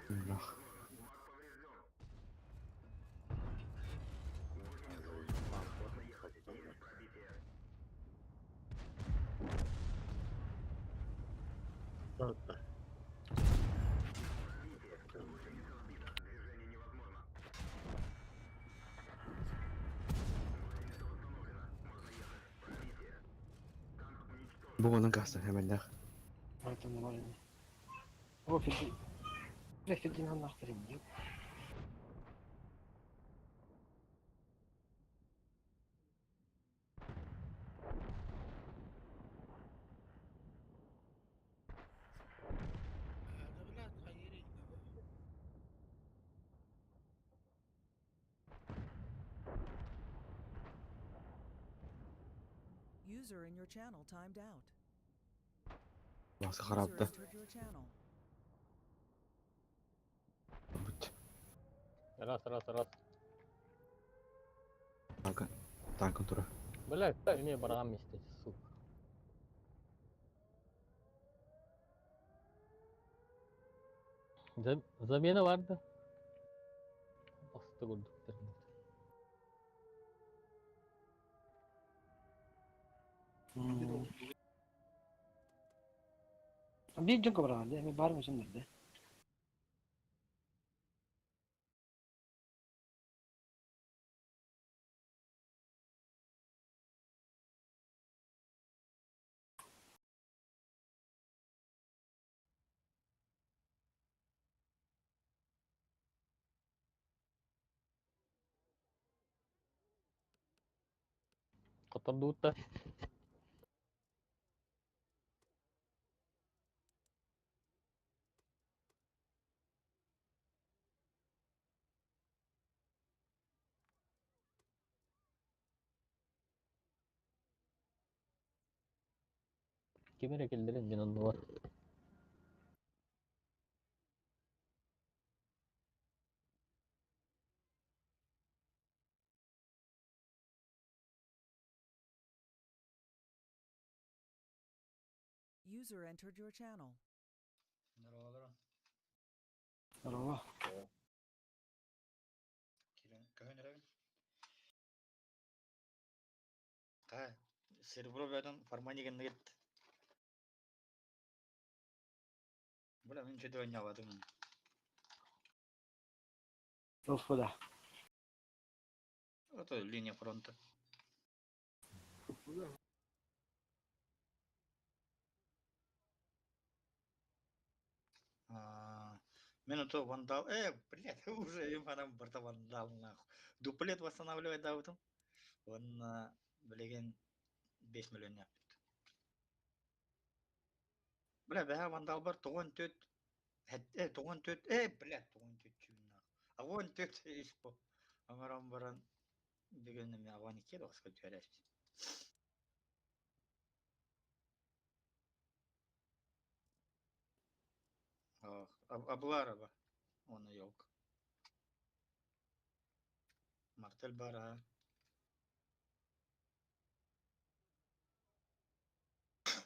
Нах. Бу onun kastı hemen de. Артын бар. О, Ферди. Фердинанд Ахтарев. User in your channel timed out. Baskı User haraptı. entered your channel. Раз, раз, раз. Танкın. Танкın тура. Бля, эме барган месте, сука. Замена барды. Басты көрдүк. Bir жонко барган, эми барым жондар. Котордуутта. Кимере келдерин мен онну бар. User entered your channel. Здорово. Кирен, көһөн эребин. Серебро бөтөн форма гынныгыт. Бля, мин чөдө ойнабатым. Уфуда. Это линия фронта. Мен ото вандал... блядь, уже им анам барта вандал нахуй. Дуплет восстанавливать давытым. Он билеген 5 миллион яппыт. Бля, бэһэ вандал бар тоҕон төт тоҕон төт блядь, тоҕон төт чүүн нахуй. Агон төт испо. Аңаран баран бүгүн эме агон икки доҕуска түһэрээспит. Аблараба. Оны елка. Мартель бара.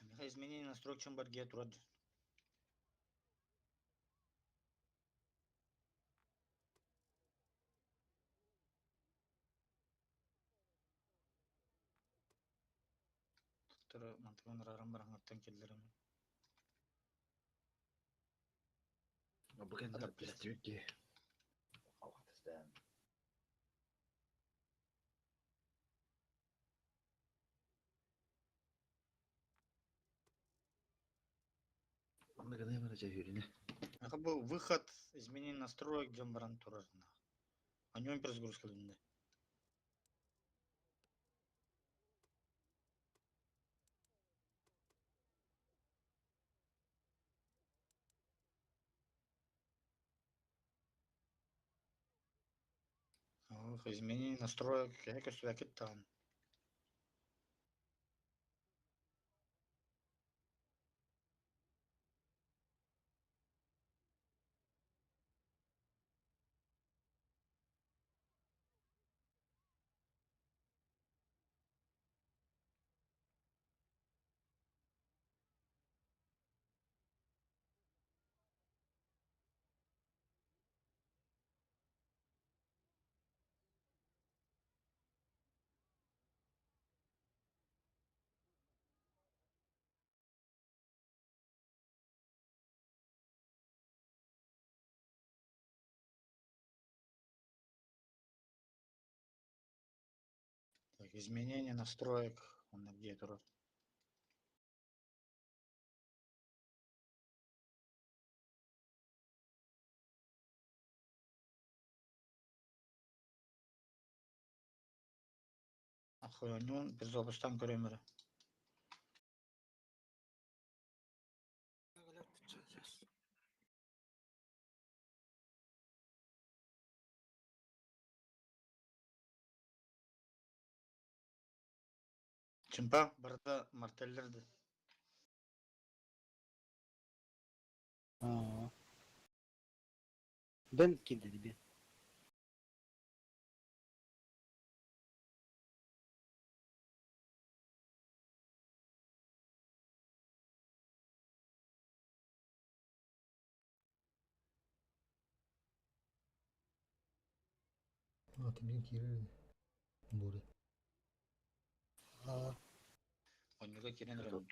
Меха изменение настроек чем барге турад. Туттары мантыгын рарам бараңаттан келдерим. Бу кэннэ пистибит ки. Алгатыстан. Онно гына бара жа хүрүнэ. Аха бу выход изменение настроек дем баран турар. О нем перезагрузка дында. Ох, изменение настроек, я көстүбэкит таан. Так, изменение настроек, он где турар. Ахуй, перезапустан көрөмөрө. Чымпа барда мартеллерди. Бен килди бен. А, ты блин киирэр Буре. Оннуга кирен ремонт.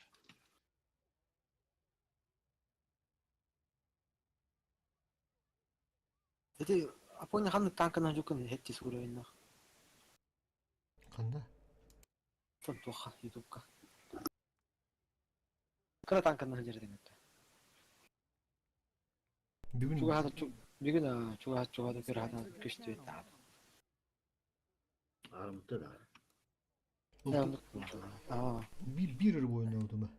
Эти Апоня ханны танкана жукун хетти суурайна. Канда? Тон туха ютубка. Кыра танкана жерден өттө. Бүгүн Чуга бүгүн чуга чуга көр хата күчтү та. Арымты да. Аа. Бир бир ыр бойна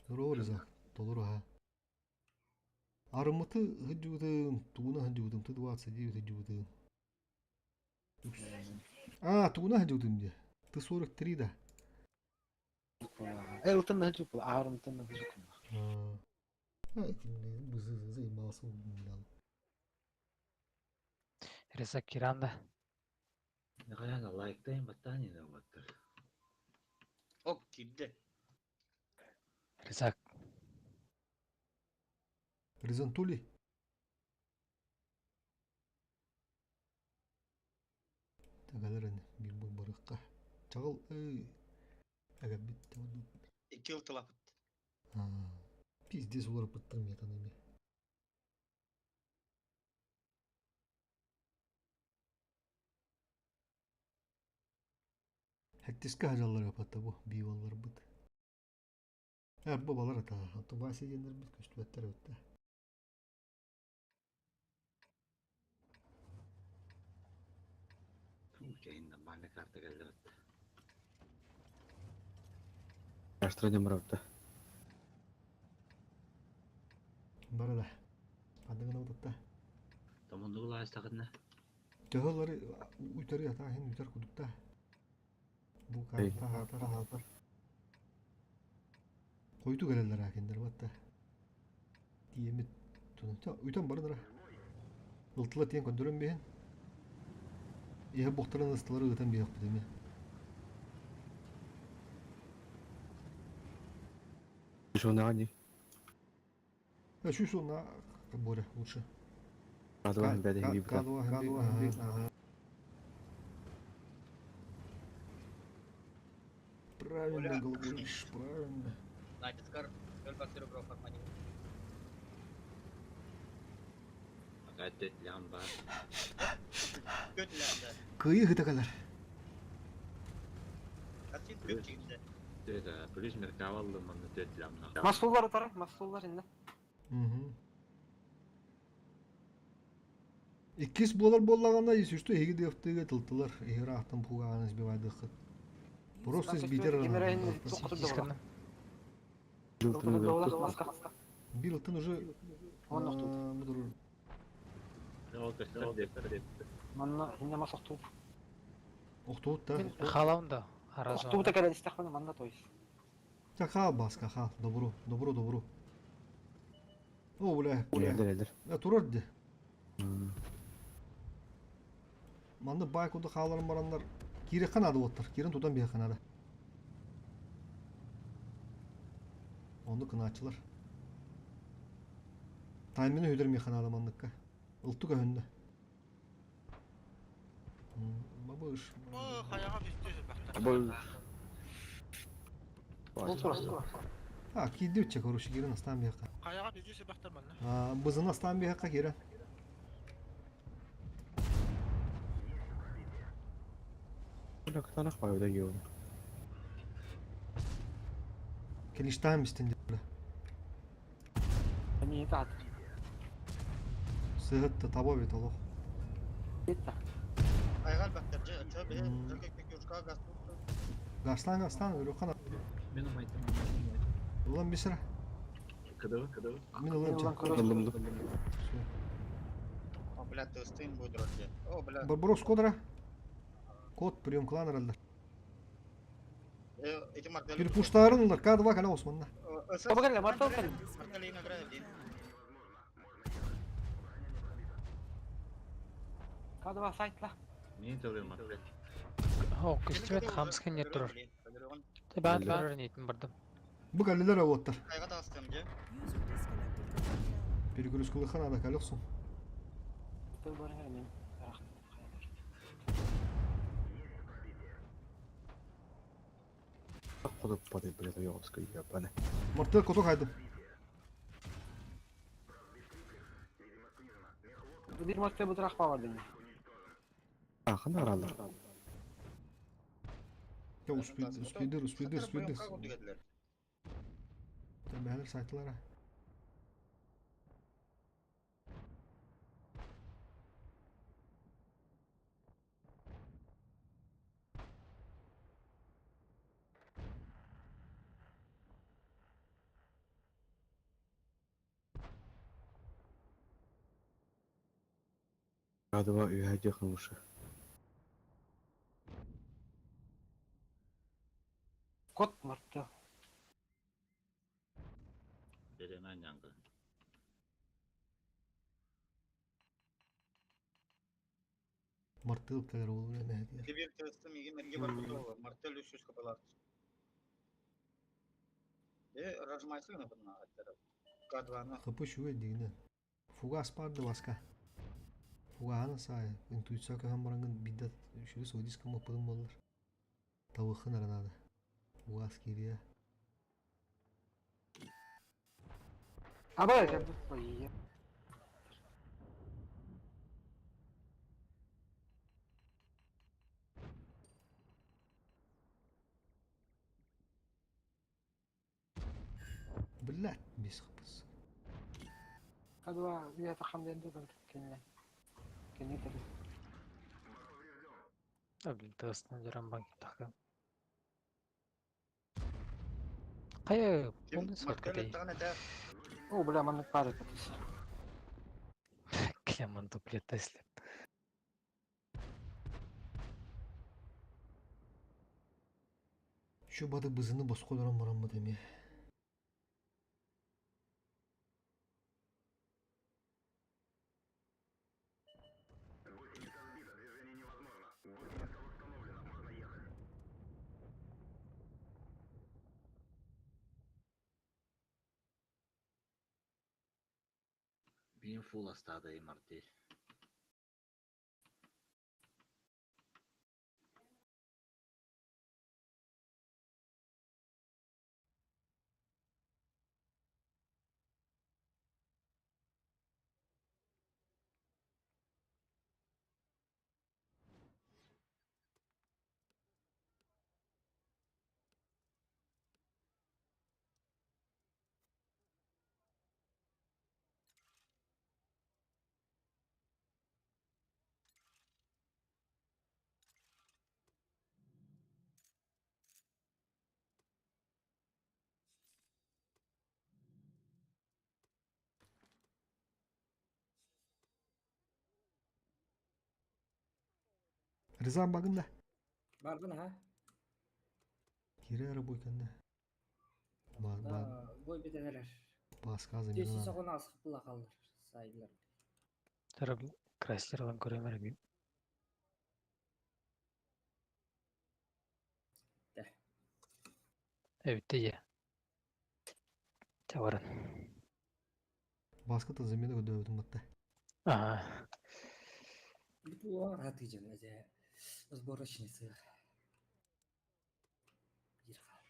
Рориза толору ха. Арымыты хыджуытым, тугуна хыджуытым, ты 29 хыджуытым. А, тугуна хыджуытым де. Ты 43 да. Э, утан хыджук, арымтын хыджук. А. Ай, бызы заебался. Реза Киранда. Нахаяна лайктайын баттанина баттар. Ок, кирде. Резак. Резантули. Тагаларын бир бу. Чаҕыл эгэбит Икки ылтылапыт. Пиздец уларыппыттар метаны эми. Хэттискэ хажаллар апатта бу бивалларбыт. Эр бу балар ата. Антон Вася диэннэрбит көстүбэттэр эбиттэ. Чэйин нормальный карта кэллэбит. Астра барабыта. Бары да. Ханныгына утатта. Томуннугу лаастахытына. Төһөлөрү үтөрү атааһын үтөр кудукта. Бу карта хаатар хаатар. Хойуту кэлэллэр аакиндер батта. Тиэмит тунта үтэн барынара. Ылтыла тиэн көндөрөн биһин. Иһэ буохтарын ыстылары ыытан биһиэхпит эми. Шонаҕа дии. Сүүс уонна Боря лучше. Кадва бэдэ Кадва ага. Правильно говоришь, правильно. Натискар, өлбак ребро формани. Ага төт лям бар. Көт лям да. Кыйы хыта калар. Катин көт чигинде. Төт плюс меркаваллы манна төт лямна. Масуллар утары, масуллар инде. Иккис буолар буоллаҕына, если эһиги дыафтыга тылтылар, эһиги ыраахтан пугаҕын избивайдыххыт. Просто избитер Бир ылтын уже мудур. Манна инне мас охтуу. Охтуут да. Халаун да. Охтуу да кэлэн истэхпинэ манна то есть. Та хаал баска хаал. Добру, добру, добру. О, бля. Элдер, элдер. Я турар ди. Манна бай куду хааларын бараннар кире канады оттар. Кирен тутан бие канады. Онду кынаачылар. Таймины хүдер механады манныкка. Ылту көһүндө. Бабыш. О, хаяга бүстү Бұл. А, кийди үтче, короче, кирен астан бияка. Хаяга бүстү бахтар манна. Бызын астан бияка кирен. Кытанах байда йоу. Келиштан мистен деп. Они это. Сыгытты таба бит олох. Это. Айгал бахтар же, чө бе, жөкөк пекюшка газ. Гаслан, гаслан, өрөкана. Мен умайтым. Улан бисера. Кыдыбы, кыдыбы. Мен улан. О, бля, ты стын будет вроде. О, бля. Барбарос кодра. Код прием клан ралдар. Эти мартели. Bir пуштарын К2 кана Османна. Бабагар, мартел кэлин. Мартели награда дин. К2 сайтла. Мен төлөм мартел. О, көстүбэт хамскын не турар. Баат барар нейтин бардым. Бу калилер оттар. Кайга тастым же. Перегрузкалыхан ада калёксун. Тыл барыңар мен. Кудуп бады блядь, ёбская ебаная. Мартел коту хайды. Бир мартел бутырак бар ден. А, хана аралар. Я успейдер, успейдер, успейдер, успейдер. Бәлер сайтлара. К2 үйәде хымышы. Код мартел. Беремен янгы. Мартыл калер ол мәһәдилер. Бир тестим иген мерге бар куту. Мартел 300 капалар. Э, ражмайсы гына бuna аттара. К2-ны. Хапы шуэ дигне. Фугас парды баска. Фуганы сай. Интуиция кахан барангын биддат шуэ содис кама пыдым болар. Табыххын эрэ наада. Угаас киириэ. Абай кэлбит бойия. Блядь, бис хапыс. Адва үйэ тахам диэн дудун кинилэ. Кини тэри. А, блин, тыасынан дьаран банк тахка. Хайа, полный сотка Мартел дей. аттаҕын этэ. О, бля, маннык паар этэ. Клемон дуплет Тесле. Şu бады бызыны босқолорон бараммыт эмиэ. Benim full hastadayım Martel. Ризан багын да. Бардын ha. Кире эрэ буйканда. Ба ба Бой битенелер. баска Төсі замена. соғын асқып қалыр. Сайдылар. Тара Крайслер алан көрөмөр би. Де. Эбитте я. Чабаран. Баска та замена көдөбүтүн батта. Ага. Бит уар хатыжын әже. Сборочный сых. Bir хал.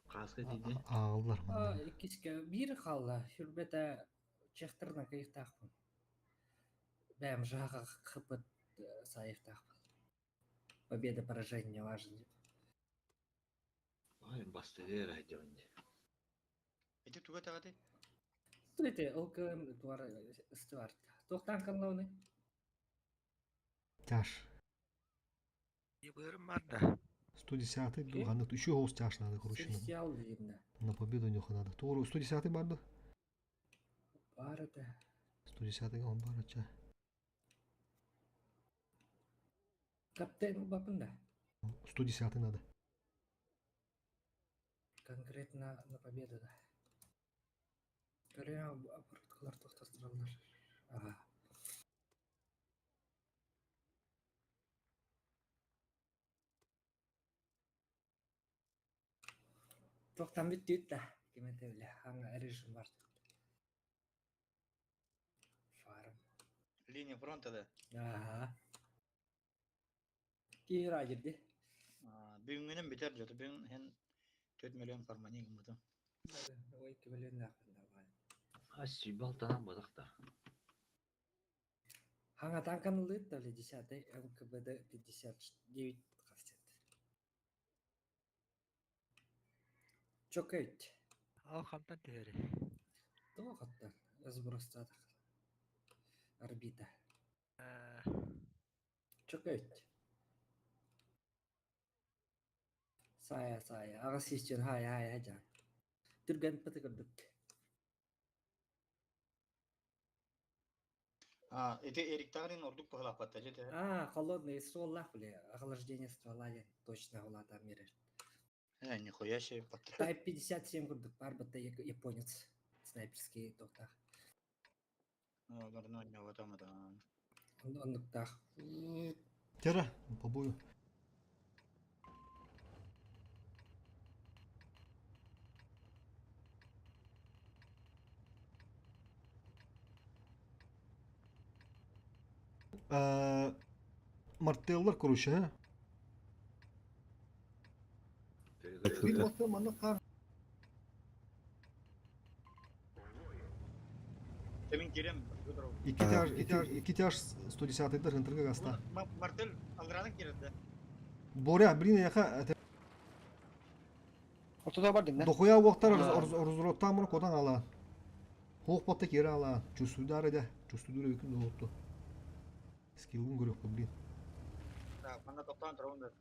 Каска тиди. Ааллар манна. Иккиске bir қалла. Хүрбете чехтырна кыйықтақпын. Бәм жаға қыпыт сайықтақпын. Победа, поражение не важно. Ой, бастырыр айдионде. Ити туга тагаты. Стойте, ЛКМ туар Стюарт. Тоқтан қанлауны? Тяж. Бырым бар да. 110-й ду еще голос тяж надо, короче. На, Celestial деймін. на победу нюха надо. Тугуру 110-й барды. Бар это. 110-й он бар ча. Каптен бапында. 110-й надо. Конкретно на победу, да. Көрем обороткалар тоқтастыралар. Ага. Тоқтан бит дүйт да. Кемете біле. Аңа режим бар. Фарм. Линия фронта да. Ага. Кейір ажырды. Бүгүнүн битер жоту. Бүгүн хен 4 миллион фармани гымыты. Ой, кемелер нақында бар. А сүйбалтанан бодақта. Хаңа танкан лыт дали 10 МКБД 59 қасет. Чокайт. Ал хамтан тери. Тоғаттан. Сбростадық. Орбита. Чокайт. Сая, сая. Ага систен хай, хай, хай жан. Түрген пыты көрдік. А, ити Эрик Тагрин ордук тухалаппатта жете. А, холодный ствол бля. Охлаждение ствола точно улата мерер. Э, нихуя себе патрон. Type 57 көрдік бар бітті японец. Снайперский тоқтақ. Оларны ойнап Ондықтақ. Тера, по бою. Мартеллар, короче, а? Бир мартыл маннык хаар. Кемин кирем. Икки тяж, икки тяж 110-дар хынтырга гаста. Мартыл алгыранын кирерде. Боря, блин, яха Ортода бар дим Дохуя уохтар разуроттан муну котан ала. Хоох батта кире ала. Чувствуйдар эде. Чувствуйдур эбикин долутту. Скиллын көрөккө, блин. Манна тоқтаан турабын да.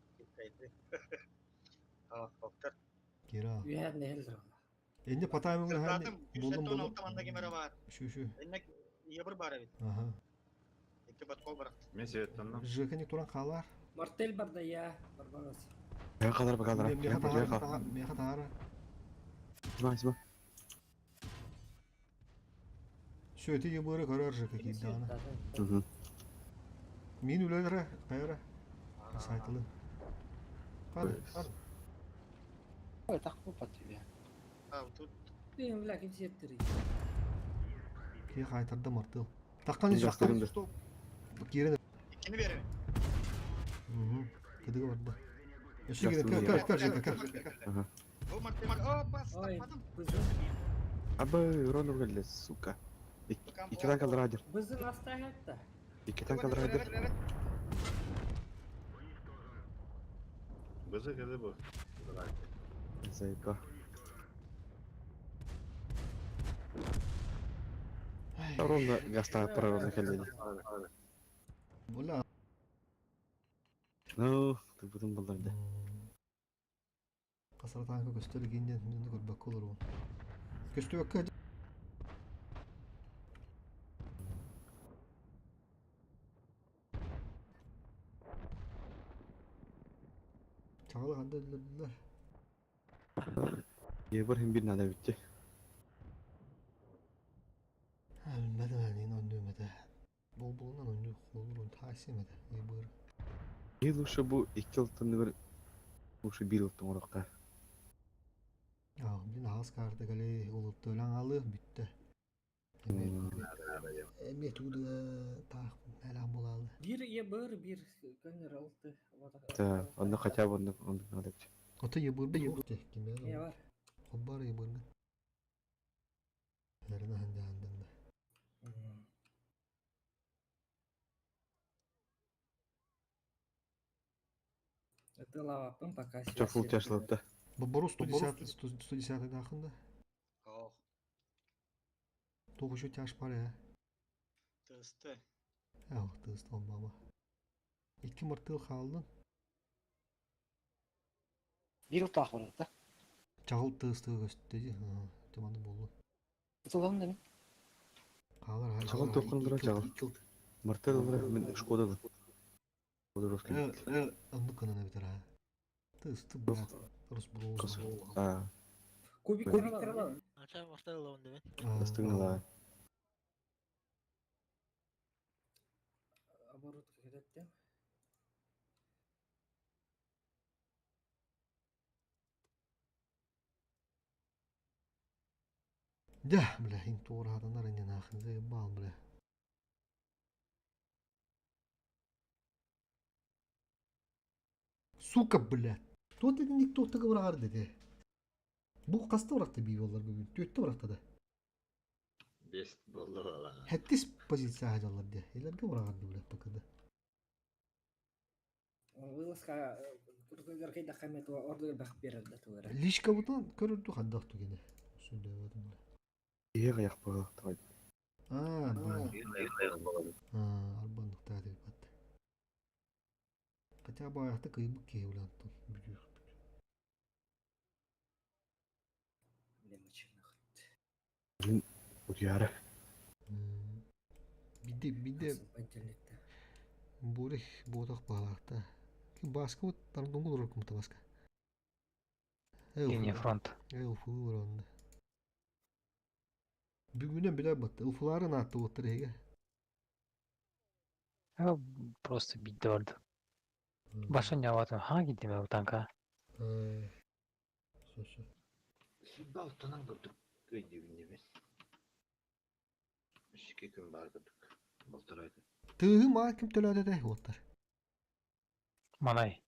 Октар. Кире ал. Үйәр нehel дыр. Энне потаймыңы Сыртатым, болдум болдум. 116 кемера бар. Şu şu. Энне ебір бар эбит. Аха. Икки баткол бар. Мен себеттен Жекени туран қалар. Мартел бар да я, Барбарос. Я калар бакалар. Меха тахара, меха тахара. Сма, сма. Все, это ебыры көрөр жека кийдана. Мгм. Мин үлелere кайра. Сайтылы. Хады, хады. Ой, так bu тебе. А, тут Бин бля ким сеттири. Ки кайтарды мартыл. Таққан Мен жастырымды. Кирен. иккини берем. Мгм. Кыдыгы барды. Өсө кирен көр көр көр жека көр. Ага. Бу мартел. Опа, Ой, стападым. бызын. Абы, урон ургелде, сука. Икки танк алыр Бызын аста хатта. Икки танк алыр Бызы кеди бу. Зайка. Ровно гаста прорвано келди. Була. Ну, ты потом балдарды. Касара танка көстөр гинден минде көрбөк болор бу. Көстөбөккө Чагалы кандай өлдүрдүлөр? Ебір hem bir nada bitti. Билбедим эле өндөмөдө. Бол болунан өндү холурун таасимеде. Ебыр. И лучше бу икки ылтын bir лучше bir ылтын орокка. А, блин, аас карта кале улутты өләң алы бүтті. Эме туды таах мэлам булалы. Бир ебір бир көнөр алты. Да, онда хотя бы онда онда надо. Ото ебыр бу юк киме. Не бар. Хоббар ебыр. Эрна ханды хандында. Это лавапын пока Чо фул тяжело да. Бобору 110 110 дахында. Ох, Тоғыз еще тяж бар я. тысты. Ах, тыстан мама. Икки мартыл қалдын. Bir yıl daha var da. Чағыл тысты көстеді. Теманы болду. Ытылам деmin. Қалар Чагыл токундура чагыл. Мартел ылра мен Шкода. Шкода русский. Онды кынына битер а. Тысты бля. Рус А, Кубик кубик. Ача мартел лавын демен. Астыгнала. Оборотка кетет Да, бля, им тура аданар не нахын заебал, бля. Сука, бля. Кто ты никто так враг деди. Бу касты врагты бий болар бүгүн. Төттө врагты да. Бес болду бала. Хеттис позиция хажалар де. Элерге врагарды, бля, покада. Вылазка куртугар кайда хамет ордугар бак берер да тугара. Лишка бутан көрүрдү хандак тугене. Сүндөбөдүм, бля. Ие каяк бага. Давай. А, бля. А, арбандык та деп бат. Хотя бы аякта кыйбык кей улантын. Бүдүр. Блин, удьяры. Биде, биде. Бурих ботак балакта. Ким баска вот тардунгул рукум баска. Линия фронта. Эл фулур онда. Бүгүнөн биле батты. Уфуларын атты оттыр эге. Я просто бить барды. Башын яватын hangi dime bu tanka? Сөсө. Балтанан көрдүк өйдүгүн Ишке күн бар көрдүк. Балтырайды. Тыгы ма ким төлөдө де оттыр. Манай.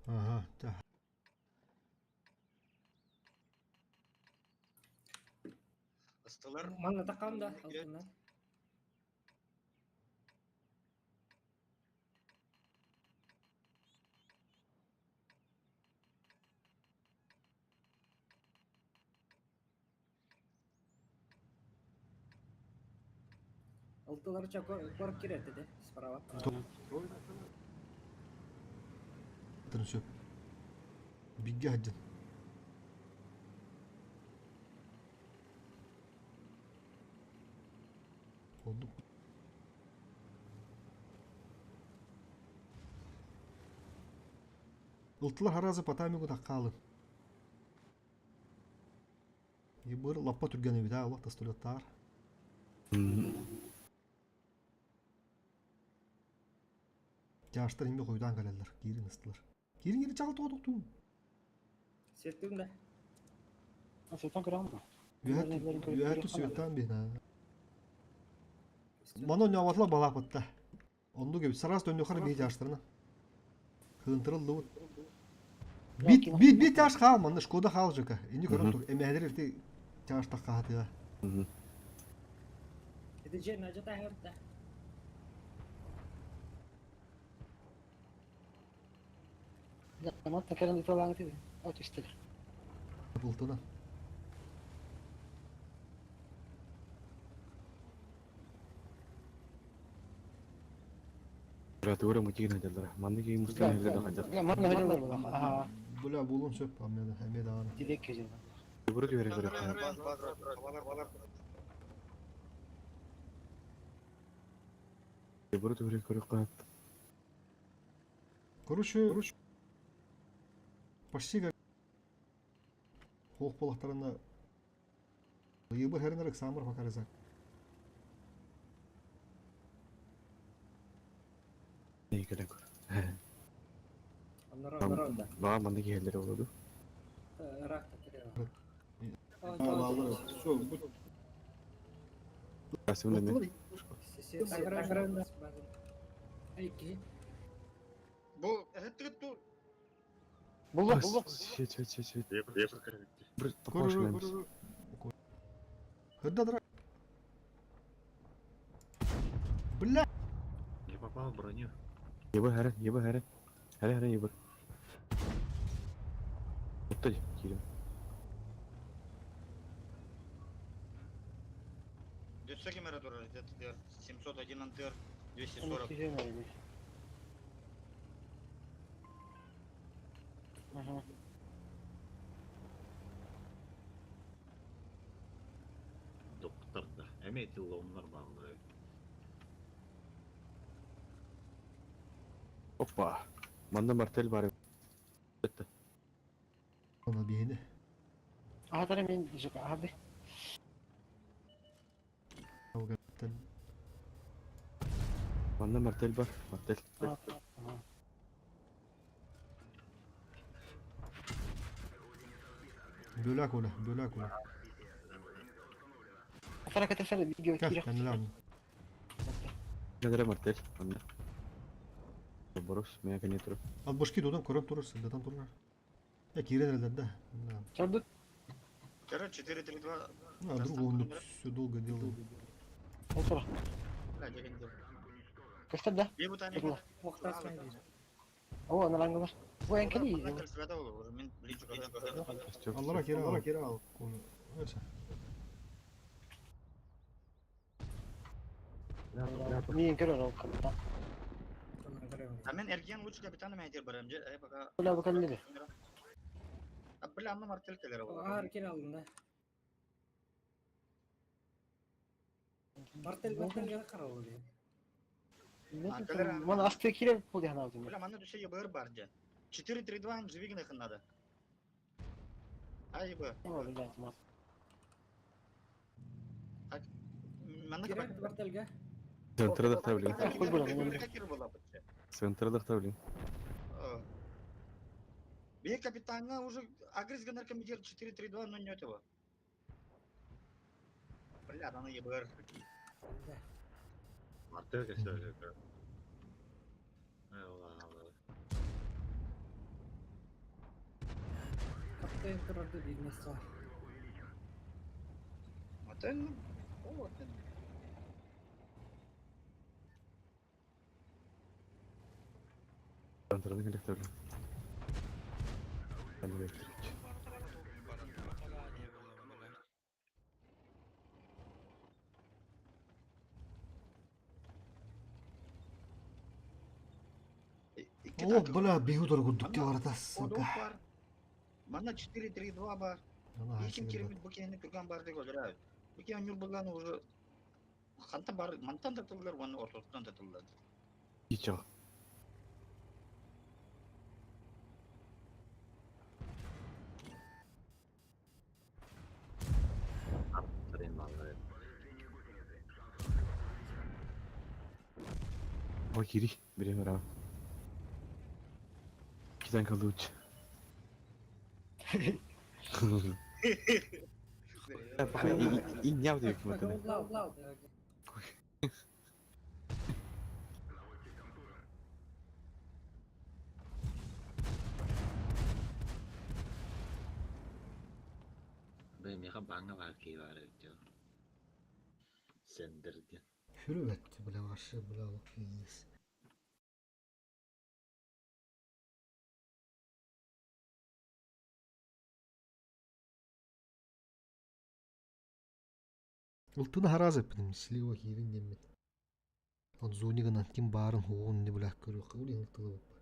Ага, да. Ыстылар. Манна такам да алтыннан. Алтылар кор кирер dedi справа. Тыншы. Бигге хаджын. Oldu. Ылтылар харазы патамигу таккалы. Ебыр лаппа түргені бит, Аллах тастулеттар. Жаштар имбе койдан калелер, кирин ыстылар. Кирин кири чагыл тоғдуқтун. Сеттің да. Светан көрәм бу. Үйәтті светтан бин. Мано няватла балапатта. Онду кеб сарас дөннө хар бей жаштарына. Хынтырылды. Бит бит бит жаш хал манны Шкода хал жыка. Инди көрөн тур. Эмәдер эрте жаш такка хатыга. Это же нажата херта. Заман такерен италаң тиде. От истелер. Бултына. Тура мутигин хаҗаллар. Манны ки мустан хәлләр хаҗал. Манна хаҗаллар була. Аха. Була булун сөп амеда, амеда аны. Дидек көзү. Бuru түһәрә көрә. Бuru түһәрә көрә. Короче, почти как Хох полахтарына Йыбыр хәренер самыр факарызак. Не кэлэ көр. Аннара аннара да. Баа манны ки хәлләр булды. Рак та кирер. Все, бу Асымда мен. Бу эһеттигит ту. Булды, булды. Чет, чет, чет, чет. Ебыр көрөбүт. Бир топаш менәбез. Хыдда дра. Бля. Не попал в броню. Ебыр хәрә, ебыр хәрә. Хәрә хәрә ебыр. Отты кирем. Дөссө кемере турар, ТТР 701 НТР 240. Ага. Доктор да. Эме тилломнар баглы. Опа. Манда мартель бар. Бетте. Ана бейне. Аха тара мен жыка, аха бе. Манда мартель бар, мартель. Бөләк ола, бөләк ола. Тара катасар видео Кә, кирәк. кәнлән. Ядра мартель, манда. Борос, мен кәне турып. Ал башки дудан көрөп турырсың, дадан турар. Я кирен да. Да. Чабдык. Короче, 4 3 2. А друг он все долго делал. Олтура. Бля, деген дел. Көстөр да. Бе бутани. О, аналаңгылар. Бу энкели. Мен блин Аллара кире ал. Кире ал. Öyle. Мен көрөр ол капитан. А мен Эрген лучше капитана мен айтыр барам. Же, пока. Бля, бу кәлле. А бля, анна мартель келер ол. Ар кир алдым да. Мартель мартель каралды дейм. Мана асты кире бул дигән алдым. Бля, манна дүсө ебыр бар же. 4 3 2 живигне надо. А ебы. О, блядь, мат. Манна Кирек мартельге. Центрда тавлин. Кир була бит. Центрда тавлин. Бе капитанга уже агрыз гынар комитет 4-3-2, но не этого. Бля, аны ебыр. Мартель кесер. Ай, Алла, Алла. Тойон турарга биирмэсхэ. Атын, ол атын. Антыраны келектер. Электрик. О, бля, бегу дорогу дуктиларда, сука. Манна 4-3-2 бар. Ким киримит бу киһини түргэн бар деп өлөрөбүт. Бу киһи ньурбуллан уже ханта бар, мантан да тыллар, уонна ортотунан да тыллар. Ичо. Ой, кири, берем ра. Китан калуч. И не вдох вот. Бе меха баңа бар ки бар өтө. Сендерди. Хүрүбэт, бля, вообще, бля, вот пиздец. Ылтыны харазы эппитим, слива киирин диэммит. Он зонигынан ким баарын хугун не бля көрүөх, ол иһин ылтылы буппа.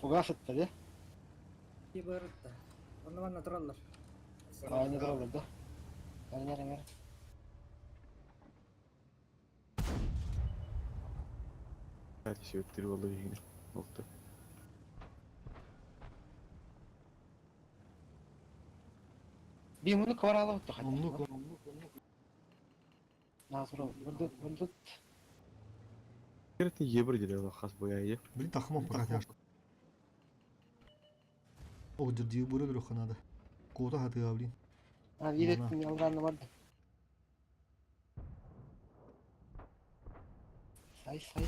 Фугас атта де. Ки барытта. Онно манна тураллар. Aynı duralım da. Yani nereye nereye? Sebepleri vallahi yine oldu. Bir bunu kıvara alıp da. Оннук, Nazır Vurdut vurdut. Керете ебір деле хас бояйы. Блин, тахма пока тяжко. О, дерди буры друг надо. Кота хаты, блин. Ha ilettim yalvarını vardı. Say say.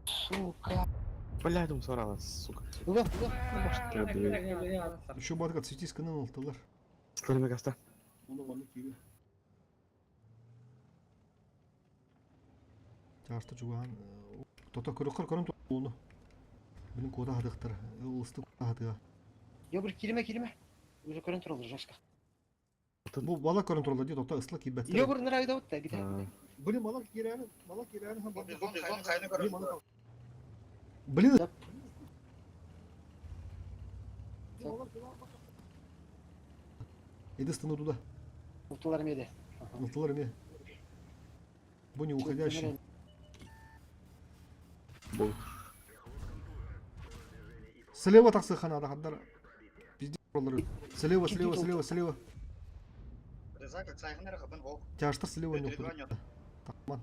Сука. Блядь, он сорала, сука. Ула, ула. Еще батка цветис кынан ылтылар. Сларыма гаста. Оны оны кире. Чаарта чугаан тото көрөхөр көрөн туону. Билин куота хатыктар, ылысты хатыга. Я бір кириме кириме. Уже көрөн туралар жашка. Бу бала көрөн туралар дии, тото ысла киирбэттэр. Я бір нырайда отта гите. Блин, мала киирээни, мала киирээни хан Бизон хайны көрөр. Блин. Единственное туда. Ылтылар меде. Ылтылар эме. Бу не уходящий. Слева тахсыхана хаддар. Пиздец роллары. Слева, слева, слева, слева. Резак сайхын хабын ол. Тяжтар слева не уходит. Тахман.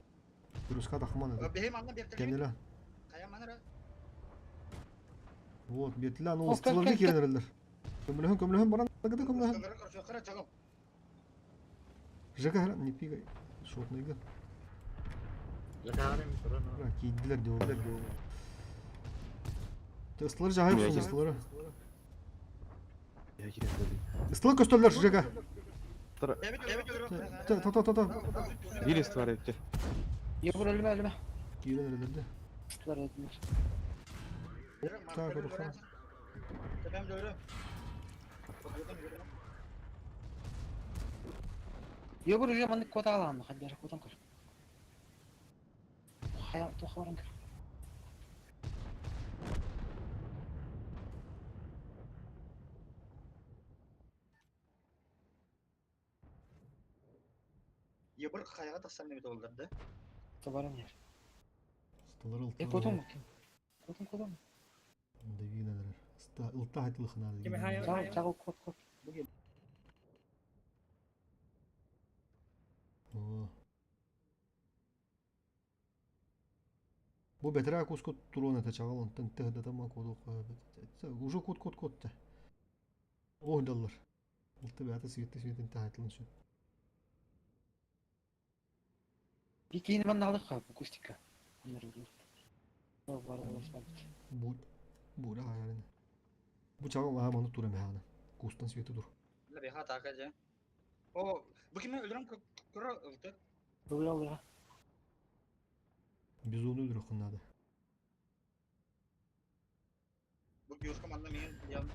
Плюска тахман это. Бехем анна бертеле. Кеннеле. Кая манара. Вот, бетля, ну, О, кел, ыстыларды кел, киренерлер. Көмлөһөн, көмлөһөн, баран, гыды көмлөһөн. Кара чагыл. ЖК, не пигай. Шотныйгын. Жакарым туран. Кийдилер диолар. Ыстылар жахайып сун ыстылары. Я кире блин. Ыстылар көстөллөр ЖК. Тара. Та та та та. Бир ыстылар этти. Я бір өлүмө өлүмө. Киренерлерде. Ыстылар öldüler. Так, руха. Тепем дөрө. Я бір уже мандык кота алам, хаддер котан көр. Хая тохорын көр. Ебір қайға тақсан неме толдырды. Табарым ер. Ыстылар Е ылтылар. котон му? Котон котон. Давинелер. Ылта хатылыхна. Чагыл чагыл кот кот. О. Бу бетера куско турон это чагал онтон тех да там коду уже кот кот кот та. О доллар. Улты бята светте светин та хатылын şu. Bir кийин мен алдык бу кустика. Аннар өлүр. Бар бар. Бу бу да хаярын. Бу чагал аха маны тура механа. Кустан свети дур. Беха така же. О, бу киме өлөрөм көрө ылты. Өлүр алыр. Бизону өлүрө хыннады. Бу киоска манна мен ям.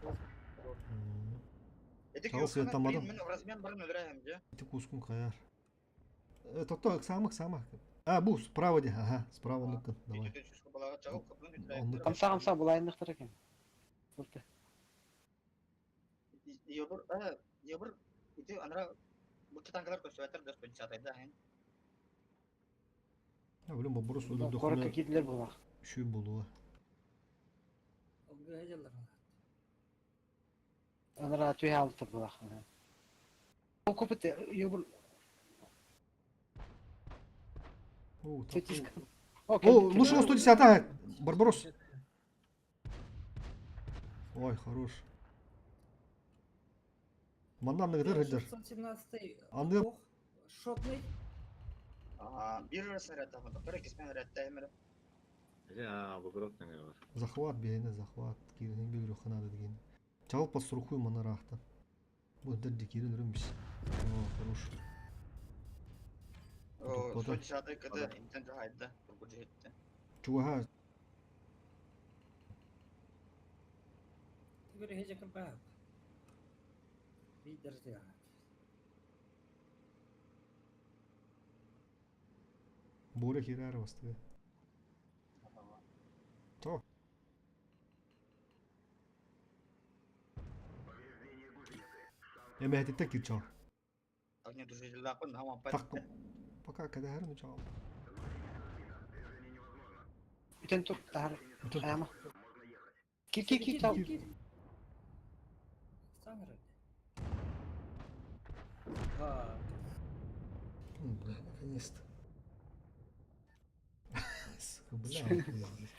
Эти Чагал свет тамадым. Мен размен барын өлөрөм же. Ти кускун каяр. Тото самых самых. А, бу справа де. Ага, справа ныкын. Давай. Оннук. Камса камса булайындыктар экен. Ылты. Ебір, ебір, ити анра бу танкалар көсөтөр дөс пенчатайда хен. Я блин, боброс өлүрдө Коракка кийдилер булак. Шүй болуа. Анара түйе алты булак. О копыт ебір О, Светиска. О, лучше 110 а Барбарос. Ой, хорош. Маннан нагдар хыджар. 617-й Анды ох, шотный. А, бир снаряд там, бир кисмен рәттә әмер. Я, боброс не бар. захват бейне захват кирин бир ханады деген. Чалып пасрухуй манарахта. Бу дерди кирин рымбис. О, хорош. О, Бота. 110 кд интен жахайда, тургу жетте. Чуга Түгөр хеже кырбап. Бидер дия. Боря хирар васты. То. Эме хәтитте кирчал. Огнетушитель хама Так, пока когда хәрне чал. Бүтен тур тахар. Хаяма. Кир кир кир чал. Саңыр. Ха. Бля, наконец-то. Сука, бля, пиздец.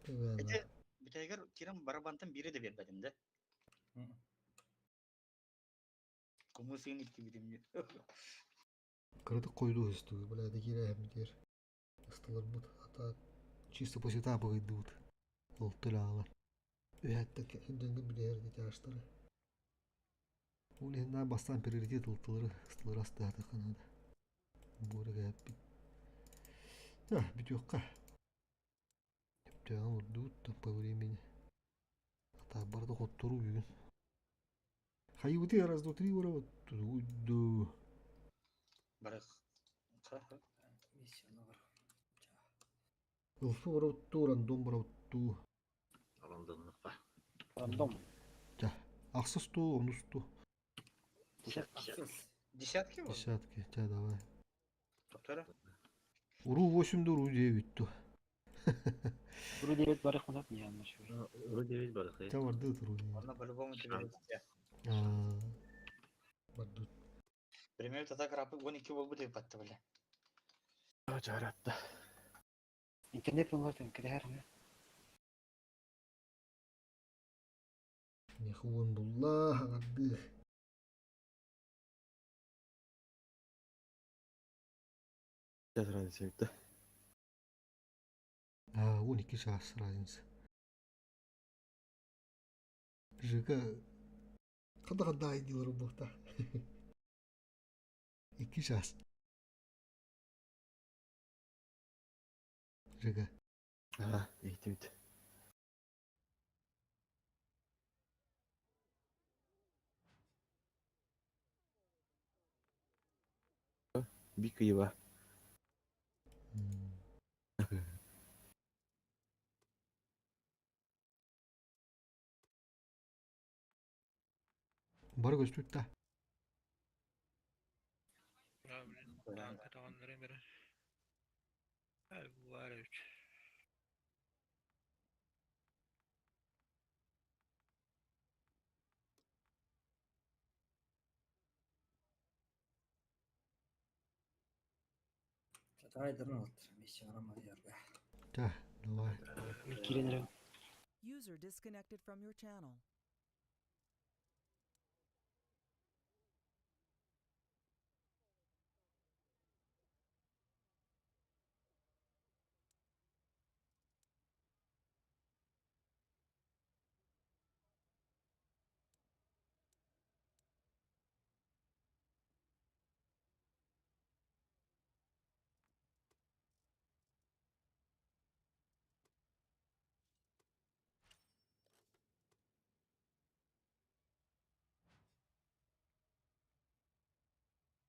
Эти битәгер кирем барабантан бире дә бербәдем дә. Кумысын итте бирем. Кырытык койду өстү, бля, дегире хәм дер. Ыстылар бут, ата чисто по сета быгыйды бут. Ылтылаалар. Үһэттэн дьоҥҥо билиһэр тяжтары. Ол иһин бастаан приоритет ылтылары ыстылары астаатахха наада. Буора кээппит. Чэ, бүтүөххэ. Түптээҕин урдуут по времени. Атаабар да хотторуу бүгүн. Хайыбыты раз, два, три ура вот. Барых. Ылсу барабыттуу, рандом барабыттуу. Рандомнукка. Рандом. Чэ, ахсыс туу, онус туу. Десятки. Десятки вот? Десятки, чэ, давай. Тоқтара. Уру 8 ду, уру 9 ду. Уру 9 барых мунат не аннаш. Уру 9 барых. Чэ, барды уру 9. Онно по-любому тебе Барды. Пример тата крапы 12 болбу деп батты бля. Жаратта. Интернет болар кирэһэр ме. Нехуон булла, хагарды. Разница битте. А, 12 час разница. ЖК хада-хада айдилар буохта. 2 час. ЖК. А, иhtibit. Бик ыйыба. Бары көстүттэ. Чэ, давай. Киирэн User disconnected from your channel.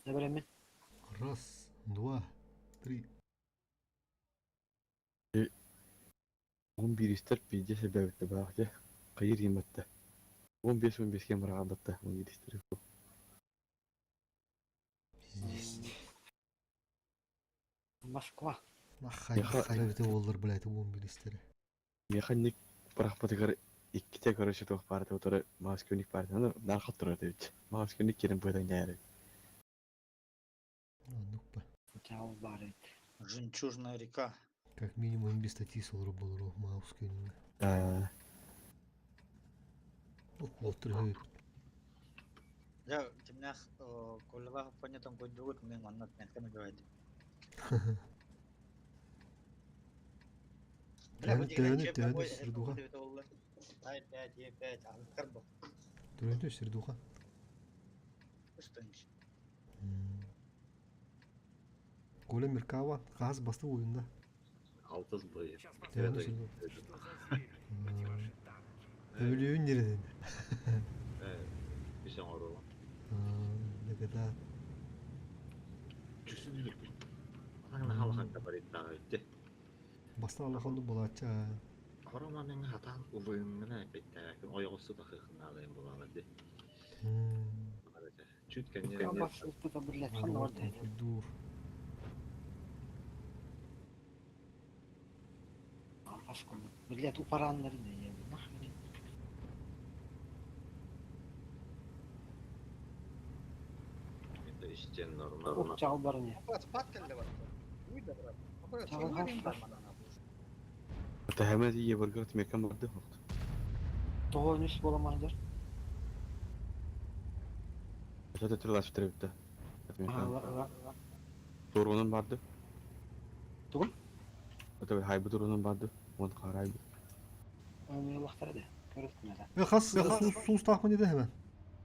Эбэрэми. Раз, два, три. 11-истер пиздец элбээбитте баах дьэ. Хайыр иимэтте. 15-15 кем бараҕабатта 11-истер. Пиздец. Москва. Нахай, хайбыты боллар, блядь, 11-истери. Механик барахпатыгар икките короче туох баарта утары маас күнүк баарта. Аны нархат турар дебит. Маас күнүк кирен быдан дьаары. Оннук Чао бар эт. Жемчужная река. Как минимум без статьи солору болору маус күнүгө. Аа. Уолтур хөөп. Я темнях коллега понятом койдугут мен маннат мен кем говорит. Бля, бу деген Төөнү чеп төөнү бой сирдуха. Ай 5 е 5 ал карбо. Төөнү сирдуха. Устунч. Коля Меркава хаас басты ойында. Алтыз бой. Төөнү сирдуха. Өлүүн нереден. Бисен ору. Дагада. Жүсүн үлүк. Аңна халахан кабарит тагы. Баста алаханды булача. Хороманын хатан улынгына бетте. Ойгосу да хыхналайын булалы. Чүт кенне. Бас ылтыта блядь, ханна бар дейт. Дур. Бас кылды. Блядь, упараннар не. Нахрен. Это истен норма. Ох, чао бар не. Пат пат келди бар. Уй да брат. Чао бар. Тэхэмэ тиийэ баргар тимеккэн барды. Тоҕо үс боламайдар. Өтө турлаш битте. Ала Турунун барды. Тугун? Өтө хайбы турунун барды. Он карайбы. Ойнуйлахтара да. Көрөттүм это. Э, хас суустаахпын деді hemen.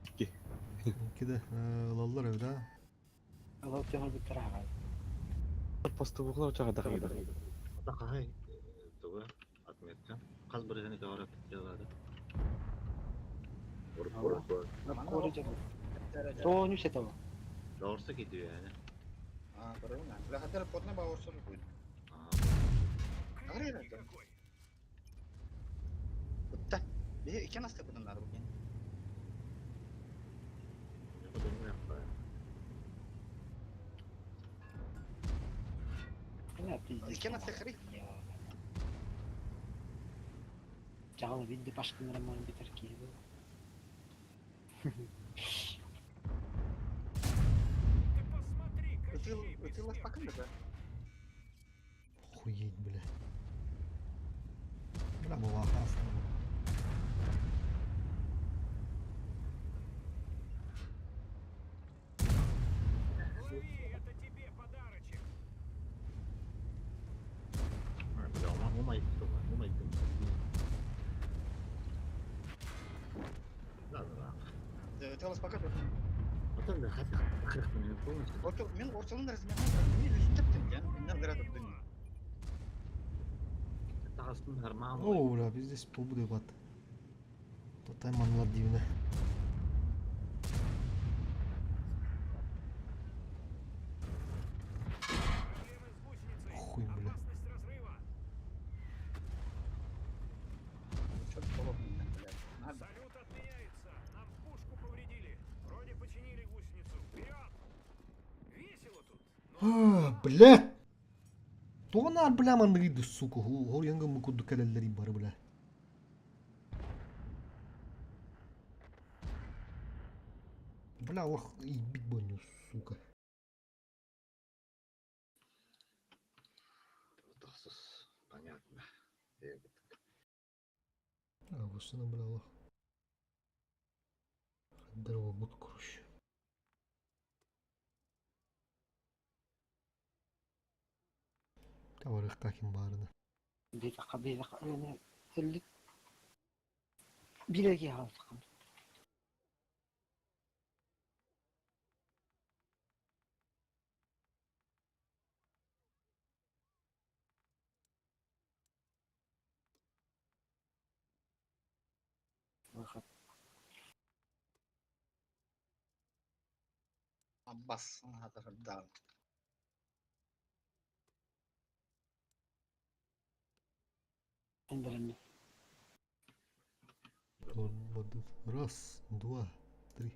Икки. Икки де ылаллар эбит а. Ылап тегөр бүттер аҕай. Постубухлар очаға дахайда. Ата хаһай туга отметка. Хас бырыһыны тоҕор аппытыалаады. Кори жабы. Тооню сетова. Doğrusu gidiyor yani. А, правильно. Бля, хаддар потна баурсар будет. Агрей да. Utta. Bir iki nasıl bunlar bugün? İki nasıl kırık? Чаҕыл бидди башкыннарыман битер киһи. Ытыл, ытыл bakın da. Охуеть, бля. Бля, была опасна. Это тебе подарочек. Ытыл bakın. Atan da hadi 40 minut полностью. Orta, men ortalığın arasında men üstüp yani. Men градус dönüyor. Тағасын нормал. О, бля, пиздец, полбуды бат. Тотай манлар дивне. Хуй, бля. Çok kolomdan бля. Надо. Салют отменяется. Нам пушку повредили. Вроде починили гусеницу. Вперед! Весело тут. А, бля! Тоғанар, бля, манныгы сука. Хор янгы мукуду кәләлләри бар, бля. Бля, Аллах, ебить баню, сука. Понятно. А, вот сына, бля, Аллах. Здорово, буд, короче. Таварых каким барына. Битака битака элли билеги хаалсакам. Выход. Abbas hatırda. Эндерми. Раз, два, три.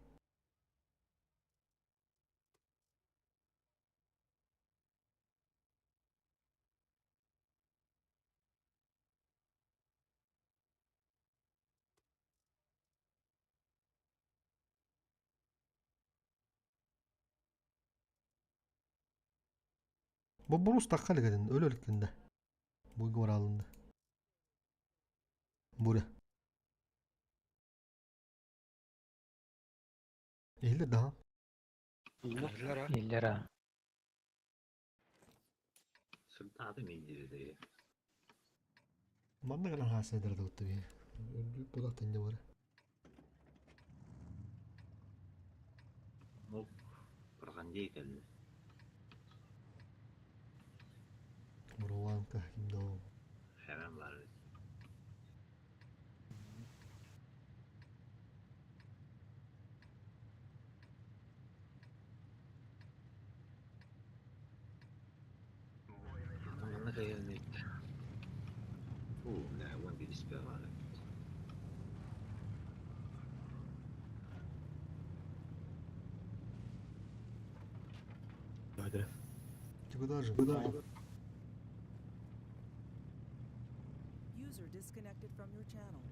Бобурус таққали кеден, өлө өлүккенде. Буйга бар алынды. Буре. Ehli daha. Иллера. Сылтааты мейдири. Манна калан хасайдар да утты би. Өлү булат инде бар. Ну, прохандей келди. Муруланка кимде ол. Hemen var. Манна кайын У, бля, вон бир бар. Hadi. Ты куда же? Куда же? User disconnected from your channel.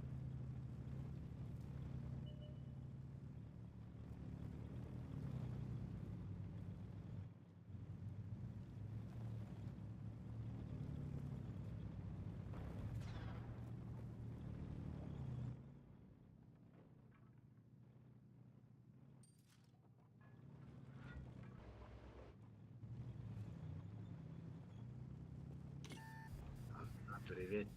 Привет.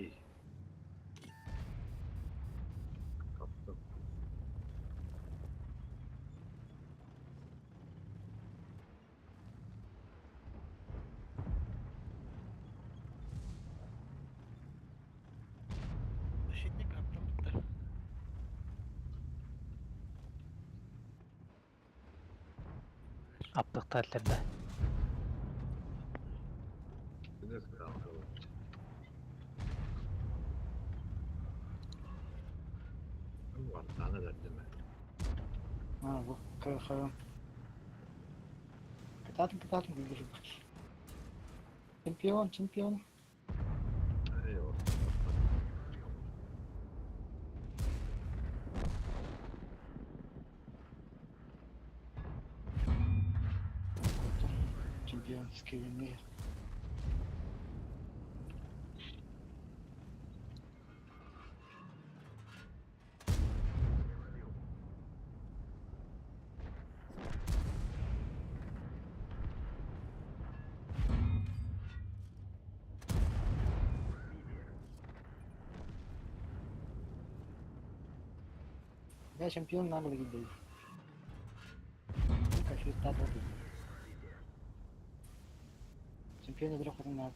Дии. Хаптым. Защитник аптамытта. Аптыктар да. Күнүс кыраалкалар. Вартаны дәрдеме. А, бу кырахарым. Кытаатын кытаатын күлдүрүп. Чемпион, чемпион. Eyvallah. Чемпионский мир. Я чемпион на голове был. Как результат был. Чемпион трех на.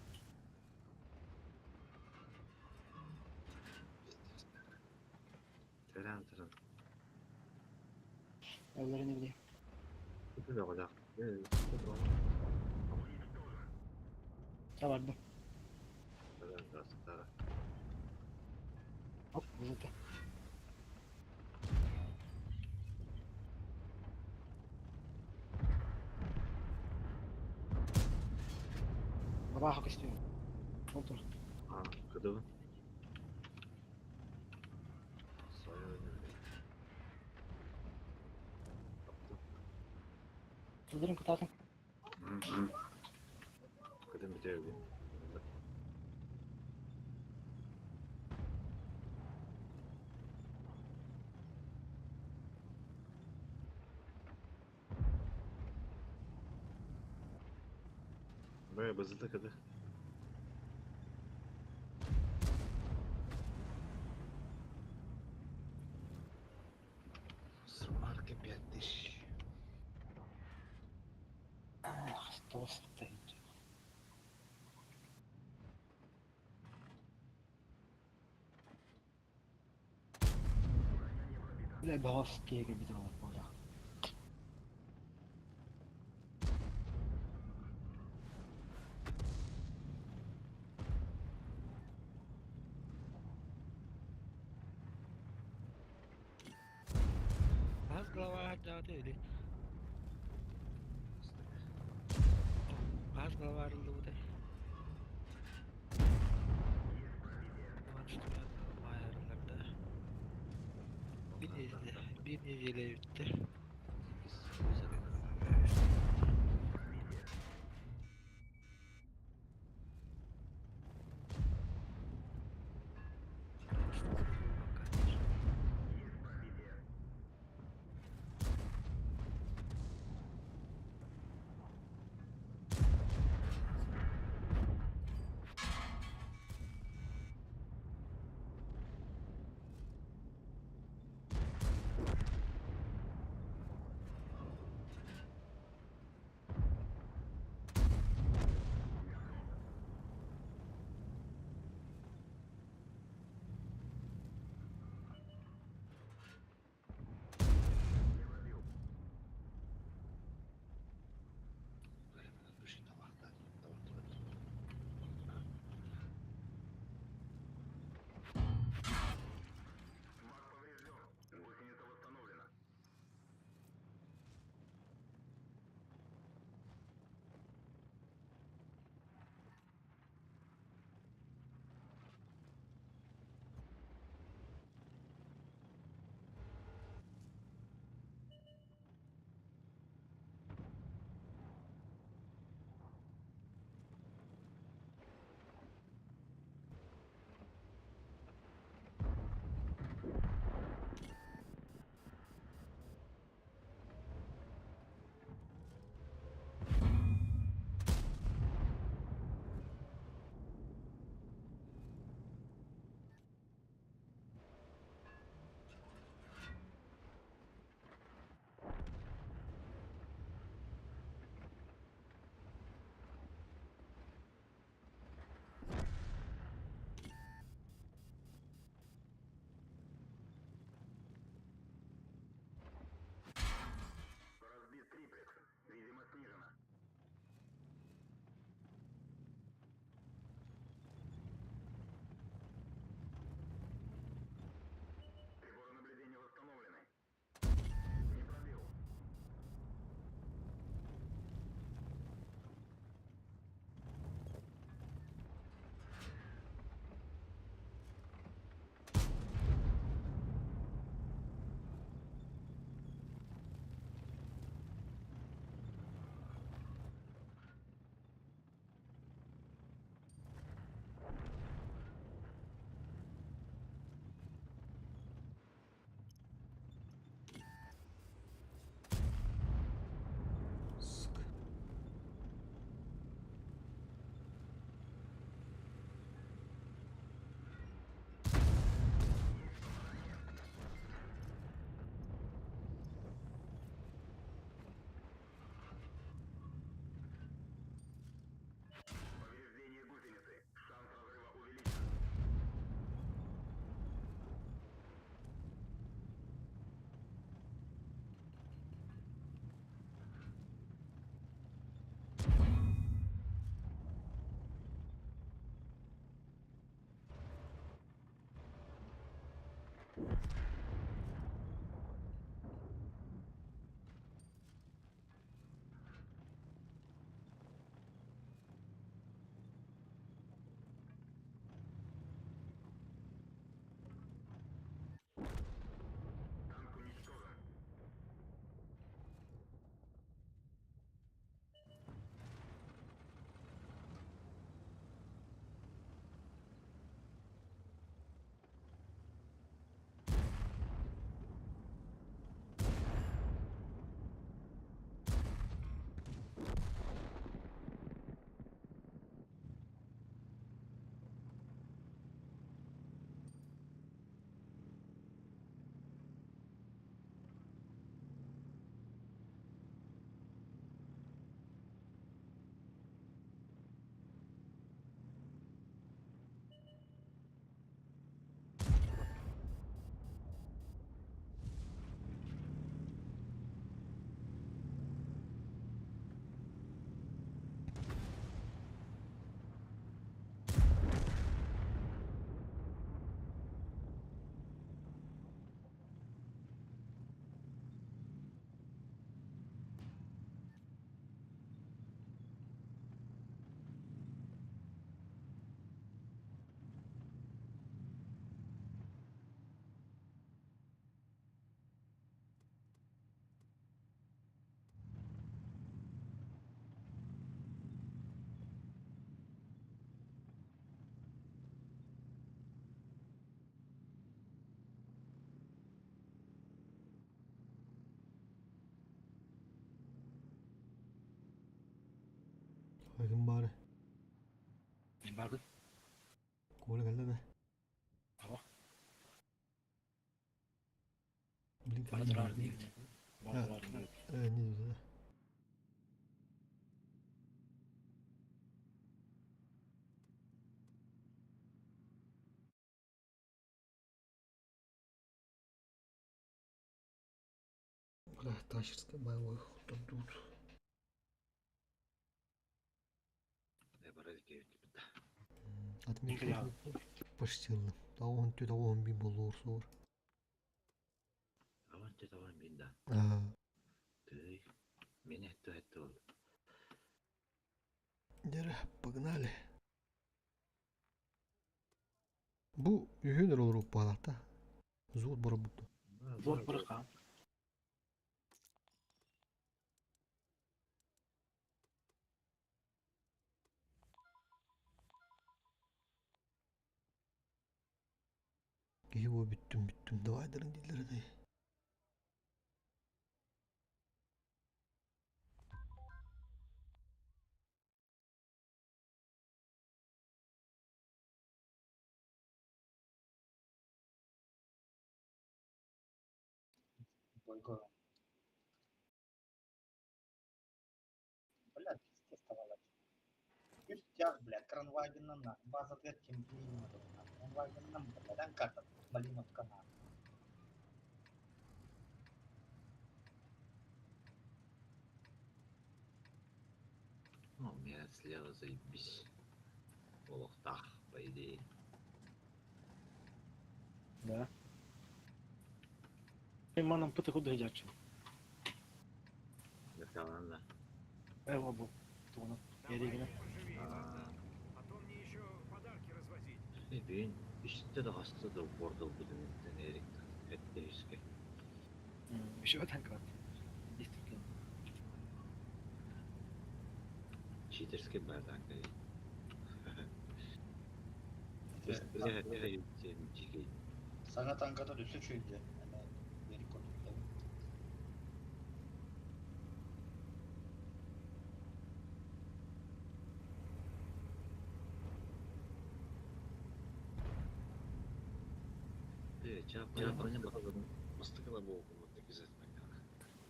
Терен терен. Evlerini bileyim. Kötü de olacak. Çabardım. Terен terен. Hop vurdu. Baba hak istiyorum. Otur. Ha, kıdımın. Sayı önemli. Kaptım. Kıldırın kıtatın. Kıdım bitiyor bir. Böyle basıldı kadı. Smarka 5000. Тоғыз. Бля, баҕас киһи кэлбит буолар буолла. Аз глава жааты или? Аз глава арылды. Bir неделя, bir неделя bitti. Ким баары? Мин баарбын. Коля кэллэ да? Ава. Блин, Бара турар диэбит. Бара турар диэбит. Не да. Бля, тащерская боевой тут. Отметил. Почти. Того он ты, того он би был сор. Аван те таван бин да. Ты меня это это. Дere, погнали. Бу үһүн ролл уппалата. Зуут боробутту. Зуут бырыка. Киһи бу бүттүм бүттүм давай дырын дииллэр этэй. Бойко. Бля, пиздец tavalлар. Үс тяг, бля, Кранвагеннан на. База тверким минимум. Кранвагеннан, бля, карта, Малиновка на. Ну, у меня слева заебись. Олохтах, по идее. Да. Мен манан пыты куды жачу. Верхалан, да. Эва бу. Тугуна. Эригине. А то мне еще подарки развозить. Э, бин, үстэ да хаста да упордал будем Эрик. Это иске. Еще танк вот. Действительно. Читерский бардак. Саҥа танката өссө үчүгэйдэ. Аны бери курдук.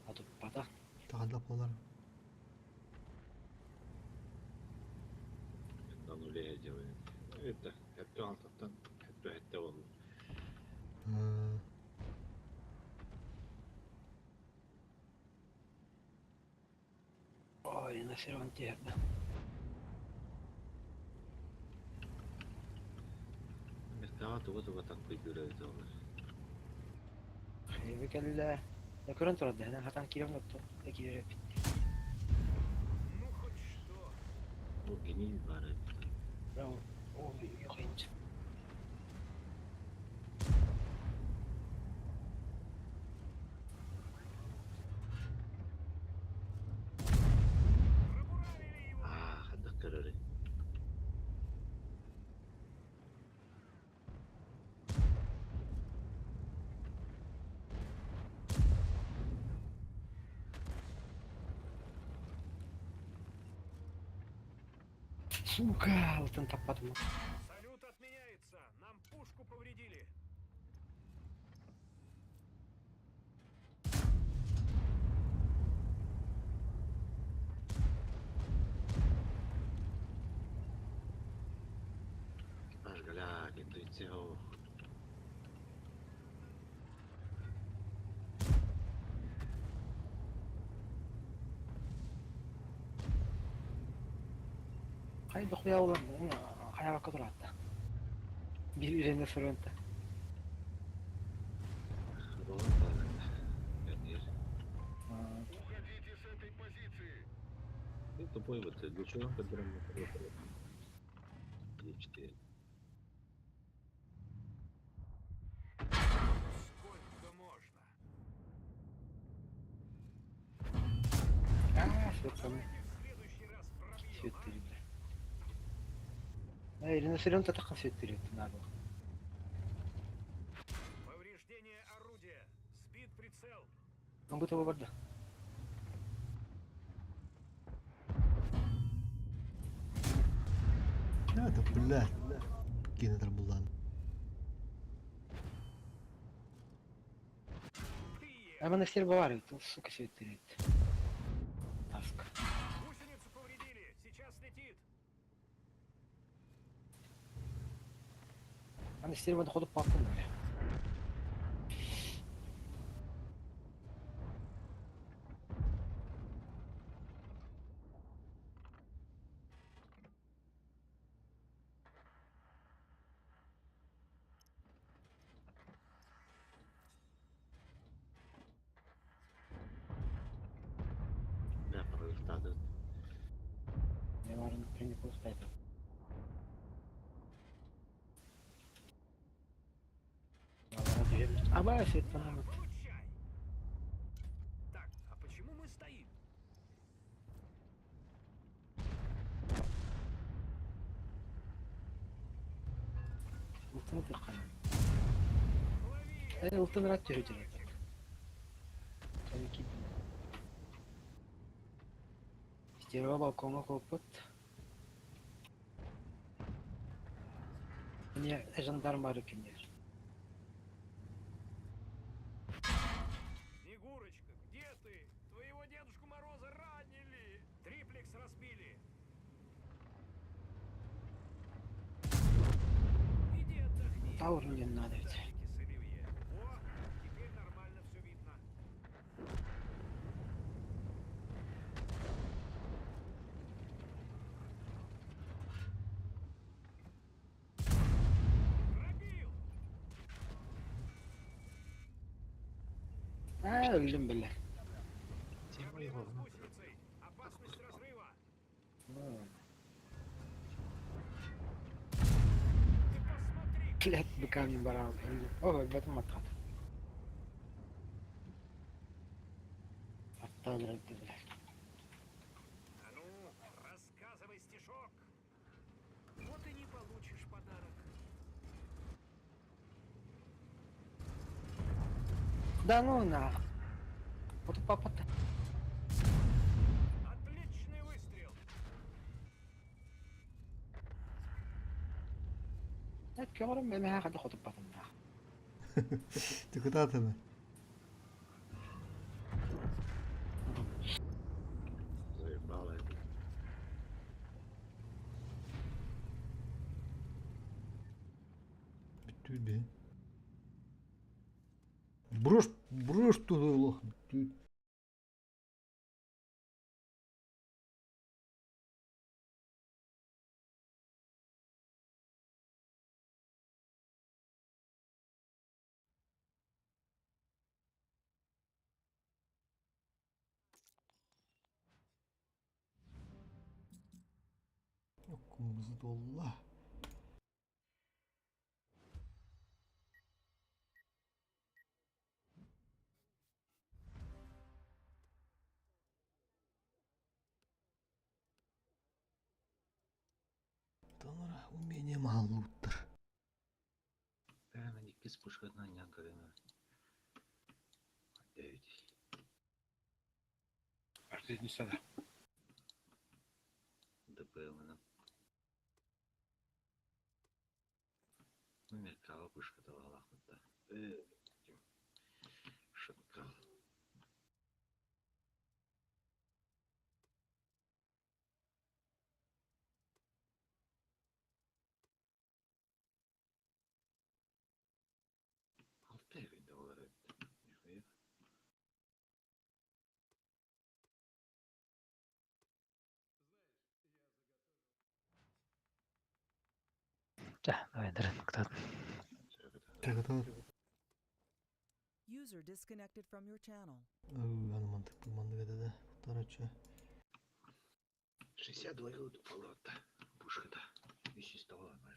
А тут пата. Тағалап олар. На нуле делаем. Это, это алтаттан, это это он. Ой, на серванте. Мертава туга туга танкы жүрөбүт олар. Хебекелле. Я көрөн турат да, хатан кирем отто. Кире. Ну хоть что. Бу генил бар эбит. Браво. Ой, йохинч. Аа, хадак көрөрү. Сука, алтын таппадым. Салют отменяется. Нам пушку повредили. Экипаж галя, интуиция. Кай дохуя олар, каяга турат. Бир үйренде серванта. Уходите с этой позиции. Ты тупой вот, для чего подбираем Е4. Сколько можно? А, все там. Сөттүрү. Эй, риносерон татакан сөттүрү надо. Повреждение орудия. Сбит прицел. Он будто бы барда. Это, блядь, кинетер буллан. А монастырь баварит, сука, все это Таска. Гусеницу повредили, сейчас летит. Монастырь вот ходу папу, бля. Да, результаты. Не важно, не пускай. Абай все это нам. Так, а почему мы стоим? Ылтын тыркан. Э, ылтын рат жүрөтөр. Стерва балконга копут. Мне жандарм бар экен. Снегурочка, где ты? Твоего Дедушку Мороза ранили! Триплекс разбили! Иди отдохни. Таур мне надо ведь. С оливье. О, теперь нормально все видно. А, өлдүм бile. Опасность разрыва! Блядь, быками барал. О, в этом откат. Отталкивай, блядь. А ну, рассказывай стишок! Вот и не получишь подарок. Да ну на. Вот папа-то. Отличный выстрел! Это көрім мен хақында хотып батым да. Ты куда там? Заебало это. Бүтү Брош, брош туда лох. Бүтү. Okumuz dollah. Тонора умение малуттар. Прямо икки пушкатынан ян көрөмө. Девять. Артист ДПМ-нан. Ну, Меркава пушката алахмытта. Шакал. Алты доллар это. Нихуя. Да, давай, дарын, кто Так это User disconnected from your channel. Аны мантык булманды да. Короче. 62 года полота. Пушката. 200 альфа.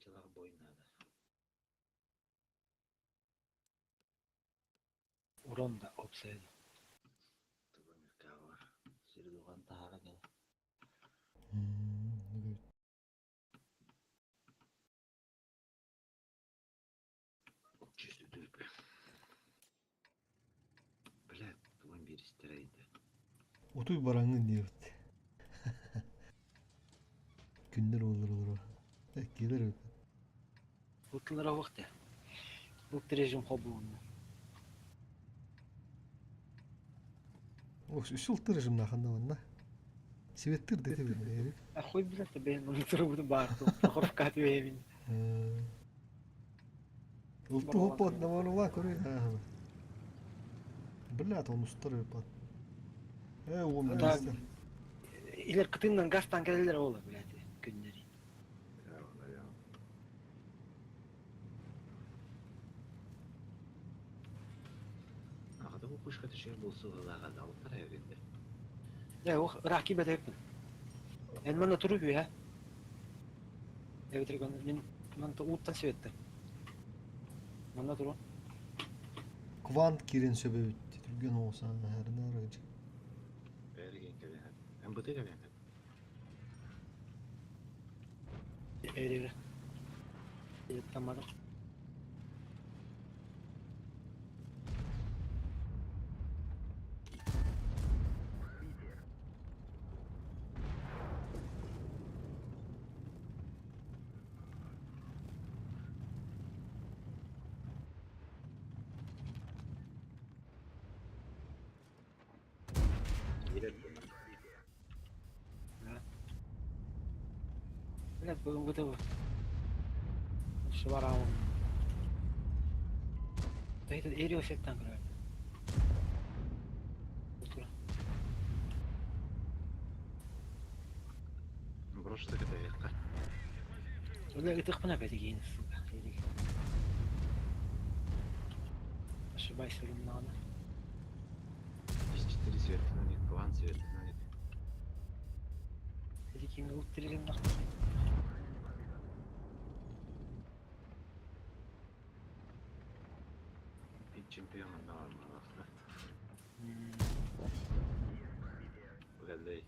Тыһыынчалаах бой наада. Урон да опсайда. Тыбаҥыркаабар сири-дуҕан таһаара кэлэ. Чувствую. Бля, тугун биэристэрэ ыйда. Утуй бараҥҥын диэбит. Күннэр уоллар олорор. Киилэр эбит. Утулара уохта. Бу режим хобуунна. Үс ултыр режимнааханна манна. Светтыр дете били. Хуй билет бэйэн монитор баар Прохоровка түһэбин. Улту хоппот наманула көрүй. Блядь, он устар епат. Уом Да. Илер кытыннан газтан келелер ола, блядь, күннери. Аҕата бу пушка түшүн булсу ылааҕа алтар эбинде. Я ох, раки бэтэппин. Эн манна туру үһэ. Эбитер мин манта ууттан сибетте. Манна туру. Квант кирен сөбөбүт. Түргэн оҕусан хәрнә арыгы. Бәрген кэлэн. МБТ кэлэн. Эре. Тамадык. Блядь, бүгүн бу. Шыбараамын. Тахит эрио сеттан көрөр. Тура. Брошта кэтэ Бля, ытыхпына бэтигин, сука. Ошибайся, румнана. 4 светланик, план светланик. Эдикин ултырырым нах. Bir чемпион бар малахта. Бугаллей.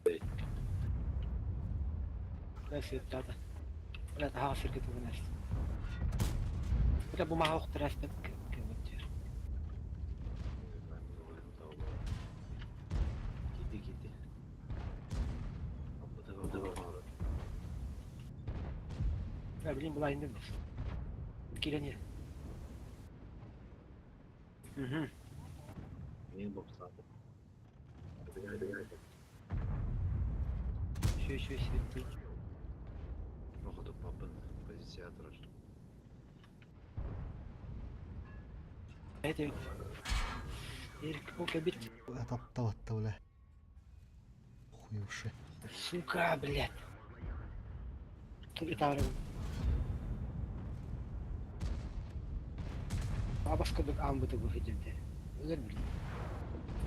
Бля, светтата. Бля, таха сирке тугунас. Бля, бу маха охтырас бет кеметтер. Кити кити. Бу да бар. Бля, блин, була инде бис. Кирене. Угу. Мен бопсады. Еще, еще, светты. Оходу папын позиция турар. Это Эрик, о, кабит. Таптабатта бля. Хуевши. Сука, блядь. Тут это Абас курдук аан быты бу хиденте. Өлөр билин.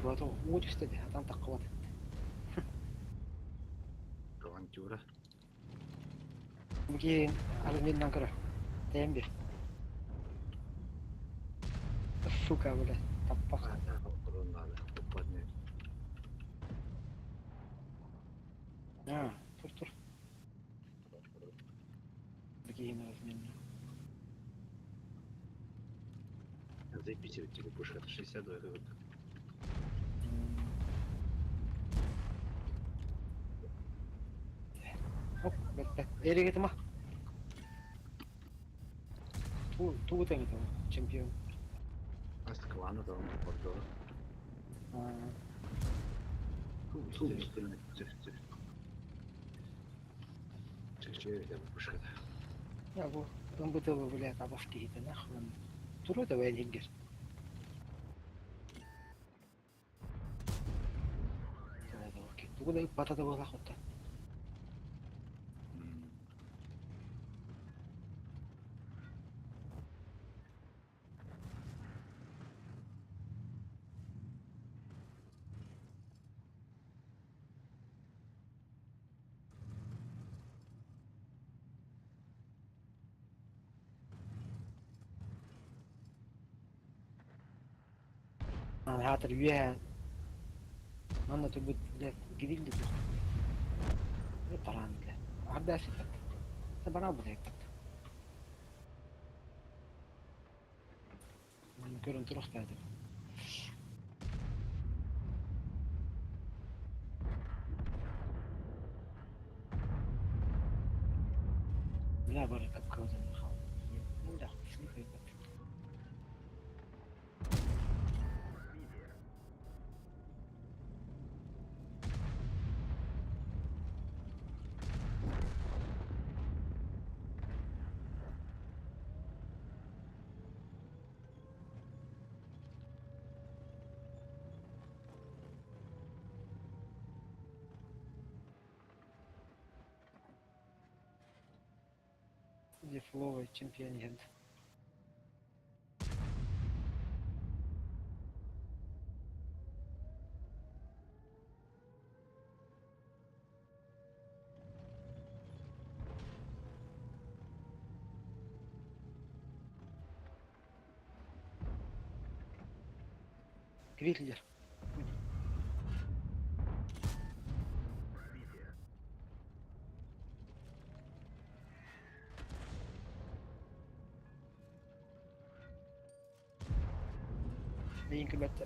Туата уу түстэ де, атан таққыбат. Авантюра. Микин арминнан көрө. Тем бир. Сука, блядь. Таппах. Надо. Поднять. А, тур тур. Бикин разминна. Записывать тебе пушка 62 как Оп, бетте. Эрик ма. Ту ту теңе чемпион. Асквана там бордо. Ту Чече пушка. Я бу МБТ блядь, абас кихите нахуй. Туру да вайн хингер. Тугу да патата була хотта. Хаатыр үөһэ манна турбут бile гирилли туох. Тараан бile. Арда сиппэт. Бараа бутайпат. Көрөн турахтаатым. Бля бары капкалдан хал. Да, слухай. Дефловый чемпионат. Гриллер. Миин күбәттә.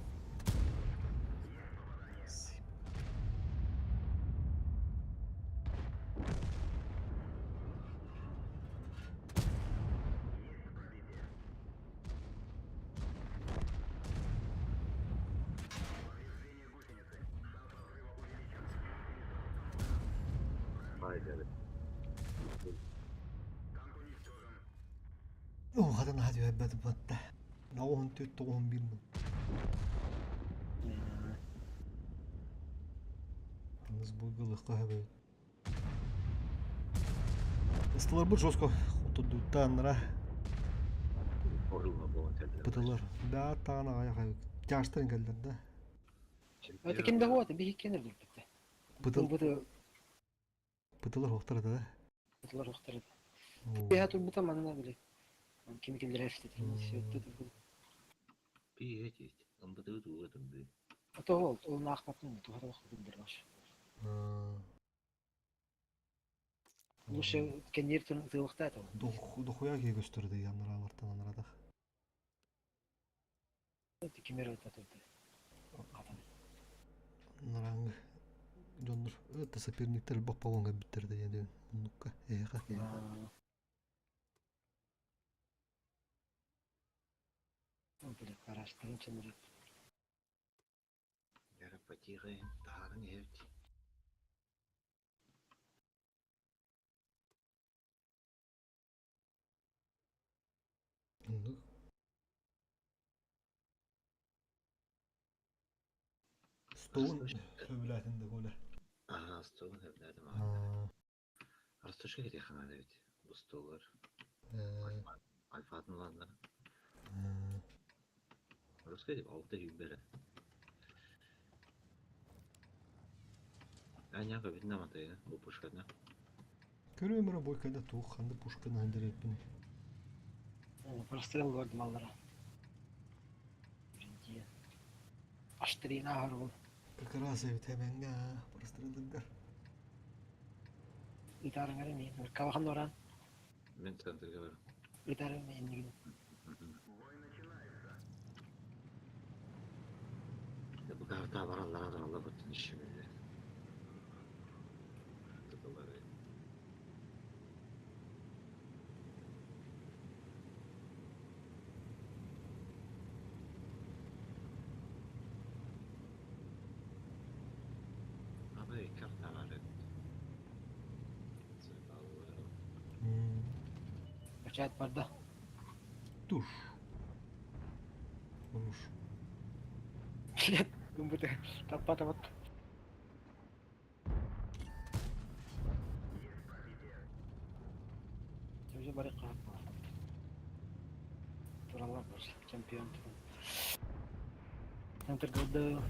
Haydi. Оо, хатан хаат үһэббэт батта. Наҕуһун түт тоҕуһун биир мун. Таңыз буйгылыққа хөбөт. Ыстылар бу жестко отурдуттаннара Орулма болон телдер. бытылар. Да таана аяга жаштан келдер да. Это кимде вот, бихи кенер дурбетте. Бытыл Быты бытылар хохтар да. бытылар хохтар. Бихи турбута манна биле. Ким килдер эстет. Сөттө турбут. Би эти. Ымбыды тугы тымды. Ото ол, ол нахматын тухара вакыт баш. Лучше кенер тун тылыкта это. Дохуя ке көстөрдү яннаралартан анарадах. Это кимер это турду. Катан. Наранг дьоннор это соперниктер бак погонга биттерди дедим. Муннукка эха. Бile караштырын чыныры. Яра потихо тарын евти. Мундук. Стоун хөбүләтинде голе. Ага, столун хөбүләтим ага. Растошка кете хана бит. Бу столлар. Альфатын ланнар. Русска дип алты юбере. Аняга бит наматай, бу пушканы. Көрөмөрө бойкада тух ханды пушканы хандырыппын. Прострел көрдүм аллара. Биринчи. Аштрина харбыл. Как раз эбит эбенге прострелдыгар. Итарыңар мен. Кавахан оран. Мен центрге барам. Итарың мен деген. Бу карта бараллар алла бутын иши биле. Тутулар. Абы карта бар. Бачат барда. Туш. Уруш. Гүмбүтэ таппа табат. Уже бары каап бар. Туралар бар. Чемпион. Центр года.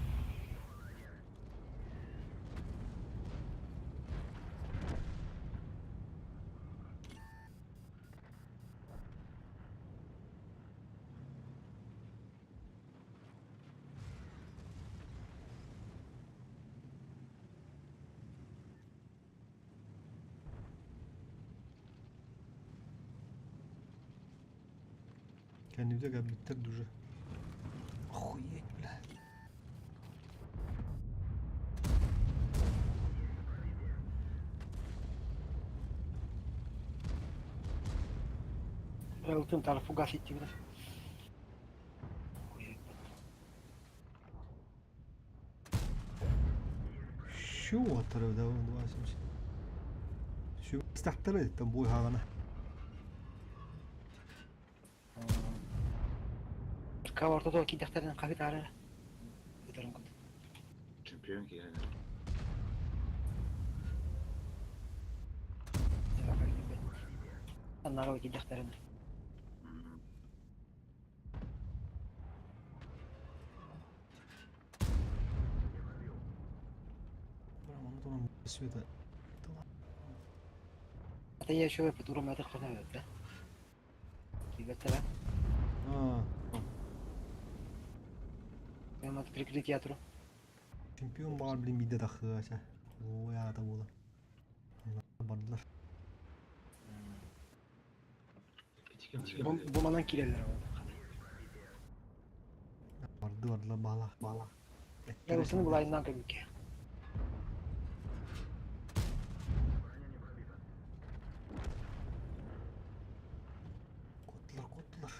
Кэннибитэ кэлбиттэр уже. Охуеть, бля. Ылтын тар фугас иттибит. Şu оттары да 2.70. Şu стахтары там бой хагана. Каворто кидехтерин кахыт ары. Ыдырын кут. Чемпион киһи. Аннары кидехтерин. Света. Это я еще потуром это хана да. Кибеттера. А. Мен прикрытие туру. Чемпион бар блин биде тахыача. Ой, ата була. Бардылар. Бу манан кирелер. Барды бардылар бала бала. Я усыны булайынан көмүкке. Котлар котлар.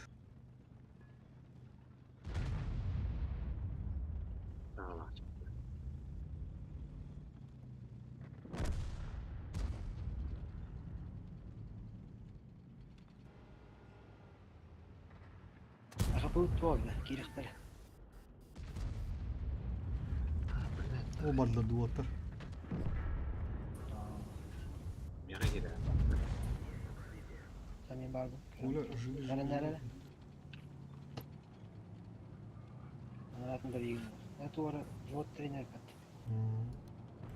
Рабы туолла кирехтер. О бардылар дуоттар. Миэхэ киирэ. Самин барды. Оля жили. Нәре нәре. Анаратын да деген. Это ора вот тренер кат.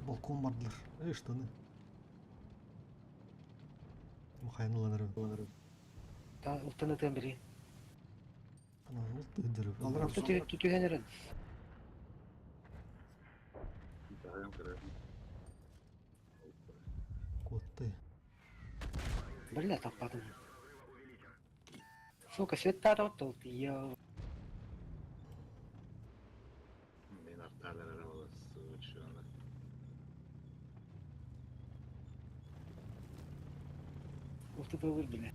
Балкон бардылар. Эй, штаны. Мухайныланыр. Та ултаны тем били. Ана улты дырып. Алар Улты түтүгенер. Котты. Бля таппадым. Сука, светтар оттолты. Я. Мен арталар араласы Улты тылыр биле.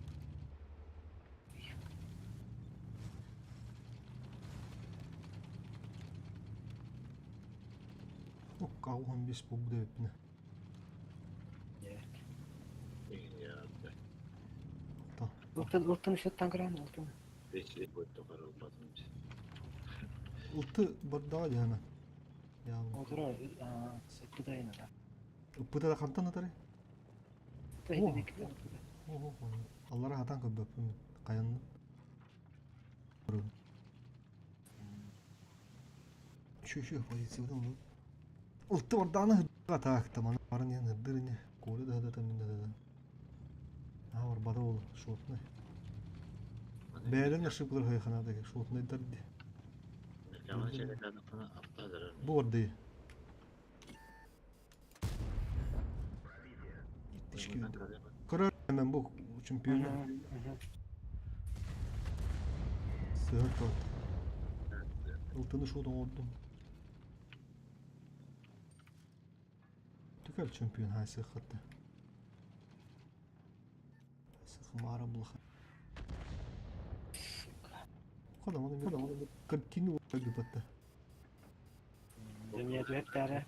Окка 15 бу деп. Ултын ултын светтан көрән ултын. Улты бардаа жана. Я. Олтура сеттудайна да. Уппыта хантан атары. Та Аллара хатан көбөппүн каянны. Şu позициядан Улты бардааны так таман барын яны дырыне колы да да там да да. А бар бада ол шотны. Бәрін ошиблар хайхана деге шотны дырды. Бу барды. Көрөр мен бу чемпион. Сыр тот. Ылтыны шотон ордум. Түкәл чемпион хайсы хатты. Сыхмара булха. Када маны картину батта. Дүние түһәттәре.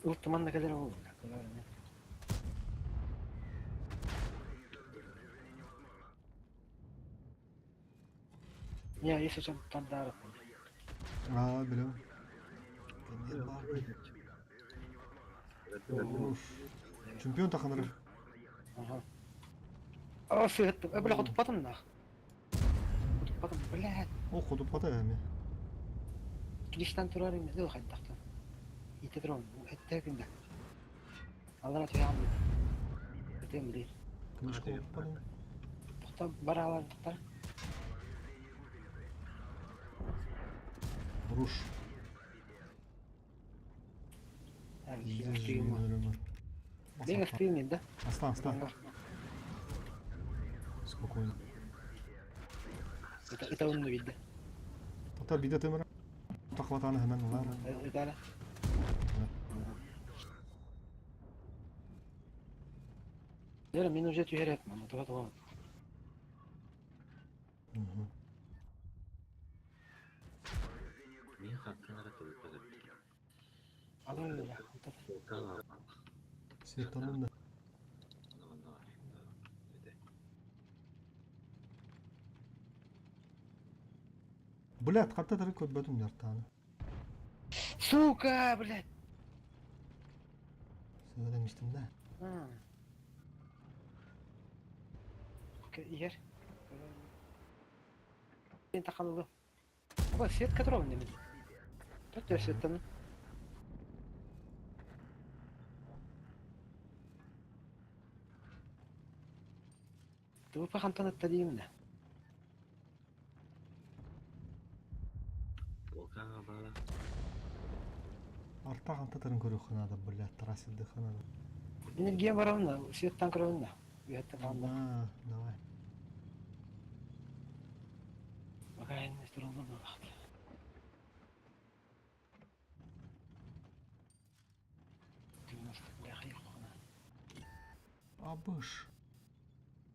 Ултыман да кәлер ол. Не, если чем тандар. А, билем. Чемпион таханыр. Ага. А, сыгыт, бля, хотуп батым нах. Хотуп батым, бля. О, хотуп бата эми. Килиштан турар эми, дыл хайдактан. Ите турам, этте күндө. Алара туям. Этем били. Кимиш хотуп бата. Тохта бар алар тохта. Руш. Мен астыйын да. Аста, аста. Спокойно. Это он видно. Тота биде темір. Тақлатаны hemen улар. Это Дера мен уже түһәрәт мана туга туга. Мин хаттан ара тылыппа Ала Светанын да. Блядь, хатта тары көбөтүм жартаны. Сука, блядь. Сөйлемештим да. Ер. Мен тақалылы. Оба, свет которого немен. Тут я светтан. Туупа хантан аттадиим да. Полкаға бара. Арта ханта тарын көрү ханада, блядь, трассерді ханада. Энергия барамна, светтан көрөмна. Уятта калда. А, давай. Пока энэ турулду бакт. Абыш.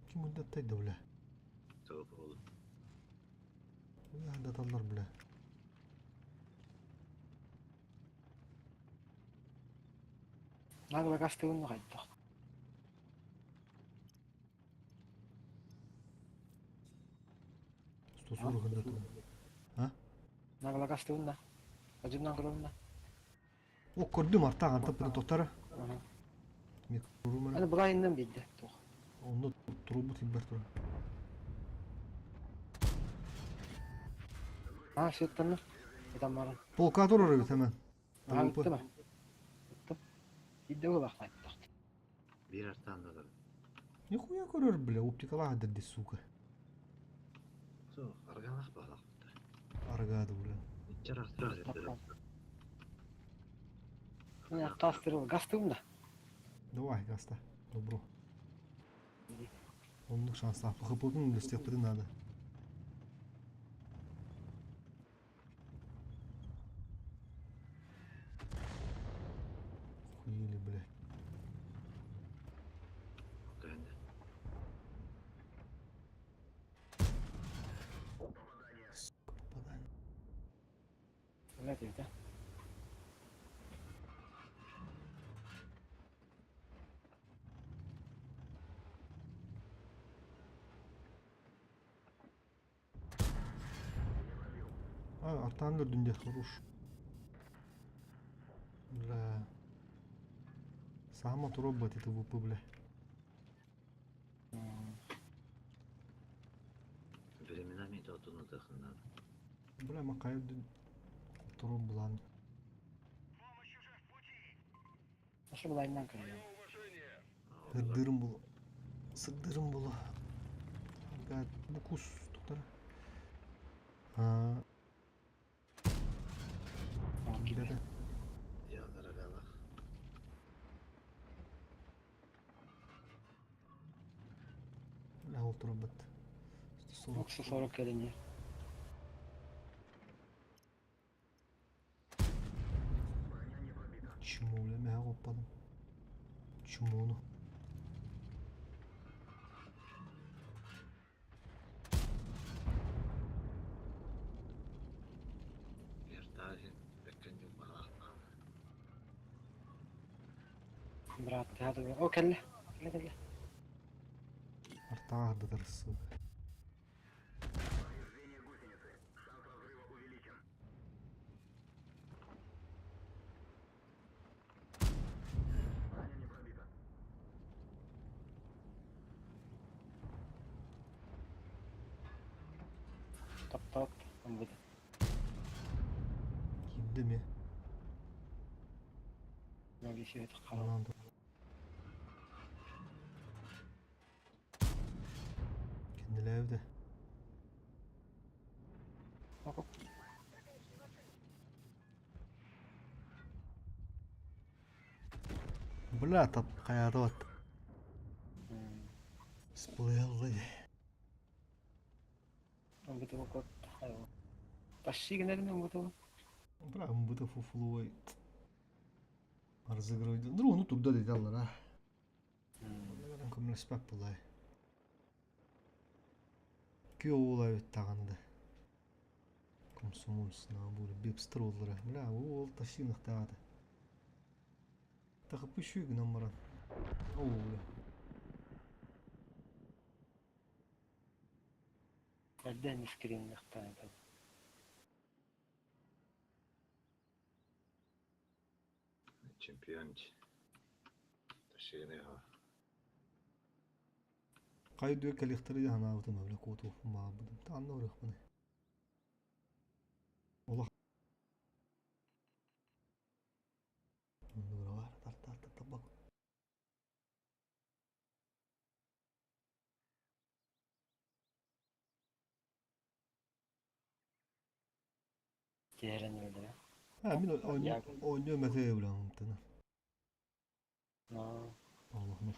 Ким үндәттәйді, бля? Топ oldu. Бля, даталар, бля. Нагла гастыгын кайттык. 140 үндәттәйді. А? Нагла гастыгын да. Ажымнан көрөмна. О, көрдүм арта ханта бир токтары. Аны булайындан билди. Тух. Онда трубу тибер тур. А, светтан. Этам баран. Полка турur бит hemen. А, үттүм. Үттүм. Идде бак айттык. Bir artan da Нихуя көрөр, бля, оптикала дерди, сука. Со, аргалах балах. Аргады, бля. Ичер артан. Мен аттастырып гастыгын да. Давай, гаста. Добро. Онлук шанс тапты. Хыпылдын үлестек надо. Хуели, бля. Сука, попадание. Блядь, это. А, артан дүнде хорош. Бля. Сама робот это ВП, бля. Временами отуну тахындан. Бля, макаю туру булан. Ошо булайындан көрөм. Сырдырым булу. Сырдырым булу. Бля, бу кус туктар. А. Кидеде. Я аргалах. Бля, ол робот. 140. 140 келин. Чему, бля, мә оппадым. Чумону. Bir беккен жум балах. Брат, hadi. О, келле. Келле, келле. Артаға дырсы. Топ, топ. Он будет. Кидді ме? Ноги себе қалып. Анан да. Кенделәүді. Оп. Бля, тап хайаатыбат. Всплылы. Бутылка Тащи генерин бутылка. Бля, быта фуфловой. Разыгрывать. Ну, ну туда дедаллар, а. Көмөлөспөт булай. Күү оҕолор эбит даҕаны да. Комсомольцына буолар бепстер буоллара. Бля, ол тащиныхтаата. Тахыппы үчүгэй гынан баран. Оо, бля. Эрдэ скриннэхтаан Чемпион тащиныха. Хайдыа кэлиэхтэрэ дии санаабытым бля куотуохпун баҕарбытым. Таанна барыахпыный. Олох Тиэрэн өлөрө. А мин оонньуу мэтэй билэҕин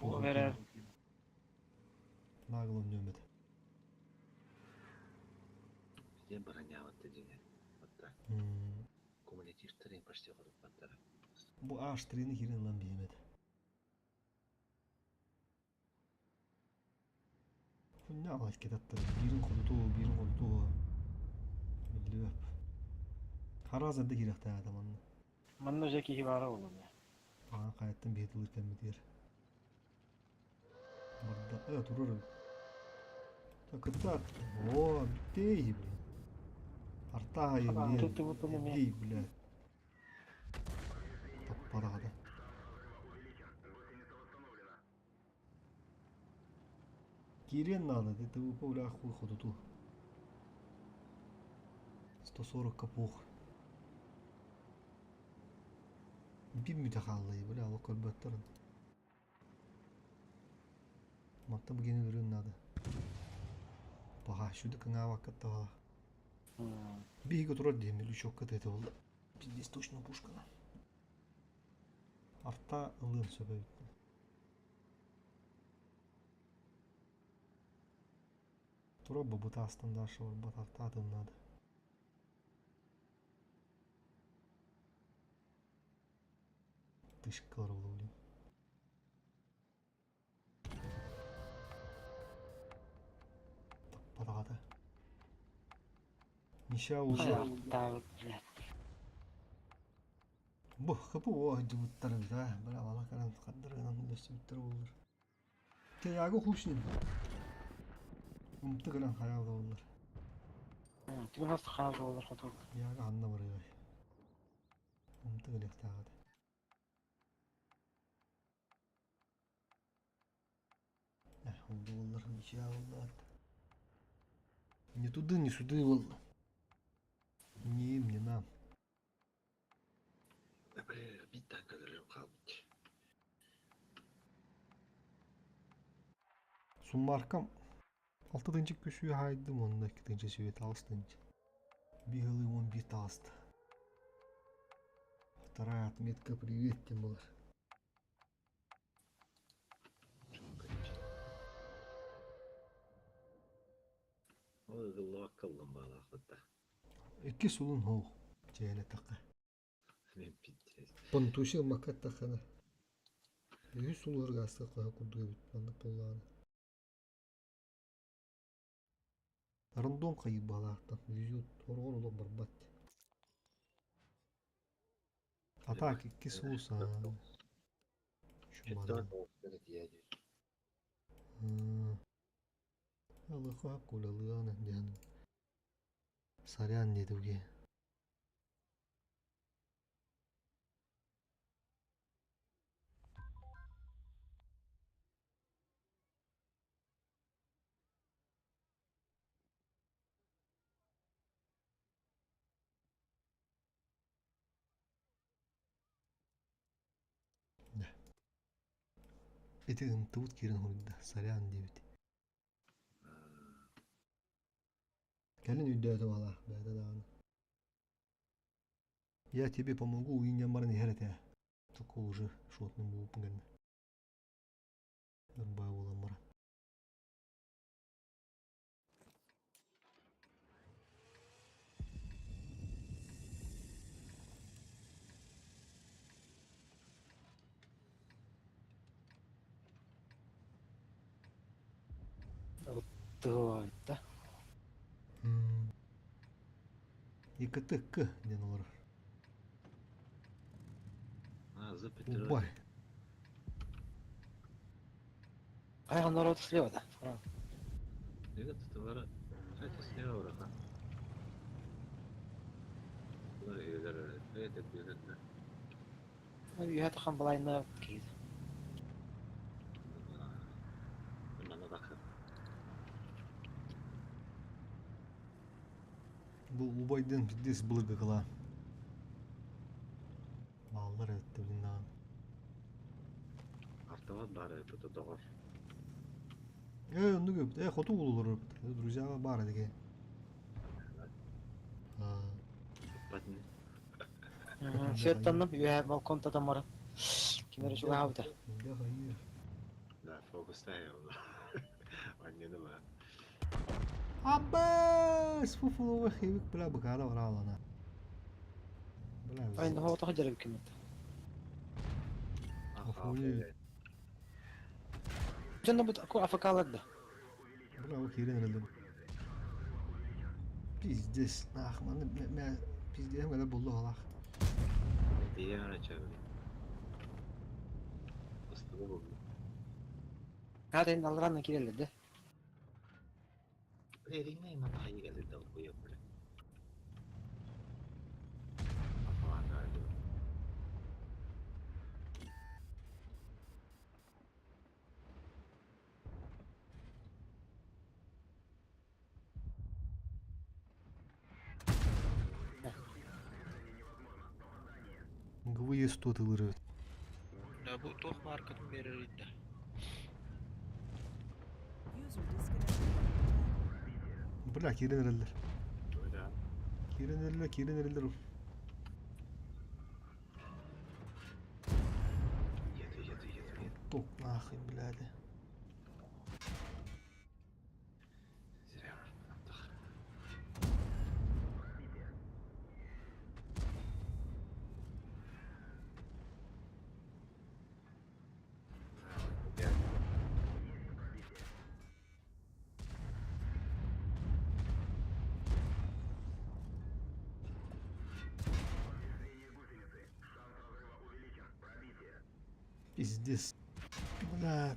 Ол эрэр Нагло оонньуом этэ. Диэн броняватты дьиҥэ. Отта. Кумулятивтарын почти хотуппаттара. Бу H3-ни киирэн ылан биһим этэ. Күннээх кэтаттар биирин хотутуу, биирин хотутуу. Биллибэп. Хараас эрдэ киирэхтээх этэ манна. Манна дьэ киһи баара буолуо. Аҕа хайаттан биһи тылыр кэммитигэр. Барда турар эбит. Кытта о бүттей блин. Артаайы блин. Эй, блядь. Таппараҕа Киириэн наада, ТВП бля хуй хотуту. 140 капух. Биир мүтэ хаалла бля олох көрбөттөрүн. Матта бүгүн өлөрүөн наада. Баха шүдү кыҥаабакка таҕа. Биһиги турар диэн лючокка тыата буолла. Пиздец точно пушкана. Арта ылыан сөп эбит. Тура бабытаастан дальше барбат артаатын наада. Тышкалар буолуо Таппатаҕата. Миша уже Бу ХПО дьыбыттар эбит аа, бля ала каран хардырынан үлэсибиттэр буоллар. Тияго хушнин. Умты гынан хараал буоллар. Түгэн хаал буолар хоту. Яга анна барыай. Умты гыныахтааҕа этэ. Ол буоллар ничья буоллаат. Не туды, не сюды буолла. Не им, не нам. Биир танка өлөрүм хаалбыт. Суммаркам алта тыһыынча күсүү хаайдым уонна икки тыһыынча сүбэ таҕыс тыһыынча. Биир ылыы уон биир таҕыста. Вторая отметка привет диэн буолар. Ол ыгыллыбакка ыллым баалаахпыт да. Икки сулун хоох дьиэлэтэххэ. Понтуси ылбакка эттэххинэ үһүс сулуһарга астыахха курдук эбит маннык буоллаҕына. Рандом хайыы баалаахтан везет хороҕор олох барбат. А так икки сулус аа. Алыха кулалыана диэн сорян диэтуге. Ити ынтыбыт киирэн хоруйда сорян диэбит. Кэлин өйдөөтүм алаах бэйэтэ даҕаны. Я тебе помогу, уйунньан баран иһэр этэ. Только уже шотным буолбуппун кэннэ. Ырбаа буолан баран. Туойда. ИКТК диэн олорор. А, запятая. Убай. Хайа народ слева да. Это товара. Это слева врага. Это бюджет. Үһэ тахан балайна киир. Манна тахса. Бу убайдын пиздец былыргы кылаан. Бааллар эбит билиннаҕын. Автомат баар эбит доҕор. Э, оннук эбит. Э, хоту улуулар эбит. Друзьяга баар эдиге. Светтанным үһэ балкон татамара. Кимер чугаабыта. Да, фокустаа ол. Анньыны ба. Аббас! Фуфулова хевик бля быкара баралана. Бля. Ай, ну вот хадер кимет. Охуеть. Дьонно бут ку афакалар да. Бля, ол киирэн эрэллэр. Пиздец, нах, маны мэ пиздец кэлэр булду халах. Тиийэн эрэ чабы. Ыстыгы булду. Хатын алранна киреллер да. Эриҥнэй манна хайыы кэлэр да уйа бля. Апаата ГВЕ 100 тылыры. Да бу туох маркатын берер да. User disconnected from your channel. Бля, киирэн эрэллэр. Да. Киирэн эрэллэр, киирэн эрэллэр. Еду, еду, еду, еду. Тук нахуй, блядь. Зря. Пиздец. Бля.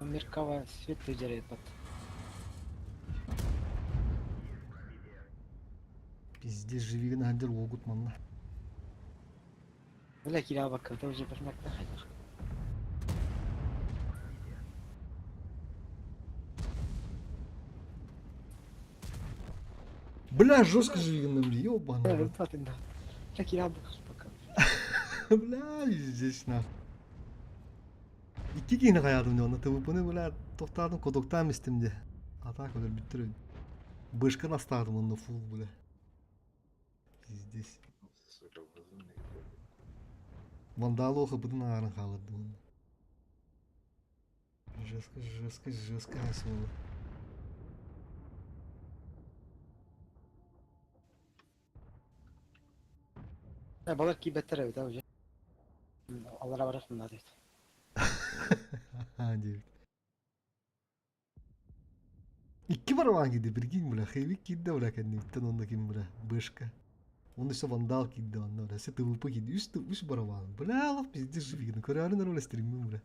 Меркава свет выдерет под. Пиздец, живигін хандер огут манна. Бля, киря бакка, это уже башмак на хадах. Бля, жестко живигін нам, ёбаный. рот. Да. Бля, киря бакка. Бля, пиздец, нах. Икки киһини хайаатым дьэ, онно ТВП-ны бля тохтаатым, кодоктаам истим дьэ. Атака өлөр бүттэр Бышкан астаатым онно фул бля. Пиздец. Сука, бузун. Вандалоха бытын ааран хаалырдым онно. Жестко, жестко, жестко суолу. Балар кибеттер эбит уже. Алара барах мына дейт. Диэбит. Икки барабан киирдэ, прикинь, бля, хевик киирдэ, бля, кэнниттэн онно ким, бля, бышка. Он еще вандал киирдэ онно, бля, все ТВП киирдэ, үс, үс барабан. Бля, лох пиздец живигин, көрөөрүн эрэ, бля, стриммин, бля.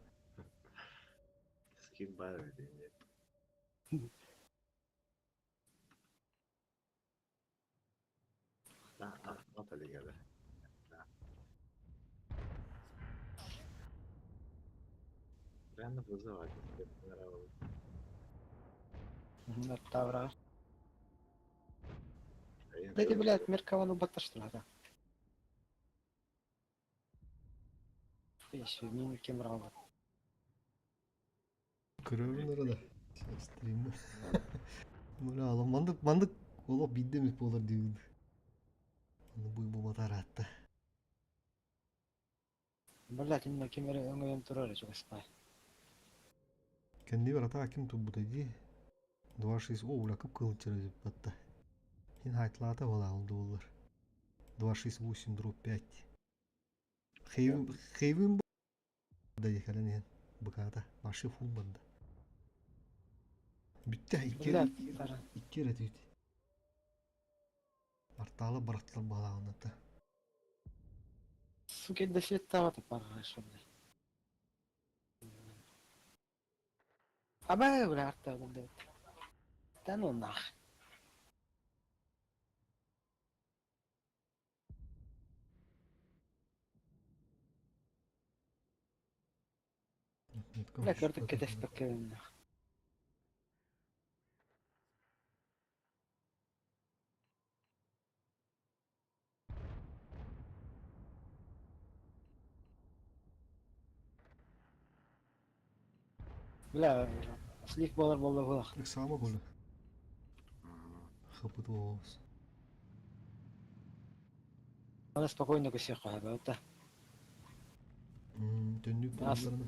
Скин бар эбит. Да, автомат элигеле. Реально вызывать. Тавра. Да ты, блядь, Меркавану батташтырада. Еще мин кем рабат. Көрөөрүн эрэ да. Стрим. Бля, мандык, мандык олох биирдэ эмит буолар диибит. Бу буолбатар аатта. Бля, кинилэр ким эрэ өҥөйөн турар чугаспай. Кэннибэр атаа ким турбута дии. 2-6 о, бля, кып-кыһыл батта. Хин хайтлаата балаал доллар. 2-6-8 дробь 5. Хейвин хейвин да кэлэн иһэн быкаата. Вообще фул барда. Бүттэ икки Бля, таран. икки эрэ түүт. Артаалы бараттылар баалааҕыната. Сука, да светтаҕа парашо, бля. Абай, бля, артаалы, бля. Да ну нах. Бля, көрдүк кэтэспэккэ нах. Бля, слив болар болла булах. Ыксаама коля. Хапыт оос. Аны спокойно көсөх хаба, та. Төннүк Ас болларына.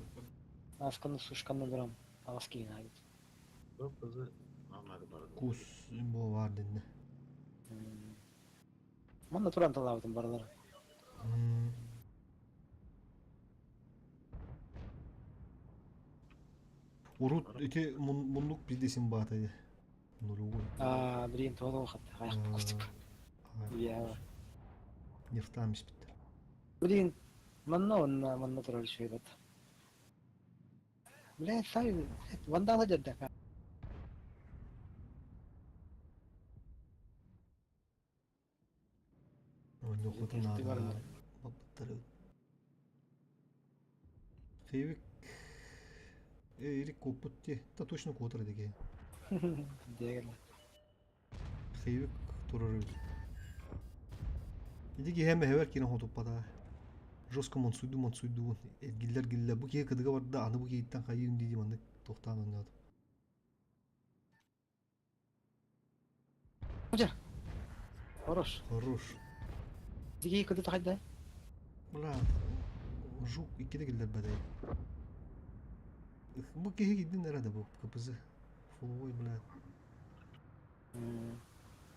асканы сушканы дурам. Ас кийин айбыт. Бу кызы мамары бар. Кус бу бар денне. Манна туран талабытым баралар. Урут ити муннук бидесин баатайды. Нулевой. А, блин, тоғыз хатта. Аяқ кустук. Я. Нефтам испиттер. Блин, манна онна манна турар шөй бат. Бля, сай, вандала жадда. Ойнохотун наада. Баппыттары. Хейвик Эрик коппут те. Та точно котыр деге. Дегеле. Хейвик турар. Иди хеме хевер кина хотуппата. Жестко монсуйду монсуйду. Гиллер гиллер. Бу кие кыдыга барда аны бу кииттен хайын диди маннык тохтаан ойнады. Хожа. Хорош. Хорош. Диги кыды тахайда. Бля, жук иккиде гиллер бадай. Бу киһи киддин эрэ бу КПЗ. Фуловой, бля.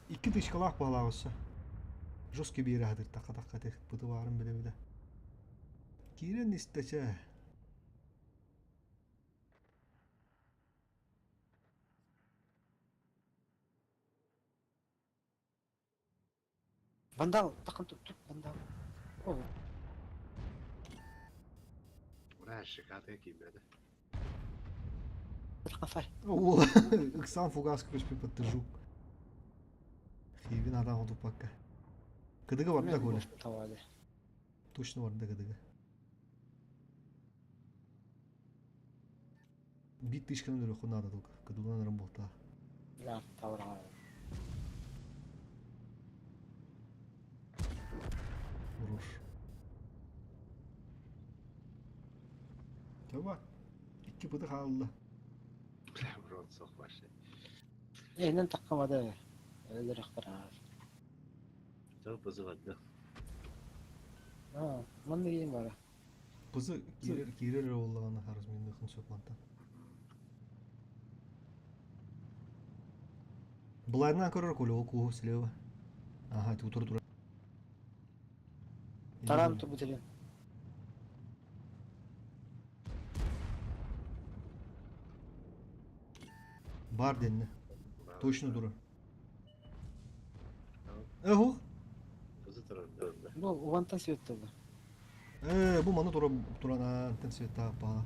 Икки тышкалаах баалааҕысса. Жесткий биэрэ хатыр такка такка тех быты баарын биле биле. Киирэн истэчэ. Вандал, такын тут тут вандал. О, Бля, шикарный кибеде. такын сай. О, ыксан фугас көспе бытты жук. Хейвин адам отупакка. Кыдыга барда коля. Тавады. Точно барда кыдыга. Бит тышканы өрөхү надо только. Кыдыган работа. Бля, тавра. Хорош. Таба. Икки быты хаалла. Бля, в рот сох вообще. Энен таккамады. Өлөр актара. Что вызывать, да? А, манна кийин бара. Бызы кирер кирер оллаганы харыз мен хын сөп манта. Былайынан көрөр коля ол куһу слева. Ага, ты утур тура. Таран турбутелен. Бар денне. Точно дура. Эхо. Кызы турар, да. Бу уантан светтелди. Бу маны тура туран антен света пала.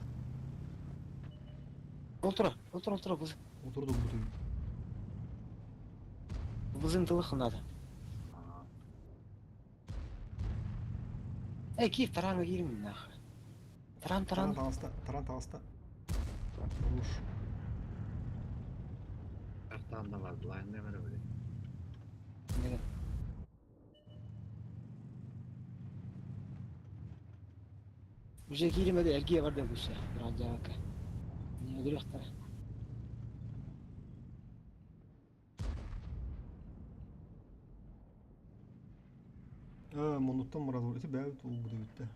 Олтура, олтура, олтура быз. Утурду бу. Бызын тылы надо. Эй, киев таранга кирим нах. Таран, Таран таран. таҕыста, таран таҕыста. Хорош. Картан да бар, блайнда бар, бля. Деген. Уже киримеди эргие бар деп уша. Раджака. Не өдөрөхтөр. Муннуттан баралар. Ити бэйэбит уолбут эбит да.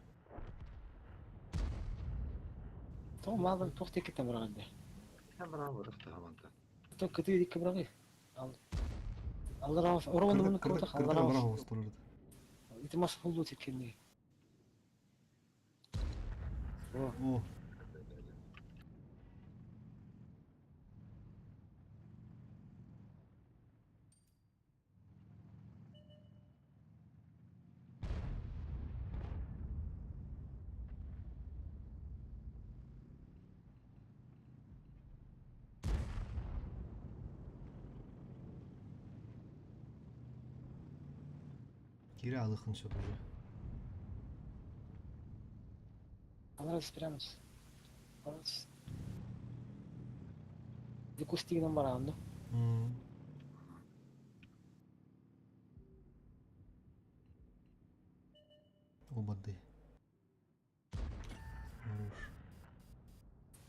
Тоҕо маалан туох диэкиттэн быраҕан дии? Быраҕан бырах мантан. То кытыы диэки быраҕыы. Аллараа оруобуна муннук курдук аллараа бырах оҕустурар. Ити мас хуллуу тиккинни. О. Киирэ алыхын сөп уже. Аларас прямо. Аларас. Кустигынан бараҕын да? Обады.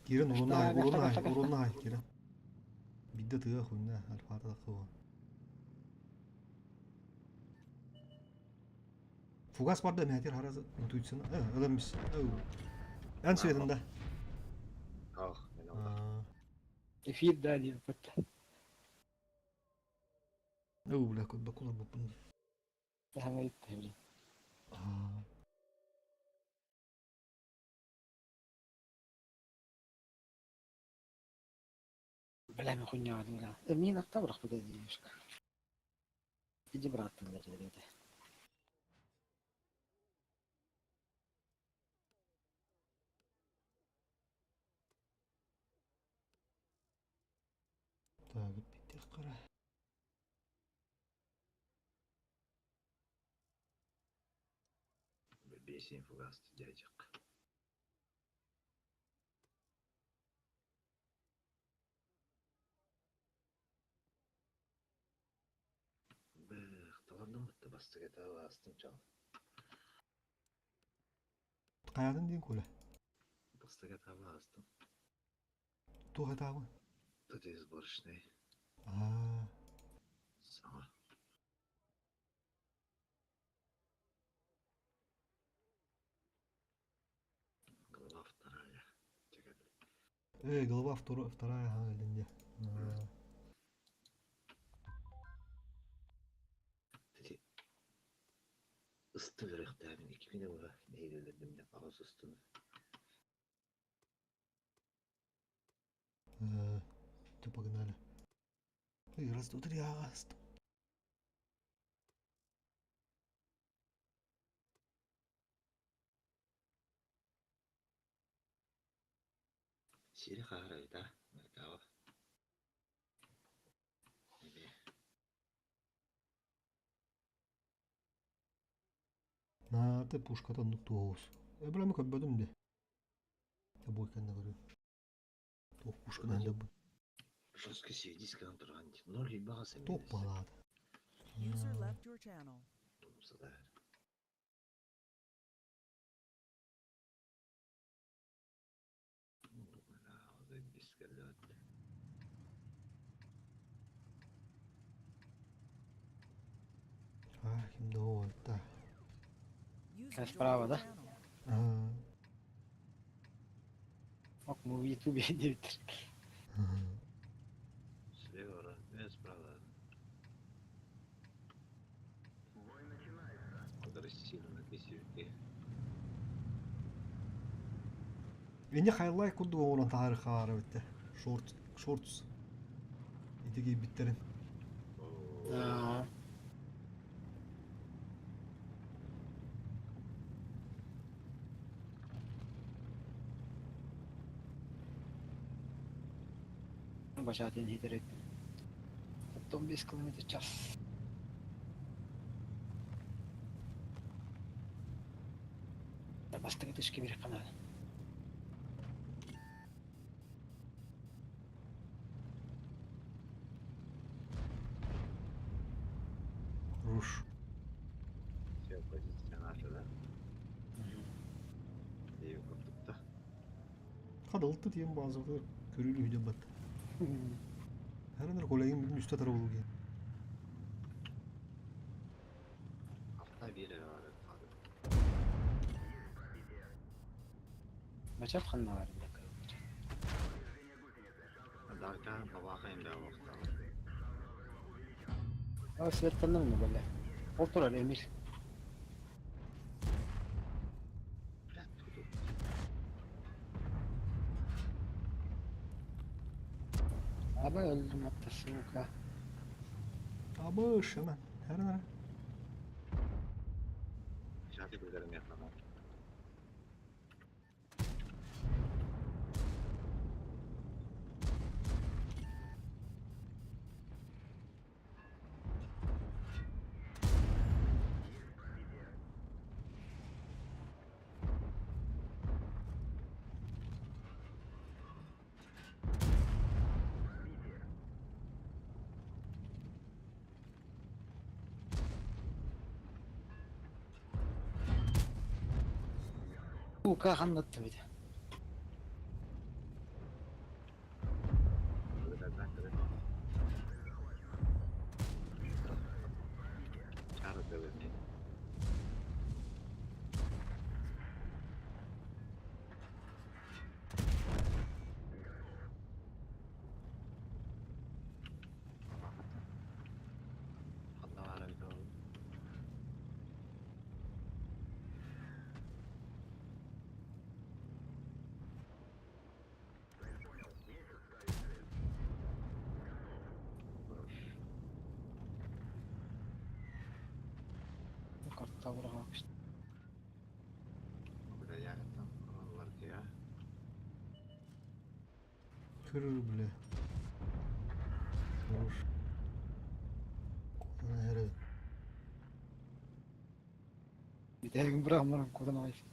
Кирен урунай, урунай, урунай, Кирен. Бидде тыа хуйна, альфата такого. Фугас барда мәтер харазы интуицияны. Ылымыс. Эн светында. Ах, мен алда. Эфир да диэн бытта. Оо, бля, куда кулар буппун. Хаҥа итте блин. Бля, мен хуйня бля. Мин атта бырахпыт немножко. Иди брат, деді. Так, битте кара. Бесин фугас дядьк. Бэх, талардым бытты бастык это астым чал. Каядын дин куле. Бастык это астым. Туха табы. Тут сборочный. А. Сама. Глава вторая. Эй, глава вторая, ага, динде. Ысты верехтәмин iki күнә була нәйлелердем дә агыз ыстыны. Ты погнали. Эй, раз, два, три, ага. Сири хара да, мөлтәва. Эбе. На, ты пушкатан туос. Эбрами көбөдүм де. Бу экенне көрү. Туох пушканан да бу. Жестко сидись торган. Ноль бага сен. Топ балады. User left your channel. Садар. А, ким да да. Справа, да? Ок, мы в Ютубе диэбиттэр. Слева, не справа. Сильно кисюки. Эне хайлай курдук оҥорон таһаары хаара битте. Шорт, шортс. Ити биттерин. Башатын хитерет. Потом 5 километр в час. Бастыгы түшке бир канал. Руш. Все, позиция наша, да? Ее курдукта. Хадылты диэн баазабытыгар көрүүлүү үһү бат. Хәренер коллегин бүгүн үстэ тарабылуге. Алта бире бар. Бачат ханна баар бile Дарка бабаха эмбэ олохтоох. Aa светтанным mı böyle? Ол турар Эмир. Аба öldüm hatta сука. Абыш, hemen. Her nere? Şarkı güzelim yapamam. Сука ханнатты бит. Çağrı dövemi. Allah var bir de Карта бұрға Бля, я там var ya. Көрөр бile. Хорош. Куда her Бүтәгін бұрақ мұрын кодан алайсы.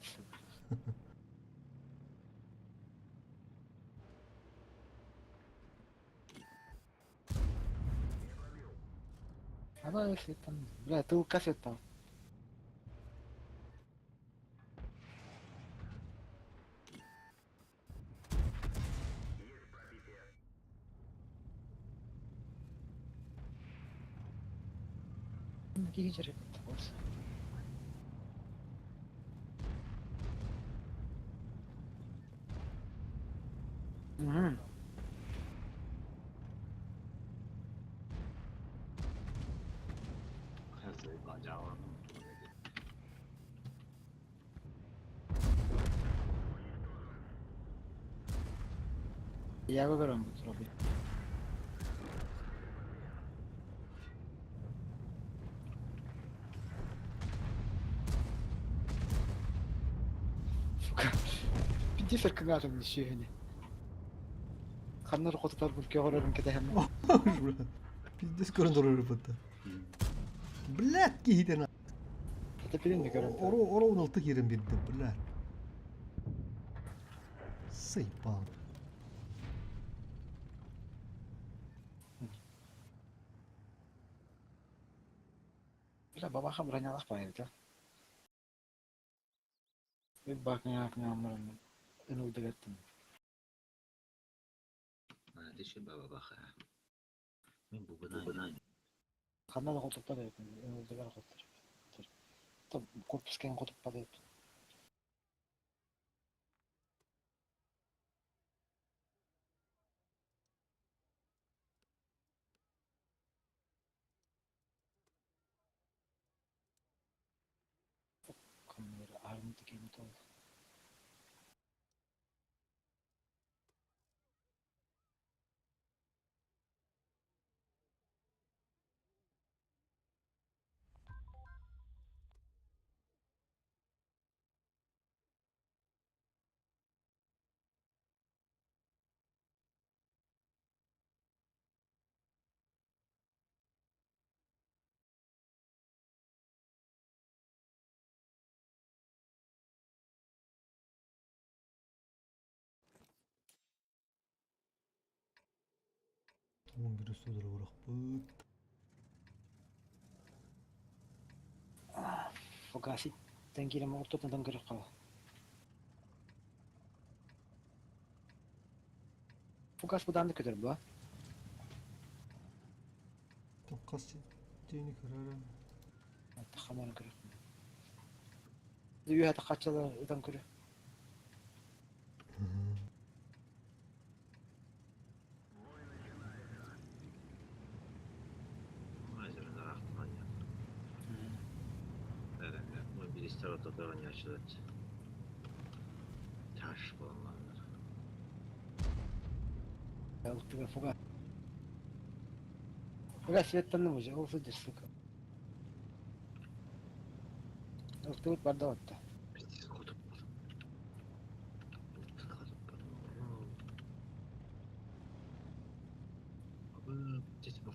Ана светтан. Бля, тылка светтан. Киги жерек болса. Мгм. Bacağım. Я выберу бутерброд. Сука. Пиздец кыңарым нишүйүнү. Ханнар хотутар бул көгөрөрүн кетехем. Пиздец көрөн турар бутта. Блядь, кихитен. Это пилин көрөн. Оро оро 16 кирен бирди, блядь. Сыйпал. Бля, бабаха бронялах байыта. Bir bakın yakın amırım. Ünuldu gittim. Dişi baba bak. Ben bu buna Ханна да хотуппа деп. Ünuldu хотур. Корпускен хотуппа деп. Камера армы деген толду. Он бир сөдөр быракпыт. Фугаси тengire ортотунан көрүп кал. Фугас буданды көтөр бу. Токкас тени көрөрө. Тахаманы көрүп. Үйө тахачала ыдан көрү. Ортото оонньооччулар чаш буоллаллар. Ылтыга фуга. Фуга светтанным уже, ол сылдьар сука. Ылтыбыт барда отто.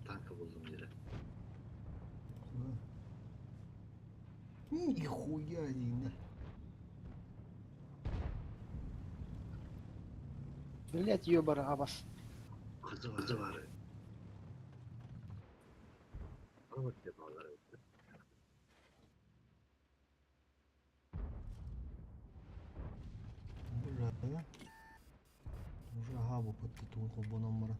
Танка булдум дире. Нихуя не. Блять, ёбара абас. Кызы бар. Вот деп алар. Бля. Уже ага бу пытты туун холбонон бара.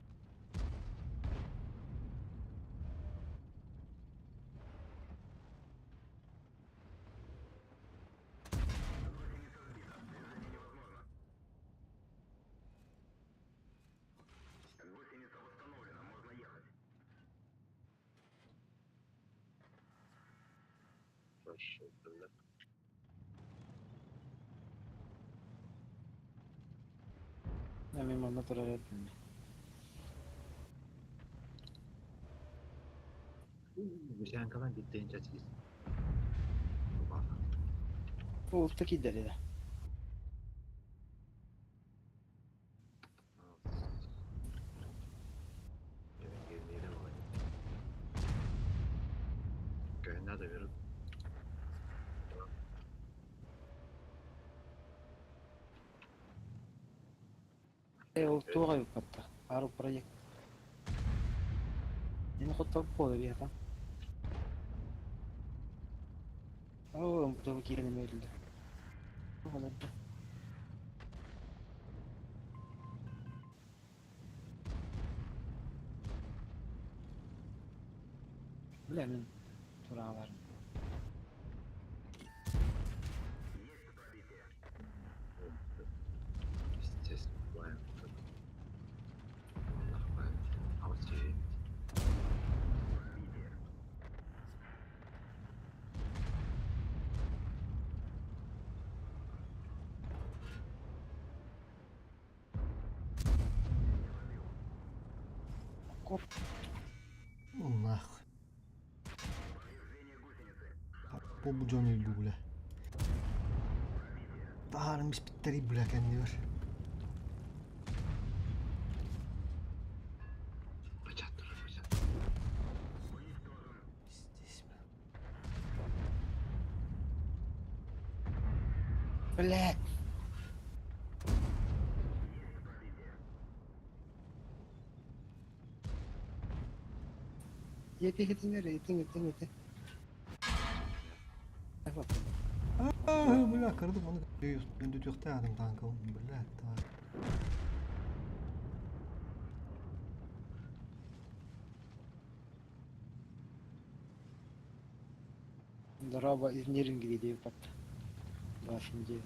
Хорошо, бля. Мен манна турар этим. Гусянкадан биттен чачкис. Улты кидер да. Надо вернуть. Ол туға юппатта. Ару проект. Мен хоттап болды бията. О, бұл кирен өлді. Оларды. Бля, мен тураларым. Пиздец, бываем. Нахуй. Коп. Ну нахуй. Бу дьон өлдү бля. Таарым испиттери бля кэннибэр. Блять. Ети хитинер, етин, етин, етин. Аа, бля, кырдым оны. Мен дөтөхтө адам танкы. Бля, та. Дорога из Неринги деп патта. 29.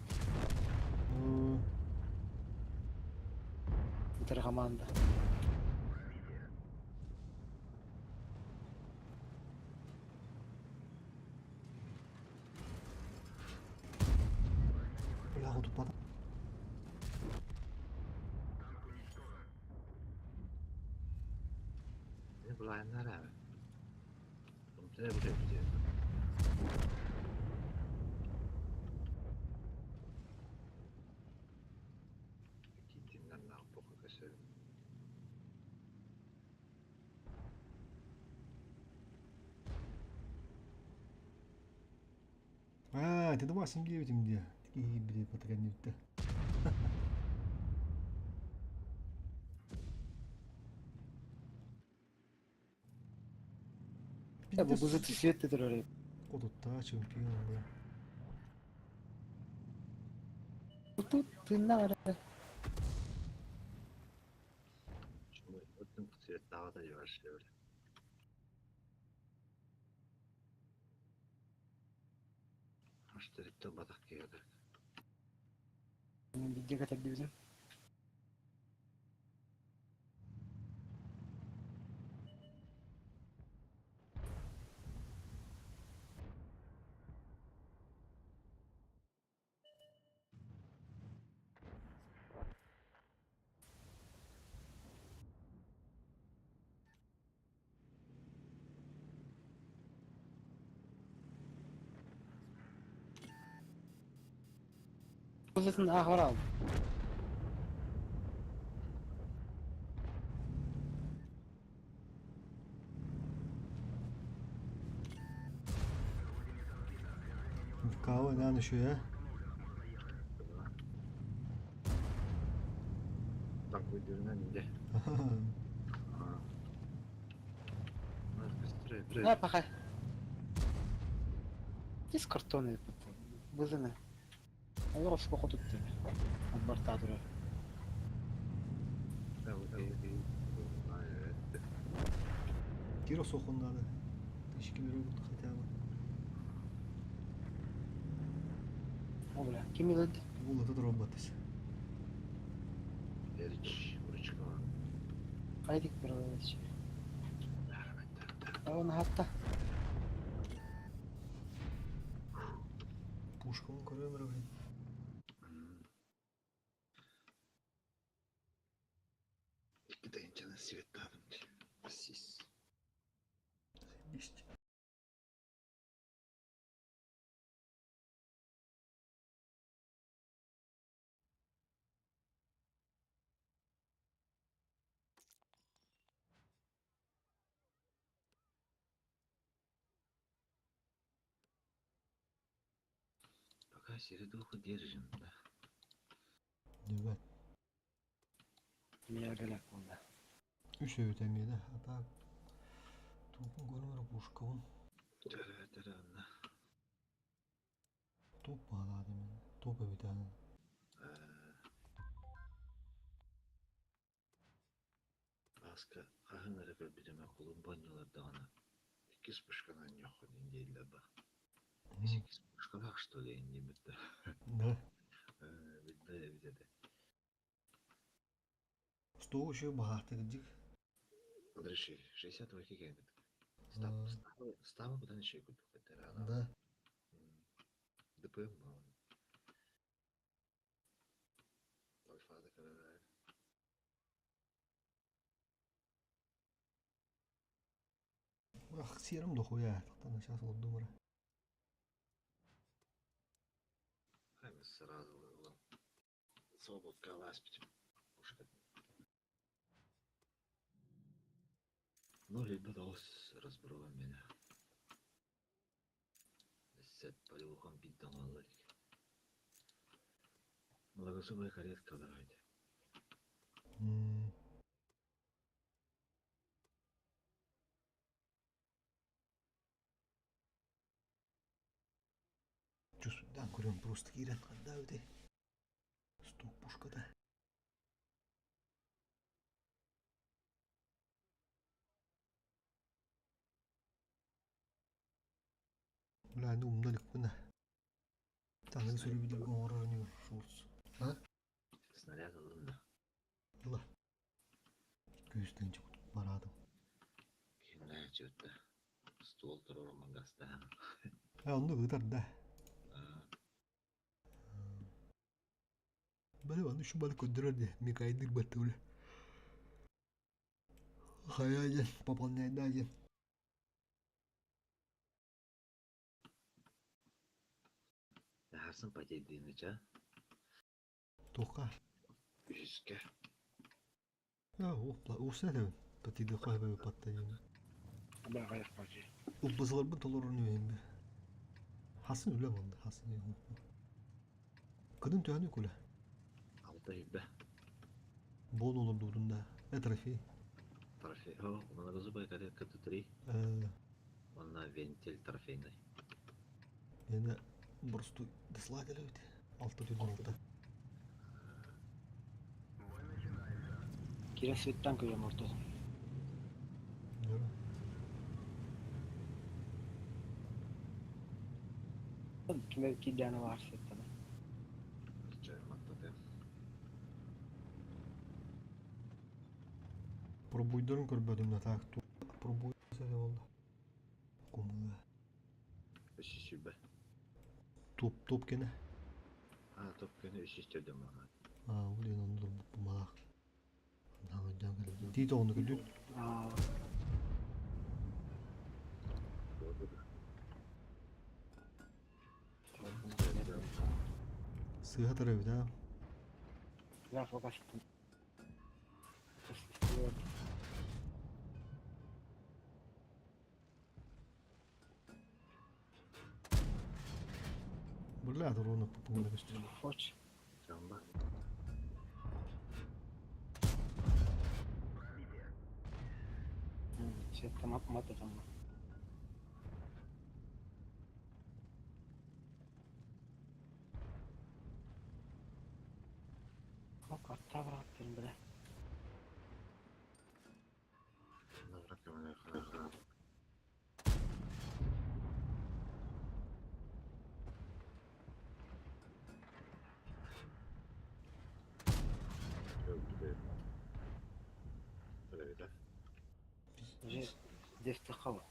Это команда. Бля, хотуппата. Ne bulayınlar abi. Ne bu diyor. Gittiğinden ne boku kaçırdım. Аа, это 89 где. И, блин, патронит-то. Я бу бузы свет турар. Хотутта чемпион, бля. Тут тынна бар. Өттің свет daha da yavaş öyle. Аштырыпты батақ келді. Видео катар дибизим. Кузатын аах барал. Кава нан еще, э? Так выдернен иде. На, пока. Здесь картоны вызыны. Олор сколько тут ты? От борта турар. Киро сохун надо. Тысячи беру хотя бы. О, бля, ким илди? Бул этот робот. Эрич, уручка. Хайдик бір Он хатта. Пушка он көрөмөр, блин. Икки тайынчаны светтадым. Сис. Есть. Пока середуху держим, да. Дебет. Меня галак онда. Үс өтемеді. А так. Тупын көрөмөр пушка он. Тәрә-тәрә, Топ бағалады мен. Топ өтәні. Аска хаһын эрэ көрбүтүм кулун бонньулардаҕына иккис пушканан ньоххун дииллэр ба. Иккис пушкалаах что ли диэбиттэр. Да. Билбэт эбит этэ. Стол еще богатый дик. Разрешили. 62 кэлбит. Става кудан еще курдук Да. ДПМ баҕана. Альфа да Ах, серым дохуя. Тақтан сейчас вот думаю. Сразу свободка ласпить. Пушка. Ну, либо дос разбрала меня. Сет полюхом бить дома Благословая каретка давайте. Чувствую, көрөм просто кирен канда өте. Стоп пушкада. Бля, ну умна ликпына. Таңын сүрү билер оңорор не шорс. А? Снаряд алым да. Ла. Көстен чыгып барадым. Кине чөттө. Стол турар мангаста. А, онны гытар да. Бale аны шу балы көндөрөр де, Микайдыр баттылы. Хаяйын, пополняй Харсын патейдиныча. Тоқа. Үске. А, опла, усәле. Патиды кайбы паттайын. Бля, гаяк бажы. Упбызылар бу толорун үйенбе. Хасын үле болды, хасын үйен. Кыдын төһөнү күле. Алта юбе. Бон olur дудунда. Э трофей. Трофей. О, многозубая каретка Т3. Онна вентиль трофейный. Мені просто дисладили өте. Алты түрден алты. Кирен светтан көйөм орто. Киме кидяны бар светтан. Пробуйдарын көрбөдүм да так. Пробуй болду. Кумыла. Үсүсүбэ. Топ топ кене. А, топ кене үсүстөрдөн мага. А, блин, он дур бумалак. Тиит оғыны күлдүк. Сыыһа төрөөбүт аа. Граф фокастын. Бля, туруну пупуна көстөр. Хоч. Жамба. Сетта мап мата жамба. Bak hatta bıraktım bile. Дефтехава.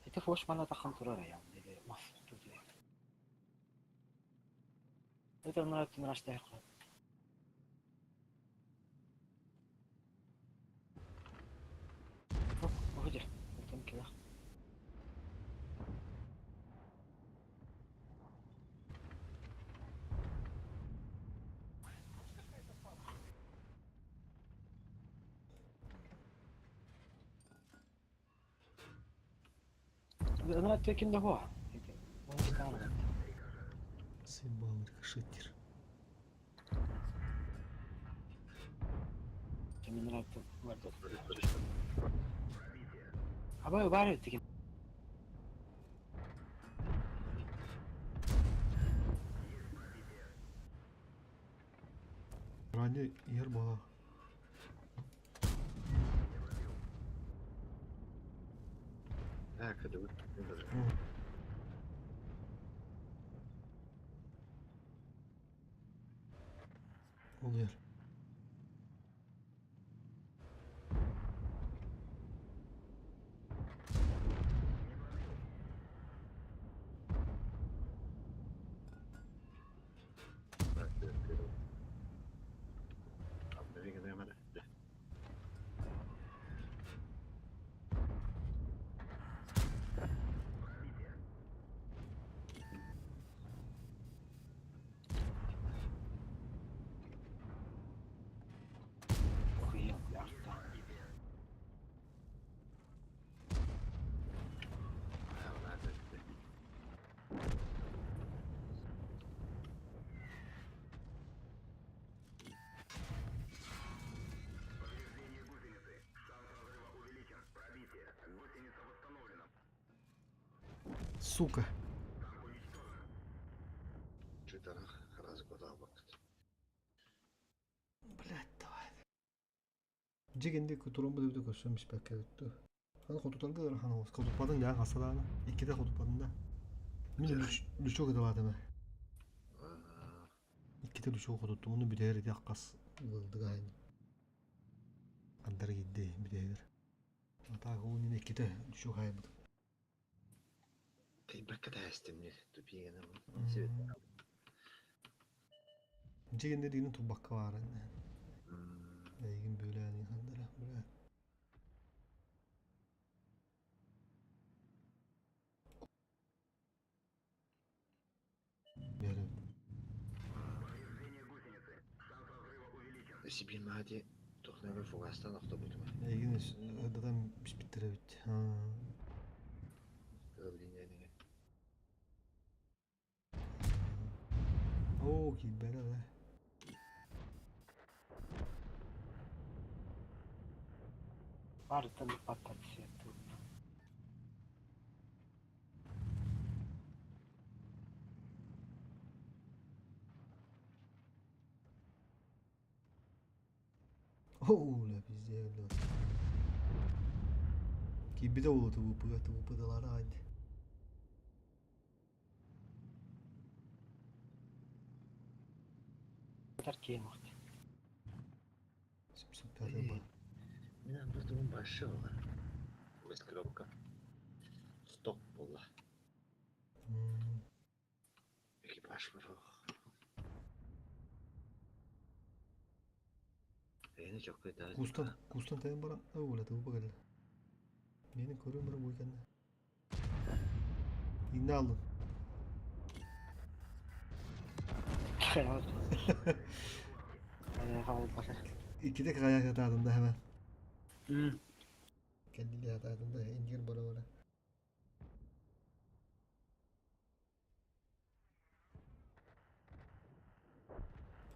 Ити фош мана тахан турар я. Деди мас турду. Это нравится нравится Выходи, там кида. Нравится ким да хо. Символ рикошетир. Мне нравится. Абай бар деген. Ранее ер бола. Так, это вот. Ол ер. Охуел, арта. Сука. Блять, давай. Дьигэнди кутурун бу дебде көрсөм испэккэ өттү. Аны хотутарга ыарахан оҕус. Хотуппатын дьаан хасалаана. Иккитэ хотуппатын да. Мин лүчү кыталаатым. Иккитэ лүчү хотуттум. Уну бүтээр ити аккас ылдыга айын. Андар киирди бүтээр. Атаак ол нин иккитэ лүчү хайбыт. Дьигэнди дигин турбакка баарын. Эйигин бөлөөнү хандара. Бля. Бәрі. Эйигин ыдатан биспиттеребит. Оо, киирбэтэ да. Бартан паттат свет. Оо, ля пиздец, бля. Киирбитэ буолуо ТВП, ТВП-далаара аанньа. Таркиен вахт. 705 ба. Стоп буолла. Экипаж бар. Эни чоккайда. Кустан, кустан тайын баран, өө, ТВП кэллэ. Мени көрөн баран бу кэннэ. Инне алдым. Хаалбата. Иккитэ кыайа сатаатым да hemen. Кэннилии сатаатым да иннигэр бара-бара.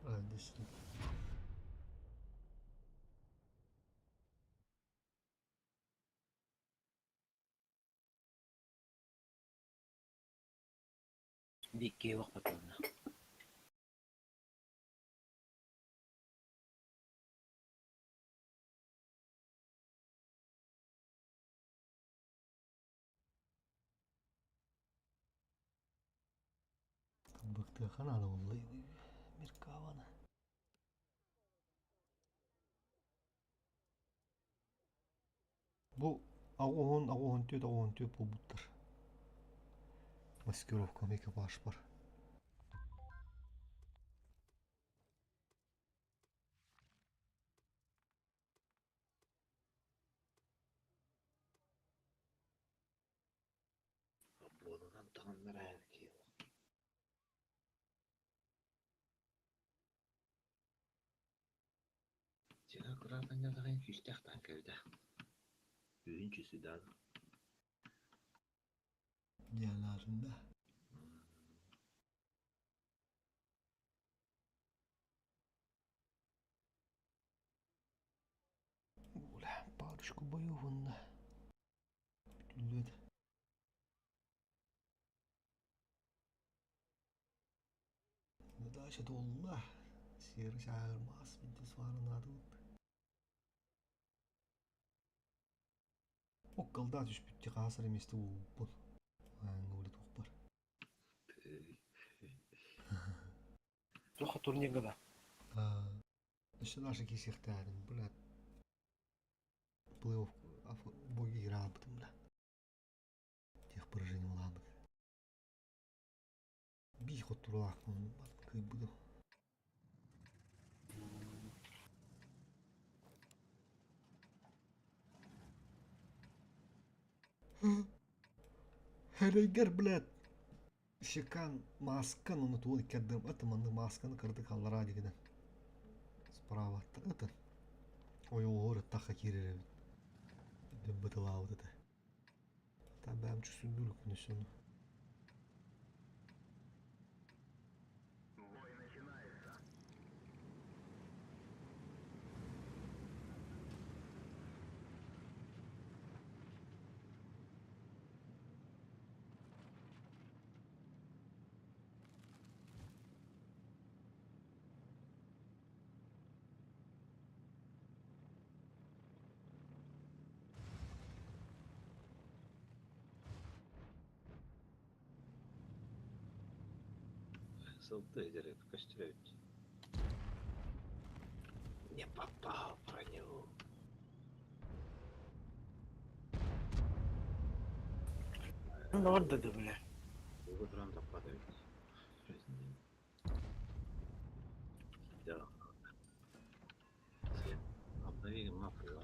Андесин. Бикки уохпатылына. Быктыаха наада буолла Меркаваны. Бу аҕуһун, аҕуһун түөрт, аҕуһун түөрт буолбуттар. Маскировка экипаж бар. Буолунан таҥыннара киһи. Дьиҥэ кураатанньатаҕын күүстээх таҥка эбитэ. Күһүн чүсүдаан. Дианаатында. Бля, парочку боев онно. Бүтүллүөт. Задача туолла. Серый чаагырмаас бинти сварынаатыбыт. Оккалдаа түспүттэ хаасар эмиэстэ буолбуппун. Ааҥҥа ули туохпар. Туох турнирга да? Өссө наша киисиэхтээҕин, блядь. Плей-офф бойга играабытым, бля. Тех поражение улаабыт. Биир хотторулаахпын кыайбытым. Эрэйгэр, блядь, щекан мааскан уонна тугун икки ардым ытым маннык маасканы кыратык аллараа дигинэн справа ытын ойоҕоһуор ыттахха киирэр эбит бытылаабыт этэ бэйэм чувствую күнүсүн. Сылты дерев көстүрөбүт. Не попал в броню. Орда да бля. Угу туран таппат эбит. Да. Обнови мапу, да.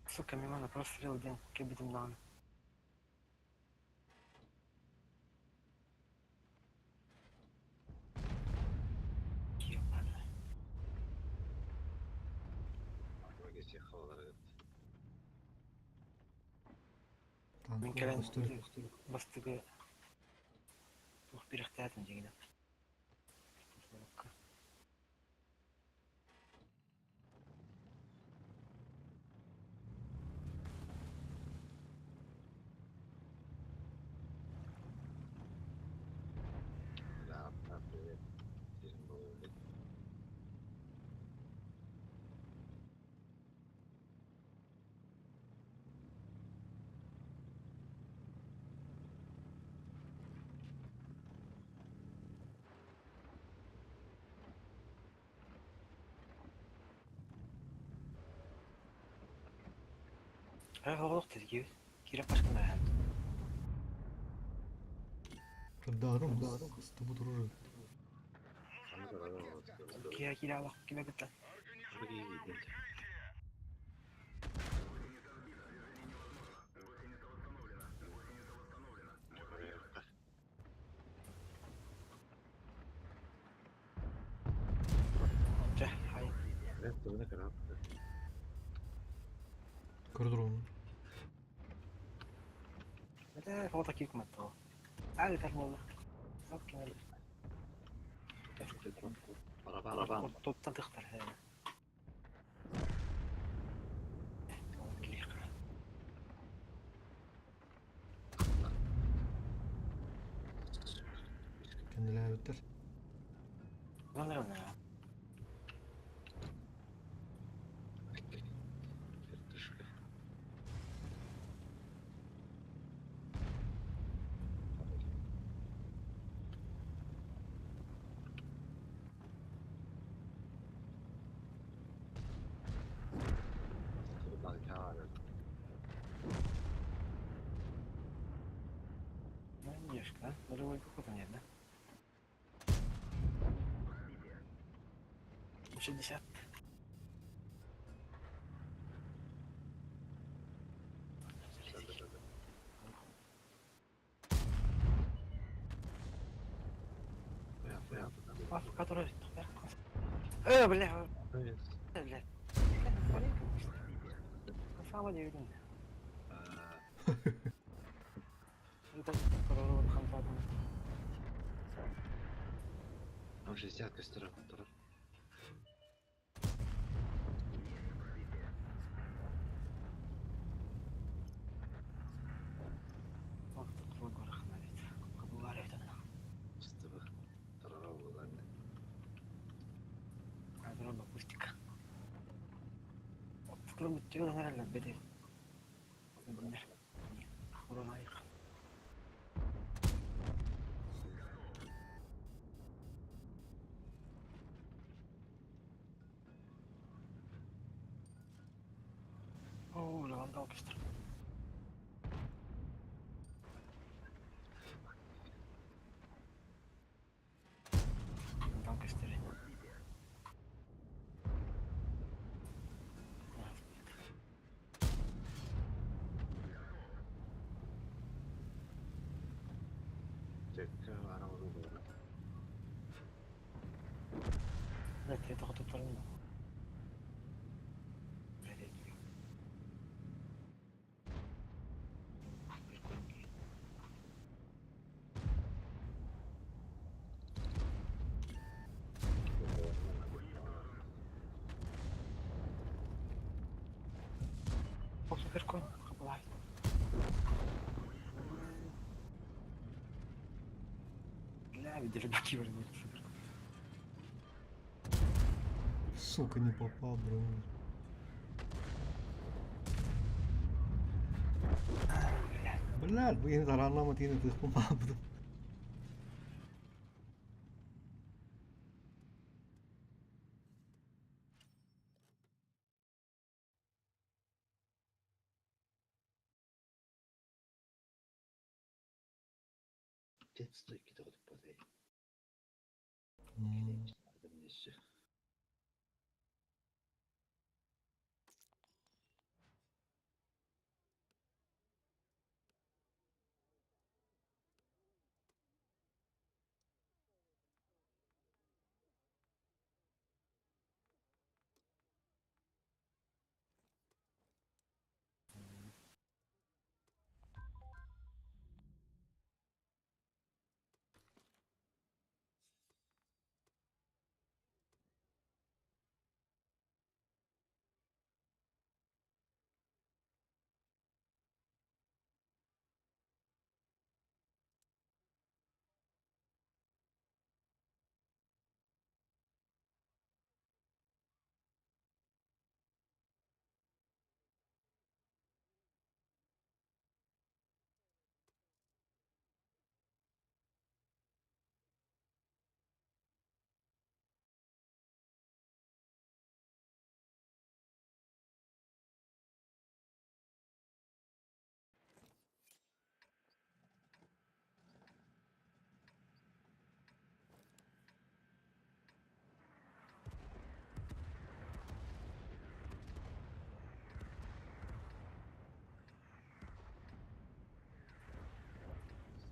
Сука, мимо на прострел ден кебитим даҕаны. Ебаный. Мин кэлэн бастыгы туох бирэхтээтим дьиҥинэн. Оҕолох тизгибит. Киирэн башкына аһаат. Кырдаарым, ыстыбы турur. Киһи киирэ алах киме кытта. Көрдөрөмүн. Это фото кикмат. А, это было. Барабан. Тоттан тыхтар. Кэннилээбиттэр. Вон. Вертушка. Ну, девушка, да? Нулевой какой-то нет, да? 60. Который... Бля, бля. Самое не видно. Это Там 60 костеров. О, Левандовский. Левандовский. Супер конь, бывает. Бля, видели баки вернули супер. Сука, не попал, бро. Блядь, бу таранлама тиини тыхпын баабытым. Детство киде хотуп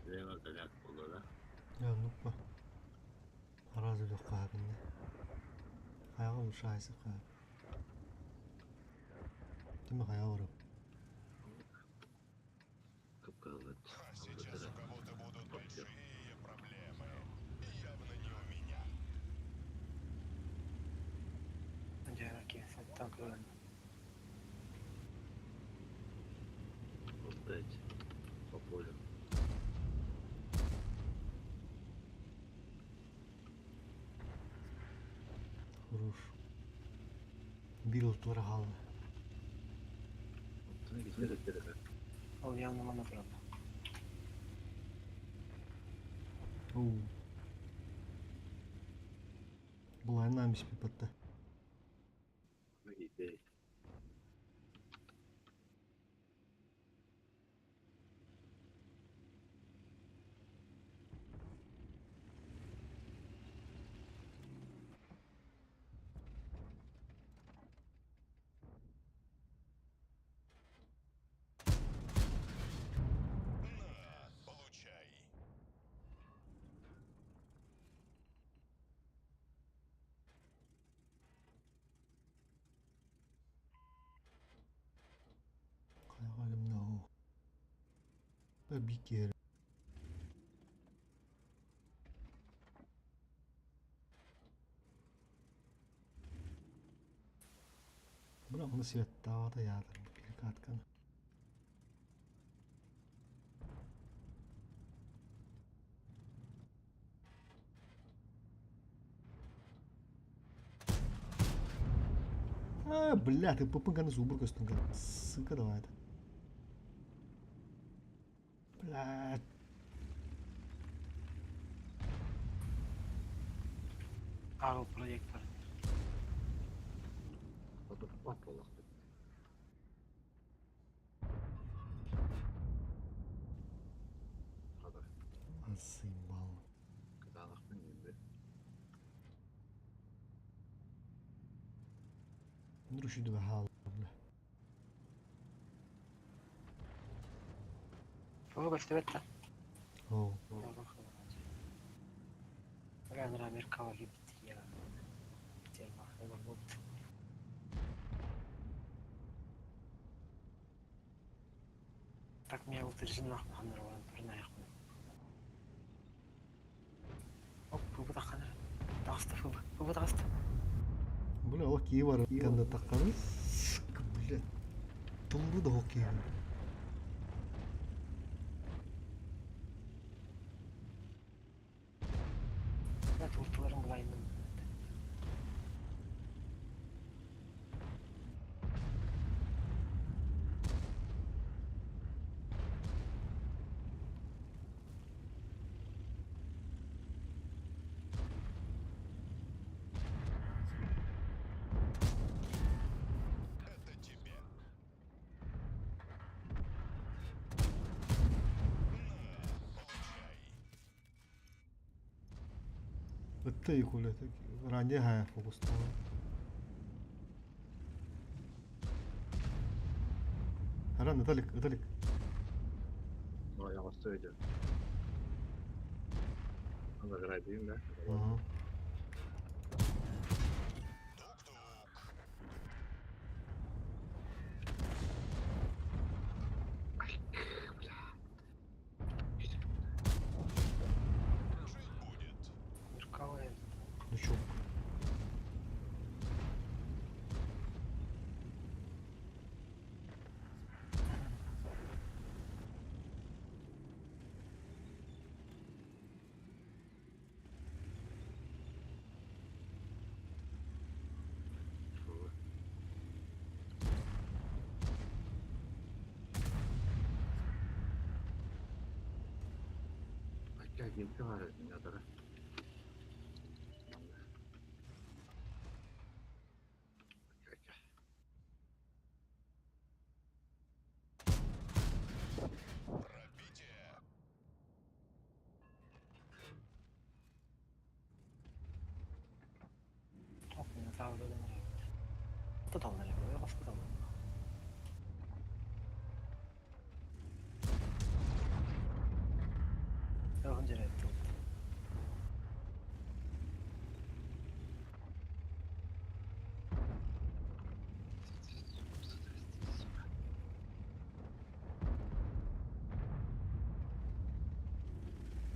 Слева заляк болду да. Я нуппа. Аразы өлөх каабинне. Хаяга ушайсы каа. Тиме хаяга барып. Танк ылан. Опять по полю. Хорош. Бил тура хаалла. Ол явно мана турар. Оу. Булайынан биспит батта. На, получай. Хайаҕа Бикер. Бля, оны светтаата яатар бу пиликатканы. А, бля, ты попыганы зубр көстүн. Сука, давай это. Бля. Ааҕыл проектор. Отуппат буоллахпыт. Хата, Заебал. кытаанахпын диэн Нұруши хаал, бля. Тугу көстүбэт да. Оу. Бля, нара Меркава киирбит я. Тема, олор Так меня утверждено ханнар ван турнаяхмын. Оп, бу таханар. Тахста фу, бу тахста. Бля, ол кии бар канда таққаны. Сука, бля. Тулру да хоккей. Бля, тултуларын булайын. Это тебе. На, получай. Ытты юкуле. Ранде хая фокустаа. Ран, ыталик, ыталик. Ну, я вас өйдө. Анда грайдыйм да. Ага. Тук-тук. Жить будет. Меркава. Лючок. Фу. Айка гилка бар ядара. Айка. Пробитие. Оп, мен тағы да Тоталнар, я Охун жере тут.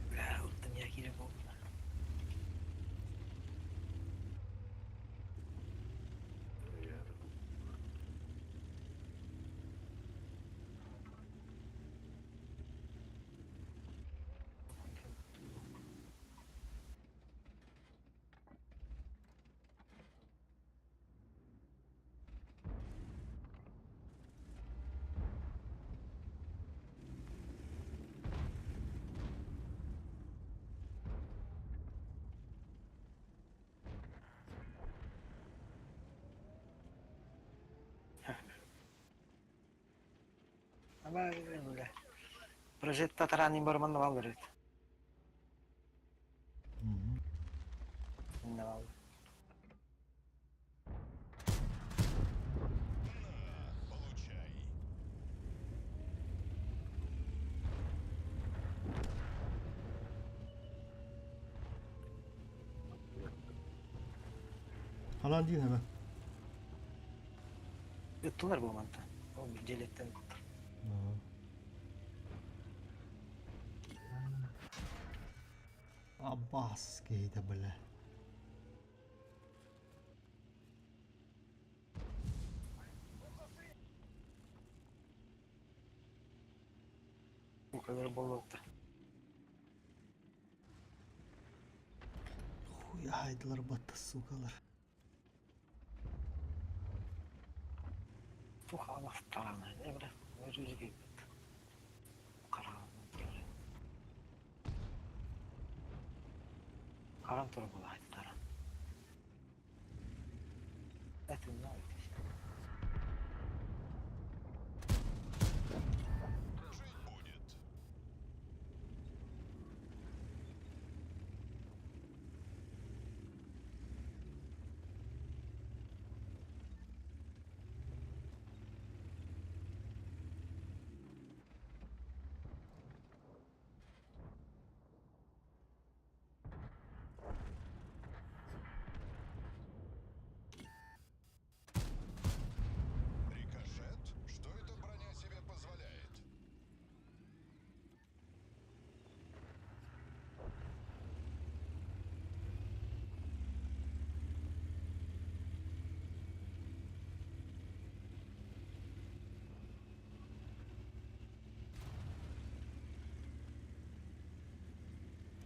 Бля, уттан я кире бол. Прожетта таранин барман баллар эбит. Инна баллар. Ханан диин эбэ. Ыттылар бу мантан. Ол дьиэлэттэн ыттар. Аббас киһитэ бля. Бу буолуохта. Хуй айдылар батта сукалар. Тух аластаана. Эбре өзү кийбит. Караан турар. Каран тура булаайттара. Этин Жить будет. Рикошет? Что эта броня себе позволяет?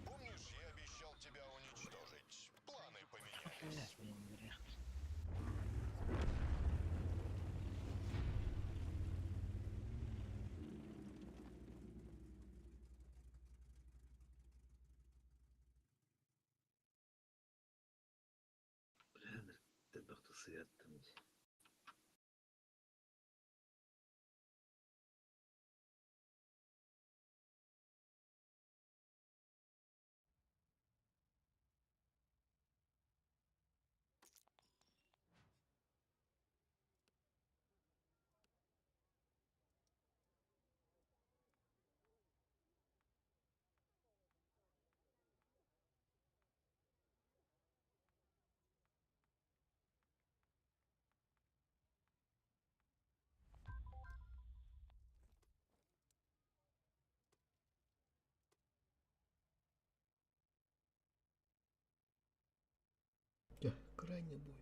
Помнишь, я обещал тебя уничтожить? Планы поменялись. Элбэх сыйаттым. Дьэ, крайний бой.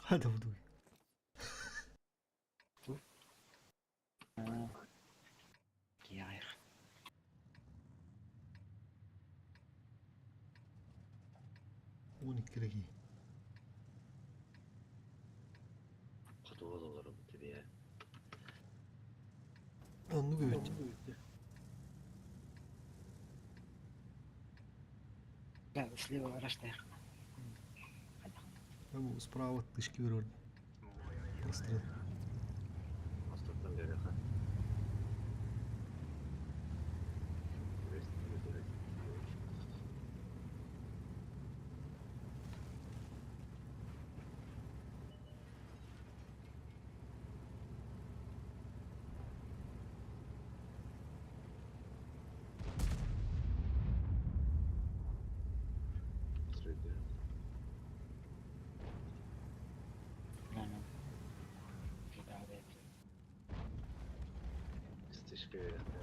Hadi bu duy. Киайр. Он иккиреги. Хотуга олорор тебе. Онну көбүт. Да, слева раштайх. Бу справа тышки берер. Прострел. Остаттан береха. Тишка үөрэхтэр.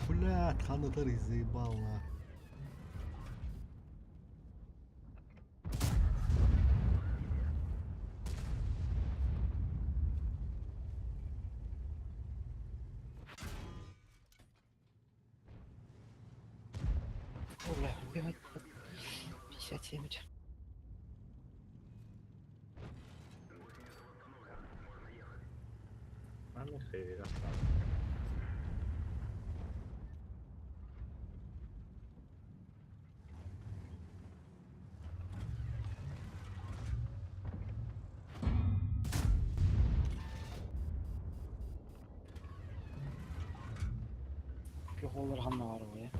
Блядь, ханытар заебал на. О, бля, убивать. 57. Манна хэви осталось. Холлар ханна бар я.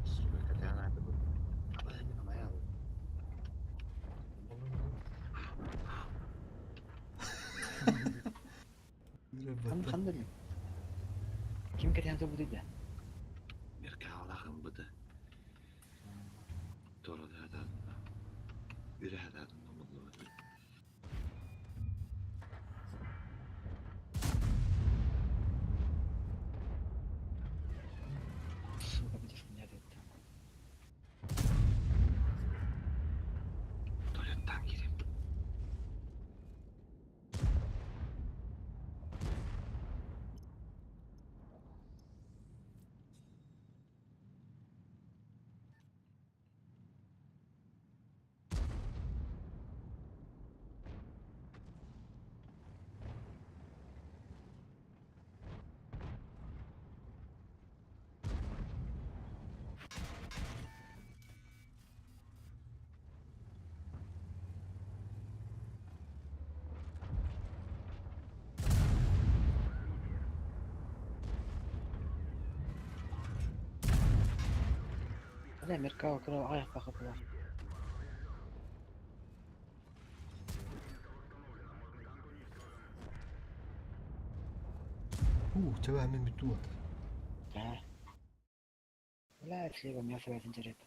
Сука, хотя она это будет. Моя. Хан хан дедим. Ким кетен бу диде. Меркалахым быды. Торада да. Үре да номудлу. Сука, будешь меня деді. Туалеттан кирем. Бля, Меркава кыра аяк бакып булар. Ух, тебя мен битут. Да. Бля, слева мясо бәтин жерет.